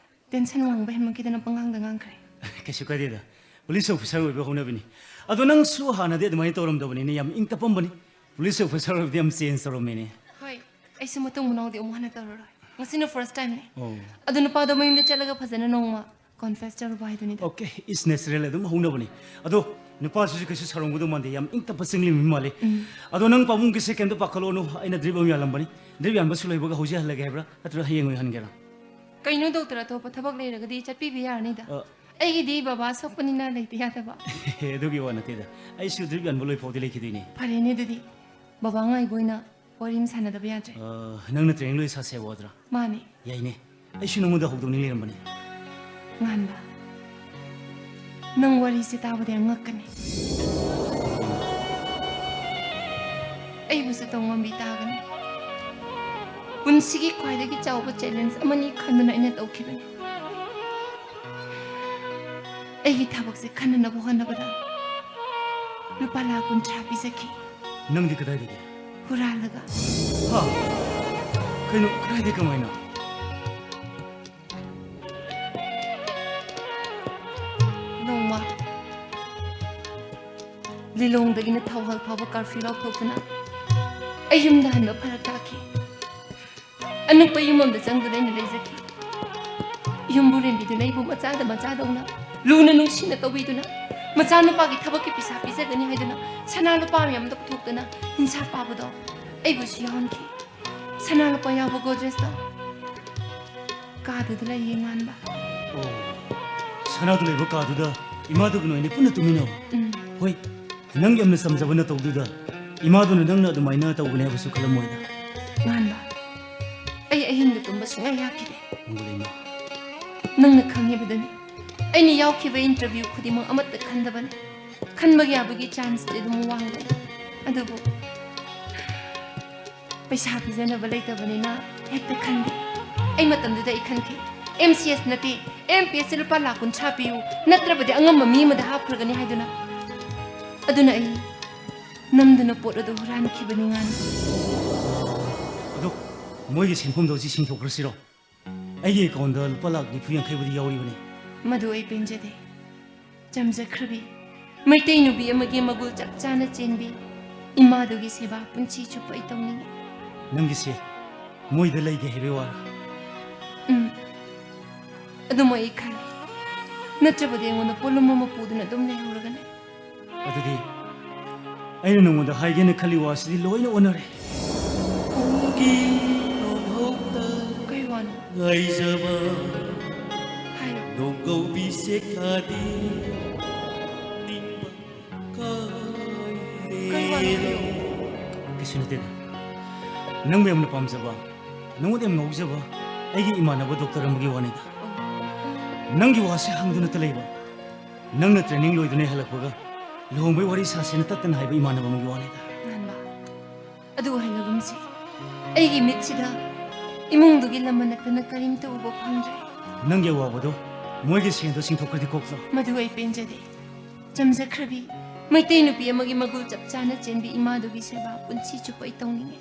ꯇꯦꯟꯁꯟ ꯋꯥꯡꯕ ꯍꯦꯟꯃꯟꯈꯤꯗꯅ ꯄꯉꯥꯡꯗ ꯉꯥꯡꯈ꯭ꯔꯦ꯫ ꯀꯩꯁꯨ ꯀꯥꯏꯗꯦꯗ꯫ ꯄꯨꯂꯤꯁ ꯑꯣꯐꯤꯁꯥꯔ ꯑꯣꯏꯕ ꯍꯧꯅꯕꯤꯅꯤ꯫ ꯑꯗꯣ ꯅꯪꯁꯨ ꯍꯥꯟꯅꯗꯤ ꯑꯗꯨꯃꯥꯏꯅ ꯇꯧꯔꯝꯗꯕꯅꯤꯅꯦ, ꯌꯥꯝ ꯏꯪ ꯇꯞꯄꯝꯕꯅꯤ꯫ ꯄꯨꯂꯤꯁ ꯑꯣꯐꯤꯁꯥꯔ ꯑꯣꯏꯕꯗꯤ ꯌꯥꯝ ꯆꯦꯟꯖ ꯇꯧꯔꯝꯃꯦꯅꯦ꯫ ꯍꯣꯏ, ꯑꯩꯁꯨ ꯃꯇꯨꯡ ꯃꯅꯥꯎꯗꯤ ꯑꯃꯨꯛ ꯍꯟꯅ ꯇꯧꯔꯔꯣꯏ꯫ ꯉꯁꯤꯅ ꯐꯥꯔꯁ ꯇꯥꯏꯝꯅꯦ꯫ ꯑꯣ꯫ ꯑꯗꯣ ꯅꯨꯄꯥꯗꯣ ꯃꯌꯨꯝꯗ ꯆꯠꯂꯒ ꯐꯖꯅ ꯅꯣꯡꯃ ꯀꯣꯟꯐꯦꯁ ꯇꯧꯔꯨꯕ ꯍꯥꯏꯗꯨꯅꯤꯗ꯫ Okay, it's natural, ꯑꯗꯨꯝ ꯍꯧꯅꯕꯅꯤ꯫ ꯑꯗꯣ ꯅꯨꯄꯥꯁꯤꯁꯨ ꯀꯩꯁꯨ ꯁꯥꯎꯔꯝꯒꯗꯧ ꯃꯥꯟꯗꯦ, ꯌꯥꯝ ꯏꯪ ꯇꯞꯄ ꯆꯤꯡꯂꯤ ꯃꯤ ꯃꯥꯜꯂꯤ꯫ ꯎꯝ꯫ ꯑꯗꯣ ꯅꯪ ꯄꯥꯕꯨꯡꯒꯤꯁꯦ ꯀꯩꯝꯇ ꯄꯥꯈꯠꯂꯨꯅꯨ, ꯑꯩꯅ ꯗ꯭ꯔꯤꯞ ꯑꯃ ꯌꯥꯜꯂꯝꯕꯅꯤ꯫ ꯗ꯭ꯔꯤꯞ ꯌꯥꯟꯕꯁꯨ ꯂꯣꯏꯕꯒ ꯍꯧꯖꯤꯛ ꯍꯜꯂꯒꯦ ꯍꯥꯏꯕ꯭ꯔꯥ, ꯅꯠꯇ꯭ꯔꯒ ꯍꯌꯦꯡ ꯑꯣꯏꯍꯟꯒꯦꯔꯥ? ꯀꯩꯅꯣ ꯗꯣꯛꯇꯔ, ꯑꯇꯣꯞꯄ ꯊꯕꯛ ꯂꯩꯔꯒꯗꯤ ꯆꯠꯄꯤꯕ ꯌꯥꯔꯅꯤꯗ꯫ ꯑ꯫ ꯑꯩꯒꯤꯗꯤ ꯕꯕꯥ ꯁꯣꯛꯄꯅꯤꯅ ꯂꯩꯇ ꯌꯥꯗꯕ꯫ ꯑꯦ, ꯑꯗꯨꯒꯤ ꯋꯥ ꯅꯠꯇꯦꯗ, ꯑꯩꯁꯨ ꯗ꯭ꯔꯤꯞ ꯌꯥꯟꯕ ꯂꯣꯏ ꯐꯥꯎꯗꯤ ꯂꯩꯈꯤꯗꯣꯏꯅꯦ꯫ ꯐꯔꯦꯅꯦ ꯑꯗꯨꯗꯤ, ꯕꯕꯥ ꯉꯥꯏꯕ ꯑꯣꯏꯅ ꯋꯥꯔꯤ ꯑꯃ ꯁꯥꯟꯅꯗꯕ ꯌꯥꯗ꯭ꯔꯦ꯫ ꯑ, ꯅꯪꯅ ꯇ꯭ꯔꯦꯅꯤꯡ ꯂꯣꯏ ꯁꯥꯁꯦ ꯍꯥꯏꯕ ꯋꯥꯗ꯭ꯔꯥ? ꯃꯥꯅꯦ꯫ ꯌꯥꯏꯅꯦ, ꯑꯩꯁꯨ ꯅꯉꯣꯟꯗ ꯍꯧꯗꯣꯛꯅꯤꯡ ꯂꯩꯔꯝꯕꯅꯤ꯫ ꯉꯥꯟꯕ, ꯅꯪ ꯋꯥꯔꯤꯁꯦ ꯇꯥꯕꯗ ꯌꯥꯝ ꯉꯛꯀꯅꯤ꯫ ꯑꯩꯕꯨꯁꯨ ꯇꯧꯉꯝꯕꯤ ꯇꯥꯒꯅꯤ꯫ ꯄꯨꯟꯁꯤꯒꯤ ꯈ꯭ꯋꯥꯏꯗꯒꯤ ꯆꯥꯎꯕ ꯆꯦꯂꯦꯟꯖ ꯑꯃꯅꯤ ꯈꯟꯗꯨꯅ ꯑꯩꯅ ꯇꯧꯈꯤꯕꯅꯤ꯫ ꯑꯩꯒꯤ ꯊꯕꯛꯁꯦ ꯈꯟꯅꯅꯕ ꯍꯣꯠꯅꯕꯗ ꯂꯨꯄꯥ ꯂꯥꯈ ꯀꯨꯟꯊ꯭ꯔꯥ ꯄꯤꯖꯈꯤ꯫ ꯅꯪꯗꯤ ꯀꯗꯥꯏꯗꯒꯤ? ꯍꯨꯔꯥꯜꯂꯒ꯫ ꯍꯥ? ꯀꯩꯅꯣ, ꯀꯗꯥꯏꯗꯒꯤ, ꯀꯃꯥꯏꯅ? ꯅꯣꯡꯃ ꯂꯤꯂꯣꯡꯗꯒꯤꯅ ꯊꯧꯍꯜ ꯐꯥꯎꯕ ꯀꯥꯔꯐ꯭ꯌꯨ ꯂꯥꯎꯊꯣꯛꯇꯨꯅ ꯑꯩ ꯌꯨꯝꯗ ꯍꯟꯕ ꯐꯔꯛ ꯇꯥꯈꯤ꯫ ꯑꯅꯛꯄ ꯌꯨꯝ ꯑꯃꯗ ꯆꯪꯗꯨꯅ ꯑꯩꯅ ꯂꯩꯖꯈꯤ꯫ ꯌꯨꯝꯕꯨꯔꯦꯝꯕꯤꯗꯨꯅ ꯑꯩꯕꯨ ꯃꯆꯥꯗ ꯃꯆꯥꯗꯧꯅ ꯂꯨꯅ ꯅꯨꯡꯁꯤꯅ ꯇꯧꯕꯤꯗꯨꯅ, ꯃꯆꯥꯅꯨꯄꯥꯒꯤ ꯊꯕꯛꯀꯤ ꯄꯩꯁꯥ ꯄꯤꯖꯒꯅꯤ ꯍꯥꯏꯗꯨꯅ ꯁꯅꯥ ꯂꯨꯄꯥ ꯃꯌꯥꯝꯗ ꯄꯨꯊꯣꯛꯇꯨꯅ ꯍꯤꯡꯁꯥꯞ ꯄꯥꯕꯗꯣ ꯑꯩꯕꯨꯁꯨ ꯌꯥꯎꯍꯟꯈꯤ꯫ ꯁꯅꯥ ꯂꯨꯄꯥ ꯌꯥꯎꯕ ꯒꯣꯗ꯭ꯔꯦꯖꯇꯣ ꯀꯥꯗꯨꯗ ꯂꯩꯌꯦ, ꯉꯥꯟꯕ꯫ ꯑꯣ, ꯁꯅꯥꯗꯨ ꯂꯩꯕ ꯀꯥꯗꯨꯗ ꯏꯃꯥꯗꯨꯒ ꯅꯣꯏꯅꯤ ꯄꯨꯟꯅ ꯇꯨꯝꯃꯤꯟꯅꯧ꯫ ꯎꯝ꯫ ꯍꯣꯏ, ꯅꯪ ꯌꯥꯝꯅ ꯆꯝꯖꯕ ꯅꯇꯧꯗꯨꯗ ꯏꯃꯥꯗꯨꯅ ꯅꯪꯅ ꯑꯗꯨꯃꯥꯏꯅ ꯇꯧꯒꯅꯤ ꯍꯥꯏꯕꯁꯨ ꯈꯜꯂꯝꯃꯣꯏꯗ꯫ ꯉꯥꯟꯕ, ꯑꯩ ꯑꯍꯤꯡꯗ ꯇꯨꯝꯕ ꯁꯨꯡꯌꯥ ꯌꯥꯈꯤꯗꯦ꯫ ꯃꯪꯒꯣꯂꯩꯃ꯫ ꯅꯪꯅ ꯈꯪꯉꯤꯕꯗꯨꯅꯤ, ꯑꯩꯅ ꯌꯥꯎꯈꯤꯕ ꯏꯟꯇꯔꯚ꯭ꯌꯨ ꯈꯨꯗꯤꯡꯃꯛ ꯑꯃꯠꯇ ꯈꯟꯗꯕꯅꯤ꯫ ꯈꯟꯕ ꯌꯥꯕꯒꯤ ꯆꯥꯟꯁꯇꯤ ꯑꯗꯨꯝ ꯋꯥꯡꯕꯅꯤ꯫ ꯑꯗꯨꯕꯨ ꯄꯩꯁꯥ ꯄꯤꯖꯅꯕ ꯂꯩꯇꯕꯅꯤꯅ ꯍꯦꯛꯇ ꯈꯟꯗꯦ꯫ ꯑꯩ ꯃꯇꯝꯗꯨꯗ ꯑꯩ ꯈꯟꯈꯤ, ꯑꯦꯝ ꯁꯤ ꯑꯦꯁ ꯅꯠꯇꯦ, ꯑꯦꯝ ꯄꯤ ꯑꯦꯁ ꯁꯤ ꯂꯨꯄꯥ ꯂꯥꯈ ꯀꯨꯟꯊ꯭ꯔꯥ ꯄꯤꯌꯨ, ꯅꯠꯇ꯭ꯔꯕꯗꯤ ꯑꯉꯝꯕ ꯃꯤ ꯑꯃꯗ ꯍꯥꯞꯈ꯭ꯔꯒꯅꯤ ꯍꯥꯏꯗꯨꯅ꯫ ꯑꯗꯨꯅ ꯑꯩ ꯅꯝꯗꯨꯅ ꯄꯣꯠ ꯑꯗꯨ ꯍꯨꯔꯥꯟꯈꯤꯕꯅꯤ, ꯉꯥꯟꯕ꯫ ꯑꯗꯣ ꯃꯣꯏꯒꯤ ꯁꯦꯟꯐꯝꯗꯣ ꯍꯧꯖꯤꯛ ꯁꯤꯡꯊꯣꯛꯈ꯭ꯔꯁꯤꯔꯣ? ꯑꯩꯒꯤ ꯑꯦꯀꯥꯎꯟꯗ ꯂꯨꯄꯥ ꯂꯥꯈ ꯅꯤꯐꯨ ꯌꯥꯡꯈꯩꯕꯨꯗꯤ ꯌꯥꯎꯔꯤꯕꯅꯤ꯫ ꯃꯗꯨ ꯑꯩ ꯄꯦꯟꯖꯗꯦ꯫ ꯆꯝꯖꯈ꯭ꯔꯕꯤ ꯃꯩꯇꯩ ꯅꯨꯄꯤ ꯑꯃꯒꯤ ꯃꯒꯨꯜ ꯆꯞ ꯆꯥꯅ ꯆꯦꯟꯕꯤ ꯏꯃꯥꯗꯨꯒꯤ ꯁꯦꯕꯥ ꯄꯨꯟꯁꯤ ꯆꯨꯞꯄ ꯑꯩ ꯇꯧꯅꯤꯡꯉꯤ꯫ ꯅꯪꯒꯤꯁꯦ ꯃꯣꯏꯗ ꯂꯩꯒꯦ ꯍꯥꯏꯕꯩ ꯋꯥꯔꯥ? ꯎꯝ, ꯑꯗꯨꯃꯛ ꯑꯩ ꯈꯜꯂꯤ꯫ ꯅꯠꯇ꯭ꯔꯕꯗꯤ ꯑꯩꯉꯣꯟꯗ ꯄꯣꯠꯂꯨꯝ ꯑꯃ ꯄꯨꯗꯨꯅ ꯑꯗꯨꯝ ꯂꯩꯍꯧꯔꯒꯅꯤ꯫ ꯑꯗꯨꯗꯤ ꯑꯩꯅ ꯅꯉꯣꯟꯗ ꯍꯥꯏꯒꯦꯅ ꯈꯜꯂꯤ ꯋꯥꯁꯤꯗꯤ ꯂꯣꯏꯅ ꯑꯣꯟꯅꯔꯦ꯫ ꯀꯩ ꯋꯥꯅꯣ? ꯍꯥꯏꯌꯣ꯫ ꯀꯩ ꯋꯥꯅꯣ ꯍꯥꯏꯌꯣ? ꯀꯩꯁꯨ ꯅꯠꯇꯦꯗ꯫ ꯅꯪꯕꯨ ꯌꯥꯝꯅ ꯄꯥꯝꯖꯕ, ꯅꯉꯣꯟꯗ ꯌꯥꯝ ꯉꯥꯎꯖꯕ ꯑꯩꯒꯤ ꯏꯃꯥꯟꯅꯕ ꯗꯣꯛꯇꯔ ꯑꯃꯒꯤ ꯋꯥꯅꯤꯗ꯫ ꯅꯪꯒꯤ ꯋꯥꯁꯦ ꯍꯪꯗꯨꯅꯇ ꯂꯩꯕ, ꯅꯪꯅ ꯇ꯭ꯔꯦꯅꯤꯡ ꯂꯣꯏꯗꯨꯅ ꯍꯜꯂꯛꯄꯒ ꯂꯨꯍꯣꯡꯕꯩ ꯋꯥꯔꯤ ꯁꯥꯁꯦꯅ ꯇꯠꯇꯅ ꯍꯥꯏꯕ ꯏꯃꯥꯟꯅꯕ ꯑꯃꯒꯤ ꯋꯥꯅꯤꯗ꯫ ꯉꯥꯟꯕ, ꯑꯗꯨ ꯑꯣꯏꯍꯜꯂꯒꯨꯝꯁꯤ꯫ ꯑꯩꯒꯤ ꯃꯤꯠꯁꯤꯗ ꯏꯃꯨꯡꯗꯨꯒꯤ ꯂꯃꯟ ꯅꯠꯇꯅ ꯀꯔꯤꯝꯇ ꯎꯕ ꯐꯪꯗ꯭ꯔꯦ꯫ ꯅꯪꯒꯤ ꯑꯋꯥꯕꯗꯣ ꯃꯣꯏꯒꯤ ꯁꯦꯟꯗꯣ ꯁꯤꯡꯊꯣꯛꯈ꯭ꯔꯗꯤ ꯀꯣꯛꯇꯣ꯫ ꯃꯗꯨ ꯑꯩ ꯄꯦꯟꯖꯗꯦ꯫ ꯆꯝꯖꯈ꯭ꯔꯕꯤ, ꯃꯩꯇꯩ ꯅꯨꯄꯤ ꯑꯃꯒꯤ ꯃꯒꯨꯜ ꯆꯞ ꯆꯥꯅ ꯆꯦꯟꯕꯤ ꯏꯃꯥꯗꯨꯒꯤ ꯁꯦꯕꯥ ꯄꯨꯟꯁꯤ ꯆꯨꯞꯄ ꯑꯩ ꯇꯧꯅꯤꯡꯉꯦ꯫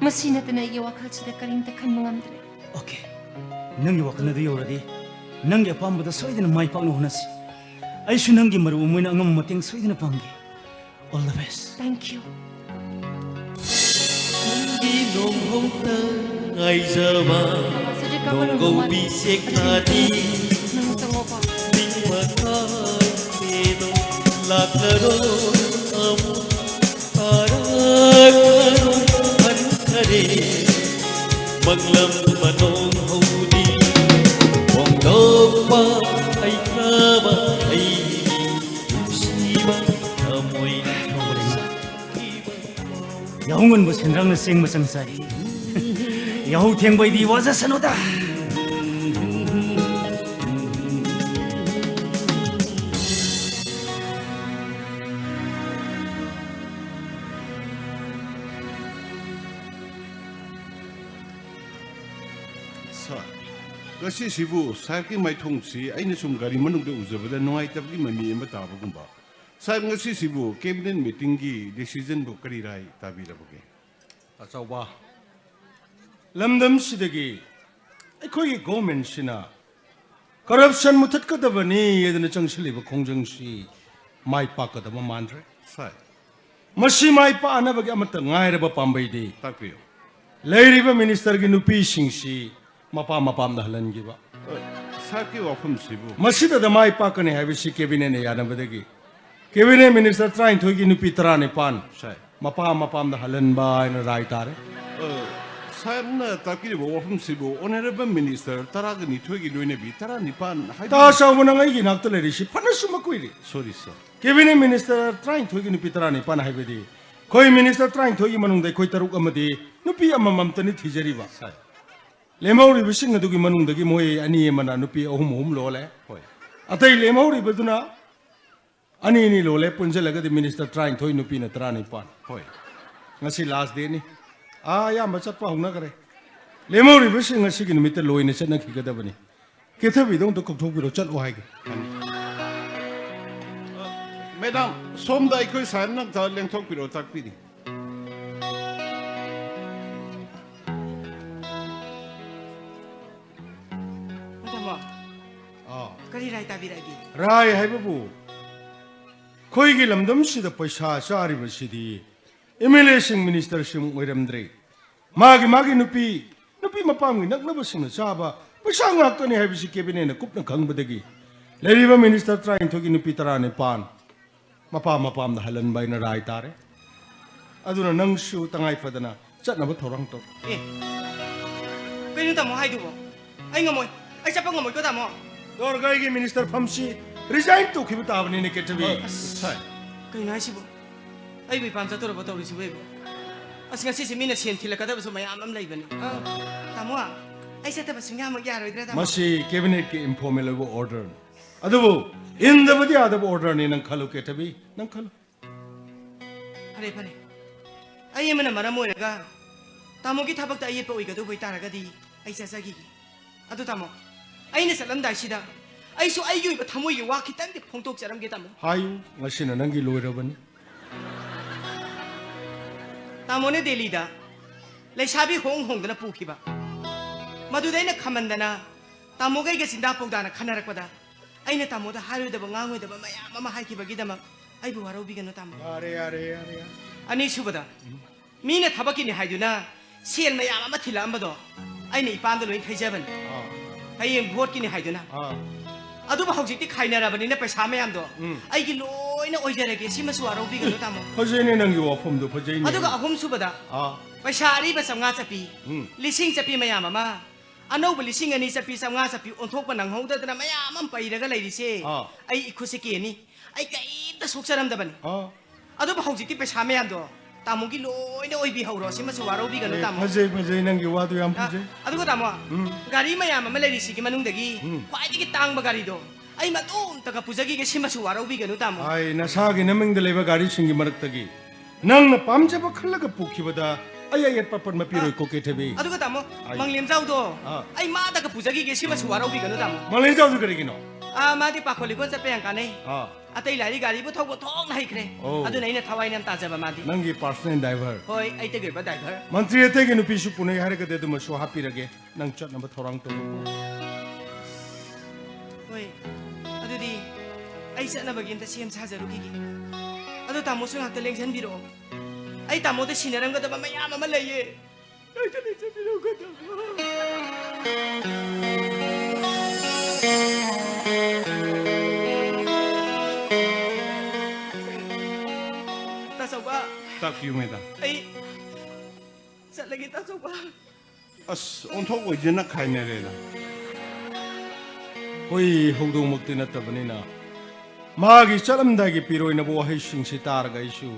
ꯃꯁꯤ ꯅꯠꯇꯅ ꯑꯩꯒꯤ ꯋꯥꯈꯜꯁꯤꯗ ꯀꯔꯤꯝꯇ ꯈꯟꯕ ꯉꯝꯗ꯭ꯔꯦ꯫ ꯑꯣꯀꯦ, ꯅꯪꯒꯤ ꯋꯥꯈꯜ ꯑꯗꯨ ꯌꯧꯔꯗꯤ ꯅꯪꯒꯤ ꯑꯄꯥꯝꯕꯗ ꯁꯣꯏꯗꯅ ꯃꯥꯏ ꯄꯥꯛꯅ ꯍꯣꯠꯅꯁꯤ꯫ ꯑꯩꯁꯨ ꯅꯪꯒꯤ ꯃꯔꯨꯞ ꯑꯃ ꯑꯣꯏꯅ ꯑꯉꯝꯕ ꯃꯇꯦꯡ ꯁꯣꯏꯗꯅ ꯄꯥꯡꯒꯦ꯫ All the best. Thank you. ꯅꯪꯒꯤ ꯅꯣꯡꯍꯧꯇ ꯉꯥꯏꯖꯕ ꯅꯣꯡꯒꯧꯕꯤ ꯁꯦꯛꯇꯥꯗꯤ ꯅꯪ ꯆꯪꯉꯣꯀꯣ꯫ ꯅꯤꯡꯕ ꯀꯥꯏꯔꯦꯗꯣ ꯂꯥꯛꯂꯔꯣ ꯑꯃꯨꯛ ꯇꯥꯔꯛꯂꯔꯣ ꯍꯟꯈꯔꯦ꯫ ꯃꯪꯂꯝ ꯃꯅꯣꯡ ꯍꯧꯗꯤ ꯐꯣꯡꯗꯣꯛꯄ ꯍꯩꯇ꯭ꯔꯕ ꯑꯩꯒꯤ ꯅꯨꯡꯁꯤꯕ ꯊꯃꯣꯏ꯫ ꯌꯥꯍꯧ ꯉꯟꯕ ꯁꯦꯟꯗ꯭ꯔꯥꯡꯅ ꯆꯦꯡ ꯃꯆꯪ ꯆꯥꯏ꯫ ꯌꯥꯍꯧ ꯊꯦꯡꯕꯩꯗꯤ ꯋꯥꯖꯁꯅꯨꯗ꯫ ꯁꯥꯔ, ꯉꯁꯤꯁꯤꯕꯨ ꯁꯥꯍꯦꯕꯀꯤ ꯃꯥꯏꯊꯣꯡꯁꯤ ꯑꯩꯅ ꯁꯨꯝ ꯒꯥꯔꯤ ꯃꯅꯨꯡꯗ ꯎꯖꯕꯗ ꯅꯨꯡꯉꯥꯏꯇꯕꯒꯤ ꯃꯃꯤ ꯑꯃ ꯇꯥꯕꯒꯨꯝꯕ꯫ ꯁꯥꯍꯦꯕ, ꯉꯁꯤꯁꯤꯕꯨ cabinet meetingꯒꯤ decisionꯕꯨ ꯀꯔꯤ ꯔꯥꯏ ꯇꯥꯕꯤꯔꯕꯒꯦ? ꯑꯆꯧꯕ, ꯂꯝꯗꯝꯁꯤꯗꯒꯤ ꯑꯩꯈꯣꯏꯒꯤ governmentꯁꯤꯅ corruption ꯃꯨꯊꯠꯀꯗꯕꯅꯤ ꯍꯥꯏꯗꯅ ꯆꯪꯁꯤꯜꯂꯤꯕ ꯈꯣꯡꯖꯪꯁꯤ ꯃꯥꯏ ꯄꯥꯛꯀꯗꯕ ꯃꯥꯟꯗ꯭ꯔꯦ꯫ ꯁꯥꯏ꯫ ꯃꯁꯤ ꯃꯥꯏ ꯄꯥꯛꯅꯕꯒꯤ ꯑꯃꯠꯇ ꯉꯥꯏꯔꯕ ꯄꯥꯝꯕꯩꯗꯤ ꯇꯥꯛꯄꯤꯌꯨ꯫ ꯂꯩꯔꯤꯕ ministerꯒꯤ ꯅꯨꯄꯤꯁꯤꯡꯁꯤ ꯃꯄꯥ ꯃꯄꯥꯝꯗ ꯍꯜꯍꯟꯈꯤꯕ꯫ ꯑ, ꯁꯥꯍꯦꯕꯀꯤ ꯋꯥꯐꯝꯁꯤꯕꯨ? ꯃꯁꯤꯗꯗ ꯃꯥꯏ ꯄꯥꯛꯀꯅꯤ ꯍꯥꯏꯕꯁꯤ cabinetꯅ ꯌꯥꯅꯕꯗꯒꯤ cabinet minister ꯇꯔꯥꯅꯤꯊꯣꯏꯒꯤ ꯅꯨꯄꯤ ꯇꯔꯥꯅꯤꯄꯥꯟ ꯁꯥꯏ꯫ ꯃꯄꯥ ꯃꯄꯥꯝꯗ ꯍꯜꯍꯟꯕ ꯍꯥꯏꯅ ꯔꯥꯏ ꯇꯥꯔꯦ꯫ ꯑ, ꯁꯥꯍꯦꯕꯅ ꯇꯥꯛꯄꯤꯔꯤꯕ ꯋꯥꯐꯝꯁꯤꯕꯨ honourable minister ꯇꯔꯥꯒ ꯅꯤꯊꯣꯏꯒꯤ ꯂꯣꯏꯅꯕꯤ ꯇꯔꯥꯅꯤꯄꯥꯟ ꯍꯥꯏꯕ ꯇꯥ ꯆꯥꯎꯕ, ꯅꯪ ꯑꯩꯒꯤ ꯏꯅꯥꯛꯇ ꯂꯩꯔꯤꯁꯤ ꯐꯅꯁꯨ ꯃꯀꯨꯏꯔꯦ꯫ Sorry, sir꯫ Cabinet minister ꯇꯔꯥꯅꯤꯊꯣꯏꯒꯤ ꯅꯨꯄꯤ ꯇꯔꯥꯅꯤꯄꯥꯟ ꯍꯥꯏꯕꯗꯤ ꯑꯩꯈꯣꯏ minister ꯇꯔꯥꯅꯤꯊꯣꯏꯒꯤ ꯃꯅꯨꯡꯗ ꯑꯩꯈꯣꯏ ꯇꯔꯨꯛ ꯑꯃꯗꯤ ꯅꯨꯄꯤ ꯑꯃꯃꯝꯇꯅꯤ ꯊꯤꯖꯔꯤꯕ꯫ ꯁꯥꯏ꯫ ꯂꯦꯝꯍꯧꯔꯤꯕꯁꯤꯡ ꯑꯗꯨꯒꯤ ꯃꯅꯨꯡꯗꯒꯤ ꯃꯣꯏ ꯑꯅꯤ ꯑꯃꯅ ꯅꯨꯄꯤ ꯑꯍꯨꯝ ꯑꯍꯨꯝ ꯂꯣꯜꯂꯦ꯫ ꯍꯣꯏ꯫ ꯑꯇꯩ ꯂꯦꯝꯍꯧꯔꯤꯕꯗꯨꯅ ꯑꯅꯤ ꯑꯅꯤ ꯂꯣꯜꯂꯦ, ꯄꯨꯟꯁꯤꯜꯂꯒꯗꯤ minister ꯇꯔꯥꯅꯤꯊꯣꯏ, ꯅꯨꯄꯤꯅ ꯇꯔꯥꯅꯤꯄꯥꯟ꯫ ꯍꯣꯏ꯫ ꯉꯁꯤ last dateꯅꯤ꯫ ꯑꯥ, ꯑꯌꯥꯝꯕ ꯆꯠꯄ ꯍꯧꯅꯈ꯭ꯔꯦ꯫ ꯂꯦꯝꯍꯧꯔꯤꯕꯁꯤꯡ ꯉꯁꯤꯒꯤ ꯅꯨꯃꯤꯠꯇ ꯂꯣꯏꯅ ꯆꯠꯅꯈꯤꯒꯗꯕꯅꯤ꯫ ꯀꯦꯊꯕꯤꯗꯣ ꯑꯝꯇ ꯀꯧꯊꯣꯛꯄꯤꯔꯣ, ꯆꯠꯂꯣ ꯍꯥꯏꯒꯦ꯫ ꯃꯦꯗꯥꯝ, ꯁꯣꯝꯗ ꯑꯩꯈꯣꯏ ꯁꯥꯔꯅ ꯑꯝꯇ ꯂꯦꯡꯊꯣꯛꯄꯤꯔꯣ, ꯇꯥꯛꯄꯤꯔꯤ꯫ ꯇꯥꯃꯣ, ꯑꯥ꯫ ꯀꯔꯤ ꯔꯥꯏ ꯇꯥꯕꯤꯔꯛꯑꯒꯦ? ꯔꯥꯏ ꯍꯥꯏꯕꯕꯨ, ꯑꯩꯈꯣꯏꯒꯤ ꯂꯝꯗꯝꯁꯤꯗ ꯄꯩꯁꯥ ꯆꯥꯔꯤꯕꯁꯤꯗꯤ ꯑꯦꯝ ꯑꯦꯜ ꯑꯦꯁꯤꯡ, ꯃꯤꯅꯤꯁꯇꯔꯁꯤꯡ ꯑꯣꯏꯔꯝꯗ꯭ꯔꯦ꯫ ꯃꯥꯒꯤ ꯃꯥꯒꯤ ꯅꯨꯄꯤ, ꯅꯨꯄꯤ ꯃꯄꯥꯝꯒꯤ ꯅꯛꯅꯕꯁꯤꯡꯅ ꯆꯥꯕ ꯄꯩꯁꯥ ꯉꯥꯛꯇꯅꯤ ꯍꯥꯏꯕꯁꯤ ꯀꯦꯕꯤꯅꯦꯠꯅ ꯀꯨꯞꯅ ꯈꯪꯕꯗꯒꯤ ꯂꯩꯔꯤꯕ ꯃꯤꯅꯤꯁꯇꯔ ꯇꯔꯥꯅꯤꯊꯣꯏꯒꯤ ꯅꯨꯄꯤ ꯇꯔꯥꯅꯤꯄꯥꯟ ꯃꯄꯥ ꯃꯄꯥꯝꯗ ꯍꯜꯍꯟꯕ ꯍꯥꯏꯅ ꯔꯥꯏ ꯇꯥꯔꯦ꯫ ꯑꯗꯨꯅ ꯅꯪꯁꯨ ꯇꯉꯥꯏ ꯐꯗꯅ ꯆꯠꯅꯕ ꯊꯧꯔꯥꯡ ꯇꯧ꯫ ꯑꯦ, ꯀꯩꯅꯣ ꯇꯥꯃꯣ ꯍꯥꯏꯗꯨꯕꯣ? ꯑꯩ ꯉꯝꯃꯣꯏ꯫ ꯑꯩ ꯆꯠꯄ ꯉꯝꯃꯣꯏꯀꯣ, ꯇꯥꯃꯣ꯫ ꯗꯣꯔꯒꯥꯏꯒꯤ ꯃꯤꯅꯤꯁꯇꯔ ꯐꯝꯁꯤ ꯔꯤꯖꯥꯏꯟ ꯇꯧꯈꯤꯕ ꯇꯥꯕꯅꯤꯅꯦ, ꯀꯦꯊꯕꯤ꯫ ꯑꯁ, ꯀꯩꯅꯣ ꯍꯥꯏꯁꯤꯕꯣ? ꯑꯩꯕꯨ ꯏꯄꯥꯝ ꯆꯠꯇꯧꯔꯕꯣ ꯇꯧꯔꯤꯁꯤꯕꯨ ꯑꯩꯕꯨ? ꯑꯁ, ꯉꯁꯤꯁꯦ ꯃꯤꯅ ꯁꯦꯟ ꯊꯤꯜꯂꯛꯀꯗꯕꯁꯨ ꯃꯌꯥꯝ ꯑꯃ ꯂꯩꯕꯅꯤ꯫ ꯑ, ꯇꯥꯃꯣ, ꯑꯩ ꯆꯠꯇꯕ ꯁꯨꯡꯌꯥꯃꯛ ꯌꯥꯔꯣꯏꯗ꯭ꯔꯥ, ꯇꯥꯃꯣ? ꯃꯁꯤ ꯀꯦꯕꯤꯅꯦꯠꯀꯤ ꯏꯟꯐꯣꯔꯃꯦꯜ ꯑꯣꯏꯕ ꯑꯣꯔꯗꯔꯅꯤ꯫ ꯑꯗꯨꯕꯨ ꯏꯟꯗꯕꯗꯤ ꯌꯥꯗꯕ ꯑꯣꯔꯗꯔꯅꯤ꯫ ꯅꯪ ꯈꯜꯂꯨ, ꯀꯦꯊꯕꯤ, ꯅꯪ ꯈꯜꯂꯨ꯫ ꯐꯔꯦ, ꯐꯔꯦ꯫ ꯑꯩ ꯑꯃꯅ ꯃꯔꯝ ꯑꯣꯏꯔꯒ ꯇꯥꯃꯣꯒꯤ ꯊꯕꯛꯇ ꯑꯌꯦꯠꯄ ꯑꯣꯏꯒꯗꯧꯕ ꯑꯣꯏꯇꯥꯔꯒꯗꯤ ꯑꯩ ꯆꯠꯆꯈꯤꯒꯦ꯫ ꯑꯗꯨ ꯇꯥꯃꯣ, ꯑꯩꯅ ꯆꯠꯂꯝꯗꯥꯏꯁꯤꯗ ꯑꯩꯁꯨ ꯑꯩꯒꯤ ꯑꯣꯏꯕ ꯊꯃꯣꯏꯒꯤ ꯋꯥ ꯈꯤꯇꯪꯗꯤ ꯐꯣꯡꯗꯣꯛꯆꯔꯝꯒꯦ, ꯇꯥꯃꯣ꯫ ꯍꯥꯏꯌꯨ, ꯉꯁꯤꯅ ꯅꯪꯒꯤ ꯂꯣꯏꯔꯕꯅꯤ꯫ ꯇꯥꯃꯣꯅ ꯗꯦꯜꯂꯤꯗ ꯂꯩꯁꯥꯕꯤ ꯍꯣꯡ ꯍꯣꯡꯗꯅ ꯄꯨꯈꯤꯕ, ꯃꯗꯨꯗ ꯑꯩꯅ ꯈꯝꯍꯟꯗꯅ ꯇꯥꯃꯣꯒ ꯑꯩꯒ ꯆꯤꯟꯗꯥ ꯄꯧꯗꯥꯅ ꯈꯟꯅꯔꯛꯄꯗ, ꯑꯩꯅ ꯇꯥꯃꯣꯗ ꯍꯥꯏꯔꯣꯏꯗꯕ ꯉꯥꯡꯉꯣꯏꯗꯕ ꯃꯌꯥꯝ ꯑꯃ ꯍꯥꯏꯈꯤꯕꯒꯤꯗꯃꯛ ꯑꯩꯕꯨ ꯋꯥꯔꯧꯕꯤꯒꯅꯨ, ꯇꯥꯃꯣ꯫ ꯌꯥꯔꯦ, ꯌꯥꯔꯦ, ꯌꯥꯔꯦ, ꯌꯥꯔꯦ꯫ ꯑꯅꯤꯁꯨꯕꯗ, ꯃꯤꯅ ꯊꯕꯛꯀꯤꯅꯤ ꯍꯥꯏꯗꯨꯅ ꯁꯦꯜ ꯃꯌꯥꯝ ꯑꯃ ꯊꯤꯜꯂꯛꯑꯝꯕꯗꯣ ꯑꯩꯅ ꯏꯄꯥꯝꯗ ꯂꯣꯏ ꯊꯩꯖꯕꯅꯤ꯫ ꯑꯥ꯫ ꯍꯌꯦꯡ ꯚꯣꯠꯀꯤꯅꯤ ꯍꯥꯏꯗꯨꯅ꯫ ꯑꯥ꯫ ꯑꯗꯨꯕꯨ ꯍꯧꯖꯤꯛꯇꯤ ꯈꯥꯏꯅꯔꯕꯅꯤꯅ ꯄꯩꯁꯥ ꯃꯌꯥꯝꯗꯣ, ꯎꯝ, ꯑꯩꯒꯤ ꯂꯣꯏꯅ ꯑꯣꯏꯖꯔꯒꯦ꯫ ꯁꯤꯃꯁꯨ ꯋꯥꯔꯧꯕꯤꯒꯅꯨ, ꯇꯥꯃꯣ꯫ ꯐꯖꯩꯅꯦ, ꯅꯪꯒꯤ ꯋꯥꯐꯝꯗꯣ ꯐꯖꯩꯅꯦ꯫ ꯑꯗꯨꯒ ꯑꯍꯨꯝꯁꯨꯕꯗ, ꯑꯥ, ꯄꯩꯁꯥ ꯑꯔꯤꯕ ꯆꯥꯝꯃꯉꯥ ꯆꯠꯄꯤ, ꯎꯝ, ꯂꯤꯁꯤꯡ ꯆꯠꯄꯤ ꯃꯌꯥꯝ ꯑꯃ ꯑꯅꯧꯕ ꯂꯤꯁꯤꯡ ꯑꯅꯤ ꯆꯠꯄꯤ, ꯆꯥꯝꯃꯉꯥ ꯆꯠꯄꯤ ꯑꯣꯟꯊꯣꯛꯄ ꯅꯪꯍꯧꯗꯗꯅ ꯃꯌꯥꯝ ꯑꯃ ꯄꯩꯔꯒ ꯂꯩꯔꯤꯁꯦ, ꯑꯥ, ꯑꯩ ꯏꯈꯨꯠꯁꯦ ꯀꯦꯅꯤ꯫ ꯑꯩ ꯀꯩꯝꯇ ꯁꯣꯛꯆꯔꯝꯗꯕꯅꯤ꯫ ꯑꯥ꯫ ꯑꯗꯨꯕꯨ ꯍꯧꯖꯤꯛꯇꯤ ꯄꯩꯁꯥ ꯃꯌꯥꯝꯗꯣ ꯇꯥꯃꯣꯒꯤ ꯂꯣꯏꯅ ꯑꯣꯏꯕꯤꯍꯧꯔꯣ꯫ ꯁꯤꯃꯁꯨ ꯋꯥꯔꯧꯕꯤꯒꯅꯨ, ꯑꯦ, ꯇꯥꯃꯣ꯫ ꯐꯖꯩ, ꯐꯖꯩ, ꯅꯪꯒꯤ ꯋꯥꯗꯨ ꯌꯥꯝ ꯑ, ꯐꯖꯩ꯫ ꯑꯗꯨꯒ ꯇꯥꯃꯣ, ꯎꯝ, ꯒꯥꯔꯤ ꯃꯌꯥꯝ ꯑꯃ ꯂꯩꯔꯤꯁꯤꯒꯤ ꯃꯅꯨꯡꯗꯒꯤ, ꯎꯝ, ꯈ꯭ꯋꯥꯏꯗꯒꯤ ꯇꯥꯡꯕ ꯒꯥꯔꯤꯗꯣ ꯑꯩ ꯃꯇꯣꯝꯇꯒ ꯄꯨꯖꯈꯤꯒꯦ꯫ ꯁꯤꯃꯁꯨ ꯋꯥꯔꯧꯕꯤꯒꯅꯨ, ꯇꯥꯃꯣ꯫ ꯑꯥꯏ, ꯅꯁꯥꯒꯤ ꯅꯃꯤꯡꯗ ꯂꯩꯕ ꯒꯥꯔꯤꯁꯤꯡꯒꯤ ꯃꯔꯛꯇꯒꯤ ꯅꯪꯅ ꯄꯥꯝꯖꯕ ꯈꯜꯂꯒ ꯄꯨꯈꯤꯕꯗ ꯑꯩ ꯑꯌꯦꯠꯄ ꯑꯄꯟꯕ ꯄꯤꯔꯣꯏ, ꯑꯥ꯫ ꯀꯨꯀꯤ ꯊꯣꯏꯕꯤ꯫ ꯑꯗꯨꯒ ꯇꯥꯃꯣ, ꯑꯩ ꯃꯪꯂꯦꯝꯖꯥꯎꯗꯣ ꯑꯥ꯫ ꯑꯩ ꯃꯥꯗꯒ ꯄꯨꯖꯈꯤꯒꯦ, ꯁꯤꯃꯁꯨ ꯋꯥꯔꯧꯕꯤꯒꯅꯨ ꯇꯥꯃꯣ꯫ ꯃꯪꯂꯦꯝꯖꯥꯎꯗꯨ ꯀꯔꯤꯒꯤꯅꯣ? ꯑꯥ, ꯃꯥꯗꯤ ꯄꯥꯈꯣꯟ ꯂꯤꯀꯣꯟ ꯆꯠꯄ ꯌꯥꯝ ꯀꯥꯟꯅꯩ꯫ ꯑꯥ꯫ ꯑꯇꯩ ꯂꯥꯏꯔꯤ ꯒꯥꯔꯤꯕꯨ ꯊꯧꯕ ꯊꯣꯛꯅ ꯍꯩꯈ꯭ꯔꯦ꯫ ꯑꯣ꯫ ꯑꯗꯨꯅ ꯑꯩꯅ ꯊꯋꯥꯏꯅ ꯌꯥꯝ ꯇꯥꯖꯕ ꯃꯥꯗꯤ꯫ ꯅꯪꯒꯤ personal driver꯫ ꯍꯣꯏ, ꯑꯩꯇꯒꯤ ꯑꯣꯏꯕ driver꯫ ꯃꯟꯇ꯭ꯔꯤ ꯑꯇꯩꯒꯤ ꯅꯨꯄꯤꯁꯨ ꯄꯨꯅꯩ ꯍꯥꯏꯔꯒꯗꯤ ꯑꯗꯨꯃꯁꯨ ꯍꯥꯞꯄꯤꯔꯒꯦ꯫ ꯅꯪ ꯆꯠꯅꯕ ꯊꯧꯔꯥꯡ ꯇꯧꯔꯣ꯫ ꯍꯣꯏ, ꯑꯗꯨꯗꯤ ꯑꯩ ꯆꯠꯅꯕꯒꯤ ꯑꯝꯇ ꯁꯦꯝ ꯁꯥꯖꯔꯨꯈꯤꯒꯦ꯫ ꯑꯗꯣ ꯇꯥꯃꯣꯁꯨ ꯉꯥꯛꯇ ꯂꯦꯡꯁꯤꯟꯕꯤꯔꯛꯑꯣ꯫ ꯑꯩ ꯇꯥꯃꯣꯗ ꯁꯤꯟꯅꯔꯝꯒꯗꯕ ꯃꯌꯥꯝ ꯑꯃ ꯂꯩꯌꯦ꯫ ꯉꯥꯛꯇ ꯂꯦꯡꯁꯤꯟꯕꯤꯔꯛꯑꯣ, ꯇꯥꯃꯣ꯫ ꯇꯥꯆꯧꯕ꯫ ꯇꯥꯛꯄꯤꯌꯨ, ꯃꯦꯗꯥꯝ꯫ ꯑꯩ ꯆꯠꯂꯒꯦ, ꯇꯥꯆꯧꯕ꯫ ꯑꯁ, ꯑꯣꯟꯊꯣꯛ ꯑꯣꯏꯗꯅ ꯈꯥꯏꯅꯔꯦꯗ꯫ ꯍꯨꯏ ꯍꯧꯗꯣꯡꯃꯛꯇꯤ ꯅꯠꯇꯕꯅꯤꯅ, ꯃꯥꯒꯤ ꯆꯠꯂꯝꯗꯥꯏꯒꯤ ꯄꯤꯔꯣꯏꯅꯕ ꯋꯥꯍꯩꯁꯤꯡꯁꯤ ꯇꯥꯔꯒ ꯑꯩꯁꯨ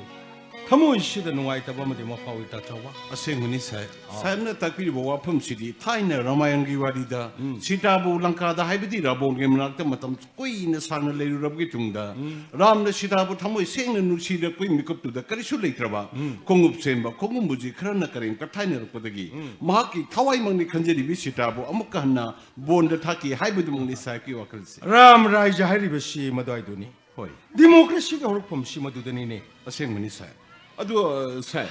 ꯊꯃꯣꯏꯁꯤꯗ ꯅꯨꯡꯉꯥꯏꯇꯕ ꯑꯃꯗꯤ ꯑꯃ ꯐꯥꯎꯏ, ꯇꯥꯆꯧꯕ꯫ ꯑꯁꯦꯡꯕꯅꯤ, ꯁꯥꯍꯦꯕ꯫ ꯑꯥ꯫ ꯁꯥꯍꯦꯕꯅ ꯇꯥꯛꯄꯤꯔꯤꯕ ꯋꯥꯐꯝꯁꯤꯗꯤ ꯊꯥꯏꯅ ꯔꯥꯃꯥꯌꯟꯒꯤ ꯋꯥꯔꯤꯗ ꯎꯝ꯫ ꯁꯤꯇꯥꯕꯨ ꯂꯪꯀꯥꯗ, ꯍꯥꯏꯕꯗꯤ ꯔꯥꯕꯣꯟꯒꯤ ꯃꯅꯥꯛꯇ ꯃꯇꯝ ꯀꯨꯏꯅ ꯁꯥꯡꯅ ꯂꯩꯔꯨꯔꯕꯒꯤ ꯇꯨꯡꯗ, ꯎꯝ꯫ ꯔꯥꯝꯅ ꯁꯤꯇꯥꯕꯨ ꯊꯃꯣꯏ ꯁꯦꯡꯅ ꯅꯨꯡꯁꯤꯔꯛꯄꯒꯤ ꯃꯤꯀꯨꯞꯇꯨꯗ ꯀꯔꯤꯁꯨ ꯂꯩꯇ꯭ꯔꯕ ꯎꯝ꯫ ꯈꯣꯡꯎꯞ ꯁꯦꯝꯕ ꯈꯣꯡꯒꯨꯝꯕꯨꯖꯤ ꯈꯔꯅ ꯀꯔꯦꯝ ꯀꯊꯥꯏꯅꯔꯛꯄꯗꯒꯤ ꯎꯝ꯫ ꯃꯍꯥꯛꯀꯤ ꯊꯋꯥꯏꯃꯛꯅꯤ ꯈꯟꯖꯔꯤꯕꯤ ꯁꯤꯇꯥꯕꯨ ꯑꯃꯨꯛꯀ ꯍꯟꯅ ꯕꯣꯟꯗ ꯊꯥꯈꯤ ꯍꯥꯏꯕꯗꯨꯃꯛꯅꯤ ꯁꯥꯍꯦꯕꯀꯤ ꯋꯥꯈꯜꯁꯦ꯫ ꯔꯥꯝ ꯔꯥꯏꯖ ꯍꯥꯏꯔꯤꯕꯁꯤ ꯃꯗꯨꯋꯥꯏꯗꯨꯅꯤ꯫ ꯍꯣꯏ꯫ ꯗꯤꯃꯣꯀ꯭ꯔꯦꯁꯤꯒꯤ ꯍꯧꯔꯛꯐꯝꯁꯤ ꯃꯗꯨꯗꯅꯤꯅꯦ꯫ ꯑꯁꯦꯡꯕꯅꯤ ꯁꯥꯍꯦꯕ꯫ ꯑꯗꯣ, ꯁꯥꯍꯦꯕ,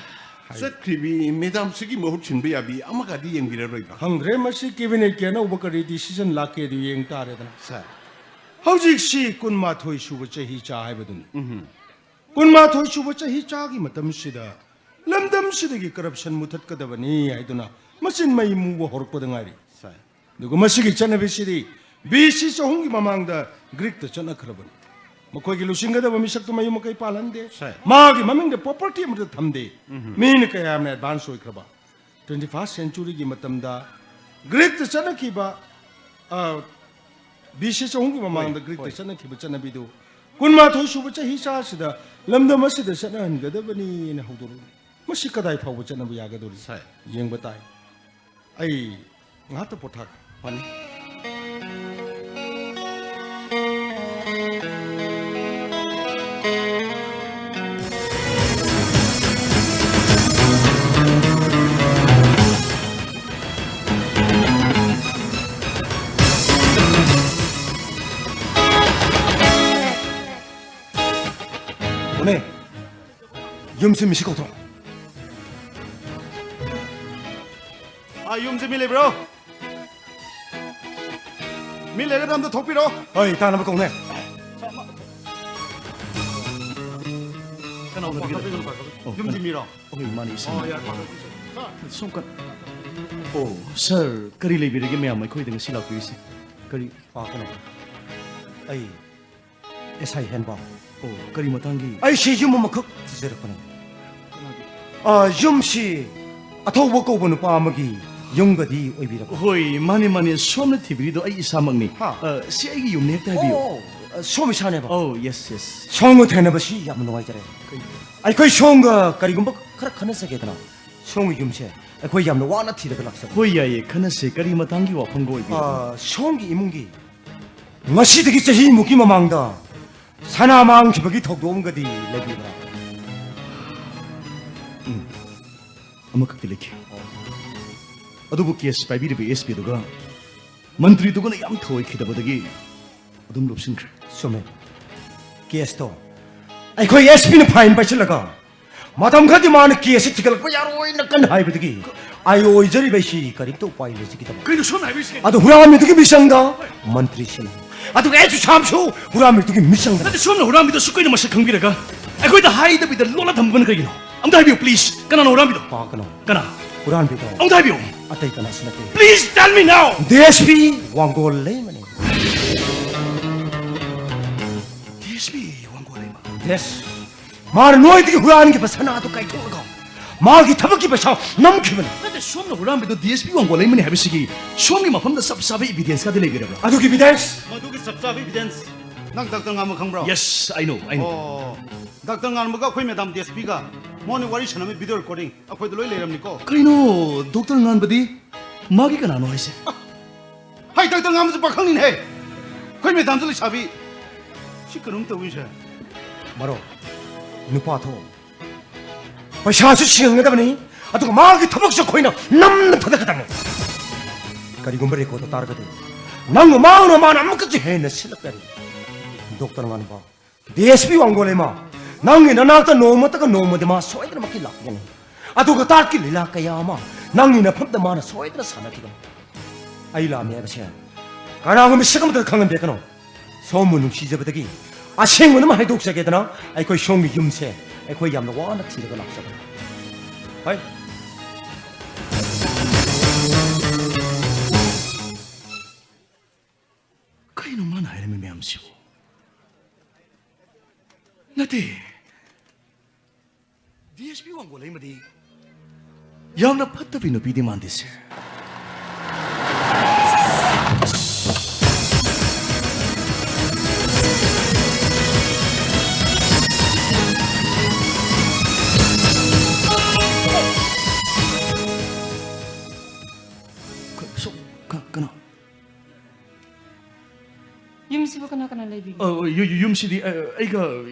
ꯍꯥꯏ꯫ ꯆꯠꯈ꯭ꯔꯤꯕꯤ ꯃꯦꯗꯥꯝꯁꯤꯒꯤ ꯃꯍꯨꯠ ꯁꯤꯟꯕ ꯌꯥꯕꯤ ꯑꯃꯒꯗꯤ ꯌꯦꯡꯕꯤꯔꯔꯣꯏꯕ? ꯈꯪꯗ꯭ꯔꯦ, ꯃꯁꯤ ꯀꯦꯕꯤꯅꯦꯠꯀꯤ ꯑꯅꯧꯕ ꯀꯔꯤ decision ꯂꯥꯛꯀꯦꯗꯨ ꯌꯦꯡ ꯇꯥꯔꯦꯗꯅ꯫ ꯁꯥꯍꯦꯕ꯫ ꯍꯧꯖꯤꯛꯁꯤ ꯀꯨꯟꯃꯥꯊꯣꯏ ꯁꯨꯕ ꯆꯍꯤ ꯆꯥ ꯍꯥꯏꯕꯗꯨꯅꯤ꯫ ꯎꯝꯍꯨꯝ꯫ ꯀꯨꯟꯃꯥꯊꯣꯏ ꯁꯨꯕ ꯆꯍꯤ ꯆꯥꯒꯤ ꯃꯇꯝꯁꯤꯗ ꯂꯝꯗꯝꯁꯤꯗꯒꯤ corruption ꯃꯨꯊꯠꯀꯗꯕꯅꯤ ꯍꯥꯏꯗꯨꯅ ꯃꯆꯤꯟ ꯃꯩ ꯃꯨꯕ ꯍꯧꯔꯛꯄꯗ ꯉꯥꯏꯔꯤ꯫ ꯁꯥꯍꯦꯕ꯫ ꯑꯗꯨꯒ ꯃꯁꯤꯒꯤ ꯆꯠꯅꯕꯤꯁꯤꯗꯤ ꯕꯤ ꯁꯤ ꯆꯍꯨꯝꯒꯤ ꯃꯃꯥꯡꯗ ꯒ꯭ꯔꯤꯛꯇ ꯆꯠꯅꯈ꯭ꯔꯕꯅꯤ꯫ ꯃꯈꯣꯏꯒꯤ ꯂꯨꯆꯤꯡꯒꯗꯕ ꯃꯤꯁꯛꯇꯨ ꯃꯌꯨꯝ ꯃꯀꯩ ꯄꯥꯜꯍꯟꯗꯦ꯫ ꯁꯥꯏ꯫ ꯃꯥꯒꯤ ꯃꯃꯤꯡꯗ property ꯑꯃꯠꯇ ꯊꯝꯗꯦ꯫ ꯎꯝꯍꯨꯝ꯫ ꯃꯤꯅ ꯀꯌꯥꯝꯅ advance ꯑꯣꯏꯈ꯭ꯔꯕ꯫ Twenty first centuryꯒꯤ ꯃꯇꯝꯗ ꯒ꯭ꯔꯤꯛꯇ ꯆꯠꯅꯈꯤꯕ, ꯑ, ꯕꯤ ꯁꯤ ꯆꯍꯨꯝꯒꯤ ꯃꯃꯥꯡꯗ ꯍꯣꯏ, ꯒ꯭ꯔꯤꯛꯇ ꯍꯣꯏ꯫ ꯆꯠꯅꯈꯤꯕ ꯆꯠꯅꯕꯤꯗꯨ ꯀꯨꯟꯃꯥꯊꯣꯏ ꯁꯨꯕ ꯆꯍꯤ ꯆꯥꯁꯤꯗ ꯂꯝꯗꯝ ꯑꯁꯤꯗ ꯆꯠꯅꯍꯟꯒꯗꯕꯅꯤꯅ ꯍꯧꯗꯣꯔꯛꯏ꯫ ꯃꯁꯤ ꯀꯗꯥꯏ ꯐꯥꯎꯕ ꯆꯠꯅꯕ ꯌꯥꯒꯗꯧꯔꯤ? ꯁꯥꯏ꯫ ꯌꯦꯡꯕ ꯇꯥꯏ꯫ ꯑꯩ ꯉꯥꯏꯍꯥꯛꯇ ꯄꯣꯊꯥꯒꯦ꯫ ꯐꯅꯤ꯫ ꯌꯨꯝꯁꯤ ꯃꯤꯁꯤ ꯀꯧꯊꯣꯔꯛꯑꯣ꯫ ꯑꯥ, ꯌꯨꯝꯁꯤ ꯃꯤ ꯂꯩꯕ꯭ꯔꯣ? ꯃꯤ ꯂꯩꯔꯒ ꯑꯝꯇ ꯊꯣꯛꯄꯤꯔꯣ꯫ ꯍꯣꯏ, ꯇꯥꯅꯕ ꯀꯧꯅꯦ꯫ ꯀꯅꯥ ꯑꯣꯏꯕꯤꯔꯦ? ꯌꯨꯝꯁꯤ ꯃꯤꯔꯣ? ꯑꯣ, ꯃꯥꯅꯤ, ꯏꯁꯥ꯫ ꯑꯣ, ꯌꯥꯔꯦ, ꯐꯔꯦ, ꯐꯔꯦ꯫ ꯁꯣꯝ ꯀꯟ-, ꯑꯣ, ꯁꯥꯔ, ꯀꯔꯤ ꯂꯩꯕꯤꯔꯒꯦ ꯃꯌꯥꯝ ꯑꯩꯈꯣꯏꯗ ꯉꯁꯤ ꯂꯥꯛꯄꯤꯔꯤꯁꯦ? ꯀꯔꯤ? ꯑꯥ, ꯀꯩꯅꯣ, ꯑꯩ ꯑꯦꯁ ꯑꯥꯏ ꯍꯦꯟꯕꯥꯎ꯫ ꯑꯣ, ꯀꯔꯤ ꯃꯇꯥꯡꯒꯤ? ꯑꯩꯁꯤ ꯌꯨꯝ ꯑꯃꯈꯛ ꯊꯤꯖꯔꯛꯄꯅꯤ꯫ ꯀꯅꯥꯒꯤ? ꯑꯥ, ꯌꯨꯝꯁꯤ ꯑꯊꯧꯕ ꯀꯧꯕ ꯅꯨꯄꯥ ꯑꯃꯒꯤ ꯌꯨꯝꯒꯗꯤ ꯑꯣꯏꯕꯤꯔꯕ? ꯍꯣꯏ, ꯃꯥꯅꯦ, ꯃꯥꯅꯦ, ꯁꯣꯝꯅ ꯊꯤꯕꯤꯔꯤꯗꯣ ꯑꯩ ꯏꯁꯥꯃꯛꯅꯤ꯫ ꯍꯥ? ꯑ, ꯁꯤ ꯑꯩꯒꯤ ꯌꯨꯝꯅꯦ, ꯍꯦꯛꯇ ꯍꯥꯏꯕꯤꯌꯨ꯫ ꯑꯣ, ꯑ, ꯁꯣꯝ ꯏꯁꯥꯅꯦꯕ? ꯑꯧ, ꯌꯦꯁ, ꯌꯦꯁ꯫ ꯁꯣꯝꯒ ꯊꯦꯡꯅꯕꯁꯤ ꯌꯥꯝꯅ ꯅꯨꯡꯉꯥꯏꯖꯔꯦ꯫ ꯀꯩ? ꯑꯩꯈꯣꯏ ꯁꯣꯝꯒ ꯀꯔꯤꯒꯨꯝꯕ ꯈꯔ ꯈꯟꯅꯖꯒꯦꯗꯅ꯫ ꯁꯣꯝꯒꯤ ꯌꯨꯝꯁꯦ ꯑꯩꯈꯣꯏ ꯌꯥꯝꯅ ꯋꯥꯅ ꯊꯤꯔꯒ ꯂꯥꯛꯆꯕꯅꯤ꯫ ꯍꯣꯏ, ꯌꯥꯏꯌꯦ, ꯈꯟꯅꯁꯦ꯫ ꯀꯔꯤ ꯃꯇꯥꯡꯒꯤ ꯋꯥꯐꯝꯒ ꯑꯣꯏꯕꯤꯔꯕꯅꯣ? ꯑ, ꯁꯣꯝꯒꯤ ꯏꯃꯨꯡꯒꯤ ꯉꯁꯤꯗꯒꯤ ꯆꯍꯤꯃꯨꯛꯀꯤ ꯃꯃꯥꯡꯗ ꯁꯅꯥ ꯃꯥꯡꯈꯤꯕꯒꯤ ꯊꯧꯗꯣꯛ ꯑꯃꯒꯗꯤ ꯂꯩꯕꯤꯕ꯭ꯔꯥ? ꯎꯝ, ꯑꯃꯈꯛꯇꯤ ꯂꯩꯈꯤ꯫ ꯑꯣ꯫ ꯑꯗꯨꯕꯨ ꯀꯦꯁ ꯄꯥꯏꯕꯤꯔꯤꯕ ꯑꯦꯁ ꯄꯤꯗꯨꯒ ꯃꯟꯇ꯭ꯔꯤꯗꯨꯒꯅ ꯌꯥꯝ ꯊꯧꯑꯣꯏꯈꯤꯗꯕꯗꯒꯤ ꯑꯗꯨꯝ ꯂꯨꯞꯁꯤꯟꯈ꯭ꯔꯦ꯫ ꯆꯨꯝꯃꯦ꯫ ꯀꯦꯁꯇꯣ ꯑꯩꯈꯣꯏ ꯑꯦꯁ ꯄꯤꯅ ꯐꯥꯏꯟ ꯄꯥꯏꯁꯤꯜꯂꯒ ꯃꯇꯝ ꯈꯔꯗꯤ ꯃꯥꯅ ꯀꯦꯁꯁꯤ ꯊꯤꯒꯠꯂꯛꯄ ꯌꯥꯔꯣꯏꯅ ꯀꯟꯅ ꯍꯥꯏꯕꯗꯒꯤ ꯑꯥꯏ ꯑꯣ ꯑꯣꯏꯖꯔꯤꯕ ꯑꯩꯁꯤ ꯀꯔꯤꯝꯇ ꯎꯄꯥꯏ ꯂꯩꯖꯈꯤꯗꯕ꯫ ꯀꯩꯅꯣ ꯁꯣꯝꯅ ꯍꯥꯏꯕꯤꯔꯤꯁꯦ? ꯑꯗꯨ ꯍꯨꯔꯥꯟꯕꯗꯨꯒꯤ ꯃꯤꯆꯪꯗ ꯃꯟꯇ꯭ꯔꯤꯁꯤꯅ, ꯑꯗꯨꯒ ꯑꯩꯁꯨ ꯁꯥꯝꯁꯨ ꯍꯨꯔꯥꯟꯕꯗꯨꯒꯤ ꯃꯤꯆꯪꯗ꯫ ꯅꯠꯇꯦ, ꯁꯣꯝꯅ ꯍꯨꯔꯥꯟꯕꯗꯨ ꯑꯁꯨꯛ ꯀꯨꯏꯅ ꯃꯁꯛ ꯈꯪꯕꯤꯔꯒ ꯑꯩꯈꯣꯏꯗ ꯍꯥꯏꯗꯕꯤꯗ ꯂꯣꯠꯂ ꯊꯝꯕꯅ ꯀꯩꯒꯤꯅꯣ? ꯑꯝꯇ ꯍꯥꯏꯕꯤꯌꯨ, ꯄ꯭ꯂꯤꯖ꯫ ꯀꯅꯥꯅꯣ ꯍꯨꯔꯥꯟꯕꯤꯗꯣ? ꯄꯥ ꯀꯅꯥ? ꯀꯅꯥ? ꯍꯨꯔꯥꯟꯕꯤꯗꯣ ꯑꯝꯇ ꯍꯥꯏꯕꯤꯌꯨ꯫ ꯑꯇꯩ ꯀꯅꯥꯁꯨ ꯅꯠꯇꯦ꯫ Please tell me now. D S P ꯋꯥꯡꯒꯣꯜ ꯂꯩꯃꯅꯤ꯫ ꯗꯤ ꯑꯦꯁ ꯄꯤ ꯋꯥꯡꯒꯣꯜ ꯂꯩꯃ? ꯌꯦꯁ꯫ ꯃꯥꯅ ꯅꯣꯏꯗꯒꯤ ꯍꯨꯔꯥꯟꯈꯤꯕ ꯁꯅꯥꯗꯨ ꯀꯥꯏꯊꯣꯛꯂꯒ ꯃꯥꯒꯤ ꯊꯕꯛꯀꯤ ꯄꯩꯁꯥ ꯅꯝꯈꯤꯕꯅꯤ꯫ ꯅꯠꯇꯦ, ꯁꯣꯝꯅ ꯍꯨꯔꯥꯟꯕꯗꯣ ꯗꯤ ꯑꯦꯁ ꯄꯤ ꯋꯥꯡꯒꯣꯜ ꯂꯩꯃꯅꯤ ꯍꯥꯏꯕꯁꯤꯒꯤ ꯁꯣꯝꯒꯤ ꯃꯐꯝꯗ ꯆꯞ ꯆꯥꯕ ꯏꯕꯤꯗꯦꯟꯁꯀꯗꯤ ꯂꯩꯕꯤꯔꯕ꯭ꯔꯥ? ꯑꯗꯨꯒꯤ ꯏꯕꯤꯗꯦꯟꯁ? ꯃꯗꯨꯒꯤ ꯆꯞ ꯆꯥꯕ ꯏꯕꯤꯗꯦꯟꯁ ꯅꯪ ꯗꯥꯛꯇꯔ ꯉꯥꯟꯕ ꯈꯪꯕ꯭ꯔꯣ? Yes, I know, I know. ꯑꯣ, ꯗꯥꯛꯇꯔ ꯉꯥꯟꯕꯒ ꯑꯩꯈꯣꯏ ꯃꯦꯗꯥꯝ ꯗꯤ ꯑꯦꯁ ꯄꯤꯒ ꯃꯣꯟꯅ ꯋꯥꯔꯤ ꯁꯥꯟꯅꯕ ꯚꯤꯗꯤꯑꯣ ꯔꯦꯀꯣꯔꯗꯤꯡ ꯑꯩꯈꯣꯏꯗ ꯂꯣꯏ ꯂꯩꯔꯝꯅꯤꯀꯣ꯫ ꯀꯩꯅꯣ, ꯗꯣꯛꯇꯔ ꯉꯥꯟꯕꯗꯤ ꯃꯥꯒꯤ ꯀꯅꯥꯅꯣ ꯍꯥꯏꯁꯦ? ꯍꯥꯏ, ꯗꯥꯛꯇꯔ ꯉꯥꯟꯕꯁꯨ ꯄꯥꯈꯪꯅꯤꯅꯦꯍꯦ꯫ ꯑꯩꯈꯣꯏ ꯃꯦꯗꯥꯝꯁꯨ ꯂꯩꯁꯥꯕꯤ꯫ ꯁꯤ ꯀꯩꯅꯣꯝ ꯇꯧꯏꯁꯦ꯫ ꯃꯔꯣ, ꯅꯨꯄꯥ ꯊꯣꯛꯑꯣ꯫ ꯄꯩꯁꯥꯁꯨ ꯁꯤꯡꯒꯗꯕꯅꯤ, ꯑꯗꯨꯒ ꯃꯥꯒꯤ ꯊꯕꯛꯁꯨ ꯑꯩꯈꯣꯏꯅ ꯅꯝꯅ ꯊꯥꯗꯒꯗꯕꯅꯤ꯫ ꯀꯔꯤꯒꯨꯝꯕ ꯔꯦꯀꯣꯔꯗ ꯇꯥꯔꯒꯗꯤ ꯅꯪꯒ ꯃꯥꯒꯅ ꯃꯥꯅ ꯑꯃꯨꯛꯀꯁꯨ ꯍꯦꯟꯅ ꯁꯤꯜꯂꯛꯀꯅꯤ꯫ ꯗꯣꯛꯇꯔ ꯉꯥꯟꯕ, ꯗꯤ ꯑꯦꯁ ꯄꯤ ꯋꯥꯡꯒꯣꯜ ꯂꯩꯃ, ꯅꯪꯒꯤ ꯅꯅꯥꯛꯇ ꯅꯣꯡꯃꯇꯒ ꯅꯣꯡꯃꯗꯤ ꯃꯥ ꯁꯣꯏꯗꯅꯃꯛꯀꯤ ꯂꯥꯛꯀꯅꯤ꯫ ꯑꯗꯨꯒ ꯇꯥꯠꯀꯤ ꯂꯤꯂꯥ ꯀꯌꯥ ꯑꯃ ꯅꯪꯒꯤ ꯅꯐꯝꯗ ꯃꯥꯅ ꯁꯣꯏꯗꯅ ꯁꯥꯟꯅꯈꯤꯒꯅꯤ꯫ ꯑꯩ ꯂꯥꯛꯑꯝꯃꯦ ꯍꯥꯏꯕꯁꯦ ꯀꯅꯥꯒꯨꯝꯕ ꯃꯤꯁꯛ ꯑꯃꯠꯇ ꯈꯪꯍꯟꯕꯤꯔꯛꯀꯅꯨ꯫ ꯁꯣꯝꯕꯨ ꯅꯨꯡꯁꯤꯖꯕꯗꯒꯤ ꯑꯁꯦꯡꯕꯅ ꯑꯃ ꯍꯥꯏꯗꯣꯛꯆꯒꯦꯗꯅ ꯑꯩꯈꯣꯏ ꯁꯣꯝꯒꯤ ꯌꯨꯝꯁꯦ ꯑꯩꯈꯣꯏ ꯌꯥꯝꯅ ꯋꯥꯅ ꯊꯤꯔꯒ ꯂꯥꯛꯆꯕꯅꯤ꯫ ꯍꯣꯏ꯫ ꯀꯩꯅꯣ ꯃꯥꯅ ꯍꯥꯏꯔꯝꯃꯤ ꯃꯌꯥꯝꯁꯤꯕꯨ? ꯅꯠꯇꯦ, ꯗꯤ ꯑꯦꯁ ꯄꯤ ꯋꯥꯡꯒꯣꯜꯂꯩꯃꯗꯤ ꯌꯥꯝꯅ ꯐꯠꯇꯕꯤ ꯅꯨꯄꯤꯗꯤ ꯃꯥꯟꯗꯦ, ꯁꯦ꯫ ꯀ-, ꯁꯣ-, ꯀ-, ꯀꯅꯥ? ꯌꯨꯝꯁꯤꯕꯨ ꯀꯅꯥ ꯀꯅꯥ ꯂꯩꯕꯤꯒꯦ? ꯑ, ꯌꯨ-, ꯌꯨ-, ꯌꯨꯝꯁꯤꯗꯤ, ꯑ, ꯑꯩꯒ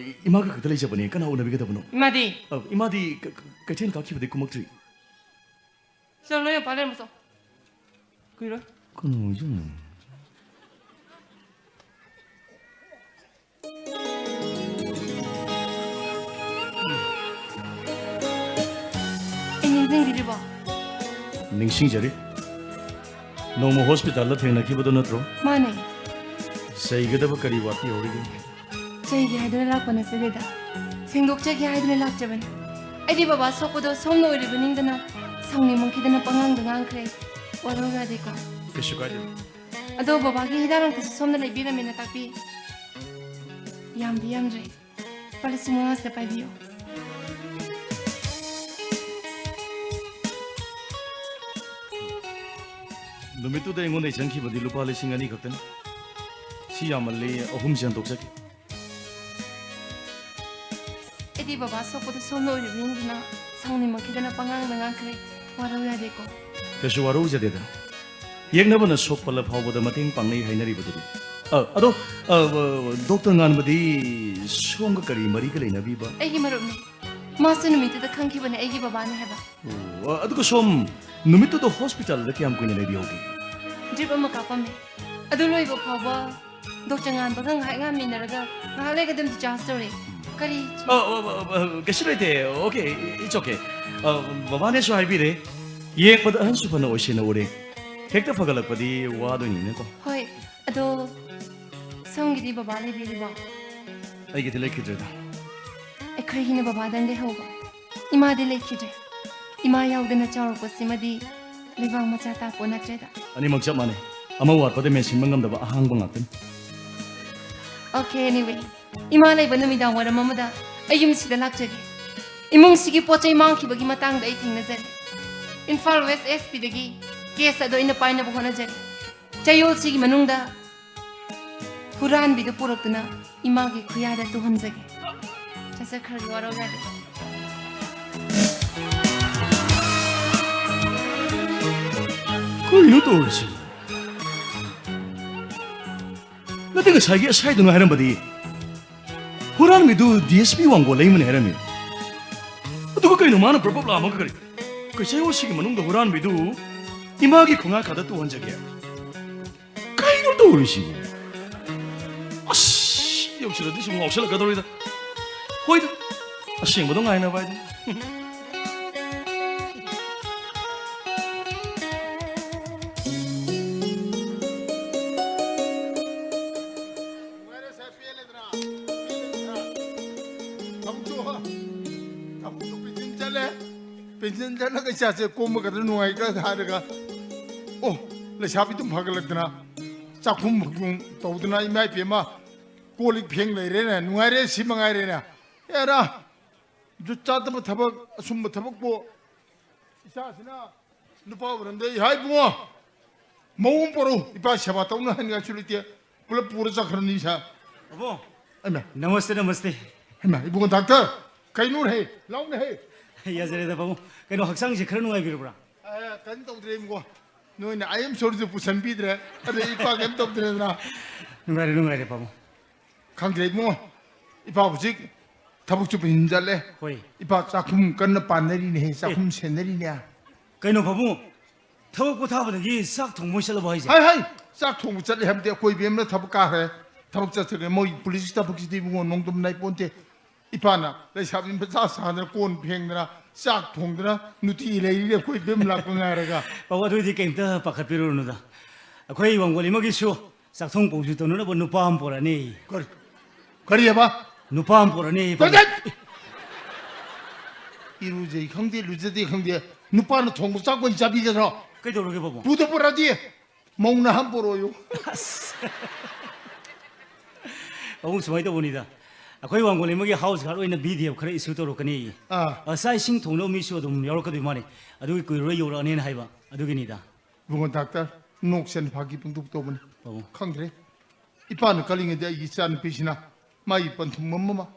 ꯏꯃꯥꯒ ꯈꯛꯇ ꯂꯩꯖꯕꯅꯦ꯫ ꯀꯅꯥ ꯎꯅꯕꯤꯒꯗꯕꯅꯣ? ꯏꯃꯥꯗꯤ? ꯑ, ꯏꯃꯥꯗꯤ ꯀ-, ꯀ-, ꯀꯩꯊꯦꯜ ꯀꯥꯈꯤꯕꯗꯩ ꯀꯨꯝꯃꯛꯇ꯭ꯔꯤ꯫ ꯆꯠꯂꯣ, ꯅꯣꯏ ꯃꯄꯥ ꯂꯩꯔꯝꯃꯣ, ꯆꯣ꯫ ꯀꯨꯏꯔꯣꯏ꯫ ꯀꯩꯅꯣ ꯍꯥꯏꯁꯤꯕꯣ? ꯑꯩ ꯅꯤꯡꯁꯤꯡꯕꯤꯔꯤꯕꯣ? ꯅꯤꯡꯁꯤꯡꯖꯔꯤ꯫ ꯅꯣꯡꯃ ꯍꯣꯁꯄꯤꯇꯥꯜꯗ ꯊꯦꯡꯅꯈꯤꯕꯗꯣ ꯅꯠꯇ꯭ꯔꯣ? ꯃꯥꯅꯦ꯫ ꯆꯩꯒꯗꯕ ꯀꯔꯤ ꯋꯥꯠꯄꯤꯍꯧꯔꯤꯒꯦ? ꯆꯩꯒꯦ ꯍꯥꯏꯗꯨꯅ ꯂꯥꯛꯄ ꯅꯠꯆꯗꯦꯗ꯫ ꯁꯦꯡꯗꯣꯛꯆꯒꯦ ꯍꯥꯏꯗꯨꯅ ꯂꯥꯛꯆꯕꯅꯤ꯫ ꯑꯩꯗꯤ ꯕꯕꯥ ꯁꯣꯛꯄꯗꯣ ꯁꯣꯝꯅ ꯑꯣꯏꯔꯤꯕ ꯅꯤꯡꯗꯅ ꯁꯥꯎꯅꯤꯡꯃꯟꯈꯤꯗꯅ ꯄꯉꯥꯡꯗ ꯉꯥꯡꯈ꯭ꯔꯦ꯫ ꯋꯥꯔꯧ ꯌꯥꯗꯦꯀꯣ? ꯀꯩꯁꯨ ꯀꯥꯏꯗꯦ꯫ ꯑꯗꯣ ꯕꯕꯥꯒꯤ ꯍꯤꯗꯥꯛ ꯂꯥꯡꯊꯛꯁꯨ ꯁꯣꯝꯅ ꯂꯩꯕꯤꯔꯝꯃꯦꯅ ꯇꯥꯛꯄꯤ꯫ ꯌꯥꯝꯗꯤ ꯌꯥꯝꯗ꯭ꯔꯦ꯫ ꯂꯨꯄꯥ ꯂꯤꯁꯤꯡ ꯃꯉꯥꯁꯤꯗ ꯄꯥꯏꯕꯤꯌꯨ꯫ ꯅꯨꯃꯤꯠꯇꯨꯗ ꯑꯩꯉꯣꯟꯗ ꯆꯪꯈꯤꯕꯗꯤ ꯂꯨꯄꯥ ꯂꯤꯁꯤꯡ ꯑꯅꯤ ꯈꯛꯇꯅꯤ꯫ ꯁꯤ ꯌꯥꯝꯃꯜꯂꯤ, ꯑꯍꯨꯝꯁꯤ ꯍꯟꯗꯣꯛꯆꯒꯦ꯫ ꯑꯩꯗꯤ ꯕꯕꯥ ꯁꯣꯛꯄꯗꯨ ꯁꯣꯝꯅ ꯑꯣꯏꯔꯤꯕꯅꯤꯗꯅ ꯁꯥꯎꯅꯤꯡꯃꯟꯈꯤꯗꯅ ꯄꯉꯥꯡꯗ ꯉꯥꯡꯈ꯭ꯔꯦ꯫ ꯋꯥꯔꯧ ꯌꯥꯗꯦꯀꯣ? ꯀꯩꯁꯨ ꯋꯥꯔꯧꯖꯗꯦꯗ꯫ ꯌꯦꯛꯅꯕꯅ ꯁꯣꯛꯄꯜꯂ ꯐꯥꯎꯕꯗ ꯃꯇꯦꯡ ꯄꯥꯡꯅꯩ ꯍꯥꯏꯅꯔꯤꯕꯗꯨꯗꯤ꯫ ꯑ, ꯑꯗꯣ, ꯑ, ꯑ, ꯗꯣꯛꯇꯔ ꯉꯥꯟꯕꯗꯤ ꯁꯣꯝꯒ ꯀꯔꯤ ꯃꯔꯤꯒ ꯂꯩꯅꯕꯤꯕ? ꯑꯩꯒꯤ ꯃꯔꯨꯞꯅꯤ꯫ ꯃꯥꯁꯨ ꯅꯨꯃꯤꯠꯇꯨꯗ ꯈꯪꯈꯤꯕꯅꯦ ꯑꯩꯒꯤ ꯕꯕꯥꯅꯤ ꯍꯥꯏꯕ꯫ ꯑꯣ, ꯑ, ꯑꯗꯨꯒ ꯁꯣꯝ ꯅꯨꯃꯤꯠꯇꯨꯗ ꯍꯣꯁꯄꯤꯇꯥꯜꯗ ꯀꯌꯥꯝ ꯀꯨꯏꯅ ꯂꯩꯕꯤꯍꯧꯒꯦ? ꯗ꯭ꯔꯤꯞ ꯑꯃ ꯀꯥꯞꯄꯝꯃꯦ꯫ ꯑꯗꯨ ꯂꯣꯏꯕ ꯐꯥꯎꯕ ꯗꯣꯛꯇꯔ ꯉꯥꯟꯕꯒ ꯉꯥꯏꯍꯥꯛ ꯉꯥꯏꯃꯤꯟꯅꯔꯒ ꯉꯥꯏꯍꯥꯛ ꯂꯩꯔꯒ ꯑꯗꯨꯝ ꯗꯤꯆꯥꯔꯖ ꯇꯧꯔꯦ꯫ ꯀꯔꯤ? ꯑ, ꯑ, ꯑ, ꯑ, ꯀꯩꯁꯨ ꯂꯩꯇꯦ꯫ Okay, it's okay. ꯑ, ꯕꯕꯥꯅꯁꯨ ꯍꯥꯏꯕꯤꯔꯦ, "ꯌꯦꯡꯕꯗ ꯑꯍꯟꯁꯨ ꯐꯅ ꯑꯣꯏꯁꯤꯟꯅ ꯎꯔꯦ, ꯍꯦꯛꯇ ꯐꯒꯠꯂꯛꯄꯗꯤ ꯋꯥꯗꯣꯏꯅꯤꯅꯦꯀꯣ"꯫ ꯍꯣꯏ, ꯑꯗꯣ ꯁꯣꯝꯒꯤꯗꯤ ꯕꯕꯥ ꯂꯩꯕꯤꯔꯤꯕꯣ? ꯑꯩꯒꯤꯗꯤ ꯂꯩꯈꯤꯗ꯭ꯔꯦꯗ꯫ ꯑꯩꯈꯣꯏꯒꯤꯅ ꯕꯕꯥꯗꯪ ꯂꯩꯍꯧꯕ, ꯏꯃꯥꯗꯤ ꯂꯩꯈꯤꯗ꯭ꯔꯦ꯫ ꯏꯃꯥ ꯌꯥꯎꯗꯅ ꯆꯥꯎꯔꯛꯄꯁꯤꯃꯗꯤ ꯂꯩꯕꯥꯛ ꯃꯆꯥ ꯇꯥꯄꯣ ꯅꯠꯇ꯭ꯔꯦꯗ꯫ ꯑꯅꯤꯃꯛ ꯆꯞ ꯃꯥꯟꯅꯩ, ꯑꯃ ꯋꯥꯠꯄꯗ ꯃꯦꯟꯁꯤꯟꯕ ꯉꯝꯗꯕ ꯑꯍꯥꯡꯕ ꯉꯥꯛꯇꯅꯤ꯫ Okay, anyway, ꯏꯃꯥ ꯂꯩꯕ ꯅꯨꯃꯤꯗꯥꯡ ꯋꯥꯏꯔꯝ ꯑꯃꯗ ꯑꯩ ꯌꯨꯝꯁꯤꯗ ꯂꯥꯛꯆꯒꯦ꯫ ꯏꯃꯨꯡꯁꯤꯒꯤ ꯄꯣꯠ ꯆꯩ ꯃꯥꯡꯈꯤꯕꯒꯤ ꯃꯇꯥꯡꯗ ꯑꯩ ꯊꯦꯡꯅꯖꯔꯦ꯫ ꯏꯝꯐꯥꯜ ꯋꯦꯁ SP ꯗꯒꯤ case ꯑꯗꯣ ꯑꯩꯅ ꯄꯥꯏꯅꯕ ꯍꯣꯠꯅꯖꯔꯦ꯫ ꯆꯌꯣꯜꯁꯤꯒꯤ ꯃꯅꯨꯡꯗ ꯍꯨꯔꯥꯟꯕꯤꯗꯨ ꯄꯨꯔꯛꯇꯨꯅ ꯏꯃꯥꯒꯤ ꯈꯨꯌꯥꯗ ꯇꯨꯍꯟꯖꯒꯦ꯫ ꯆꯠꯆꯈ꯭ꯔꯒꯦ, ꯋꯥꯔꯧ ꯌꯥꯗꯦ꯫ ꯀꯩꯅꯣ ꯇꯧꯔꯤꯁꯤ? ꯅꯠꯇꯦ, ꯉꯁꯥꯏꯒꯤ ꯑꯁꯥꯏꯗꯨꯅ ꯍꯥꯏꯔꯝꯕꯗꯤ ꯍꯨꯔꯥꯟꯕꯤꯗꯨ DSP ꯋꯥꯡꯒꯣꯜ ꯂꯩꯃꯅꯤ ꯍꯥꯏꯔꯝꯃꯤ꯫ ꯑꯗꯨꯒ ꯀꯩꯅꯣ ꯃꯥꯅ ꯄ꯭ꯔꯞ ꯄ꯭ꯔꯞ ꯂꯥꯛꯑꯝꯃꯒ ꯀꯔꯤ? ꯀꯩ ꯆꯌꯣꯜꯁꯤꯒꯤ ꯃꯅꯨꯡꯗ ꯍꯨꯔꯥꯟꯕꯤꯗꯨ ꯏꯃꯥꯒꯤ ꯈꯣꯡꯉꯥ ꯈꯥꯗ ꯇꯨꯍꯟꯖꯒꯦ? ꯀꯩꯅꯣ ꯇꯧꯔꯤꯁꯤꯕꯨ? ꯑꯁ, ꯌꯧꯁꯤꯜꯂꯗꯤ ꯁꯨꯝ ꯉꯥꯎꯁꯜꯂꯛꯀꯗꯧꯔꯤꯗ꯫ ꯍꯣꯏꯗ, ꯑꯁꯦꯡꯕꯗꯣ ꯉꯥꯏꯅꯕ ꯍꯥꯏꯗꯨꯅꯤ꯫ ꯅꯨꯡꯉꯥꯏꯔꯦ ꯁꯦ, ꯄꯦꯜꯂꯦꯗꯅ, ꯄꯦꯜꯂꯦꯗꯅ꯫ ꯊꯕꯛꯁꯨ, ꯊꯕꯛꯁꯨ ꯄꯦꯟꯁꯤꯟ ꯆꯠꯂꯦ꯫ ꯄꯦꯟꯁꯤꯟ ꯆꯠꯂꯒ ꯏꯆꯥꯁꯦ ꯀꯣꯝꯕꯒꯗ꯭ꯔꯥ ꯅꯨꯡꯉꯥꯏꯒꯗ꯭ꯔꯥ ꯍꯥꯏꯔꯒ, ꯑꯣ, ꯂꯩꯁꯥꯕꯤ ꯑꯗꯨꯝ ꯐꯒꯠꯂꯛꯇꯅ ꯆꯥꯛꯈꯨꯝ ꯐꯛꯈꯨꯝ ꯇꯧꯗꯅ, ꯏꯃꯥ ꯏꯕꯦꯝꯃ, ꯀꯣꯜ ꯂꯤꯛ ꯐꯦꯡ ꯂꯩꯔꯦꯅꯦ, ꯅꯨꯡꯉꯥꯏꯔꯦ, ꯁꯤ ꯃꯉꯥꯏꯔꯦꯅꯦ꯫ ꯑꯦꯔꯥ, ꯖꯨꯠ ꯆꯥꯗꯕ ꯊꯕꯛ, ꯑꯁꯨꯝꯕ ꯊꯕꯛꯄꯨ ꯏꯆꯥꯁꯤꯅ ꯅꯨꯄꯥ ꯑꯣꯏꯔꯝꯗꯦ꯫ ꯍꯥꯏ ꯏꯕꯨꯡꯉꯣ, ꯃꯑꯣꯡ ꯄꯣꯔꯛꯎ, ꯏꯄꯥ ꯁꯦꯕꯥ ꯇꯧꯅ ꯍꯥꯏꯅꯤꯡꯉꯥꯏꯁꯨ ꯂꯩꯇꯦ, ꯄꯨꯂꯞ ꯄꯨꯔ ꯆꯠꯈ꯭ꯔꯅꯤ ꯏꯁꯥ꯫ ꯑꯕꯣ, ꯑꯩꯃ, ꯅꯃꯁꯇꯦ, ꯅꯃꯁꯇꯦ꯫ ꯍꯩꯃ, ꯏꯕꯨꯡꯉꯣ ꯗꯥꯛꯇꯔ, ꯀꯩꯅꯣ ꯍꯦ, ꯂꯥꯎꯅ ꯍꯦ꯫ ꯌꯥꯖꯔꯦꯗ ꯄꯥꯕꯨꯡ꯫ ꯀꯩꯅꯣ, ꯍꯛꯆꯥꯡꯁꯦ ꯈꯔ ꯅꯨꯡꯉꯥꯏꯕꯤꯔꯕ꯭ꯔꯥ? ꯑꯦ, ꯀꯩꯝ ꯇꯧꯗ꯭ꯔꯦ ꯏꯕꯨꯡꯉꯣ, ꯅꯣꯏꯅ I am sorryꯁꯨ ꯄꯨꯁꯟꯕꯤꯗ꯭ꯔꯦ, ꯑꯗꯩ ꯏꯄꯥ ꯀꯩꯝ ꯇꯧꯗ꯭ꯔꯦꯗꯅ꯫ ꯅꯨꯡꯉꯥꯏꯔꯦ, ꯅꯨꯡꯉꯥꯏꯔꯦ ꯄꯥꯕꯨꯡ꯫ ꯈꯪꯗ꯭ꯔꯦ ꯏꯕꯨꯡꯉꯣ, ꯏꯄꯥ ꯍꯧꯖꯤꯛ ꯊꯕꯛ ꯁꯨꯕ ꯍꯤꯡ ꯆꯠꯂꯦ꯫ ꯍꯣꯏ꯫ ꯏꯄꯥ ꯆꯥꯛꯈꯨꯝ ꯀꯟꯅ ꯄꯥꯟꯅꯔꯤꯅꯦꯍꯦ, ꯆꯥꯛꯈꯨꯝ ꯑꯦ꯫ ꯁꯦꯟꯅꯔꯤꯅꯦ꯫ ꯀꯩꯅꯣ ꯄꯥꯕꯨꯡ, ꯊꯕꯛ ꯄꯣꯊꯥꯕꯗꯒꯤ ꯆꯥꯛ ꯊꯣꯡꯕ ꯑꯣꯏ ꯆꯠꯂꯕꯣ ꯍꯥꯏꯁꯦ? ꯍꯥꯏ, ꯍꯥꯏ, ꯆꯥꯛ ꯊꯣꯡꯕ ꯆꯠꯂꯦ ꯍꯥꯏꯕꯗꯤ ꯑꯩꯈꯣꯏ ꯕꯦꯝꯅ ꯊꯕꯛ ꯀꯥꯈ꯭ꯔꯦ꯫ ꯊꯕꯛ ꯆꯠꯇ꯭ꯔꯒꯦ, ꯃꯣꯏ ꯄꯨꯂꯤꯁꯀꯤ ꯊꯕꯛꯁꯤꯗꯤ ꯏꯕꯨꯡꯉꯣ ꯅꯣꯡꯗꯝ ꯅꯥꯏ ꯄꯣꯟꯇꯦ꯫ ꯏꯄꯥꯅ ꯂꯩꯁꯥꯕꯤ ꯃꯆꯥ ꯁꯥꯗꯅ, ꯀꯣꯟ ꯐꯦꯡꯗꯅ, ꯆꯥꯛ ꯊꯣꯡꯗꯅ ꯅꯨꯡꯇꯤ ꯂꯩꯔꯤꯅꯦ ꯑꯩꯈꯣꯏ ꯏꯕꯦꯝ ꯂꯥꯛꯄ ꯉꯥꯏꯔꯒ꯫ ꯄꯥꯕꯨꯡ, ꯑꯗꯨꯏꯗꯤ ꯀꯩꯝꯇ ꯄꯥꯈꯠꯄꯤꯔꯨꯔꯅꯨꯗ꯫ ꯑꯩꯈꯣꯏ ꯋꯥꯡꯒꯣꯜ ꯏꯃꯒꯤꯁꯨ ꯆꯥꯛꯊꯣꯡ ꯄꯧꯁꯨ ꯇꯧꯅꯅꯕ ꯅꯨꯄꯥ ꯑꯃ ꯄꯣꯔꯛꯑꯅꯤ꯫ ꯀꯔꯤ? ꯀꯔꯤ ꯍꯥꯏꯕ? ꯅꯨꯄꯥ ꯑꯃ ꯄꯣꯔꯛꯑꯅꯤ, ꯄꯥꯕꯨꯡ꯫ ꯀꯔꯤ? ꯏꯔꯨꯖꯩ ꯈꯪꯗꯦ, ꯂꯨꯖꯗꯦ ꯈꯪꯗꯦ, ꯅꯨꯄꯥꯅ ꯊꯣꯡꯕ ꯆꯥꯛ ꯑꯣꯏꯅ ꯆꯥꯕꯤꯒꯗ꯭ꯔꯣ? ꯀꯩꯗꯧꯔꯒꯦ, ꯄꯥꯕꯨꯡ? ꯄꯨꯗ ꯄꯨꯔꯛꯑꯗꯤ ꯃꯧ ꯅꯍꯥ ꯄꯣꯔꯛꯑꯣꯌꯨ꯫ ꯑꯁ꯫ ꯄꯥꯕꯨꯡ, ꯁꯨꯃꯥꯏꯅ ꯇꯧꯕꯅꯤꯗ, ꯑꯩꯈꯣꯏ ꯋꯥꯡꯒꯣꯜ ꯏꯃꯒꯤ ꯍꯥꯎꯁ ꯒꯥꯔꯗ ꯑꯣꯏꯅ ꯚꯤ ꯗꯤ ꯑꯦꯐ ꯈꯔ ꯏꯁꯨ ꯇꯧꯔꯛꯀꯅꯤ꯫ ꯑꯥ꯫ ꯑ, ꯆꯥꯛ ꯏꯁꯤꯡ ꯊꯣꯡꯅꯕ ꯃꯤꯁꯨ ꯑꯗꯨꯝ ꯌꯥꯎꯔꯛꯀꯗꯣꯏ ꯃꯥꯅꯤ, ꯑꯗꯨꯒꯤ ꯀꯨꯏꯔꯔꯣꯏ ꯌꯧꯔꯛꯑꯅꯦꯅ ꯍꯥꯏꯕ, ꯑꯗꯨꯒꯤꯅꯤꯗ꯫ ꯏꯕꯨꯡꯉꯣ ꯗꯥꯛꯇꯔ, ꯅꯣꯛꯁꯦꯟ ꯐꯥꯒꯤ ꯄꯪꯇꯧ ꯇꯧꯕꯅꯤ꯫ ꯄꯥꯕꯨꯡ꯫ ꯈꯪꯗ꯭ꯔꯦ꯫ ꯏꯄꯥꯅ ꯀꯜꯂꯤꯉꯩꯗ ꯑꯩꯒꯤ ꯏꯆꯥ ꯅꯨꯄꯤꯁꯤꯅ ꯃꯥꯒꯤ ꯄꯟꯊꯨꯡꯐꯝ ꯑꯃ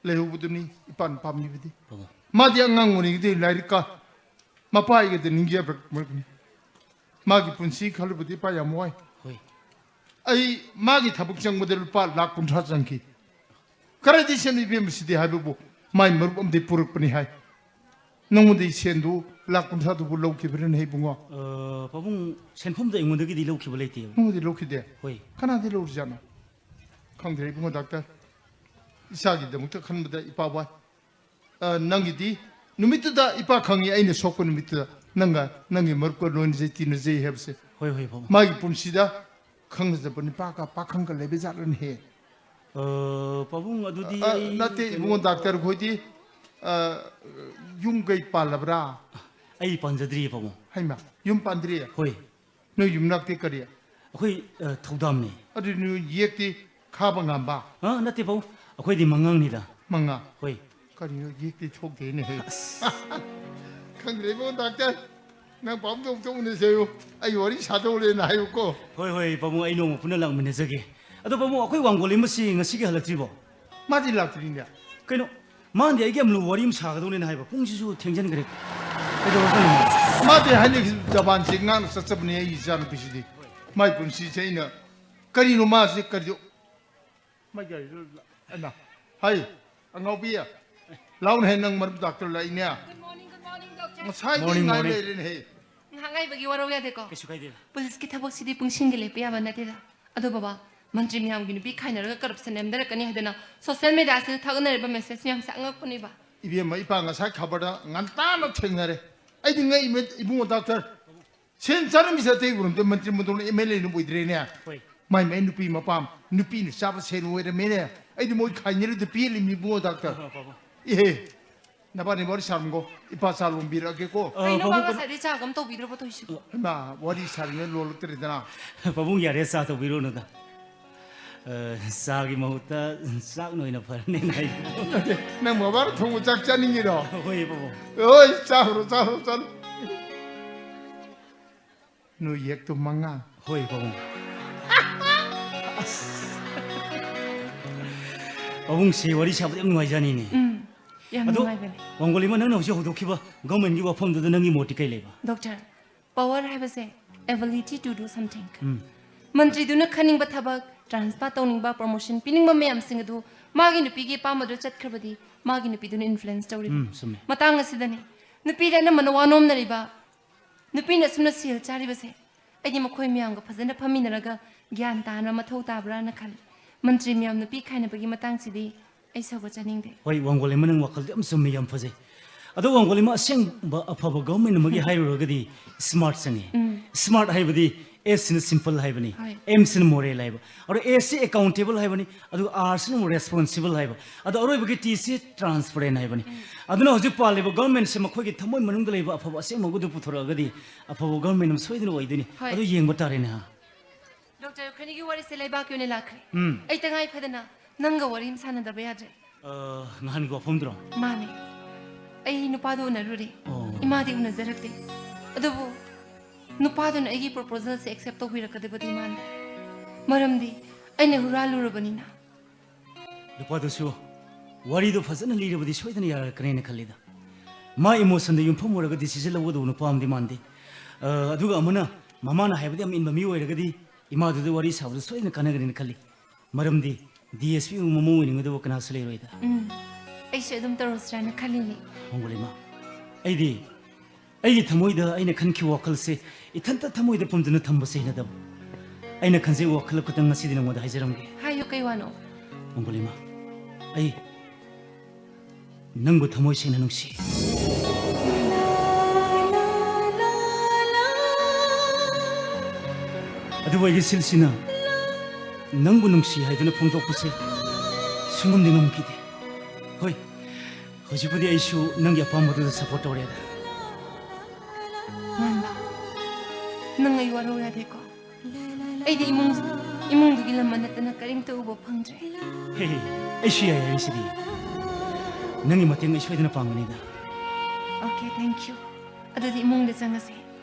ꯂꯩꯍꯧꯕꯗꯨꯅꯤ ꯏꯄꯥꯅ ꯄꯥꯝꯂꯤꯕꯗꯤ꯫ ꯄꯥꯕꯨꯡ꯫ ꯃꯥꯗꯤ ꯑꯉꯥꯡ ꯑꯣꯏꯔꯤꯉꯩꯗꯒꯤ ꯂꯥꯏꯔꯤꯛꯀ ꯃꯄꯥ ꯑꯩꯒꯗ ꯅꯤꯡꯖꯕ ꯃꯔꯛꯅꯤ꯫ ꯃꯥꯒꯤ ꯄꯨꯟꯁꯤ ꯈꯜꯂꯨꯕꯗꯤ ꯏꯄꯥ ꯌꯥꯝ ꯋꯥꯏ꯫ ꯍꯣꯏ꯫ ꯑꯩ ꯃꯥꯒꯤ ꯊꯕꯛ ꯆꯪꯕꯗ ꯂꯨꯄꯥ ꯂꯥꯈ ꯀꯨꯟꯊ꯭ꯔꯥ ꯆꯪꯈꯤ꯫ ꯈꯔꯗꯤ ꯁꯦꯝ ꯏꯕꯦꯝꯃ ꯁꯤꯗꯤ ꯍꯥꯏꯕꯕꯨ ꯃꯥꯏ ꯃꯔꯨꯞ ꯑꯃꯗꯤ ꯄꯨꯔꯛꯄꯅꯤ ꯍꯥꯏ꯫ ꯅꯉꯣꯟꯗꯒꯤ ꯁꯦꯟꯗꯨ ꯂꯥꯈ ꯀꯨꯟꯊ꯭ꯔꯥꯗꯨꯕꯨ ꯂꯧꯈꯤꯕ꯭ꯔꯅꯦ ꯏꯕꯨꯡꯉꯣ? ꯑ, ꯄꯥꯕꯨꯡ, ꯁꯦꯟꯐꯝꯗ ꯑꯩꯉꯣꯟꯗꯒꯤꯗꯤ ꯂꯧꯈꯤꯕ ꯂꯩꯇꯦ꯫ ꯅꯉꯣꯟꯗꯤ ꯂꯧꯈꯤꯗꯦ? ꯍꯣꯏ꯫ ꯀꯅꯥꯗꯤ ꯂꯧꯔꯤꯖꯥꯠꯅꯣ? ꯈꯪꯗ꯭ꯔꯦ ꯏꯕꯨꯡꯉꯣ ꯗꯥꯛꯇꯔ꯫ ꯏꯆꯥꯒꯤꯗꯃꯛꯇ ꯈꯟꯕꯗ ꯏꯄꯥ ꯋꯥꯏ꯫ ꯑ, ꯅꯪꯒꯤꯗꯤ ꯅꯨꯃꯤꯠꯇꯨꯗ ꯏꯄꯥ ꯈꯪꯉꯤ, ꯑꯩꯅ ꯁꯣꯛꯄ ꯅꯨꯃꯤꯠꯇꯨꯗ ꯅꯪꯒ ꯅꯪꯒꯤ ꯃꯔꯨꯞꯀ ꯂꯣꯏꯅꯖꯩ, ꯇꯤꯟꯅꯖꯩ ꯍꯥꯏꯕꯁꯦ꯫ ꯍꯣꯏ, ꯍꯣꯏ, ꯄꯥꯕꯨꯡ꯫ ꯃꯥꯒꯤ ꯄꯨꯟꯁꯤꯗ ꯈꯪꯅꯖꯕ ꯅꯨꯄꯥꯒ ꯄꯥꯈꯪꯒ ꯂꯩꯕ ꯖꯥꯠꯂꯅꯦꯍꯦ? ꯑ, ꯄꯥꯕꯨꯡ, ꯑꯗꯨꯗꯤ ꯑ, ꯑꯩ ꯅꯠꯇꯦ, ꯀꯩꯅꯣ ꯏꯕꯨꯡꯉꯣ ꯗꯥꯛꯇꯔ ꯈꯣꯏꯗꯤ, ꯑ, ꯌꯨꯝ ꯀꯩ ꯄꯥꯜꯂꯕ꯭ꯔꯥ? ꯑꯩ ꯄꯥꯟꯖꯗ꯭ꯔꯤꯌꯦ, ꯄꯥꯕꯨꯡ꯫ ꯍꯩꯃꯥ, ꯌꯨꯝ ꯄꯥꯟꯗ꯭ꯔꯤ? ꯍꯣꯏ꯫ ꯅꯣꯏ ꯌꯨꯝꯅꯥꯛꯇꯤ ꯀꯔꯤ? ꯑꯩꯈꯣꯏ, ꯑ, ꯊꯧꯗꯥꯝꯅꯦ꯫ ꯑꯗꯨ ꯅꯣꯏ ꯌꯦꯛꯇꯤ ꯈꯥꯕ ꯉꯝꯕ? ꯑ, ꯅꯠꯇꯦ, ꯄꯥꯕꯨꯡ꯫ ꯑꯩꯈꯣꯏꯗꯤ ꯃꯉꯥꯡꯅꯤꯗ꯫ ꯃꯉꯥ? ꯍꯣꯏ꯫ ꯀꯔꯤꯅꯣ ꯌꯦꯛꯇꯤ ꯊꯣꯛꯇꯦꯅꯦꯍꯦ꯫ ꯑꯁ꯫ ꯈꯪꯗ꯭ꯔꯦ ꯏꯕꯨꯡꯉꯣ ꯗꯥꯛꯇꯔ꯫ ꯅꯪ ꯄꯥꯕꯨꯡꯗꯣ ꯑꯃꯨꯛꯇ ꯎꯅꯁꯦꯌꯨ꯫ ꯑꯩ ꯋꯥꯔꯤ ꯁꯥꯗꯧꯔꯦꯅ ꯍꯥꯏꯌꯨꯀꯣ꯫ ꯍꯣꯏ, ꯍꯣꯏ, ꯄꯥꯕꯨꯡ, ꯑꯩ ꯅꯣꯡꯃ ꯄꯨꯟꯅ ꯂꯥꯛꯃꯤꯟꯅꯖꯒꯦ꯫ ꯑꯗꯣ ꯄꯥꯕꯨꯡ, ꯑꯩꯈꯣꯏ ꯋꯥꯡꯒꯣꯜꯂꯤ ꯃꯁꯤ ꯉꯁꯤꯒꯤ ꯍꯜꯂꯛꯇ꯭ꯔꯤꯕꯣ? ꯃꯥꯗꯤ ꯂꯥꯛꯇ꯭ꯔꯤꯅꯦ꯫ ꯀꯩꯅꯣ? ꯃꯥꯅꯗꯤ ꯑꯩꯒꯤ ꯌꯥꯝ ꯂꯨꯕ ꯋꯥꯔꯤ ꯑꯃ ꯁꯥꯒꯗꯧꯅꯦꯅ ꯍꯥꯏꯕ꯫ ꯄꯨꯡꯁꯤꯁꯨ ꯊꯦꯡꯖꯤꯟꯈ꯭ꯔꯦ꯫ ꯀꯩꯗꯧꯔꯖꯥꯠꯅꯣ ꯃꯥ? ꯃꯥꯗꯤ ꯍꯥꯏꯅꯈꯤꯕ ꯖꯕꯥꯟꯁꯦ ꯉꯥꯛꯅ ꯆꯠꯆꯕꯅꯦ ꯑꯩꯒꯤ ꯏꯆꯥꯅꯨꯄꯤꯁꯤꯗꯤ꯫ ꯃꯥꯏ ꯄꯨꯟꯁꯤꯁꯦ ꯑꯩꯅ ꯀꯔꯤꯅꯣ ꯃꯥꯁꯦ ꯀꯔꯤꯅꯣ? ꯃꯥꯏ ꯒꯥꯔꯤꯗꯣ ꯂ-, ꯑꯅ-, ꯍꯩ, ꯑꯉꯥꯎꯕꯤ, ꯂꯥꯎꯅꯦ ꯍꯦ, ꯅꯪ ꯃꯔꯨꯞ ꯗꯥꯛꯇꯔ ꯂꯥꯛꯏꯅꯦ꯫ Good morning, good morning, doctor. ꯉꯁꯥꯏꯗꯩ ꯉꯥꯏ ꯂꯩꯔꯦꯅꯦ ꯍꯦ꯫ ꯉꯥꯏꯍꯥꯛ ꯉꯥꯏꯕꯒꯤ ꯋꯥꯔꯧ ꯌꯥꯗꯦꯀꯣ? ꯀꯩꯁꯨ ꯀꯥꯏꯗꯦ꯫ ꯄꯨꯂꯤꯁꯀꯤ ꯊꯕꯛꯁꯤꯗꯤ ꯄꯨꯡꯁꯤꯡꯒꯤ ꯂꯦꯞꯄ ꯌꯥꯕ ꯅꯠꯇꯦꯗ꯫ ꯑꯗꯣ ꯕꯕꯥ, ꯃꯟꯇ꯭ꯔꯤ ꯃꯌꯥꯝꯒꯤ ꯅꯨꯄꯤ ꯈꯥꯏꯅꯔꯒ ꯀꯔꯞꯁꯟ ꯅꯦꯝꯊꯔꯛꯀꯅꯤ ꯍꯥꯏꯗꯅ ꯁꯣꯁꯤꯌꯦꯜ ꯃꯦꯗꯤꯌꯥꯁꯤꯗ ꯊꯥꯒꯠꯅꯔꯤꯕ ꯃꯦꯁꯦꯖ ꯃꯌꯥꯝꯁꯦ ꯑꯉꯛꯄꯅꯦꯕ꯫ ꯏꯕꯦꯝꯃ, ꯏꯄꯥ ꯉꯁꯥꯏ ꯈꯕꯔꯗ ꯉꯟꯇꯥꯅ ꯊꯦꯡꯅꯔꯦ꯫ ꯑꯩꯗꯤ ꯉꯛꯏꯃꯦ, ꯏꯕꯨꯡꯉꯣ ꯗꯥꯛꯇꯔ꯫ ꯁꯦꯟ ꯆꯥꯔꯝꯃꯤꯁꯦ ꯑꯇꯩ ꯎꯔꯝꯗꯦ, ꯃꯟꯇ꯭ꯔꯤ ꯃꯟꯗꯣꯟ ꯑꯦꯝ ꯑꯦꯜ ꯑꯦꯅ ꯑꯣꯏꯗ꯭ꯔꯦꯅꯦ꯫ ꯍꯣꯏ꯫ ꯃꯥꯏ ꯃꯥꯏ ꯅꯨꯄꯤ ꯃꯄꯥꯝ, ꯅꯨꯄꯤꯅ ꯆꯥꯕ ꯁꯦꯟ ꯑꯣꯏꯔꯝꯃꯦꯅꯦ꯫ ꯑꯩꯗꯤ ꯃꯣꯏ ꯈꯥꯏꯅꯔꯤꯗ ꯄꯦꯜꯂꯤꯃꯤ, ꯏꯕꯨꯡꯉꯣ ꯗꯥꯛꯇꯔ꯫ ꯑ, ꯄꯥꯕꯨꯡ꯫ ꯏꯍꯦ, ꯅꯕꯥꯅꯤ ꯋꯥꯔꯤ ꯁꯥꯔꯝꯒꯣ, ꯏꯄꯥ ꯆꯥ ꯂꯣꯟꯕꯤꯔꯛꯑꯒꯦꯀꯣ꯫ ꯑ, ꯀꯩꯅꯣ ꯃꯥ ꯄꯥꯕꯨꯡ, ꯉꯁꯥꯏꯗꯩ ꯆꯥꯒ ꯑꯃ ꯇꯧꯕꯤꯗ꯭ꯔꯕꯣ ꯇꯧꯔꯤꯁꯤꯕꯣ? ꯏꯃꯥ, ꯋꯥꯔꯤ ꯁꯥꯔꯤꯉꯩ ꯂꯣꯜꯂꯛꯇ꯭ꯔꯦꯗꯅ꯫ ꯄꯥꯕꯨꯡ, ꯌꯥꯔꯦ, ꯆꯥ ꯇꯧꯕꯤꯔꯨꯅꯨꯗ꯫ ꯑ, ꯆꯥꯒꯤ ꯃꯍꯨꯠꯇ ꯆꯥꯛꯅ ꯑꯣꯏꯅ ꯐꯔꯅꯤꯅ ꯍꯥꯏꯕꯤꯌꯨ꯫ ꯅꯪ ꯃꯕꯥꯅ ꯊꯣꯡꯕ ꯆꯥꯛ ꯆꯥꯅꯤꯡꯉꯤꯔꯣ? ꯍꯣꯏ, ꯄꯥꯕꯨꯡ꯫ ꯍꯣꯏ, ꯆꯥꯔꯣ, ꯆꯥꯔꯣ, ꯆꯥꯔꯣ꯫ ꯅꯣꯏ ꯌꯦꯛꯇꯣ ꯃꯉꯥ꯫ ꯍꯣꯏ, ꯄꯥꯕꯨꯡ꯫ ꯑꯁ꯫ ꯄꯥꯕꯨꯡꯁꯦ ꯋꯥꯔꯤ ꯁꯥꯕꯗ ꯌꯥꯝ ꯅꯨꯡꯉꯥꯏꯖꯥꯅꯤꯅꯦ꯫ ꯎꯝ, ꯌꯥꯝ ꯑꯗꯣ, ꯅꯨꯡꯉꯥꯏꯕꯅꯦ꯫ ꯋꯥꯡꯒꯣꯂꯤꯃ, ꯅꯪꯅ ꯍꯧꯖꯤꯛ ꯍꯧꯗꯣꯛꯈꯤꯕ ꯒꯚꯔꯟꯃꯦꯟꯠꯀꯤ ꯋꯥꯐꯝꯗꯨꯗ ꯅꯪꯒꯤ ꯃꯣꯠꯇꯤ ꯀꯩ ꯂꯩꯕ? ꯗꯣꯛꯇꯔ, ꯄꯋꯔ ꯍꯥꯏꯕꯁꯦ, ability to do something꯫ ꯎꯝ꯫ ꯃꯟꯇ꯭ꯔꯤꯗꯨꯅ ꯈꯟꯅꯤꯡꯕ ꯊꯕꯛ, ꯇ꯭ꯔꯥꯟꯁꯐꯔ ꯇꯧꯅꯤꯡꯕ, ꯄ꯭ꯔꯣꯃꯣꯁꯟ ꯄꯤꯅꯤꯡꯕ ꯃꯌꯥꯝꯁꯤꯡ ꯑꯗꯨ ꯃꯥꯒꯤ ꯅꯨꯄꯤꯒꯤ ꯑꯄꯥꯝꯕꯗꯨ ꯆꯠꯈ꯭ꯔꯕꯗꯤ ꯃꯥꯒꯤ ꯅꯨꯄꯤꯗꯨꯅ ꯏꯟꯐ꯭ꯂꯨꯌꯦꯟꯁ ꯇꯧꯔꯤꯕ꯫ ꯎꯝ, ꯆꯨꯝꯃꯦ꯫ ꯃꯇꯥꯡ ꯑꯁꯤꯗꯅꯤ ꯅꯨꯄꯤꯗ ꯑꯅꯝꯕꯅ ꯋꯥ ꯅꯣꯝꯅꯔꯤꯕ, ꯅꯨꯄꯤꯅ ꯑꯁꯨꯝꯅ ꯁꯦꯜ ꯆꯥꯔꯤꯕꯁꯦ꯫ ꯑꯩꯗꯤ ꯃꯈꯣꯏ ꯃꯌꯥꯝꯒ ꯐꯖꯅ ꯐꯝꯃꯤꯟꯅꯔꯒ ꯒ꯭ꯌꯥꯟ ꯇꯥꯅ ꯃꯊꯧ ꯇꯥꯕ꯭ꯔꯥꯅ ꯈꯜꯂꯤ꯫ ꯃꯟꯇ꯭ꯔꯤ ꯃꯌꯥꯝ ꯅꯨꯄꯤ ꯈꯥꯏꯅꯕꯒꯤ ꯃꯇꯥꯡꯁꯤꯗꯤ ꯑꯩ ꯁꯧꯒꯠꯆꯅꯤꯡꯗꯦ꯫ ꯍꯣꯏ, ꯋꯥꯡꯒꯣꯂꯤꯃ, ꯅꯪ ꯋꯥꯈꯜꯗꯤ ꯌꯥꯝ ꯆꯨꯝꯃꯤ, ꯌꯥꯝ ꯐꯖꯩ꯫ ꯑꯗꯣ ꯋꯥꯡꯒꯣꯂꯤꯃ, ꯑꯁꯦꯡꯕ ꯑꯐꯕ ꯒꯚꯔꯟꯃꯦꯟꯠ ꯑꯃꯒꯤ ꯍꯥꯏꯔꯨꯔꯒꯗꯤ ꯁ꯭ꯃꯥꯔꯠ ꯆꯪꯉꯤ꯫ ꯎꯝ꯫ ꯁ꯭ꯃꯥꯔꯠ ꯍꯥꯏꯕꯗꯤ S ꯁꯤꯅ ꯁꯤꯝꯄꯜ ꯍꯥꯏꯕꯅꯤ, ꯍꯣꯏ꯫ M ꯁꯤꯅ ꯃꯣꯔꯦꯜ ꯍꯥꯏꯕ꯫ ꯑꯗꯣ S ꯁꯤ ꯑꯦꯀꯥꯎꯟꯇꯦꯕꯜ ꯍꯥꯏꯕꯅꯤ, ꯑꯗꯨꯒ R ꯁꯤꯅ ꯑꯃꯨꯛ ꯔꯦꯁꯄꯣꯟꯁꯤꯕꯜ ꯍꯥꯏꯕ꯫ ꯑꯗꯣ ꯑꯔꯣꯏꯕꯒꯤ T ꯁꯤ ꯇ꯭ꯔꯥꯟꯁꯄꯔꯦꯟ ꯍꯥꯏꯕꯅꯤ꯫ ꯑꯗꯨꯅ ꯍꯧꯖꯤꯛ ꯄꯥꯜꯂꯤꯕ ꯒꯚꯔꯟꯃꯦꯟꯠꯁꯦ ꯃꯈꯣꯏꯒꯤ ꯊꯃꯣꯏ ꯃꯅꯨꯡꯗ ꯂꯩꯕ ꯑꯐꯕ ꯑꯁꯦꯡꯕ ꯑꯗꯨ ꯄꯨꯊꯣꯔꯛꯑꯒꯗꯤ ꯑꯐꯕ ꯒꯚꯔꯟꯃꯦꯟꯠ ꯑꯃ ꯁꯣꯏꯗꯅ ꯑꯣꯏꯗꯣꯏꯅꯤ꯫ ꯍꯣꯏ꯫ ꯑꯗꯨ ꯌꯦꯡꯕ ꯇꯥꯔꯦꯅꯦ, ꯍꯥ? ꯗꯣꯛꯇꯔ, ꯑꯩꯈꯣꯏꯅꯤꯒꯤ ꯋꯥꯔꯤꯁꯦ ꯂꯩꯕꯥꯛꯀꯤ ꯑꯣꯏꯅ ꯂꯥꯛꯈ꯭ꯔꯦ꯫ ꯎꯝ꯫ ꯑꯩ ꯇꯉꯥꯏ ꯐꯗꯅ ꯅꯪꯒ ꯋꯥꯔꯤ ꯑꯃ ꯁꯥꯟꯅꯗꯕ ꯌꯥꯗ꯭ꯔꯦ꯫ ꯑ, ꯅꯍꯥꯟꯒꯤ ꯋꯥꯐꯝꯗꯨꯔꯣ? ꯃꯥꯅꯦ, ꯑꯩ ꯅꯨꯄꯥꯗꯣ ꯎꯅꯔꯨꯔꯦ꯫ ꯑꯣ꯫ ꯏꯃꯥꯗꯤ ꯎꯅꯖꯔꯛꯇꯦ꯫ ꯑꯗꯨꯕꯨ ꯅꯨꯄꯥꯗꯨꯅ ꯑꯩꯒꯤ ꯄ꯭ꯔꯣꯄꯣꯖꯦꯜꯁꯦ ꯑꯦꯛꯁꯦꯞ ꯇꯧꯕꯤꯔꯛꯀꯗꯕꯗꯤ ꯃꯥꯟꯗꯦ꯫ ꯃꯔꯝꯗꯤ ꯑꯩꯅ ꯍꯨꯔꯥꯜꯂꯨꯔꯕꯅꯤꯅ꯫ ꯅꯨꯄꯥꯗꯨꯁꯨ ꯋꯥꯔꯤꯗꯣ ꯐꯖꯅ ꯂꯤꯔꯕꯗꯤ ꯁꯣꯏꯗꯅ ꯌꯥꯔꯛꯀꯅꯦꯅ ꯈꯜꯂꯤꯗ꯫ ꯃꯥ ꯏꯃꯣꯁꯟꯗ ꯌꯨꯝꯐꯝ ꯑꯣꯏꯔꯒ ꯗꯤꯁꯤꯖꯟ ꯂꯧꯒꯗꯧꯕ ꯅꯨꯄꯥ ꯑꯃꯗꯤ ꯃꯥꯟꯗꯦ꯫ ꯑ, ꯑꯗꯨꯒ ꯑꯃꯅ ꯃꯃꯥꯅ ꯍꯥꯏꯕꯗ ꯌꯥꯝ ꯏꯟꯕ ꯃꯤ ꯑꯣꯏꯔꯒꯗꯤ ꯏꯃꯥꯗꯨꯗ ꯋꯥꯔꯤ ꯁꯥꯕꯗ ꯁꯣꯏꯗꯅ ꯀꯥꯟꯅꯒꯅꯤꯅ ꯈꯜꯂꯤ꯫ ꯃꯔꯝꯗꯤ D S P ꯃꯃꯧ ꯑꯣꯏꯅꯤꯡꯒꯗꯧꯕ ꯀꯅꯥꯁꯨ ꯂꯩꯔꯣꯏꯗ꯫ ꯎꯝ, ꯑꯩꯁꯨ ꯑꯗꯨꯝ ꯇꯧꯔꯁꯤꯔꯥꯅ ꯈꯜꯂꯤꯅꯦ꯫ ꯍꯣꯡꯒꯣꯂꯤꯃ, ꯑꯩꯗꯤ ꯑꯩꯒꯤ ꯊꯃꯣꯏꯗ ꯑꯩꯅ ꯈꯟꯈꯤꯕ ꯋꯥꯈꯜꯁꯦ ꯏꯊꯟꯇ ꯊꯃꯣꯏꯗ ꯄꯨꯝꯗꯨꯅ ꯊꯝꯕꯁꯦ ꯍꯩꯅꯗꯕ꯫ ꯑꯩꯅ ꯈꯟꯖꯩ ꯋꯥꯈꯜ ꯈꯛꯇꯪ ꯉꯁꯤꯗꯤ ꯅꯉꯣꯟꯗ ꯍꯥꯏꯖꯔꯝꯒꯦ꯫ ꯍꯥꯏꯌꯨ, ꯀꯩ ꯋꯥꯅꯣ? ꯃꯪꯒꯣꯂꯤꯃꯥ, ꯑꯩ ꯅꯪꯕꯨ ꯊꯃꯣꯏ ꯁꯦꯡꯅ ꯅꯨꯡꯁꯤ꯫ ꯑꯗꯨꯕꯨ ꯑꯩꯒꯤ ꯁꯤꯜꯁꯤꯅ ꯅꯪꯕꯨ ꯅꯨꯡꯁꯤ ꯍꯥꯏꯗꯨꯅ ꯐꯣꯡꯗꯣꯛꯄꯁꯦ ꯁꯨꯡꯉꯝꯗꯤ ꯉꯝꯈꯤꯗꯦ꯫ ꯍꯣꯏ, ꯍꯧꯖꯤꯛꯄꯨꯗꯤ ꯑꯩꯁꯨ ꯅꯪꯒꯤ ꯑꯄꯥꯝꯕꯗꯨꯗ ꯁꯞꯄꯣꯔꯠ ꯇꯧꯔꯦꯗ꯫ ꯃꯥꯟꯕ, ꯅꯪ ꯑꯩ ꯋꯥꯔꯧ ꯌꯥꯗꯦꯀꯣ꯫ ꯑꯩꯗꯤ ꯏꯃꯨꯡ, ꯏꯃꯨꯡꯗꯨꯒꯤ ꯂꯝꯃꯟ ꯅꯠꯇꯅ ꯀꯔꯤꯝꯇ ꯎꯕ ꯐꯪꯗ꯭ꯔꯦ꯫ ꯍꯦ, ꯍꯦ, ꯑꯩꯁꯨ ꯌꯥꯏ ꯍꯥꯏꯔꯤꯁꯤꯗꯤ꯫ ꯅꯪꯒꯤ ꯃꯇꯦꯡ ꯑꯩ ꯁꯣꯏꯗꯅ ꯄꯥꯡꯒꯅꯤꯗ꯫ Okay, thank you. ꯑꯗꯨꯗꯤ ꯏꯃꯨꯡꯗ ꯆꯪꯉꯁꯦ꯫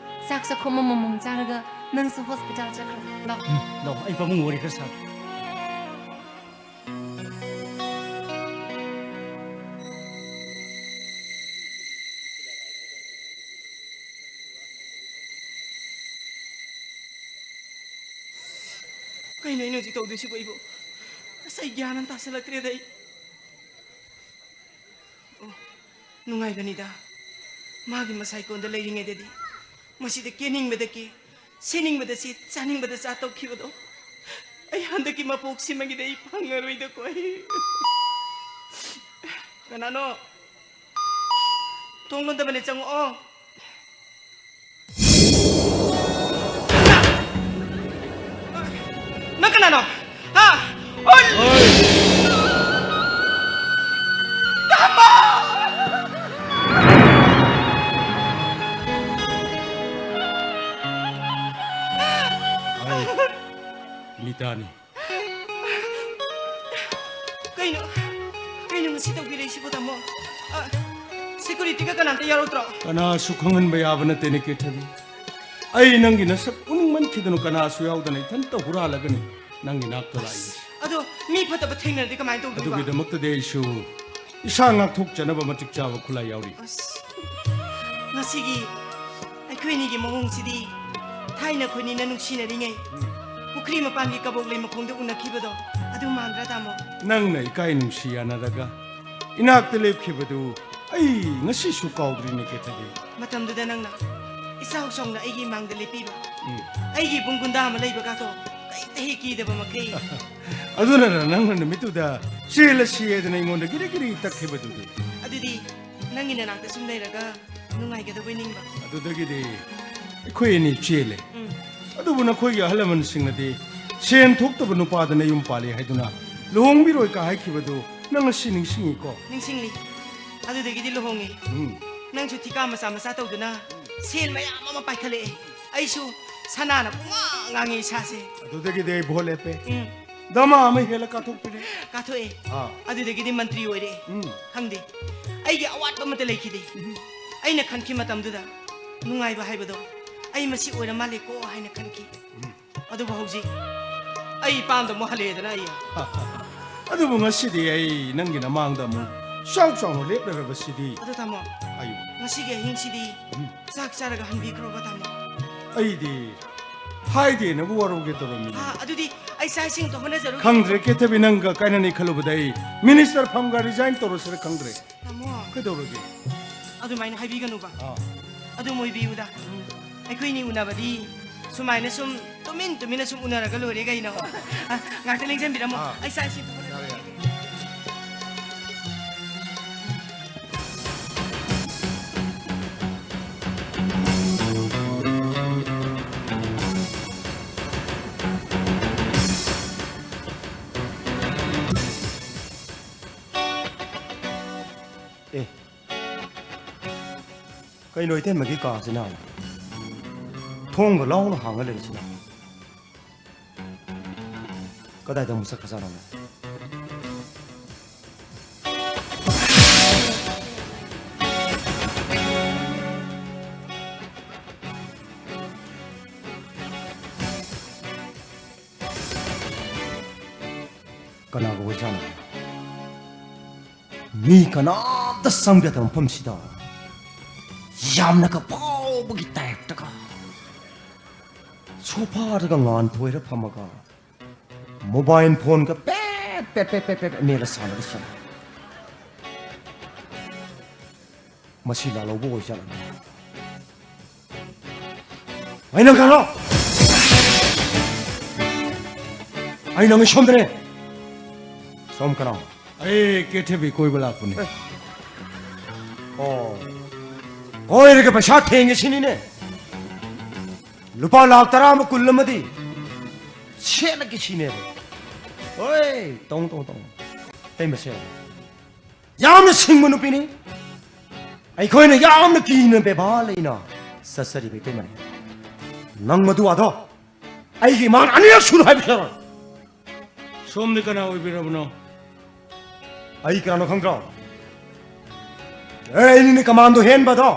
ꯆꯥꯛ ꯆꯥꯛꯈꯨꯝ ꯑꯃꯃꯝ ꯆꯥꯔꯒ ꯅꯪꯁꯨ ꯍꯣꯁꯄꯤꯇꯥꯜ ꯆꯠꯈ꯭ꯔꯣ꯫ ꯂꯥꯛꯑꯣ꯫ ꯎꯝ, ꯂꯥꯛꯑꯣ, ꯑꯩ ꯄꯥꯕꯨꯡ ꯋꯥꯔꯤ ꯈꯔ ꯁꯥꯒꯦ꯫ ꯀꯩꯅꯣ ꯑꯩꯅ ꯍꯧꯖꯤꯛ ꯇꯧꯗꯣꯏꯁꯤꯕꯨ ꯑꯩꯕꯨ? ꯑꯁ, ꯑꯩ ꯒ꯭ꯌꯥꯟ ꯑꯃ ꯇꯥꯁꯜꯂꯛꯇ꯭ꯔꯦꯗ ꯑꯩ꯫ ꯑꯣ, ꯅꯨꯡꯉꯥꯏꯕꯅꯤꯗ꯫ ꯃꯥꯒꯤ ꯃꯁꯥꯏꯀꯣꯟꯗ ꯂꯩꯔꯤꯉꯩꯗꯗꯤ ꯃꯁꯤꯗ ꯀꯦꯅꯤꯡꯕꯗ ꯀꯦ, ꯁꯦꯠꯅꯤꯡꯕꯗ ꯁꯦꯠ, ꯆꯥꯅꯤꯡꯕꯗ ꯆꯥ ꯇꯧꯈꯤꯕꯗꯣ꯫ ꯑꯩ ꯍꯟꯗꯛꯀꯤ ꯃꯄꯣꯛꯁꯤꯃꯒꯤꯗꯤ ꯑꯩ ꯐꯪꯉꯔꯣꯏꯗꯀꯣ ꯑꯩ꯫ ꯀꯅꯥꯅꯣ? ꯊꯣꯡ ꯂꯣꯟꯗꯕꯅꯦ, ꯆꯪꯉꯛꯑꯣ꯫ ꯅꯪ ꯀꯅꯥꯅꯣ? ꯍꯥ? ꯑꯣꯏ! ꯇꯥꯃꯣ! ꯑꯩ ꯃꯤꯇꯥꯅꯤ꯫ ꯀꯩꯅꯣ? ꯀꯩꯅꯣ ꯉꯁꯤ ꯇꯧꯕꯤꯔꯛꯏꯁꯤꯕꯣ, ꯇꯥꯃꯣ? ꯑ, ꯁꯦꯀꯨꯔꯤꯇꯤꯒ ꯀꯅꯥꯝꯇ ꯌꯥꯎꯔꯛꯇ꯭ꯔꯣ? ꯀꯅꯥꯁꯨ ꯈꯪꯍꯟꯕ ꯌꯥꯕ ꯅꯠꯇꯦꯅꯦ, ꯀꯦꯊꯕꯤ꯫ ꯑꯩ ꯅꯪꯒꯤ ꯅꯁꯛ ꯎꯅꯤꯡꯃꯟꯈꯤꯗꯅ ꯀꯅꯥꯁꯨ ꯌꯥꯎꯗꯅ ꯏꯊꯟꯇ ꯍꯨꯔꯥꯜꯂꯒꯅꯤ ꯅꯪꯒꯤ ꯅꯥꯛꯇ ꯂꯥꯛꯏꯁꯦ꯫ ꯑꯗꯣ ꯃꯤ ꯐꯠꯇꯕ ꯊꯦꯡꯅꯔꯗꯤ ꯀꯃꯥꯏꯅ ꯇꯧꯗꯣꯏꯕ? ꯑꯗꯨꯒꯤꯗꯃꯛꯇꯗꯤ ꯑꯩꯁꯨ ꯏꯁꯥ ꯉꯥꯛꯊꯣꯛꯆꯅꯕ ꯃꯇꯤꯛ ꯆꯥꯕ ꯈꯨꯠꯂꯥꯏ ꯌꯥꯎꯔꯤ꯫ ꯑꯁ, ꯉꯁꯤꯒꯤ ꯑꯩꯈꯣꯏ ꯑꯅꯤꯒꯤ ꯃꯑꯣꯡꯁꯤꯗꯤ ꯊꯥꯏꯅ ꯑꯩꯈꯣꯏꯅꯤꯅ ꯅꯨꯡꯁꯤꯅꯔꯤꯉꯩ ꯄꯨꯈ꯭ꯔꯤ ꯃꯄꯥꯟꯒꯤ ꯀꯕꯣꯛ ꯂꯩ ꯃꯈꯣꯡꯗ ꯎꯅꯈꯤꯕꯗꯣ ꯑꯗꯨ ꯃꯥꯟꯗ꯭ꯔꯥ, ꯇꯥꯃꯣ? ꯅꯪꯅ ꯏꯀꯥꯏ ꯅꯨꯡꯁꯤ ꯌꯥꯅꯔꯒ ꯏꯅꯥꯛꯇ ꯂꯦꯞꯈꯤꯕꯗꯨ ꯑꯩ ꯉꯁꯤꯁꯨ ꯀꯥꯎꯗ꯭ꯔꯤꯅꯦ, ꯀꯦꯊꯕꯤ꯫ ꯃꯇꯝꯗꯨꯗ ꯅꯪꯅ ꯏꯆꯥꯎ ꯆꯥꯎꯅ ꯑꯩꯒꯤ ꯏꯃꯥꯡꯗ ꯂꯦꯞꯄꯤꯕ꯫ ꯎꯝ꯫ ꯑꯩꯒꯤ ꯏꯕꯨꯡ ꯒꯨꯟꯗꯥ ꯑꯃ ꯂꯩꯕꯒꯥꯗꯣ ꯀꯩꯝꯇ ꯍꯦꯛ ꯀꯤꯗꯕ ꯃꯈꯩ꯫ ꯑꯗꯨꯅꯔ ꯅꯪꯅ ꯅꯨꯃꯤꯠꯇꯨꯗ "ꯆꯦꯜꯂꯁꯤ" ꯍꯥꯏꯗꯅ ꯑꯩꯉꯣꯟꯗ ꯒꯤꯔꯤ ꯒꯤꯔꯤ ꯇꯛꯈꯤꯕꯗꯨꯗꯤ? ꯑꯗꯨꯗꯤ ꯅꯪꯒꯤ ꯅꯅꯥꯛꯇ ꯁꯨꯝ ꯂꯩꯔꯒ ꯅꯨꯡꯉꯥꯏꯒꯗꯕꯣꯏ ꯅꯤꯡꯕ꯫ ꯑꯗꯨꯗꯒꯤꯗꯤ ꯑꯩꯈꯣꯏ ꯑꯅꯤ ꯆꯦꯜꯂꯦ꯫ ꯎꯝ꯫ ꯑꯗꯨꯕꯨ ꯅꯈꯣꯏꯒꯤ ꯑꯍꯜ ꯂꯃꯟꯁꯤꯡꯅꯗꯤ "ꯁꯦꯟ ꯊꯣꯛꯇꯕ ꯅꯨꯄꯥꯗ ꯅꯌꯨꯝ ꯄꯥꯜꯂꯤ" ꯍꯥꯏꯗꯨꯅ ꯂꯨꯍꯣꯡꯕꯤꯔꯣꯏ ꯀ ꯍꯥꯏꯈꯤꯕꯗꯨ ꯅꯪ ꯉꯁꯤ ꯅꯤꯡꯁꯤꯡꯉꯤꯀꯣ? ꯅꯤꯡꯁꯤꯡꯂꯤ꯫ ꯑꯗꯨꯗꯒꯤꯗꯤ ꯂꯨꯍꯣꯡꯉꯦ꯫ ꯎꯝ꯫ ꯅꯪꯁꯨ ꯊꯤꯀꯥ ꯃꯆꯥ ꯃꯆꯥ ꯇꯧꯗꯨꯅ ꯁꯦꯟ ꯃꯌꯥꯝ ꯑꯃ ꯄꯥꯏꯈꯠꯂꯛꯑꯦ꯫ ꯑꯩꯁꯨ ꯁꯅꯥꯅ ꯄꯨꯡꯉꯥꯡ ꯉꯥꯡꯉꯦ ꯏꯁꯥꯁꯦ꯫ ꯑꯗꯨꯗꯒꯤꯗꯤ ꯑꯩ ꯚꯣꯠ ꯂꯦꯞꯄꯦ꯫ ꯎꯝ꯫ ꯗꯃꯥ ꯑꯃ ꯍꯦꯜꯂ ꯀꯥꯊꯣꯛꯄꯤꯔꯦ꯫ ꯀꯥꯊꯣꯛꯑꯦ꯫ ꯑꯥ꯫ ꯑꯗꯨꯗꯒꯤꯗꯤ ꯃꯟꯇ꯭ꯔꯤ ꯑꯣꯏꯔꯦ꯫ ꯎꯝ꯫ ꯈꯪꯗꯦ, ꯑꯩꯒꯤ ꯑꯋꯥꯠꯄ ꯑꯃꯠꯇ ꯂꯩꯈꯤꯗꯦ꯫ ꯎꯝ꯫ ꯑꯩꯅ ꯈꯟꯈꯤ ꯃꯇꯝꯗꯨꯗ ꯅꯨꯡꯉꯥꯏꯕ ꯍꯥꯏꯕꯗꯣ ꯑꯩ ꯃꯁꯤ ꯑꯣꯏꯔ ꯃꯥꯜꯂꯦꯀꯣ ꯍꯥꯏꯅ ꯈꯟꯈꯤ꯫ ꯎꯝ꯫ ꯑꯗꯨꯕꯨ ꯍꯧꯖꯤꯛ ꯑꯩ ꯏꯄꯥꯝꯗ ꯑꯃꯨꯛ ꯍꯜꯂꯛꯑꯦꯗꯅ ꯑꯩ꯫ ꯑꯗꯨꯕꯨ ꯉꯁꯤꯗꯤ ꯑꯩ ꯅꯪꯒꯤ ꯅꯃꯥꯡꯗ ꯑꯃꯨꯛ ꯆꯥꯎ ꯆꯥꯎꯅ ꯂꯦꯞꯂꯔꯕꯁꯤꯗꯤ꯫ ꯑꯗꯣ ꯇꯥꯃꯣ, ꯍꯥꯏꯌꯨ꯫ ꯉꯁꯤꯒꯤ ꯑꯍꯤꯡꯁꯤꯗꯤ ꯎꯝ꯫ ꯆꯥꯛ ꯆꯥꯔꯒ ꯍꯟꯕꯤꯈ꯭ꯔꯣꯕ ꯇꯥꯃꯣ꯫ ꯑꯩꯗꯤ ꯍꯥꯏꯗꯦꯅꯕꯨ ꯋꯥꯔꯧꯒꯦ ꯇꯧꯔꯝꯃꯤꯅꯦ꯫ ꯑꯥ, ꯑꯗꯨꯗꯤ ꯑꯩ ꯆꯥꯛ ꯏꯁꯤꯡ ꯑꯝꯇ ꯍꯣꯠꯅꯖꯔꯨꯒꯦ꯫ ꯈꯪꯗ꯭ꯔꯦ ꯀꯦꯊꯕꯤ, ꯅꯪꯒ ꯀꯥꯏꯅꯅꯤ ꯈꯜꯂꯨꯕꯗ ꯑꯩ ꯃꯤꯅꯤꯁꯇꯔ ꯐꯝꯒ ꯔꯤꯖꯥꯏꯟ ꯇꯧꯔꯁꯤꯔ ꯈꯪꯗ꯭ꯔꯦ꯫ ꯇꯥꯃꯣ꯫ ꯀꯩꯗꯧꯔꯒꯦ? ꯑꯗꯨꯃꯥꯏꯅ ꯍꯥꯏꯕꯤꯒꯅꯨꯕ꯫ ꯑꯥ꯫ ꯑꯗꯨꯝ ꯑꯣꯏꯕꯤꯌꯨꯗ꯫ ꯎꯝ꯫ ꯑꯩꯈꯣꯏꯅꯤ ꯎꯅꯕꯗꯤ ꯁꯨꯃꯥꯏꯅ ꯁꯨꯝ ꯇꯨꯃꯤꯟ ꯇꯨꯃꯤꯟꯅ ꯁꯨꯝ ꯎꯅꯔꯒ ꯂꯣꯏꯔꯦ ꯀꯩꯅꯣ꯫ ꯑ, ꯉꯥꯛꯇ ꯂꯦꯡꯁꯤꯟꯕꯤꯔꯝꯃꯣ꯫ ꯑꯥ꯫ ꯑꯩ ꯆꯥꯛ ꯏꯁꯤꯡ ꯌꯥꯔꯦ, ꯌꯥꯔꯦ꯫ ꯑꯦ, ꯀꯩꯅꯣ ꯏꯇꯩꯃꯒꯤ ꯀꯥꯁꯤꯅ ꯊꯣꯡꯒ ꯂꯥꯎꯅ ꯍꯥꯡꯉ ꯂꯩꯔꯤꯁꯤꯅ? ꯀꯗꯥꯏꯗ ꯑꯃꯨꯛ ꯆꯠꯈ꯭ꯔꯖꯥꯠꯅꯣꯅꯦ? ꯀꯅꯥꯒ ꯑꯣꯏꯖꯥꯠꯅꯣ? ꯃꯤ ꯀꯅꯥꯝꯇ ꯆꯪꯗꯕ ꯃꯐꯝꯁꯤꯗ ꯌꯥꯝꯅꯒ ꯐꯥꯎꯕꯒꯤ ꯇꯥꯏꯞꯇꯒ ꯁꯣꯐꯥꯗꯒ ꯉꯥꯟꯊꯣꯏꯔ ꯐꯝꯃꯒ ꯃꯣꯕꯥꯏꯜ ꯐꯣꯟꯒ ꯄꯦꯠ ꯄꯦꯠ ꯄꯦꯠ ꯄꯦꯠ ꯄꯦꯠ ꯃꯦꯠꯂ ꯁꯥꯟꯅꯔꯤꯁꯤꯅ꯫ ꯃꯁꯤ ꯂꯥꯜꯍꯧꯕ ꯑꯣꯏꯖꯥꯠꯂꯅꯦ? ꯑꯩ ꯅꯪ ꯀꯅꯥꯅꯣ? ꯑꯩ ꯅꯪ ꯁꯣꯝꯗꯅꯦ꯫ ꯁꯣꯝ ꯀꯅꯥ? ꯑꯩ ꯀꯦꯊꯦꯕꯤ ꯀꯣꯏꯕ ꯂꯥꯛꯄꯅꯦ꯫ ꯑꯣ, ꯀꯣꯏꯔꯒ ꯄꯩꯁꯥ ꯊꯦꯡꯉꯦ ꯁꯤꯅꯤꯅꯦ꯫ ꯂꯨꯄꯥ ꯂꯥꯈ ꯇꯔꯥ ꯑꯃ, ꯀꯨꯟ ꯑꯃꯗꯤ ꯁꯦꯠꯂꯒꯦ ꯁꯤꯅꯦꯕ꯫ ꯍꯣꯏ, ꯇꯧ, ꯇꯧ, ꯇꯧ꯫ ꯏꯇꯩꯃꯁꯦ ꯌꯥꯝꯅ ꯁꯤꯡꯕ ꯅꯨꯄꯤꯅꯤ꯫ ꯑꯩꯈꯣꯏꯅ ꯌꯥꯝꯅ ꯀꯤꯅ ꯕꯦꯕꯥꯔ ꯂꯩꯅ ꯆꯠꯆꯔꯤꯕ ꯏꯇꯩꯃꯅꯤ꯫ ꯅꯪ ꯃꯗꯨ ꯑꯗꯣ ꯑꯩꯒꯤ ꯏꯃꯥꯡ ꯑꯅꯤꯔꯛ ꯁꯨꯅ ꯍꯥꯏꯕ ꯁꯥꯔꯣꯏ꯫ ꯁꯣꯝꯗꯤ ꯀꯅꯥ ꯑꯣꯏꯕꯤꯔꯕꯅꯣ? ꯑꯩ ꯀꯅꯥꯅꯣ ꯈꯪꯗ꯭ꯔꯣ? ꯑꯦ, ꯑꯩꯅꯤꯅꯦ ꯀꯃꯥꯟꯗꯣ ꯍꯦꯟꯕꯗꯣ꯫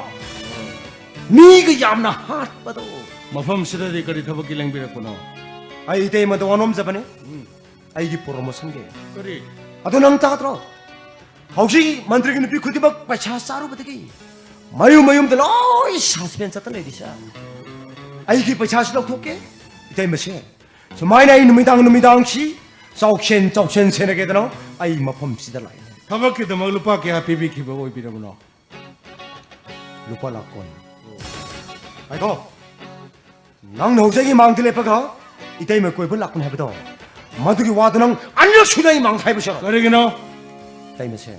ꯃꯤꯒ ꯌꯥꯝꯅ ꯍꯥꯠꯄꯗꯣ꯫ ꯃꯐꯝꯁꯤꯗꯗꯤ ꯀꯔꯤ ꯊꯕꯛꯀꯤ ꯂꯦꯡꯕꯤꯔꯛꯄꯅꯣ? ꯑꯩ ꯏꯇꯩꯃꯗ ꯋꯥꯅꯣꯝꯖꯕꯅꯦ꯫ ꯎꯝ꯫ ꯑꯩꯒꯤ ꯄ꯭ꯔꯣꯃꯣꯁꯟꯒꯤ꯫ ꯀꯔꯤ? ꯑꯗꯣ ꯅꯪ ꯇꯥꯗ꯭ꯔꯣ? ꯍꯧꯖꯤꯛ ꯃꯟꯇ꯭ꯔꯤꯒꯤ ꯅꯨꯄꯤ ꯈꯨꯗꯤꯡꯃꯛ ꯄꯩꯁꯥ ꯆꯥꯔꯨꯕꯗꯒꯤ ꯃꯌꯨꯝ ꯃꯌꯨꯝꯗ ꯂꯣꯏ ꯁꯁꯄꯦꯟ ꯆꯠꯇ ꯂꯩꯔꯤꯁꯦ꯫ ꯑꯩꯒꯤ ꯄꯩꯁꯥꯁꯤ ꯂꯧꯊꯣꯛꯀꯦ꯫ ꯏꯇꯩꯃꯁꯦ, ꯁꯨꯃꯥꯏꯅ ꯑꯩ ꯅꯨꯃꯤꯗꯥꯡ ꯅꯨꯃꯤꯗꯥꯡꯁꯤ ꯆꯥꯎꯁꯦꯟ ꯆꯥꯎꯁꯦꯟ ꯁꯦꯟꯅꯒꯦꯗꯅ ꯑꯩ ꯃꯐꯝꯁꯤꯗ ꯂꯥꯛꯏ꯫ ꯊꯕꯛꯀꯤꯗꯃꯛ ꯂꯨꯄꯥ ꯀꯌꯥ ꯄꯤꯕꯤꯈꯤꯕ ꯑꯣꯏꯕꯤꯔꯕꯅꯣ? ꯂꯨꯄꯥ ꯂꯥꯈ ꯀꯨꯟ꯫ ꯉꯥꯏꯈꯣ, ꯅꯪꯅ ꯍꯧꯖꯤꯛ ꯑꯩꯒꯤ ꯃꯥꯡꯗ ꯂꯦꯞꯄꯒ ꯏꯇꯩꯃ ꯀꯣꯏꯕ ꯂꯥꯛꯄꯅꯤ ꯍꯥꯏꯕꯗꯣ, ꯃꯗꯨꯒꯤ ꯋꯥꯗꯣ ꯅꯪ ꯑꯅꯤꯔꯛ ꯁꯨꯅ ꯑꯩ ꯃꯥꯡꯗ ꯍꯥꯏꯕ ꯁꯥꯔꯣꯏ꯫ ꯀꯔꯤꯒꯤꯅꯣ? ꯏꯇꯩꯃꯁꯦ,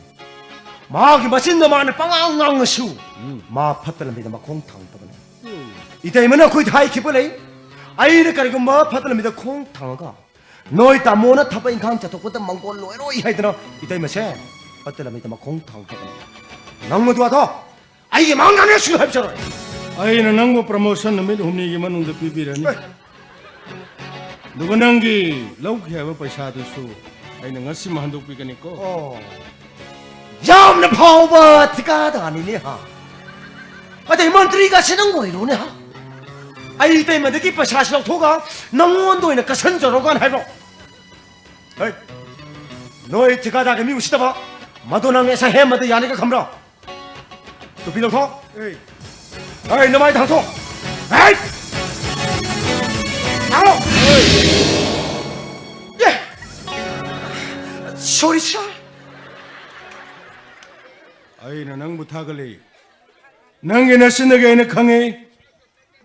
ꯃꯥꯒꯤ ꯃꯆꯤꯟꯗ ꯃꯥꯅ ꯄꯉꯥꯡ ꯉꯥꯡꯉꯁꯨ, ꯎꯝ꯫ ꯃꯥ ꯐꯠꯇ ꯂꯝꯕꯤꯗ ꯃꯈꯣꯡ ꯊꯥꯡꯗꯕꯅꯤ꯫ ꯎꯝ꯫ ꯏꯇꯩꯃꯅ ꯑꯩꯈꯣꯏꯗ ꯍꯥꯏꯈꯤꯕ ꯂꯩ, ꯑꯩꯅ ꯀꯔꯤꯒꯨꯝꯕ ꯐꯠꯇ ꯂꯝꯕꯤꯗ ꯈꯣꯡ ꯊꯥꯡꯉꯒ ꯅꯣꯏ ꯇꯥꯃꯣꯅ ꯊꯕꯛ ꯏꯪꯈꯥꯡ ꯆꯠꯊꯣꯛꯄꯗ ꯃꯪꯒꯣꯜ ꯂꯣꯏꯔꯣꯏ ꯍꯥꯏꯗꯅ ꯏꯇꯩꯃꯁꯦ ꯐꯠꯇ ꯂꯝꯕꯤꯗ ꯃꯈꯣꯡ ꯊꯥꯡꯗꯕꯅꯤ꯫ ꯅꯪ ꯃꯗꯨ ꯑꯗꯣ ꯑꯩꯒꯤ ꯃꯥꯡꯗ ꯑꯅꯤꯔꯛ ꯁꯨꯅ ꯍꯥꯏꯕ ꯁꯥꯔꯣꯏ꯫ ꯑꯩꯅ ꯅꯪꯕꯨ ꯄ꯭ꯔꯃꯣꯁꯟ ꯅꯨꯃꯤꯠ ꯍꯨꯝꯅꯤꯒꯤ ꯃꯅꯨꯡꯗ ꯄꯤꯕꯤꯔꯅꯤ꯫ ꯑꯦ꯫ ꯑꯗꯨꯒ ꯅꯪꯒꯤ ꯂꯧꯈꯤ ꯍꯥꯏꯕ ꯄꯩꯁꯥꯗꯨꯁꯨ ꯑꯩꯅ ꯉꯁꯤꯃꯛ ꯍꯟꯗꯣꯛꯄꯤꯒꯅꯤꯀꯣ꯫ ꯑꯣ꯫ ꯌꯥꯝꯅ ꯐꯥꯎꯕ ꯊꯤꯀꯥꯗꯥꯔꯅꯤꯅꯦ ꯍꯥ꯫ ꯑꯗꯩ ꯃꯟꯇ꯭ꯔꯤꯒꯁꯦ ꯅꯪ ꯑꯣꯏꯔꯣꯅꯦ ꯍꯥ꯫ ꯑꯩ ꯏꯇꯩꯃꯗꯒꯤ ꯄꯩꯁꯥꯁꯤ ꯂꯧꯊꯣꯛꯑꯒ ꯅꯪꯉꯣꯟꯗ ꯑꯣꯏꯅ ꯀꯠꯁꯟꯖꯔꯣ ꯀꯥꯏꯅ ꯍꯥꯏꯕ꯭ꯔꯣ? ꯍꯩ, ꯅꯣꯏ ꯊꯤꯀꯥꯗꯥꯔꯒꯤ ꯃꯤ ꯎꯁꯤꯠꯇꯕ, ꯃꯗꯨ ꯅꯪ ꯑꯦꯁꯥ ꯍꯦꯟꯕꯗ ꯌꯥꯅꯤꯒ ꯈꯪꯕ꯭ꯔꯣ? ꯇꯨꯄꯤ ꯂꯧꯊꯣꯛ꯫ ꯑꯦ꯫ ꯍꯩ, ꯅꯃꯥꯏ ꯊꯥꯡꯊꯣꯛ꯫ ꯍꯩ! ꯊꯥꯡꯉꯣ! ꯑꯦ! Sorry, sir. ꯑꯩꯅ ꯅꯪꯕꯨ ꯊꯥꯒꯠꯂꯤ꯫ ꯅꯪꯒꯤ ꯅꯆꯤꯟꯗꯒꯤ ꯑꯩꯅ ꯈꯪꯉꯤ꯫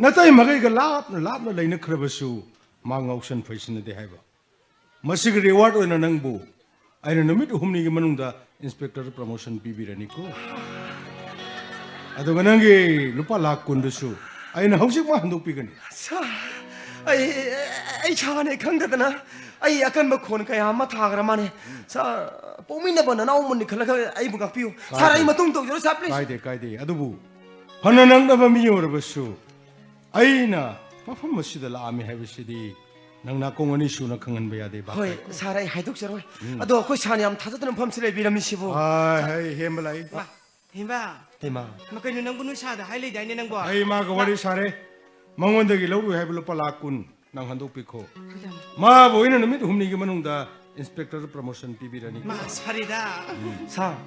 ꯅꯇꯩꯃꯈꯩꯒ ꯂꯥꯞꯅ ꯂꯥꯞꯅ ꯂꯩꯅꯈ꯭ꯔꯕꯁꯨ ꯃꯥ ꯉꯥꯎꯁꯟ ꯐꯩꯁꯤꯟꯅꯗꯦ ꯍꯥꯏꯕ꯫ ꯃꯁꯤꯒꯤ reward ꯑꯣꯏꯅ ꯅꯪꯕꯨ ꯑꯩꯅ ꯅꯨꯃꯤꯠ ꯍꯨꯝꯅꯤꯒꯤ ꯃꯅꯨꯡꯗ inspector promotion ꯄꯤꯕꯤꯔꯅꯤꯀꯣ꯫ ꯑꯗꯨꯒ ꯅꯪꯒꯤ ꯂꯨꯄꯥ ꯂꯥꯈ ꯀꯨꯟꯗꯨꯁꯨ ꯑꯩꯅ ꯍꯧꯖꯤꯛꯃꯛ ꯍꯟꯗꯣꯛꯄꯤꯒꯅꯤ꯫ ꯁꯥꯔ, ꯑꯩ, ꯑꯩ ꯁꯥꯔꯅꯦ ꯈꯪꯗꯗꯅ ꯑꯩ ꯑꯀꯟꯕ ꯈꯣꯟ ꯀꯌꯥ ꯑꯃ ꯊꯥꯈ꯭ꯔ ꯃꯥꯅꯦ꯫ ꯁꯥꯔ, ꯄꯣꯛꯃꯤꯟꯅꯕ ꯅꯅꯥꯎ ꯑꯃꯅꯤ ꯈꯜꯂꯒ ꯑꯩꯕꯨ ꯉꯥꯛꯄꯤꯌꯨ꯫ ꯁꯥꯔ, ꯑꯩ ꯀꯥꯏꯗꯦ꯫ ꯃꯇꯨꯡ ꯇꯧꯖꯔꯣꯏ, ꯁꯥꯔ, please꯫ ꯀꯥꯏꯗꯦ, ꯀꯥꯏꯗꯦ꯫ ꯑꯗꯨꯕꯨ ꯐꯅ ꯅꯛꯅꯕ ꯃꯤ ꯑꯣꯏꯔꯕꯁꯨ ꯑꯩꯅ ꯃꯐꯝ ꯑꯁꯤꯗ ꯂꯥꯛꯑꯝꯃꯤ ꯍꯥꯏꯕꯁꯤꯗꯤ ꯅꯪ ꯅꯥꯀꯣꯡ ꯑꯅꯤ ꯁꯨꯅ ꯈꯪꯍꯟꯕ ꯌꯥꯗꯦ, ꯚꯥꯞ ꯍꯣꯏ, ꯇꯥꯏꯀꯣ? ꯁꯥꯔ, ꯑꯩ ꯍꯥꯏꯗꯣꯛꯆꯔꯣꯏ꯫ ꯎꯝ꯫ ꯑꯗꯣ ꯑꯩꯈꯣꯏ ꯁꯥꯔꯅ ꯌꯥꯝ ꯊꯥꯖꯗꯅ ꯃꯐꯝꯁꯤ ꯂꯩꯕꯤꯔꯝꯃꯤꯁꯤꯕꯨ? ꯍꯥꯏ, ꯍꯥꯏ, ꯍꯦꯝꯕ ꯂꯥꯛꯏ꯫ ꯃꯥ, ꯍꯦꯝꯕ꯫ ꯍꯦꯝꯕ꯫ ꯃꯥ, ꯀꯩꯅꯣ ꯅꯪꯕꯨ ꯅꯣꯏ ꯁꯥꯔꯗ ꯍꯥꯏ ꯂꯩꯗꯥꯏꯅꯦ ꯅꯪꯕꯣ? ꯑꯩ ꯃꯥꯒ ꯃꯥ ꯋꯥꯔꯤ ꯁꯥꯔꯦ꯫ ꯃꯉꯣꯟꯗꯒꯤ ꯂꯧꯔꯨꯏ ꯍꯥꯏꯕ ꯂꯨꯄꯥ ꯂꯥꯈ ꯀꯨꯟ ꯅꯪ ꯍꯟꯗꯣꯛꯄꯤꯈꯣ꯫ ꯀꯩꯗꯧꯅꯤ? ꯃꯥꯕꯨ ꯑꯩꯅ ꯅꯨꯃꯤꯠ ꯍꯨꯝꯅꯤꯒꯤ ꯃꯅꯨꯡꯗ inspector promotion ꯄꯤꯕꯤꯔꯅꯤ꯫ ꯃꯥ, ꯁꯥꯔꯤꯗ꯫ ꯎꯝ꯫ ꯁꯥꯔ,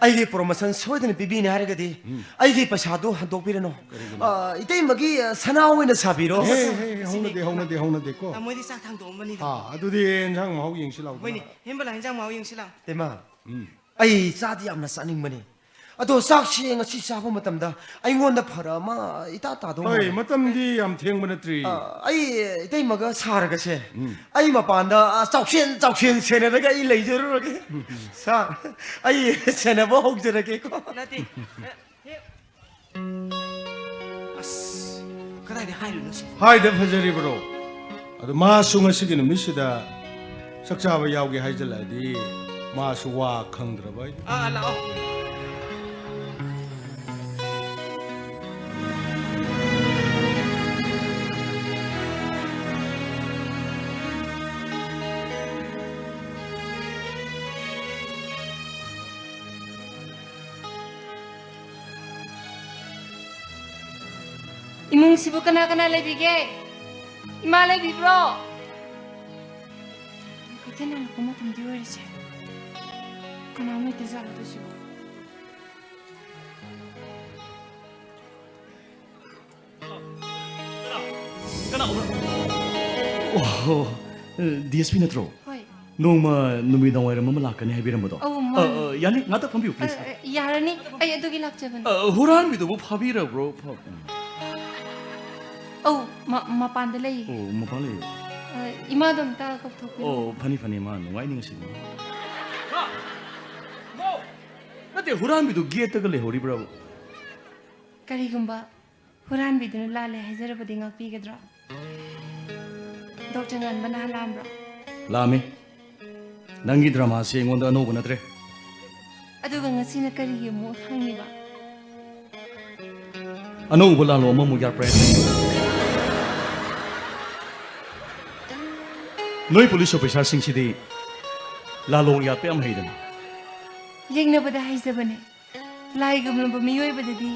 ꯑꯩꯒꯤ promotion ꯁꯣꯏꯗꯅ ꯄꯤꯕꯤꯅꯤ ꯍꯥꯏꯔꯒꯗꯤ ꯎꯝ꯫ ꯑꯩꯒꯤ ꯄꯩꯁꯥꯗꯨ ꯍꯟꯗꯣꯛꯄꯤꯔꯅꯨ꯫ ꯀꯔꯤꯒꯤꯅꯣ? ꯑ, ꯏꯇꯩꯃꯒꯤ, ꯑ, ꯁꯅꯥ ꯑꯣꯏꯅ ꯁꯥꯕꯤꯔꯣ꯫ ꯍꯦ, ꯍꯦ, ꯍꯦ, ꯍꯧꯅꯗꯦ, ꯍꯧꯅꯗꯦ, ꯍꯧꯅꯗꯦꯀꯣ꯫ ꯑ, ꯃꯣꯏꯗꯤ ꯆꯥꯛ ꯊꯥꯡꯗꯣꯛꯑꯝꯕꯅꯤꯗ꯫ ꯑꯥ, ꯑꯗꯨꯗꯤ ꯏꯟꯁꯥꯡ ꯃꯍꯥꯎ ꯌꯦꯡꯁꯤ ꯂꯥꯎꯗꯅ꯫ ꯍꯣꯏꯅꯦ, ꯍꯦꯝꯕꯂꯥ, ꯏꯟꯁꯥꯡ ꯃꯍꯥꯎ ꯌꯦꯡꯁꯤ ꯂꯥꯎ꯫ ꯏꯇꯩꯃ, ꯎꯝ꯫ ꯑꯩ ꯆꯥꯗꯤ ꯌꯥꯝꯅ ꯆꯥꯅꯤꯡꯕꯅꯤ꯫ ꯑꯗꯣ ꯆꯥꯛꯁꯤ ꯉꯁꯤ ꯆꯥꯕ ꯃꯇꯝꯗ ꯑꯩꯉꯣꯟꯗ ꯐꯔꯛ ꯑꯃ ꯏꯇꯥ ꯇꯥꯗꯧ ꯍꯣꯏ, ꯃꯥꯜꯂꯦ꯫ ꯃꯇꯝꯗꯤ ꯌꯥꯝ ꯊꯦꯡꯕ ꯅꯠꯇ꯭ꯔꯤ꯫ ꯑ, ꯑꯩ ꯏꯇꯩꯃꯒ ꯁꯥꯔꯒꯁꯦ, ꯎꯝ꯫ ꯑꯩ ꯃꯄꯥꯟꯗ, ꯑ, ꯆꯥꯎꯁꯦꯟ ꯆꯥꯎꯁꯦꯟ ꯁꯦꯟꯅꯔꯒ ꯑꯩ ꯂꯩꯖꯔꯨꯔꯒꯦ꯫ ꯁꯥꯔ, ꯑꯩ ꯁꯦꯟꯅꯕ ꯍꯧꯖꯔꯒꯦꯀꯣ꯫ ꯅꯠꯇꯦ꯫ ꯑ, ꯍꯦ-, ꯑꯁ, ꯀꯗꯥꯏꯗ ꯍꯥꯏꯔꯨꯅꯣ ꯁꯤ? ꯍꯥꯏꯗ ꯐꯖꯔꯤꯕ꯭ꯔꯣ? ꯑꯗꯨ ꯃꯥꯁꯨ ꯉꯁꯤꯒꯤ ꯅꯨꯃꯤꯠꯁꯤꯗ ꯆꯥꯛ ꯆꯥꯕ ꯌꯥꯎꯒꯦ ꯍꯥꯏꯖꯤꯜꯂꯛꯑꯗꯤ ꯃꯥꯁꯨ ꯋꯥ ꯈꯪꯗ꯭ꯔꯕ ꯑꯩ꯫ ꯑꯥ, ꯂꯥꯛꯑꯣ꯫ ꯏꯃꯨꯡꯁꯤꯕꯨ ꯀꯅꯥ ꯀꯅꯥ ꯂꯩꯕꯤꯒꯦ? ꯏꯃꯥ ꯂꯩꯕꯤꯕ꯭ꯔꯣ? ꯀꯩꯊꯦꯜ ꯍꯜꯂꯛꯄ ꯃꯇꯝꯗꯤ ꯑꯣꯏꯔꯁꯦ꯫ ꯀꯅꯥꯝ ꯂꯩꯇꯖꯥꯠꯂꯣ ꯑꯗꯨꯁꯤꯕꯣ? ꯀꯅꯥ ꯑꯣꯏ-, ꯑꯣ, ꯗꯤ ꯑꯦꯁ ꯄꯤ ꯅꯠꯇ꯭ꯔꯣ? ꯍꯣꯏ꯫ ꯅꯣꯡꯃ ꯅꯨꯃꯤꯗꯥꯡ ꯋꯥꯏꯔꯝ ꯑꯃ ꯂꯥꯛꯀꯅꯤ ꯍꯥꯏꯕꯤꯔꯝꯕꯗꯣ? ꯑꯧ, ꯃꯥꯅꯦ꯫ ꯑ, ꯑ, ꯌꯥꯅꯤ, ꯉꯥꯛꯇ ꯐꯝꯕꯤꯌꯨ, please꯫ ꯑ, ꯑ, ꯌꯥꯔꯅꯤ, ꯑꯩ ꯑꯗꯨꯒꯤ ꯂꯥꯛꯆꯕꯅꯤ꯫ ꯑ, ꯍꯨꯔꯥꯟꯕꯤꯗꯨꯕꯨ ꯐꯥꯕꯤꯔꯕ꯭ꯔꯣ? ꯐ-, ꯎꯝ꯫ ꯑꯧ, ꯃ-, ꯃꯄꯥꯟꯗ ꯂꯩꯌꯦ꯫ ꯑꯣ, ꯃꯄꯥꯟ ꯂꯩꯌꯦ꯫ ꯑ, ꯏꯃꯥꯗꯣ ꯑꯝꯇ ꯀꯧꯊꯣꯛꯄꯤꯌꯨ꯫ ꯑꯣ, ꯐꯅꯤ, ꯐꯅꯤ, ꯃꯥ ꯅꯨꯡꯉꯥꯏꯅꯤ ꯉꯁꯤꯗꯤ꯫ ꯅꯠꯇꯦ, ꯍꯨꯔꯥꯟꯕꯤꯗꯨ ꯒꯦꯠꯇꯒ ꯂꯩꯍꯧꯔꯤꯕ꯭ꯔꯕ? ꯀꯔꯤꯒꯨꯝꯕ ꯍꯨꯔꯥꯟꯕꯤꯗꯨꯅ ꯂꯥꯜꯂꯦ ꯍꯥꯏꯖꯔꯕꯗꯤ ꯉꯥꯛꯄꯤꯒꯗ꯭ꯔꯣ? ꯗꯣꯛꯇꯔ ꯉꯥꯟꯕ ꯅꯍꯥꯟ ꯂꯥꯛꯑꯝꯕ꯭ꯔꯣ? ꯂꯥꯛꯑꯝꯃꯤ꯫ ꯅꯪꯒꯤ ꯗ꯭ꯔꯃꯥꯁꯤ ꯑꯩꯉꯣꯟꯗ ꯑꯅꯧꯕ ꯅꯠꯇ꯭ꯔꯦ꯫ ꯑꯗꯨꯒ ꯉꯁꯤꯅ ꯀꯔꯤꯒꯤ ꯑꯃꯨꯛ ꯍꯪꯉꯤꯕ? ꯑꯅꯧꯕ ꯂꯥꯜꯂꯣ ꯑꯃꯃꯨꯛ ꯌꯥꯠꯄ꯭ꯔꯥ ꯍꯥꯏꯅ꯫ ꯅꯣꯏ ꯄꯨꯂꯤꯁ ꯑꯣꯐꯤꯁꯥꯔꯁꯤꯡꯁꯤꯗꯤ ꯂꯥꯜꯂꯣꯡ ꯌꯥꯠꯄ ꯌꯥꯝ ꯍꯩꯗꯅ꯫ ꯌꯦꯡꯅꯕꯗ ꯍꯩꯖꯕꯅꯦ꯫ ꯂꯥꯏꯒꯨꯝꯂꯕ ꯃꯤꯑꯣꯏꯕꯗꯗꯤ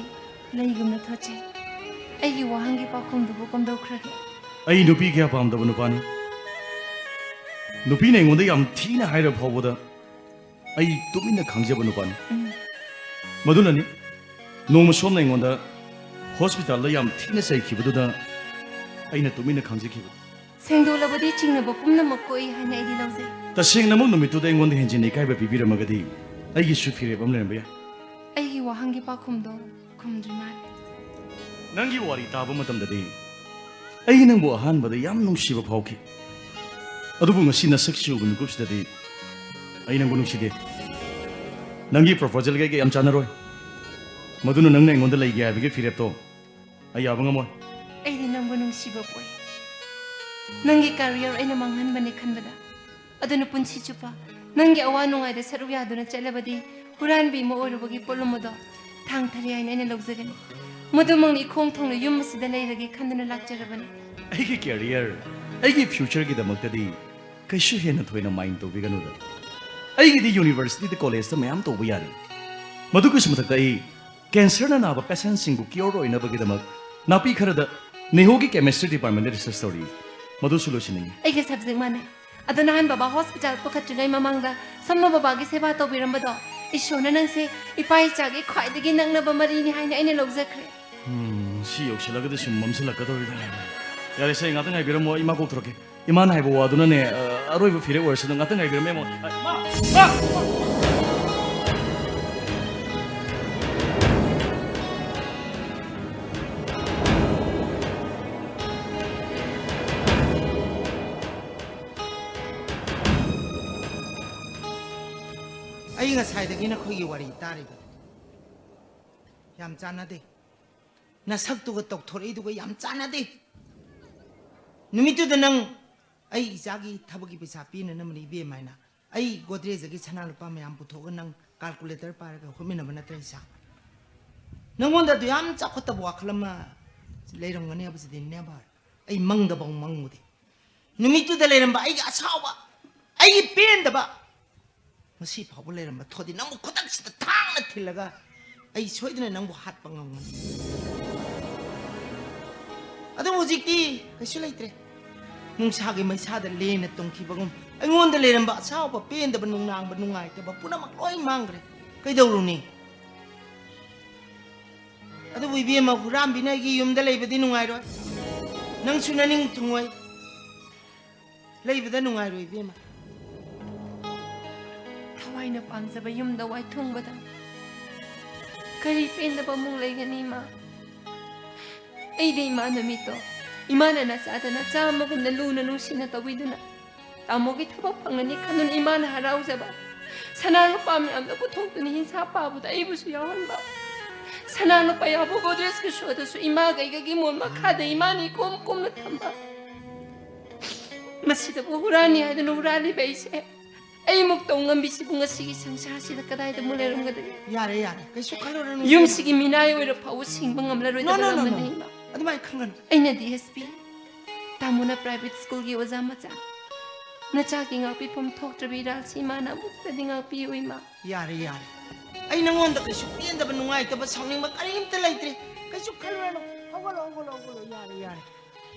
ꯂꯩꯒꯨꯝꯅ ꯊꯣꯠꯆꯩ꯫ ꯑꯩꯒꯤ ꯋꯥꯍꯪꯒꯤ ꯄꯥꯎꯈꯨꯝꯗꯨꯕꯨ ꯀꯝꯗꯧꯈ꯭ꯔꯒꯦ? ꯑꯩ ꯅꯨꯄꯤ ꯀꯌꯥ ꯄꯥꯝꯗꯕ ꯅꯨꯄꯥꯅꯤ꯫ ꯅꯨꯄꯤꯅ ꯑꯩꯉꯣꯟꯗ ꯌꯥꯝ ꯊꯤꯅ ꯍꯥꯏꯔꯕ ꯐꯥꯎꯕꯗ ꯑꯩ ꯇꯨꯃꯤꯟꯅ ꯈꯥꯡꯖꯕ ꯅꯨꯄꯥꯅꯤ꯫ ꯎꯝ꯫ ꯃꯗꯨꯅꯅꯤ ꯅꯣꯡꯃ ꯁꯣꯝꯅ ꯑꯩꯉꯣꯟꯗ ꯍꯣꯁꯄꯤꯇꯥꯜꯗ ꯌꯥꯝ ꯊꯤꯅ ꯆꯩꯈꯤꯕꯗꯨꯗ ꯑꯩꯅ ꯇꯨꯃꯤꯟꯅ ꯈꯥꯡꯖꯈꯤꯕ꯫ ꯁꯦꯡꯗꯣꯛꯂꯕꯗꯤ ꯆꯤꯡꯅꯕ ꯄꯨꯝꯅꯃꯛ ꯀꯣꯛꯏ ꯍꯥꯏꯅ ꯑꯩꯗꯤ ꯂꯧꯖꯩ꯫ ꯇꯁꯦꯡꯅꯃꯛ ꯅꯨꯃꯤꯠꯇꯨꯗ ꯑꯩꯉꯣꯟꯗ ꯍꯦꯟꯖꯤꯟꯅ ꯏꯀꯥꯏꯕ ꯄꯤꯕꯤꯔꯝꯃꯒꯗꯤ ꯑꯩꯒꯤꯁꯨ ꯐꯤꯔꯦꯞ ꯑꯃ ꯂꯩꯔꯝꯕ ꯌꯥꯏ꯫ ꯑꯩꯒꯤ ꯋꯥꯍꯪꯒꯤ ꯄꯥꯎꯈꯨꯝꯗꯣ ꯈꯨꯝꯗ꯭ꯔꯤ ꯃꯥꯜꯂꯦ꯫ ꯅꯪꯒꯤ ꯋꯥꯔꯤ ꯇꯥꯕ ꯃꯇꯝꯗꯗꯤ ꯑꯩ ꯅꯪꯕꯨ ꯑꯍꯥꯟꯕꯗ ꯌꯥꯝ ꯅꯨꯡꯁꯤꯕ ꯐꯥꯎꯈꯤ꯫ ꯑꯗꯨꯕꯨ ꯉꯁꯤ ꯅꯁꯛꯁꯤ ꯎꯕ ꯃꯤꯀꯨꯞꯁꯤꯗꯗꯤ ꯑꯩ ꯅꯪꯕꯨ ꯅꯨꯡꯁꯤꯗꯦ꯫ ꯅꯪꯒꯤ ꯄ꯭ꯔꯣꯄꯣꯖꯦꯜꯒ ꯑꯩꯒ ꯌꯥꯝ ꯆꯥꯟꯅꯔꯣꯏ꯫ ꯃꯗꯨꯅ ꯅꯪꯅ ꯑꯩꯉꯣꯟꯗ ꯂꯩꯒꯦ ꯍꯥꯏꯕꯒꯤ ꯐꯤꯔꯦꯞꯇꯣ ꯑꯩ ꯌꯥꯕ ꯉꯝꯃꯣꯏ꯫ ꯑꯩꯗꯤ ꯅꯪꯕꯨ ꯅꯨꯡꯁꯤꯕ ꯄꯣꯛꯏ꯫ ꯅꯪꯒꯤ ꯀꯦꯔꯤꯌꯔ ꯑꯩꯅ ꯃꯥꯡꯍꯟꯕꯅꯤ ꯈꯟꯕꯗ꯫ ꯑꯗꯨꯅ ꯄꯨꯟꯁꯤ ꯆꯨꯞꯄ ꯅꯪꯒꯤ ꯑꯋꯥ ꯅꯨꯡꯉꯥꯏꯗ ꯁꯔꯨꯛ ꯌꯥꯗꯨꯅ ꯆꯠꯂꯕꯗꯤ ꯍꯨꯔꯥꯟꯕꯤ ꯑꯃ ꯑꯣꯏꯔꯨꯕꯒꯤ ꯄꯣꯠꯂꯨꯝ ꯑꯗꯣ ꯊꯥꯡꯊꯔꯦ ꯍꯥꯏꯅ ꯑꯩꯅ ꯂꯧꯖꯒꯅꯤ꯫ ꯃꯗꯨꯃꯛꯅ ꯏꯈꯣꯡ ꯊꯣꯡꯅ ꯌꯨꯝ ꯑꯁꯤꯗ ꯂꯩꯔꯒꯦ ꯈꯟꯗꯨꯅ ꯂꯥꯛꯆꯔꯕꯅꯤ꯫ ꯑꯩꯒꯤ ꯀꯦꯔꯤꯌꯔ, ꯑꯩꯒꯤ ꯐ꯭ꯌꯨꯆꯔꯒꯤꯗꯃꯛꯇꯗꯤ ꯀꯩꯁꯨ ꯍꯦꯟꯅ ꯊꯣꯏꯅ ꯃꯥꯏꯟ ꯇꯧꯕꯤꯒꯅꯨꯗ꯫ ꯑꯩꯒꯤꯗꯤ ꯌꯨꯅꯤꯚꯔꯁꯤꯇꯤꯗ, ꯀꯣꯂꯦꯖꯇ ꯃꯌꯥꯝ ꯇꯧꯕ ꯌꯥꯔꯤ꯫ ꯃꯗꯨꯒꯤꯁꯨ ꯃꯊꯛꯇ ꯑꯩ ꯀꯦꯟꯁꯔꯅ ꯅꯥꯕ ꯄꯦꯁꯦꯟꯁꯤꯡꯕꯨ ꯀ꯭ꯌꯣꯔ ꯑꯣꯏꯅꯕꯒꯤꯗꯃꯛ ꯅꯥꯄꯤ ꯈꯔꯗ ꯅꯦꯍꯣꯒꯤ ꯀꯦꯃꯤꯁꯇ꯭ꯔꯤ ꯗꯤꯄꯥꯔꯠꯃꯦꯟꯗ ꯔꯤꯁꯔꯁ ꯇꯧꯔꯤ꯫ ꯃꯗꯨꯁꯨ ꯂꯣꯏꯁꯤꯟꯅꯤꯡꯉꯤ꯫ ꯑꯩꯒ ꯁꯕꯖꯦꯛ ꯃꯥꯟꯅꯩ꯫ ꯑꯗꯣ ꯅꯍꯥꯟ ꯕꯕꯥ ꯍꯣꯁꯄꯤꯇꯥꯜ ꯄꯨꯈꯠꯇ꯭ꯔꯤꯉꯩ ꯃꯃꯥꯡꯗ ꯁꯝꯅ ꯕꯕꯥꯒꯤ ꯁꯦꯕꯥ ꯇꯧꯕꯤꯔꯝꯕꯗꯣ, ꯏꯁꯣꯔꯅ ꯅꯪꯁꯦ ꯏꯄꯥ ꯏꯆꯥꯒꯤ ꯈ꯭ꯋꯥꯏꯗꯒꯤ ꯅꯛꯅꯕ ꯃꯔꯤꯅꯤ ꯍꯥꯏꯅ ꯑꯩꯅ ꯂꯧꯖꯈ꯭ꯔꯦ꯫ ꯎꯝ, ꯁꯤ ꯌꯧꯁꯤꯜꯂꯒꯗꯤ ꯁꯨꯝ ꯃꯝꯁꯤꯜꯂꯛꯀꯗꯧꯔꯤꯗ꯫ ꯌꯥꯔꯦꯁꯦ, ꯉꯥꯛꯇꯪ ꯉꯥꯏꯕꯤꯔꯝꯃꯣ, ꯏꯃꯥ ꯀꯧꯊꯣꯔꯛꯀꯦ꯫ ꯏꯃꯥꯅ ꯍꯥꯏꯕ ꯋꯥꯗꯨꯅꯅꯦ, ꯑ, ꯑꯔꯣꯏꯕ ꯐꯤꯔꯦꯞ ꯑꯣꯏꯔꯁꯅꯨ, ꯉꯥꯛꯇꯪ ꯉꯥꯏꯕꯤꯔꯝꯃꯣ, ꯏꯃꯥ꯫ ꯏꯃꯥ! ꯏꯃꯥ! ꯉꯁꯥꯏꯗꯒꯤ ꯅꯈꯣꯏꯒꯤ ꯋꯥꯔꯤ ꯇꯥꯔꯤꯕ ꯌꯥꯝ ꯆꯥꯟꯅꯗꯦ꯫ ꯅꯁꯛꯇꯨꯒ ꯇꯧꯊꯣꯔꯛꯏꯗꯨꯒ ꯌꯥꯝ ꯆꯥꯟꯅꯗꯦ꯫ ꯅꯨꯃꯤꯠꯇꯨꯗ ꯅꯪ ꯑꯩ ꯏꯆꯥꯒꯤ ꯊꯕꯛꯀꯤ ꯄꯩꯁꯥ ꯄꯤꯅꯅꯕꯅꯤ ꯏꯕꯦꯝꯃ ꯍꯥꯏꯅ ꯑꯩ ꯒꯣꯗ꯭ꯔꯦꯖꯇꯒꯤ ꯁꯅꯥ ꯂꯨꯄꯥ ꯃꯌꯥꯝ ꯄꯨꯊꯣꯛꯑꯒ ꯅꯪ ꯀꯥꯜꯀꯨꯂꯦꯇꯔ ꯄꯥꯏꯔꯒ ꯍꯨꯝꯃꯤꯟꯅꯕ ꯅꯠꯇ꯭ꯔ ꯏꯆꯥ? ꯅꯪꯉꯣꯟꯗ ꯑꯗꯨ ꯌꯥꯝ ꯆꯥꯎꯈꯠꯇꯕ ꯋꯥꯈꯜ ꯑꯃ ꯂꯩꯔꯝꯒꯅꯤ ꯍꯥꯏꯕꯁꯤꯗꯤ never꯫ ꯑꯩ ꯃꯪꯗꯐꯥꯎ ꯃꯪꯉꯨꯗꯦ꯫ ꯅꯨꯃꯤꯠꯇꯨꯗ ꯂꯩꯔꯝꯕ ꯑꯩꯒꯤ ꯑꯁꯥꯎꯕ, ꯑꯩꯒꯤ ꯄꯦꯟꯗꯕ, ꯉꯁꯤ ꯐꯥꯎꯕ ꯂꯩꯔꯝꯕ ꯊꯣꯗꯤ ꯅꯪꯕꯨ ꯈꯨꯗꯛꯁꯤꯗ ꯊꯥꯡꯅ ꯊꯤꯜꯂꯒ ꯑꯩ ꯁꯣꯏꯗꯅ ꯅꯪꯕꯨ ꯍꯥꯠꯄ ꯉꯝꯒꯅꯤ꯫ ꯑꯗꯨꯕꯨ ꯍꯧꯖꯤꯛꯇꯤ ꯀꯩꯁꯨ ꯂꯩꯇ꯭ꯔꯦ꯫ ꯅꯨꯡꯁꯥꯒꯤ ꯃꯩꯁꯥꯗ ꯂꯦꯟꯅ ꯇꯨꯝꯈꯤꯕꯒꯨꯝ ꯑꯩꯉꯣꯟꯗ ꯂꯩꯔꯝꯕ ꯑꯁꯥꯎꯕ, ꯄꯦꯟꯗꯕ, ꯅꯨꯡꯅꯥꯡꯕ, ꯅꯨꯡꯉꯥꯏꯇꯕ ꯄꯨꯝꯅꯃꯛ ꯂꯣꯏ ꯃꯥꯡꯈ꯭ꯔꯦ꯫ ꯀꯩꯗꯧꯔꯨꯅꯤ? ꯑꯗꯨꯕꯨ ꯏꯕꯦꯝꯃ, ꯍꯨꯔꯥꯟꯕꯤꯅ ꯑꯩꯒꯤ ꯌꯨꯝꯗ ꯂꯩꯕꯗꯤ ꯅꯨꯡꯉꯥꯏꯔꯣꯏ꯫ ꯅꯪꯁꯨ ꯅꯅꯤꯡ ꯊꯨꯡꯉꯣꯏ꯫ ꯂꯩꯕꯗ ꯅꯨꯡꯉꯥꯏꯔꯣꯏ ꯏꯕꯦꯝꯃ꯫ ꯊꯋꯥꯏꯅ ꯄꯥꯝꯖꯕ ꯌꯨꯝꯗ ꯋꯥꯏꯊꯨꯡꯕꯗ ꯀꯔꯤ ꯄꯦꯟꯗꯕ ꯑꯃꯨꯛ ꯂꯩꯒꯅꯤ, ꯏꯃꯥ? ꯑꯩꯗꯤ ꯏꯃꯥ ꯅꯨꯃꯤꯠꯇꯣ ꯏꯃꯥꯅ ꯅꯆꯥꯗ ꯅꯆꯥ ꯑꯃꯒꯨꯝꯅ ꯂꯨꯅ ꯅꯨꯡꯁꯤꯅ ꯇꯧꯕꯤꯗꯨꯅ ꯇꯥꯃꯣꯒꯤ ꯊꯕꯛ ꯐꯪꯂꯅꯤ ꯈꯟꯗꯨꯅ ꯏꯃꯥꯅ ꯍꯔꯥꯎꯖꯕ, ꯁꯅꯥ ꯂꯨꯄꯥ ꯃꯌꯥꯝꯗꯣ ꯄꯨꯊꯣꯛꯇꯨꯅ ꯍꯤꯡꯁꯥ ꯄꯥꯕꯗ ꯑꯩꯕꯨꯁꯨ ꯌꯥꯎꯍꯟꯕ, ꯁꯅꯥ ꯂꯨꯄꯥ ꯌꯥꯎꯕ ꯒꯣꯗ꯭ꯔꯦꯖꯀꯤ ꯁꯣꯗꯨꯁꯨ ꯏꯃꯥꯒ ꯑꯩꯒꯒꯤ ꯃꯣꯟ ꯃꯈꯥꯗ ꯏꯃꯥꯅ ꯏꯀꯣꯝ ꯀꯣꯝꯅ ꯊꯝꯕ, ꯃꯁꯤꯗꯕꯨ ꯍꯨꯔꯥꯟꯅꯤ ꯍꯥꯏꯗꯨꯅ ꯍꯨꯔꯥꯜꯂꯤꯕ ꯑꯩꯁꯦ꯫ ꯑꯩꯃꯨꯛ ꯇꯧ ꯉꯝꯕꯤꯁꯤꯕꯨ ꯉꯁꯤꯒꯤ ꯁꯪꯁꯥꯔꯁꯤꯗ ꯀꯗꯥꯏꯗ ꯑꯃꯨꯛ ꯂꯩꯔꯝꯒꯗꯒꯦ? ꯌꯥꯔꯦ, ꯌꯥꯔꯦ, ꯀꯩꯁꯨ ꯈꯜꯂꯨꯔꯅꯨ꯫ ꯌꯨꯝꯁꯤꯒꯤ ꯃꯤꯅꯥꯏ ꯑꯣꯏꯔ ꯐꯥꯎꯕ ꯁꯤꯡꯕ ꯉꯝꯂꯔꯣꯏꯗꯕ ꯅꯣ, ꯅꯣ, ꯅꯣ, ꯂꯝꯗꯅꯤ, ꯅꯣ꯫ ꯏꯃꯥ꯫ ꯑꯗꯨꯃꯥꯏꯅ ꯈꯟꯒꯅꯨ꯫ ꯑꯩꯅ ꯗꯤ ꯑꯦꯁ ꯄꯤ, ꯇꯥꯃꯣꯅ ꯄ꯭ꯔꯥꯏꯚꯦꯠ ꯁ꯭ꯀꯨꯜꯒꯤ ꯑꯣꯖꯥ ꯃꯆꯥ꯫ ꯅꯆꯥꯒꯤ ꯉꯥꯛꯄꯤꯐꯝ ꯊꯣꯛꯇ꯭ꯔꯕ ꯏꯔꯥꯜꯁꯤ ꯏꯃꯥꯅ ꯑꯃꯨꯛꯇꯗꯤ ꯉꯥꯛꯄꯤꯌꯨ, ꯏꯃꯥ꯫ ꯌꯥꯔꯦ, ꯌꯥꯔꯦ꯫ ꯑꯩ ꯅꯉꯣꯟꯗ ꯀꯩꯁꯨ ꯄꯦꯟꯗꯕ, ꯅꯨꯡꯉꯥꯏꯇꯕ, ꯁꯥꯎꯅꯤꯡꯕ ꯀꯔꯤꯝꯇ ꯂꯩꯇ꯭ꯔꯦ꯫ ꯀꯩꯁꯨ ꯈꯜꯂꯨꯔꯅꯨ꯫ ꯍꯧꯒꯠꯂꯣ, ꯍꯧꯒꯠꯂꯣ, ꯍꯧꯒꯠꯂꯣ꯫ ꯌꯥꯔꯦ, ꯌꯥꯔꯦ꯫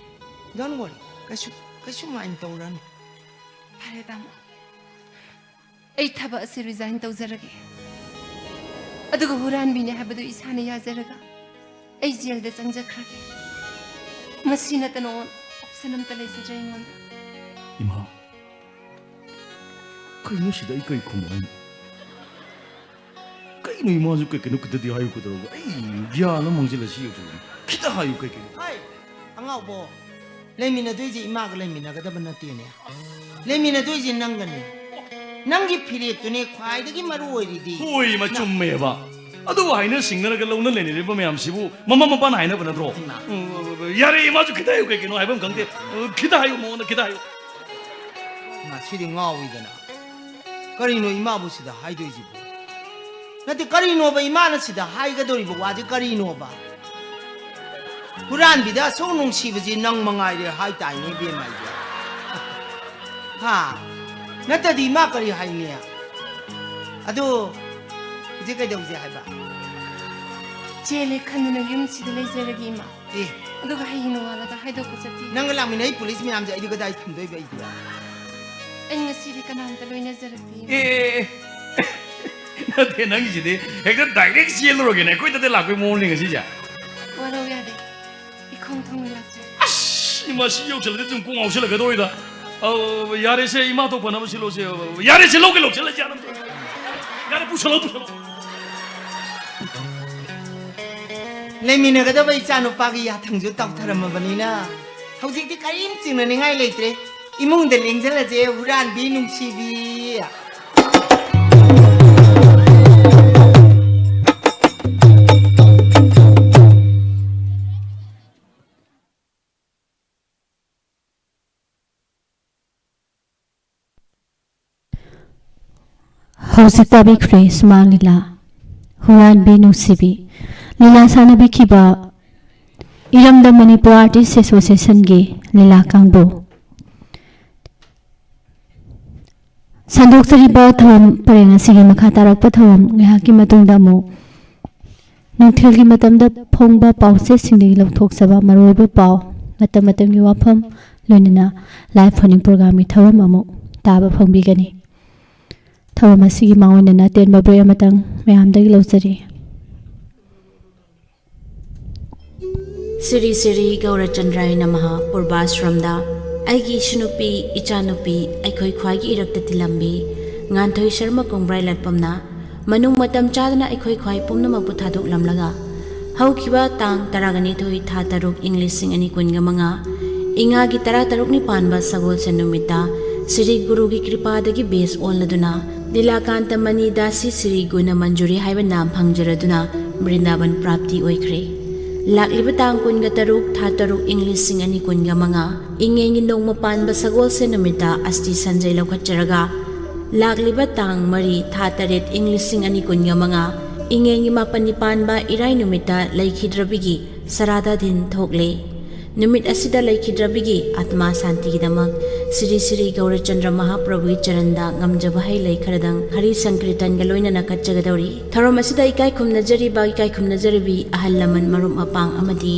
Don't worry. ꯀꯩꯁꯨ, ꯀꯩꯁꯨ mind ꯇꯧꯔꯅꯨ꯫ ꯐꯔꯦ, ꯇꯥꯃꯣ꯫ ꯑꯩ ꯊꯕꯛ ꯑꯁꯤ resign ꯇꯧꯖꯔꯒꯦ꯫ ꯑꯗꯨꯒ ꯍꯨꯔꯥꯟꯕꯤꯅꯦ ꯍꯥꯏꯕꯗꯨ ꯏꯁꯥꯅ ꯌꯥꯖꯔꯒ ꯑꯩ ꯖꯦꯜꯗ ꯆꯪꯖꯈ꯭ꯔꯒꯦ꯫ ꯃꯁꯤ ꯅꯠꯇꯅ option ꯑꯝꯇ ꯂꯩꯖꯗ꯭ꯔꯦ ꯑꯩꯉꯣꯟꯗ꯫ ꯏꯃꯥ, ꯀꯩꯅꯣ ꯁꯤꯗ ꯑꯩ ꯀꯩ ꯈꯨꯝꯃꯨ ꯍꯥꯏꯅꯣ? ꯀꯩꯅꯣ ꯏꯃꯥꯁꯨ ꯀꯩ ꯀꯩꯅꯣ ꯈꯤꯇꯗꯤ ꯍꯥꯏꯌꯨ ꯀꯩꯗꯧꯔꯒꯦ? ꯑꯩ ꯒ꯭ꯌꯥꯟ ꯑꯃ ꯃꯥꯡꯁꯤꯜꯂꯦ ꯁꯤ ꯌꯧꯁꯤꯜꯂꯛꯑꯦ꯫ ꯈꯤꯇ ꯍꯥꯏꯌꯨ ꯀꯩ ꯀꯩꯅꯣ? ꯍꯥꯏ, ꯑꯉꯥꯎꯕꯣ, ꯂꯩꯃꯤꯟꯅꯗꯣꯏꯁꯦ ꯏꯃꯥꯒ ꯂꯩꯃꯤꯟꯅꯒꯗꯕ ꯅꯠꯇꯦꯅꯦ꯫ ꯂꯩꯃꯤꯟꯅꯗꯣꯏꯁꯦ ꯅꯪꯒꯅꯦ꯫ ꯅꯪꯒꯤ ꯐꯤꯔꯦꯞꯇꯨꯅꯦ ꯈ꯭ꯋꯥꯏꯗꯒꯤ ꯃꯔꯨ ꯑꯣꯏꯔꯤꯗꯤ꯫ ꯍꯣꯏ, ꯏꯃꯥ, ꯆꯨꯝꯃꯦꯕ꯫ ꯑꯗꯨꯕꯨ ꯍꯥꯏꯅ ꯁꯤꯡꯅꯔꯒ ꯂꯧꯅ ꯂꯩꯅꯔꯤꯕ ꯃꯌꯥꯝꯁꯤꯕꯨ ꯃꯃꯥ ꯃꯄꯥꯅ ꯍꯥꯏꯅꯕ ꯅꯠꯇ꯭ꯔꯣ? ꯏꯃꯥ꯫ ꯎꯝ, ꯌꯥꯔꯦ, ꯏꯃꯥꯁꯨ ꯈꯤꯇ ꯍꯥꯏꯌꯨ, ꯀꯩꯒꯤꯅꯣ ꯍꯥꯏꯐꯝ ꯈꯪꯗꯦ꯫ ꯈꯤꯇ ꯍꯥꯏꯌꯨ, ꯃꯉꯣꯟꯗ ꯈꯤꯇ ꯍꯥꯏꯌꯨ꯫ ꯏꯃꯥ, ꯁꯤꯗꯤ ꯉꯥꯎꯏꯗꯅ꯫ ꯀꯔꯤꯅꯣ ꯏꯃꯥꯕꯨ ꯁꯤꯗ ꯍꯥꯏꯗꯣꯏꯁꯤꯕꯨ? ꯅꯠꯇꯦ, ꯀꯔꯤꯅꯣꯕ ꯏꯃꯥꯅ ꯁꯤꯗ ꯍꯥꯏꯒꯗꯧꯔꯤꯕ ꯋꯥꯁꯦ ꯀꯔꯤꯅꯣꯕ? ꯍꯨꯔꯥꯟꯕꯤꯗ ꯑꯁꯨꯛ ꯅꯨꯡꯁꯤꯕꯁꯤ ꯅꯪ ꯃꯉꯥꯏꯔꯦ ꯍꯥꯏꯇꯥꯏꯅꯦ, ꯏꯕꯦꯝꯃ ꯑꯩꯁꯦ꯫ ꯍꯥ? ꯅꯠꯇꯗꯤ ꯏꯃꯥ ꯀꯔꯤ ꯍꯥꯏꯅꯤ? ꯑꯗꯨ ꯍꯧꯖꯤꯛ ꯀꯩꯗꯧꯁꯦ ꯍꯥꯏꯕ? ꯆꯦꯜꯂꯦ ꯈꯟꯗꯨꯅ ꯌꯨꯝꯁꯤꯗ ꯂꯩꯖꯔꯒꯦ, ꯏꯃꯥ꯫ ꯑꯦ꯫ ꯑꯗꯨꯒ ꯍꯌꯦꯡ ꯅꯣꯡꯉꯥꯜꯂꯒ ꯍꯥꯏꯗꯣꯛꯄ ꯆꯠꯄꯤ꯫ ꯅꯪꯒ ꯂꯥꯛꯃꯤꯟꯅꯩ ꯄꯨꯂꯤꯁ ꯃꯌꯥꯝꯁꯦ ꯑꯩꯗꯤ ꯀꯗꯥꯏ ꯊꯝꯗꯣꯏꯕ ꯑꯩꯗꯤ? ꯑꯩ ꯉꯁꯤꯗꯤ ꯀꯅꯥꯝꯇ ꯂꯣꯏꯅꯖꯔꯛꯇꯦ, ꯏꯃꯥ꯫ ꯑꯦ, ꯑꯦ, ꯑꯦ꯫ ꯅꯠꯇꯦ, ꯅꯪꯒꯤꯁꯤꯗꯤ ꯍꯦꯛꯇ direct ꯆꯦꯜꯂꯨꯔꯒꯦꯅꯦ, ꯑꯩꯈꯣꯏꯗꯗꯤ ꯂꯥꯛꯄꯩ ꯃꯑꯣꯡꯅꯤ ꯉꯁꯤꯁꯦ꯫ ꯋꯥꯔꯧ ꯌꯥꯗꯦ, ꯏꯈꯣꯡ ꯊꯣꯡꯅ ꯂꯥꯛꯆꯔꯦ꯫ ꯑꯁ, ꯏꯃꯥ, ꯁꯤ ꯌꯧꯁꯜꯂꯗꯤ ꯑꯗꯨꯝ ꯀꯣꯛ ꯉꯥꯎꯁꯜꯂꯛꯀꯗꯧꯔꯤꯗ꯫ ꯑꯧ, ꯌꯥꯔꯦꯁꯦ, ꯏꯃꯥ ꯊꯣꯛ ꯐꯅꯕ ꯁꯤꯜꯂꯣꯁꯦ꯫ ꯌꯥꯔꯦꯁꯦ, ꯂꯧꯒꯦ ꯂꯧꯁꯜꯂꯁꯦ ꯑꯗꯨꯝ꯫ ꯌꯥꯔꯦ, ꯄꯨꯁꯜꯂꯣ, ꯄꯨꯁꯜꯂꯣ꯫ ꯂꯩꯃꯤꯟꯅꯒꯗꯕ ꯏꯆꯥ ꯅꯨꯄꯥꯒꯤ ꯌꯥꯊꯪꯁꯨ ꯇꯥꯎꯊꯔꯝꯃꯕꯅꯤꯅ ꯍꯧꯖꯤꯛꯇꯤ ꯀꯔꯤꯝ ꯆꯤꯡꯅꯅꯤꯡꯉꯥꯏ ꯂꯩꯇ꯭ꯔꯦ꯫ ꯏꯃꯨꯡꯗ ꯂꯦꯡꯖꯜꯂꯁꯦ, ꯍꯨꯔꯥꯟꯕꯤ ꯅꯨꯡꯁꯤꯕꯤ꯫ ꯍꯧꯖꯤꯛ ꯇꯥꯕꯤꯈ꯭ꯔꯦ ꯁꯨꯃꯥꯡ ꯂꯤꯂꯥ, ꯍꯨꯔꯥꯟꯕꯤ ꯅꯨꯡꯁꯤꯕꯤ꯫ ꯂꯤꯂꯥ ꯁꯥꯟꯅꯕꯤꯈꯤꯕ ꯏꯔꯝꯗꯝ ꯃꯅꯤꯄꯨꯔ ꯑꯥꯔꯇꯤꯁ ꯑꯦꯁꯣꯁꯤꯌꯦꯁꯟꯒꯤ ꯂꯤꯂꯥ ꯀꯥꯡꯕꯨ꯫ ꯁꯟꯗꯣꯛꯆꯔꯤꯕ ꯊꯧꯔꯝ ꯄꯔꯦꯡ ꯑꯁꯤꯒꯤ ꯃꯈꯥ ꯇꯥꯔꯛꯄ ꯊꯧꯔꯝ ꯉꯥꯏꯍꯥꯛꯀꯤ ꯃꯇꯨꯡꯗ ꯑꯃꯨꯛ ꯅꯨꯡꯊꯤꯜꯒꯤ ꯃꯇꯝꯗ ꯐꯣꯡꯕ ꯄꯥꯎꯆꯦꯁꯤꯡꯗꯒꯤ ꯂꯧꯊꯣꯛꯆꯕ ꯃꯔꯨꯑꯣꯏꯕ ꯄꯥꯎ, ꯃꯇꯝ ꯃꯇꯝꯒꯤ ꯋꯥꯐꯝ, ꯂꯣꯏꯅꯅ live phone-in programme-ꯒꯤ ꯊꯧꯔꯝ ꯑꯃꯨꯛ ꯇꯥꯕ ꯐꯪꯕꯤꯒꯅꯤ꯫ ꯊꯧꯔꯝ ꯑꯁꯤꯒꯤ ꯃꯥꯡꯑꯣꯏꯅꯅ ꯑꯇꯦꯟꯕ break ꯑꯃꯇꯪ ꯃꯌꯥꯝꯗꯒꯤ ꯂꯧꯖꯔꯤ꯫ ꯁ꯭ꯔꯤ ꯁ꯭ꯔꯤ ꯒꯧꯔꯆꯟꯗ꯭ꯔꯥꯌ ꯅꯃꯍ꯫ ꯄꯨꯔꯕꯥꯁ꯭ꯔꯝꯗ ꯑꯩꯒꯤ ꯏꯁꯨꯅꯨꯄꯤ, ꯏꯆꯥꯅꯨꯄꯤ, ꯑꯩꯈꯣꯏ ꯈ꯭ꯋꯥꯏꯒꯤ ꯏꯔꯛꯇ ꯇꯤꯜꯂꯝꯕꯤ ꯉꯥꯟꯊꯣꯏ ꯁꯔꯃ ꯀꯣꯡꯕ꯭ꯔꯥꯏ ꯂꯥꯠꯄꯝꯅ ꯃꯅꯨꯡ ꯃꯇꯝ ꯆꯥꯗꯅ ꯑꯩꯈꯣꯏ ꯈ꯭ꯋꯥꯏ ꯄꯨꯝꯅꯃꯛꯄꯨ ꯊꯥꯗꯣꯛꯂꯝꯂꯒ ꯍꯧꯈꯤꯕ ꯇꯥꯡ ꯇꯔꯥꯒ ꯅꯤꯊꯣꯏ ꯊꯥ ꯇꯔꯨꯛ ꯏꯪ ꯂꯤꯁꯤꯡ ꯑꯅꯤ ꯀꯨꯟꯒ ꯃꯉꯥ ꯏꯉꯥꯒꯤ ꯇꯔꯥ ꯇꯔꯨꯛꯅꯤ ꯄꯥꯟꯕ ꯁꯒꯣꯜꯁꯦꯟ ꯅꯨꯃꯤꯠꯇ ꯁ꯭ꯔꯤ ꯒꯨꯔꯨꯒꯤ ꯀ꯭ꯔꯤꯄꯥꯗꯒꯤ ꯕꯦꯁ ꯑꯣꯜꯂꯗꯨꯅ ꯂꯤꯂꯥꯀꯥꯟꯇ ꯃꯅꯤ ꯗꯥꯁꯤ ꯁ꯭ꯔꯤ ꯒꯨꯅ ꯃꯟꯖꯨꯔꯤ ꯍꯥꯏꯕ ꯅꯥꯝ ꯐꯪꯖꯔꯗꯨꯅ ꯕ꯭ꯔꯤꯟꯗꯥꯕꯟ ꯄ꯭ꯔꯥꯞꯇꯤ ꯑꯣꯏꯈ꯭ꯔꯦ꯫ ꯂꯥꯛꯂꯤꯕ ꯇꯥꯡ ꯀꯨꯟꯒ ꯇꯔꯨꯛ, ꯊꯥ ꯇꯔꯨꯛ, ꯏꯪ ꯂꯤꯁꯤꯡ ꯑꯅꯤ ꯀꯨꯟꯒ ꯃꯉꯥ, ꯏꯉꯦꯟꯒꯤ ꯅꯣꯡꯃ ꯄꯥꯟꯕ ꯁꯒꯣꯜꯁꯦꯟ ꯅꯨꯃꯤꯠꯇ ꯑꯁꯇꯤ ꯁꯟꯖꯩ ꯂꯧꯈꯠꯆꯔꯒ, ꯂꯥꯛꯂꯤꯕ ꯇꯥꯡ ꯃꯔꯤ, ꯊꯥ ꯇꯔꯦꯠ, ꯏꯪ ꯂꯤꯁꯤꯡ ꯑꯅꯤ ꯀꯨꯟꯒ ꯃꯉꯥ, ꯏꯉꯦꯟꯒꯤ ꯃꯥꯄꯟꯅꯤ ꯄꯥꯟꯕ ꯏꯔꯥꯏ ꯅꯨꯃꯤꯠꯇ ꯂꯩꯈꯤꯗ꯭ꯔꯕꯤꯒꯤ ꯁꯔꯥꯗꯥ ꯗꯤꯟ ꯊꯣꯛꯂꯦ꯫ ꯅꯨꯃꯤꯠ ꯑꯁꯤꯗ ꯂꯩꯈꯤꯗ꯭ꯔꯕꯤꯒꯤ ꯑꯥꯇꯃꯥ ꯁꯥꯟꯇꯤꯒꯤꯗꯃꯛ ꯁ꯭ꯔꯤ ꯁ꯭ꯔꯤ ꯒꯧꯔꯆꯟꯗ꯭ꯔ ꯃꯍꯥꯄ꯭ꯔꯚꯨꯒꯤ ꯆꯔꯟꯗ ꯉꯝꯖꯕ ꯍꯩ ꯂꯩ ꯈꯔꯗꯪ ꯍꯔꯤ ꯁꯪꯀꯤꯔꯇꯟꯒ ꯂꯣꯏꯅꯅ ꯀꯠꯆꯒꯗꯧꯔꯤ꯫ ꯊꯧꯔꯝ ꯑꯁꯤꯗ ꯏꯀꯥꯏ ꯈꯨꯝꯅꯖꯔꯤꯕ, ꯏꯀꯥꯏ ꯈꯨꯝꯅꯖꯔꯤꯕꯤ ꯑꯍꯜ ꯂꯃꯟ, ꯃꯔꯨꯞ ꯃꯄꯥꯡ ꯑꯃꯗꯤ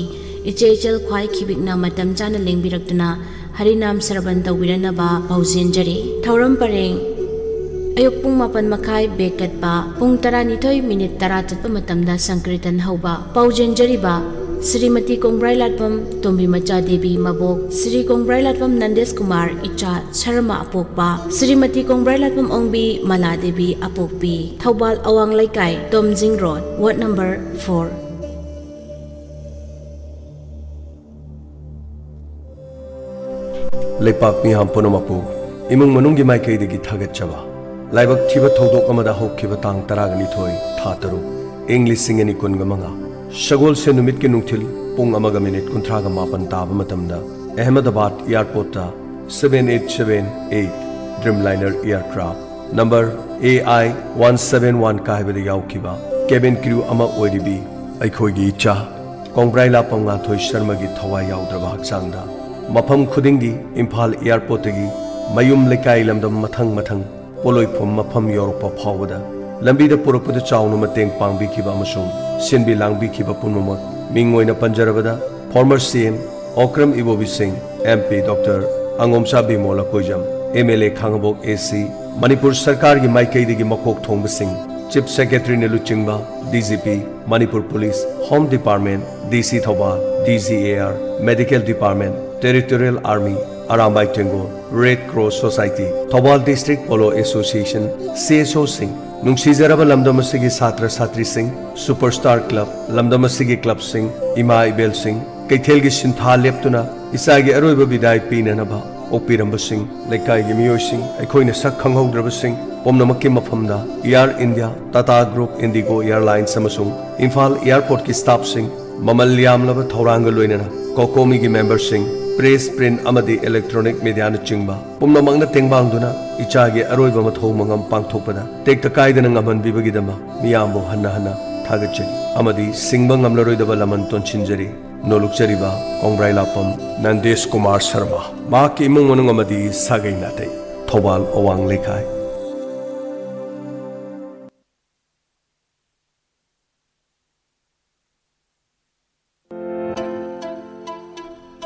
ꯏꯆꯦ ꯏꯆꯜ ꯈ꯭ꯋꯥꯏ ꯈꯤꯕꯤꯛꯅ ꯃꯇꯝ ꯆꯥꯅ ꯂꯦꯡꯕꯤꯔꯛꯇꯨꯅ ꯍꯔꯤꯅꯥꯝ ꯁ꯭ꯔꯕꯟ ꯇꯧꯕꯤꯔꯅꯕ ꯄꯥꯎꯖꯦꯟꯖꯔꯤ꯫ ꯊꯧꯔꯝ ꯄꯔꯦꯡ: ꯑꯌꯨꯛ ꯄꯨꯡ ꯃꯥꯄꯟ ꯃꯈꯥꯏ ꯕꯦꯛ ꯀꯠꯄ, ꯄꯨꯡ ꯇꯔꯥꯅꯤꯊꯣꯏ ꯃꯤꯅꯤꯠ ꯇꯔꯥ ꯆꯠꯄ ꯃꯇꯝꯗ ꯁꯪꯀ꯭ꯔꯤꯇꯟ ꯍꯧꯕ꯫ ꯄꯥꯎꯖꯦꯟꯖꯔꯤꯕ: ꯁ꯭ꯔꯤꯃꯇꯤ ꯀꯣꯡꯕ꯭ꯔꯥꯏꯂꯥꯠꯄꯝ ꯇꯣꯝꯕꯤ ꯃꯆꯥ ꯗꯦꯕꯤ ꯃꯕꯣꯛ, ꯁ꯭ꯔꯤ ꯀꯣꯡꯕ꯭ꯔꯥꯏꯂꯥꯠꯄꯝ ꯅꯟꯗꯦꯁ ꯀꯨꯃꯥꯔ ꯏꯆꯥ ꯁꯔꯃ ꯑꯄꯣꯛꯄ, ꯁ꯭ꯔꯤꯃꯇꯤ ꯀꯣꯡꯕ꯭ꯔꯥꯏꯂꯥꯠꯄꯝ ꯑꯣꯡꯕꯤ ꯃꯂꯥ ꯗꯦꯕꯤ ꯑꯄꯣꯛꯄꯤ, ꯊꯧꯕꯥꯜ ꯑꯋꯥꯡ ꯂꯩꯀꯥꯏ, ꯇꯣꯝꯖꯤꯡ ꯔꯣꯗ, ꯋꯥꯔꯗ ꯅꯝꯕꯔ ꯐꯣꯔ꯫ ꯂꯩꯄꯥꯛ ꯃꯤꯌꯥꯝ ꯄꯨꯝꯅꯃꯛꯄꯨ ꯏꯃꯨꯡ ꯃꯅꯨꯡꯒꯤ ꯃꯥꯏꯀꯩꯗꯒꯤ ꯊꯥꯒꯠꯆꯕ꯫ ꯂꯥꯏꯕꯛ ꯊꯤꯕ ꯊꯧꯗꯣꯛ ꯑꯃꯗ ꯍꯧꯈꯤꯕ ꯇꯥꯡ ꯇꯔꯥꯒ ꯅꯤꯊꯣꯏ, ꯊꯥ ꯇꯔꯨꯛ, ꯏꯪ ꯂꯤꯁꯤꯡ ꯑꯅꯤ ꯀꯨꯟꯒ ꯃꯉꯥ, ꯁꯒꯣꯜꯁꯦꯟ ꯅꯨꯃꯤꯠꯀꯤ ꯅꯨꯡꯊꯤꯜ ꯄꯨꯡ ꯑꯃꯒ ꯃꯤꯅꯤꯠ ꯀꯨꯟꯊ꯭ꯔꯥꯒ ꯃꯥꯄꯟ ꯇꯥꯕ ꯃꯇꯝꯗ Ahmedabad ꯑꯦꯌꯥꯔꯄꯣꯔꯠꯇ seven eight seven eight Dreamliner aircraft number A I one seven one ꯀꯥꯏꯕꯗ ꯌꯥꯎꯈꯤꯕ cabin crew ꯑꯃ ꯑꯣꯏꯔꯤꯕꯤ ꯑꯩꯈꯣꯏꯒꯤ ꯏꯆꯥ ꯀꯣꯡꯕ꯭ꯔꯥꯏꯂꯥꯄꯝ ꯉꯥꯟꯊꯣꯏ ꯁꯔꯃꯒꯤ ꯊꯋꯥꯏ ꯌꯥꯎꯗ꯭ꯔꯕ ꯍꯛꯆꯥꯡꯗ ꯃꯐꯝ ꯈꯨꯗꯤꯡꯒꯤ ꯏꯝꯐꯥꯜ ꯑꯦꯌꯥꯔꯄꯣꯔꯠꯇꯒꯤ ꯃꯌꯨꯝ ꯂꯩꯀꯥꯏ ꯂꯝꯗꯝ ꯃꯊꯪ ꯃꯊꯪ ꯄꯣꯂꯣꯏꯐꯝ ꯃꯐꯝ ꯌꯧꯔꯛꯄ ꯐꯥꯎꯕꯗ ꯂꯝꯕꯤꯗ ꯄꯨꯔꯛꯄꯗ ꯆꯥꯎꯅ ꯃꯇꯦꯡ ꯄꯥꯡꯕꯤꯈꯤꯕ ꯑꯃꯁꯨꯡ ꯁꯤꯟꯕꯤ ꯂꯥꯡꯕꯤꯈꯤꯕ ꯄꯨꯝꯅꯃꯛ, ꯃꯤꯡ ꯑꯣꯏꯅ ꯄꯟꯖꯔꯕꯗ former C M ꯑꯣꯀ꯭ꯔꯝ ꯏꯕꯣꯕꯤ ꯁꯤꯡ, M P Doctor ꯑꯉꯣꯝꯆꯥ ꯕꯤꯃꯣꯂ ꯀꯣꯏꯖꯝ, M L A Khangabok A C, Manipur ꯁꯔꯀꯥꯔꯒꯤ ꯃꯥꯏꯀꯩꯗꯒꯤ ꯃꯀꯣꯛ ꯊꯣꯡꯕꯁꯤꯡ, Chief Secretary ꯅ ꯂꯨꯆꯤꯡꯕ D G P, Manipur Police, Home Department, D C Thawbal, D G A R, Medical Department, Territorial Army, Arambai Tenggol, Red Cross Society, Thawbal District Polo Association, C S O ꯁꯤꯡ, ꯅꯨꯡꯁꯤꯖꯔꯕ ꯂꯝꯗꯝ ꯑꯁꯤꯒꯤ ꯁꯥꯇ꯭ꯔ ꯁꯥꯇ꯭ꯔꯤꯁꯤꯡ, Super Star Club, ꯂꯝꯗꯝ ꯑꯁꯤꯒꯤ club ꯁꯤꯡ, ꯏꯃꯥ ꯏꯕꯦꯜꯁꯤꯡ, ꯀꯩꯊꯦꯜꯒꯤ ꯁꯤꯟꯊꯥ ꯂꯦꯞꯇꯨꯅ ꯏꯆꯥꯒꯤ ꯑꯔꯣꯏꯕ ꯕꯤꯗꯥꯏ ꯄꯤꯅꯅꯕ ꯑꯣꯛꯄꯤꯔꯝꯕꯁꯤꯡ, ꯂꯩꯀꯥꯏꯒꯤ ꯃꯤꯑꯣꯏꯁꯤꯡ, ꯑꯩꯈꯣꯏꯅ ꯁꯛ ꯈꯪꯍꯧꯗ꯭ꯔꯕꯁꯤꯡ ꯄꯨꯝꯅꯃꯛꯀꯤ ꯃꯐꯝꯗ Air India, Tata Group, IndiGo Airlines ꯑꯃꯁꯨꯡ ꯏꯝꯐꯥꯜ Airportꯀꯤ staffꯁꯤꯡ, ꯃꯃꯜ ꯌꯥꯝꯂꯕ ꯊꯧꯔꯥꯡꯒ ꯂꯣꯏꯅꯅ COCOMIꯒꯤ memberꯁꯤꯡ, press, print ꯑꯃꯗꯤ electronic mediaꯅꯆꯤꯡꯕ ꯄꯨꯝꯅꯃꯛꯅ ꯇꯦꯡꯕꯥꯡꯗꯨꯅ ꯏꯆꯥꯒꯤ ꯑꯔꯣꯏꯕ ꯃꯊꯧ ꯃꯉꯝ ꯄꯥꯡꯊꯣꯛꯄꯗ ꯇꯦꯛꯇ ꯀꯥꯏꯗꯅ ꯉꯝꯍꯟꯕꯤꯕꯒꯤꯗꯃꯛ ꯃꯤꯌꯥꯝꯕꯨ ꯍꯟꯅ ꯍꯟꯅ ꯊꯥꯒꯠꯆꯔꯤ ꯑꯃꯗꯤ ꯁꯤꯡꯕ ꯉꯝꯂꯔꯣꯏꯗꯕ ꯂꯃꯟ ꯇꯣꯟꯁꯤꯟꯖꯔꯤ꯫ ꯅꯣꯂꯨꯛꯆꯔꯤꯕ ꯀꯣꯡꯕ꯭ꯔꯥꯏꯂꯥꯛꯄꯝ ꯅꯟꯗꯦꯁ ꯀꯨꯃꯥꯔ ꯁꯔꯃ, ꯃꯍꯥꯛꯀꯤ ꯏꯃꯨꯡ ꯃꯅꯨꯡ ꯑꯃꯗꯤ ꯁꯥꯒꯩ ꯅꯥꯇꯩ, ꯊꯧꯕꯥꯜ ꯑꯋꯥꯡ ꯂꯩꯀꯥꯏ꯫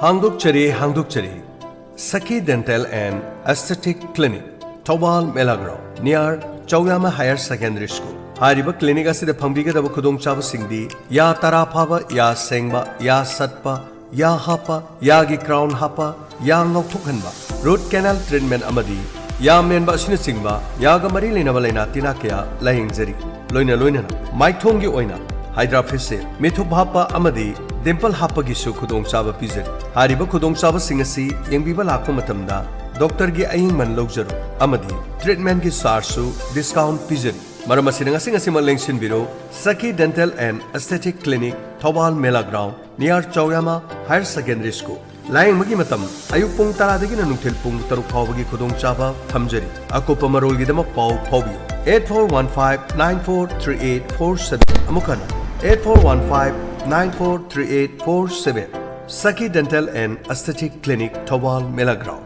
ꯍꯥꯡꯗꯣꯛꯆꯔꯤ, ꯍꯥꯡꯗꯣꯛꯆꯔꯤ꯫ Sakhi Dental and Aesthetic Clinic, Thoubal ꯃꯦꯂꯥ ground, near ꯆꯧꯌꯥꯃ Higher Secondary School꯫ ꯍꯥꯏꯔꯤꯕ clinic ꯑꯁꯤꯗ ꯐꯪꯕꯤꯒꯗꯕ ꯈꯨꯗꯣꯡꯆꯥꯕꯁꯤꯡꯗꯤ ꯌꯥ ꯇꯔꯥ ꯐꯥꯕ, ꯌꯥ ꯁꯦꯡꯕ, ꯌꯥ ꯁꯠꯄ, ꯌꯥ ꯍꯥꯞꯄ, ꯌꯥꯒꯤ crown ꯍꯥꯞꯄ, ꯌꯥ ꯉꯧꯊꯣꯛꯍꯟꯕ, root canal treatment ꯑꯃꯗꯤ ꯌꯥ ꯃꯦꯟꯕ ꯑꯁꯤꯅꯆꯤꯡꯕ ꯌꯥꯒ ꯃꯔꯤ ꯂꯩꯅꯕ ꯂꯥꯏꯅꯥ ꯇꯤꯟꯅꯥ ꯀꯌꯥ ꯂꯥꯌꯦꯡꯖꯔꯤ꯫ ꯂꯣꯏꯅ ꯂꯣꯏꯅꯅ ꯃꯥꯏꯊꯣꯡꯒꯤ ꯑꯣꯏꯅ hydra facial, ꯃꯤꯊꯨꯞ ꯍꯥꯞꯄ ꯑꯃꯗꯤ dimple ꯍꯥꯞꯄꯒꯤꯁꯨ ꯈꯨꯗꯣꯡꯆꯥꯕ ꯄꯤꯖꯔꯤ꯫ ꯍꯥꯏꯔꯤꯕ ꯈꯨꯗꯣꯡꯆꯥꯕꯁꯤꯡ ꯑꯁꯤ ꯌꯦꯡꯕꯤꯕ ꯂꯥꯛꯄ ꯃꯇꯝꯗ doctorꯒꯤ ꯑꯌꯦꯡꯃꯟ ꯂꯧꯖꯔꯣꯏ ꯑꯃꯗꯤ treatmentꯒꯤ chargeꯁꯨ discount ꯄꯤꯖꯔꯤ꯫ ꯃꯔꯝ ꯑꯁꯤꯅ ꯉꯁꯤ ꯉꯁꯤꯃꯛ ꯂꯦꯡꯁꯤꯟꯕꯤꯔꯣ꯫ Sakhi Dental and Aesthetic Clinic, Thoubal ꯃꯦꯂꯥ ground, near ꯆꯧꯌꯥꯃ Higher Secondary School꯫ ꯂꯥꯌꯦꯡꯕꯒꯤ ꯃꯇꯝ ꯑꯌꯨꯛ ꯄꯨꯡ ꯇꯔꯥꯗꯒꯤꯅ ꯅꯨꯡꯊꯤꯜ ꯄꯨꯡ ꯇꯔꯨꯛ ꯐꯥꯎꯕꯒꯤ ꯈꯨꯗꯣꯡꯆꯥꯕ ꯊꯝꯖꯔꯤ꯫ ꯑꯀꯨꯞꯄ ꯃꯔꯣꯜꯒꯤꯗꯃꯛ ꯄꯥꯎ ꯐꯥꯎꯕꯤꯌꯨ eight four one five nine four three eight four seven꯫ ꯑꯃꯨꯛ ꯍꯟꯅ, eight four one five nine four three eight four seven꯫ Sakhi Dental and Aesthetic Clinic, Thoubal ꯃꯦꯂꯥ ꯒ꯭ꯔꯥꯎꯟ꯫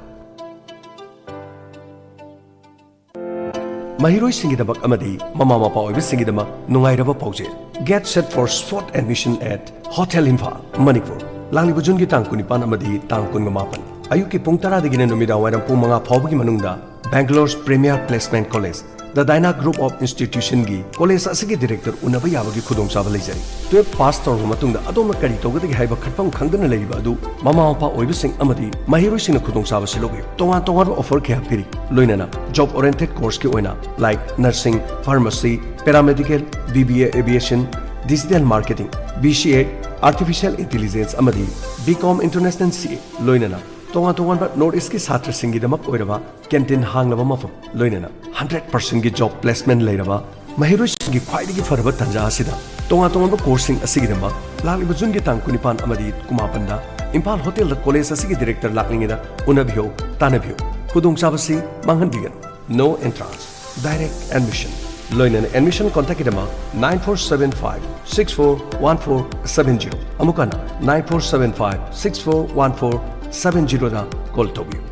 ꯃꯍꯩꯔꯣꯏꯁꯤꯡꯒꯤꯗꯃꯛ ꯑꯃꯗꯤ ꯃꯃꯥ ꯃꯄꯥ ꯑꯣꯏꯕꯁꯤꯡꯒꯤꯗꯃꯛ ꯅꯨꯡꯉꯥꯏꯔꯕ ꯄꯥꯎꯖꯦꯜ꯫ Get set for spot admission at Hotel Imphal, Manipur꯫ ꯂꯥꯛꯂꯤꯕ ꯖꯨꯟꯒꯤ ꯇꯥꯡ ꯀꯨꯟꯅꯤꯄꯥꯟ ꯑꯃꯗꯤ ꯇꯥꯡ ꯀꯨꯟꯃꯥꯄꯟ, ꯑꯌꯨꯛꯀꯤ ꯄꯨꯡ ꯇꯔꯥꯗꯒꯤꯅ ꯅꯨꯃꯤꯗꯥꯡ ꯋꯥꯏꯔꯝ ꯄꯨꯡ ꯃꯉꯥ ꯐꯥꯎꯕꯒꯤ ꯃꯅꯨꯡꯗ Bangalore's premier placement college, The Dyna Group of Institutionꯒꯤ college ꯑꯁꯤꯒꯤ director ꯎꯅꯕ ꯌꯥꯕꯒꯤ ꯈꯨꯗꯣꯡꯆꯥꯕ ꯂꯩꯖꯔꯤ꯫ Twelve pass ꯇꯧꯔꯕ ꯃꯇꯨꯡꯗ ꯑꯗꯣꯝꯅ ꯀꯔꯤ ꯇꯧꯒꯗꯒꯦ ꯍꯥꯏꯕ ꯈꯟꯐꯝ ꯈꯪꯗꯅ ꯂꯩꯔꯤꯕ ꯑꯗꯨ ꯃꯃꯥ ꯃꯄꯥ ꯑꯣꯏꯕꯁꯤꯡ ꯑꯃꯗꯤ ꯃꯍꯩꯔꯣꯏꯁꯤꯡꯅ ꯈꯨꯗꯣꯡꯆꯥꯕꯁꯤ ꯂꯧꯕꯤꯌꯨ꯫ ꯇꯣꯉꯥꯟ ꯇꯣꯉꯥꯟꯕ offer ꯀꯌꯥ ꯄꯤꯔꯤ, ꯂꯣꯏꯅꯅ job oriented courseꯀꯤ ꯑꯣꯏꯅ like nursing, pharmacy, paramedical, B B A aviation, digital marketing, B C A, artificial intelligence ꯑꯃꯗꯤ B Com International C A, ꯂꯣꯏꯅꯅ ꯇꯣꯉꯥꯟ ꯇꯣꯉꯥꯟꯕ ꯅꯣꯔꯠ ꯏꯁꯀꯤ ꯁꯥꯇ꯭ꯔꯁꯤꯡꯒꯤꯗꯃꯛ ꯑꯣꯏꯔꯕ ꯀꯦꯟꯇꯤꯟ ꯍꯥꯡꯂꯕ ꯃꯐꯝ, ꯂꯣꯏꯅꯅ ꯍꯟꯗ꯭ꯔꯦꯠ ꯄꯥꯔꯁꯦꯟꯒꯤ ꯖꯣꯕ ꯄ꯭ꯂꯦꯁꯃꯦꯟ ꯂꯩꯔꯕ ꯃꯍꯩꯔꯣꯏꯁꯤꯡꯒꯤ ꯈ꯭ꯋꯥꯏꯗꯒꯤ ꯐꯔꯕ ꯇꯥꯟꯖꯥ ꯑꯁꯤꯗ ꯇꯣꯉꯥꯟ ꯇꯣꯉꯥꯟꯕ ꯀꯣꯔꯁꯁꯤꯡ ꯑꯁꯤꯒꯤꯗꯃꯛ ꯂꯥꯛꯂꯤꯕ ꯖꯨꯟꯒꯤ ꯇꯥꯡ ꯀꯨꯟꯅꯤꯄꯥꯟ ꯑꯃꯗꯤ ꯀꯨꯟꯃꯥꯄꯟꯗ ꯏꯝꯐꯥꯜ ꯍꯣꯇꯦꯜꯗ ꯀꯣꯂꯦꯖ ꯑꯁꯤꯒꯤ ꯗꯤꯔꯦꯛꯇꯔ ꯂꯥꯛꯂꯤꯉꯩꯗ ꯎꯅꯕꯤꯌꯨ, ꯇꯥꯟꯅꯕꯤꯌꯨ꯫ ꯈꯨꯗꯣꯡꯆꯥꯕꯁꯤ ꯃꯥꯡꯍꯟꯕꯤꯒꯅꯨ꯫ No entrance, direct admission꯫ ꯂꯣꯏꯅꯅ admission ꯀꯣꯟꯇꯦꯛꯀꯤꯗꯃꯛ nine four seven five six four one four seven zero, ꯑꯃꯨꯛ ꯍꯟꯅ nine four seven five six four one four seven zeroꯗ ꯀꯣꯜ ꯇꯧꯕꯤꯌꯨ꯫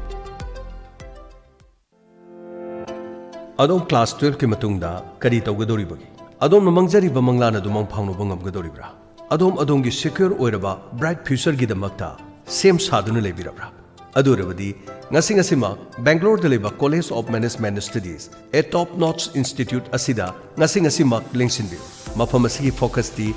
ꯑꯗꯣꯝ ꯀ꯭ꯂꯥꯁ ꯇꯨꯌꯦꯜꯐꯀꯤ ꯃꯇꯨꯡꯗ ꯀꯔꯤ ꯇꯧꯒꯗꯧꯔꯤꯕꯒꯦ? ꯑꯗꯣꯝꯅ ꯃꯪꯖꯔꯤꯕ ꯃꯪꯂꯥꯟ ꯑꯗꯨ ꯃꯪ ꯐꯥꯎꯅꯕ ꯉꯝꯒꯗꯧꯔꯤꯕ꯭ꯔꯥ? ꯑꯗꯣꯝ ꯑꯗꯣꯝꯒꯤ ꯁꯦꯀ꯭ꯌꯣꯔ ꯑꯣꯏꯔꯕ ꯕ꯭ꯔꯥꯏꯠ ꯐ꯭ꯌꯨꯆꯔꯒꯤꯗꯃꯛꯇ ꯁꯦꯝ ꯁꯥꯗꯨꯅ ꯂꯩꯕꯤꯔꯕ꯭ꯔꯥ? ꯑꯗꯨ ꯑꯣꯏꯔꯕꯗꯤ ꯉꯁꯤ ꯉꯁꯤꯃꯛ ꯕꯦꯡꯒ꯭ꯂꯣꯔꯗ ꯂꯩꯕ College of Management Studies, a top notch institute ꯑꯁꯤꯗ ꯉꯁꯤ ꯉꯁꯤꯃꯛ ꯂꯦꯡꯁꯤꯟꯕꯤꯌꯨ꯫ ꯃꯐꯝ ꯑꯁꯤꯒꯤ ꯐꯣꯀꯁꯇꯤ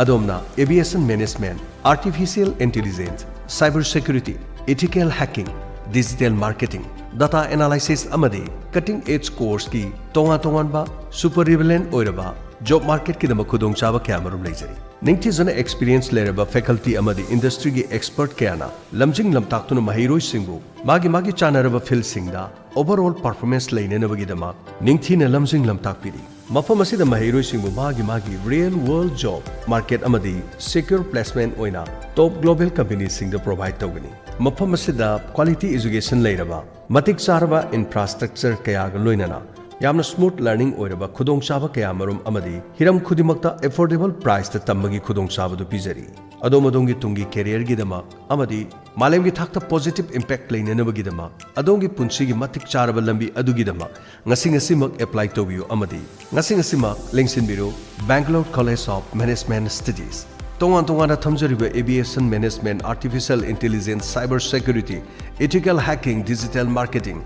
ꯑꯗꯣꯝꯅ aviation management, artificial intelligence, cyber security, ethical hacking, digital marketing, data analysis ꯑꯃꯗꯤ cutting edge courseꯀꯤ ꯇꯣꯉꯥꯟ ꯇꯣꯉꯥꯟꯕ super relevant ꯑꯣꯏꯔꯕ ꯖꯣꯕ ꯃꯥꯔꯀꯦꯠꯀꯤꯗꯃꯛ ꯈꯨꯗꯣꯡꯆꯥꯕ ꯀꯌꯥ ꯃꯔꯨꯝ ꯂꯩꯖꯔꯤ꯫ ꯅꯤꯡꯊꯤꯖꯅ ꯑꯦꯛꯁꯄꯤꯔꯤꯌꯦꯟꯁ ꯂꯩꯔꯕ ꯐꯦꯀꯜꯇꯤ ꯑꯃꯗꯤ ꯏꯟꯗꯁꯇ꯭ꯔꯤꯒꯤ ꯑꯦꯛꯁꯄꯔꯠ ꯀꯌꯥꯅ ꯂꯝꯖꯤꯡ ꯂꯝꯇꯥꯛꯇꯨꯅ ꯃꯍꯩꯔꯣꯏꯁꯤꯡꯕꯨ ꯃꯥꯒꯤ ꯃꯥꯒꯤ ꯆꯥꯟꯅꯔꯕ ꯐꯤꯜꯗꯁꯤꯡꯗ overall performance ꯂꯩꯅꯅꯕꯒꯤꯗꯃꯛ ꯅꯤꯡꯊꯤꯅ ꯂꯝꯖꯤꯡ ꯂꯝꯇꯥꯛꯄꯤꯔꯤ꯫ ꯃꯐꯝ ꯑꯁꯤꯗ ꯃꯍꯩꯔꯣꯏꯁꯤꯡꯕꯨ ꯃꯥꯒꯤ ꯃꯥꯒꯤ real world job market ꯑꯃꯗꯤ secure placement ꯑꯣꯏꯅ top global companiesꯁꯤꯡꯗ provide ꯇꯧꯒꯅꯤ꯫ ꯃꯐꯝ ꯑꯁꯤꯗ quality education ꯂꯩꯔꯕ, ꯃꯇꯤꯛ ꯆꯥꯔꯕ infrastructure ꯀꯌꯥꯒ ꯂꯣꯏꯅꯅ ꯌꯥꯝꯅ smooth learning ꯑꯣꯏꯔꯕ ꯈꯨꯗꯣꯡꯆꯥꯕ ꯀꯌꯥ ꯃꯔꯨꯝ ꯑꯃꯗꯤ ꯍꯤꯔꯝ ꯈꯨꯗꯤꯡꯃꯛꯇ affordable priceꯇ ꯇꯝꯕꯒꯤ ꯈꯨꯗꯣꯡꯆꯥꯕꯗꯨ ꯄꯤꯖꯔꯤ꯫ ꯑꯗꯣꯝ ꯑꯗꯣꯝꯒꯤ ꯇꯨꯡꯒꯤ careerꯒꯤꯗꯃꯛ ꯑꯃꯗꯤ ꯃꯥꯂꯦꯝꯒꯤ ꯊꯥꯛꯇ positive impact ꯂꯩꯅꯅꯕꯒꯤꯗꯃꯛ, ꯑꯗꯣꯝꯒꯤ ꯄꯨꯟꯁꯤꯒꯤ ꯃꯇꯤꯛ ꯆꯥꯔꯕ ꯂꯝꯕꯤ ꯑꯗꯨꯒꯤꯗꯃꯛ ꯉꯁꯤ ꯉꯁꯤꯃꯛ apply ꯇꯧꯕꯤꯌꯨ ꯑꯃꯗꯤ ꯉꯁꯤ ꯉꯁꯤꯃꯛ ꯂꯦꯡꯁꯤꯟꯕꯤꯔꯨ Bangalore College of Management Studies꯫ ꯇꯣꯉꯥꯟ ꯇꯣꯉꯥꯟꯅ ꯊꯝꯖꯔꯤꯕ aviation management, artificial intelligence, cyber security, ethical hacking, digital marketing,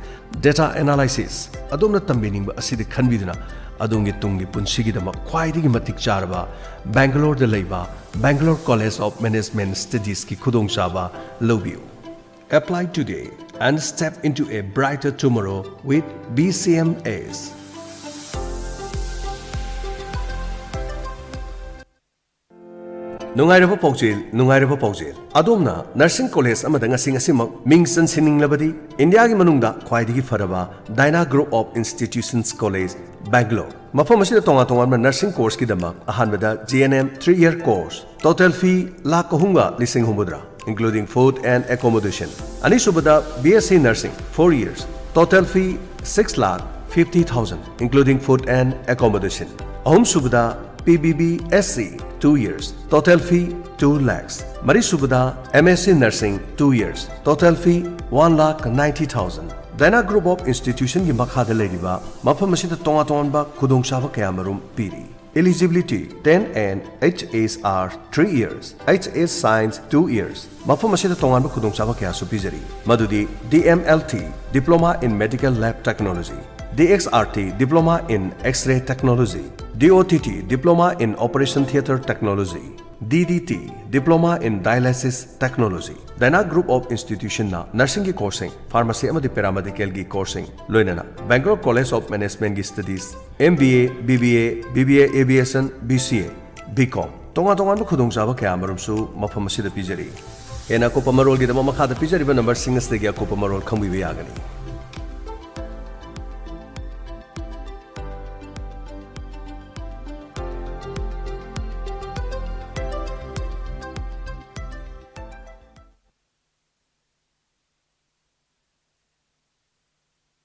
data analysis, ꯑꯗꯣꯝꯅ ꯇꯝꯕꯤꯅꯤꯡꯕ ꯑꯁꯤꯗ ꯈꯟꯕꯤꯗꯨꯅ ꯑꯗꯣꯝꯒꯤ ꯇꯨꯡꯒꯤ ꯄꯨꯟꯁꯤꯒꯤꯗꯃꯛ ꯈ꯭ꯋꯥꯏꯗꯒꯤ ꯃꯇꯤꯛ ꯆꯥꯔꯕ ꯕꯦꯡꯒꯂꯣꯔꯗ ꯂꯩꯕ Bangalore College of Management Studiesꯀꯤ ꯈꯨꯗꯣꯡꯆꯥꯕ ꯂꯧꯕꯤꯌꯨ꯫ Apply today and step into a brighter tomorrow with B C M S. ꯅꯨꯡꯉꯥꯏꯔꯕ ꯄꯥꯎꯖꯦꯜ, ꯅꯨꯡꯉꯥꯏꯔꯕ ꯄꯥꯎꯖꯦꯜ꯫ ꯑꯗꯣꯝꯅ nursing college ꯑꯃꯗ ꯉꯁꯤ ꯉꯁꯤꯃꯛ ꯃꯤꯡ ꯆꯟꯁꯤꯟꯅꯤꯡꯂꯕꯗꯤ, ꯏꯟꯗꯤꯌꯥꯒꯤ ꯃꯅꯨꯡꯗ ꯈ꯭ꯋꯥꯏꯗꯒꯤ ꯐꯔꯕ Dyna Group of Institutions College, Bangalore꯫ ꯃꯐꯝ ꯑꯁꯤꯗ ꯇꯣꯉꯥꯟ ꯇꯣꯉꯥꯟꯕ nursing courseꯀꯤꯗꯃꯛ ꯑꯍꯥꯟꯕꯗ G N M three year course, total fee lakh ꯑꯍꯨꯝꯒ ꯂꯤꯁꯤꯡ ꯍꯨꯝꯐꯨꯇꯔꯥ, including food and accommodation꯫ ꯑꯅꯤꯁꯨꯕꯗ B S C nursing, four years, total fee six lakh fifty thousand, including food and accommodation꯫ ꯑꯍꯨꯝꯁꯨꯕꯗ P B B S C, two years, total fee two lakhs꯫ ꯃꯔꯤꯁꯨꯕꯗ M S C nursing, two years, total fee one lakh ninety thousand꯫ Dyna Group of Institutionꯒꯤ ꯃꯈꯥꯗ ꯂꯩꯔꯤꯕ ꯃꯐꯝ ꯑꯁꯤꯗ ꯇꯣꯉꯥꯟ ꯇꯣꯉꯥꯟꯕ ꯈꯨꯗꯣꯡꯆꯥꯕ ꯀꯌꯥꯃꯔꯨꯝ ꯄꯤꯔꯤ꯫ Eligibility: ten N H S R three years, H S Science two years꯫ ꯃꯐꯝ ꯑꯁꯤꯗ ꯇꯣꯉꯥꯟꯕ ꯈꯨꯗꯣꯡꯆꯥꯕ ꯀꯌꯥꯁꯨ ꯄꯤꯖꯔꯤ, ꯃꯗꯨꯗꯤ D M L T, Diploma in Medical Lab Technology, D X R T, Diploma in X-ray Technology, D O T T, Diploma in Operation Theatre Technology, D D T, Diploma in Dialysis Technology꯫ Dyna Group of Institutionꯅ nursingꯒꯤ courseꯁꯤꯡ, pharmacy ꯑꯃꯗꯤ paramedicalꯒꯤ courseꯁꯤꯡ, ꯂꯣꯏꯅꯅ Bangalore College of Managementꯒꯤ studies, M B A, B B A, B B A Aviation, B C A, B Com, ꯇꯣꯉꯥꯟ ꯇꯣꯉꯥꯟꯕ ꯈꯨꯗꯣꯡꯆꯥꯕ ꯀꯌꯥ ꯑꯃꯔꯣꯝꯁꯨ ꯃꯐꯝ ꯑꯁꯤꯗ ꯄꯤꯖꯔꯤ꯫ ꯍꯦꯟꯅ ꯑꯀꯨꯞꯄ ꯃꯔꯣꯜꯒꯤꯗꯃꯛ ꯃꯈꯥꯗ ꯄꯤꯖꯔꯤꯕ numberꯁꯤꯡ ꯑꯁꯤꯗꯒꯤ ꯑꯀꯨꯞꯄ ꯃꯔꯣꯜ ꯈꯪꯕꯤꯕ ꯌꯥꯒꯅꯤ꯫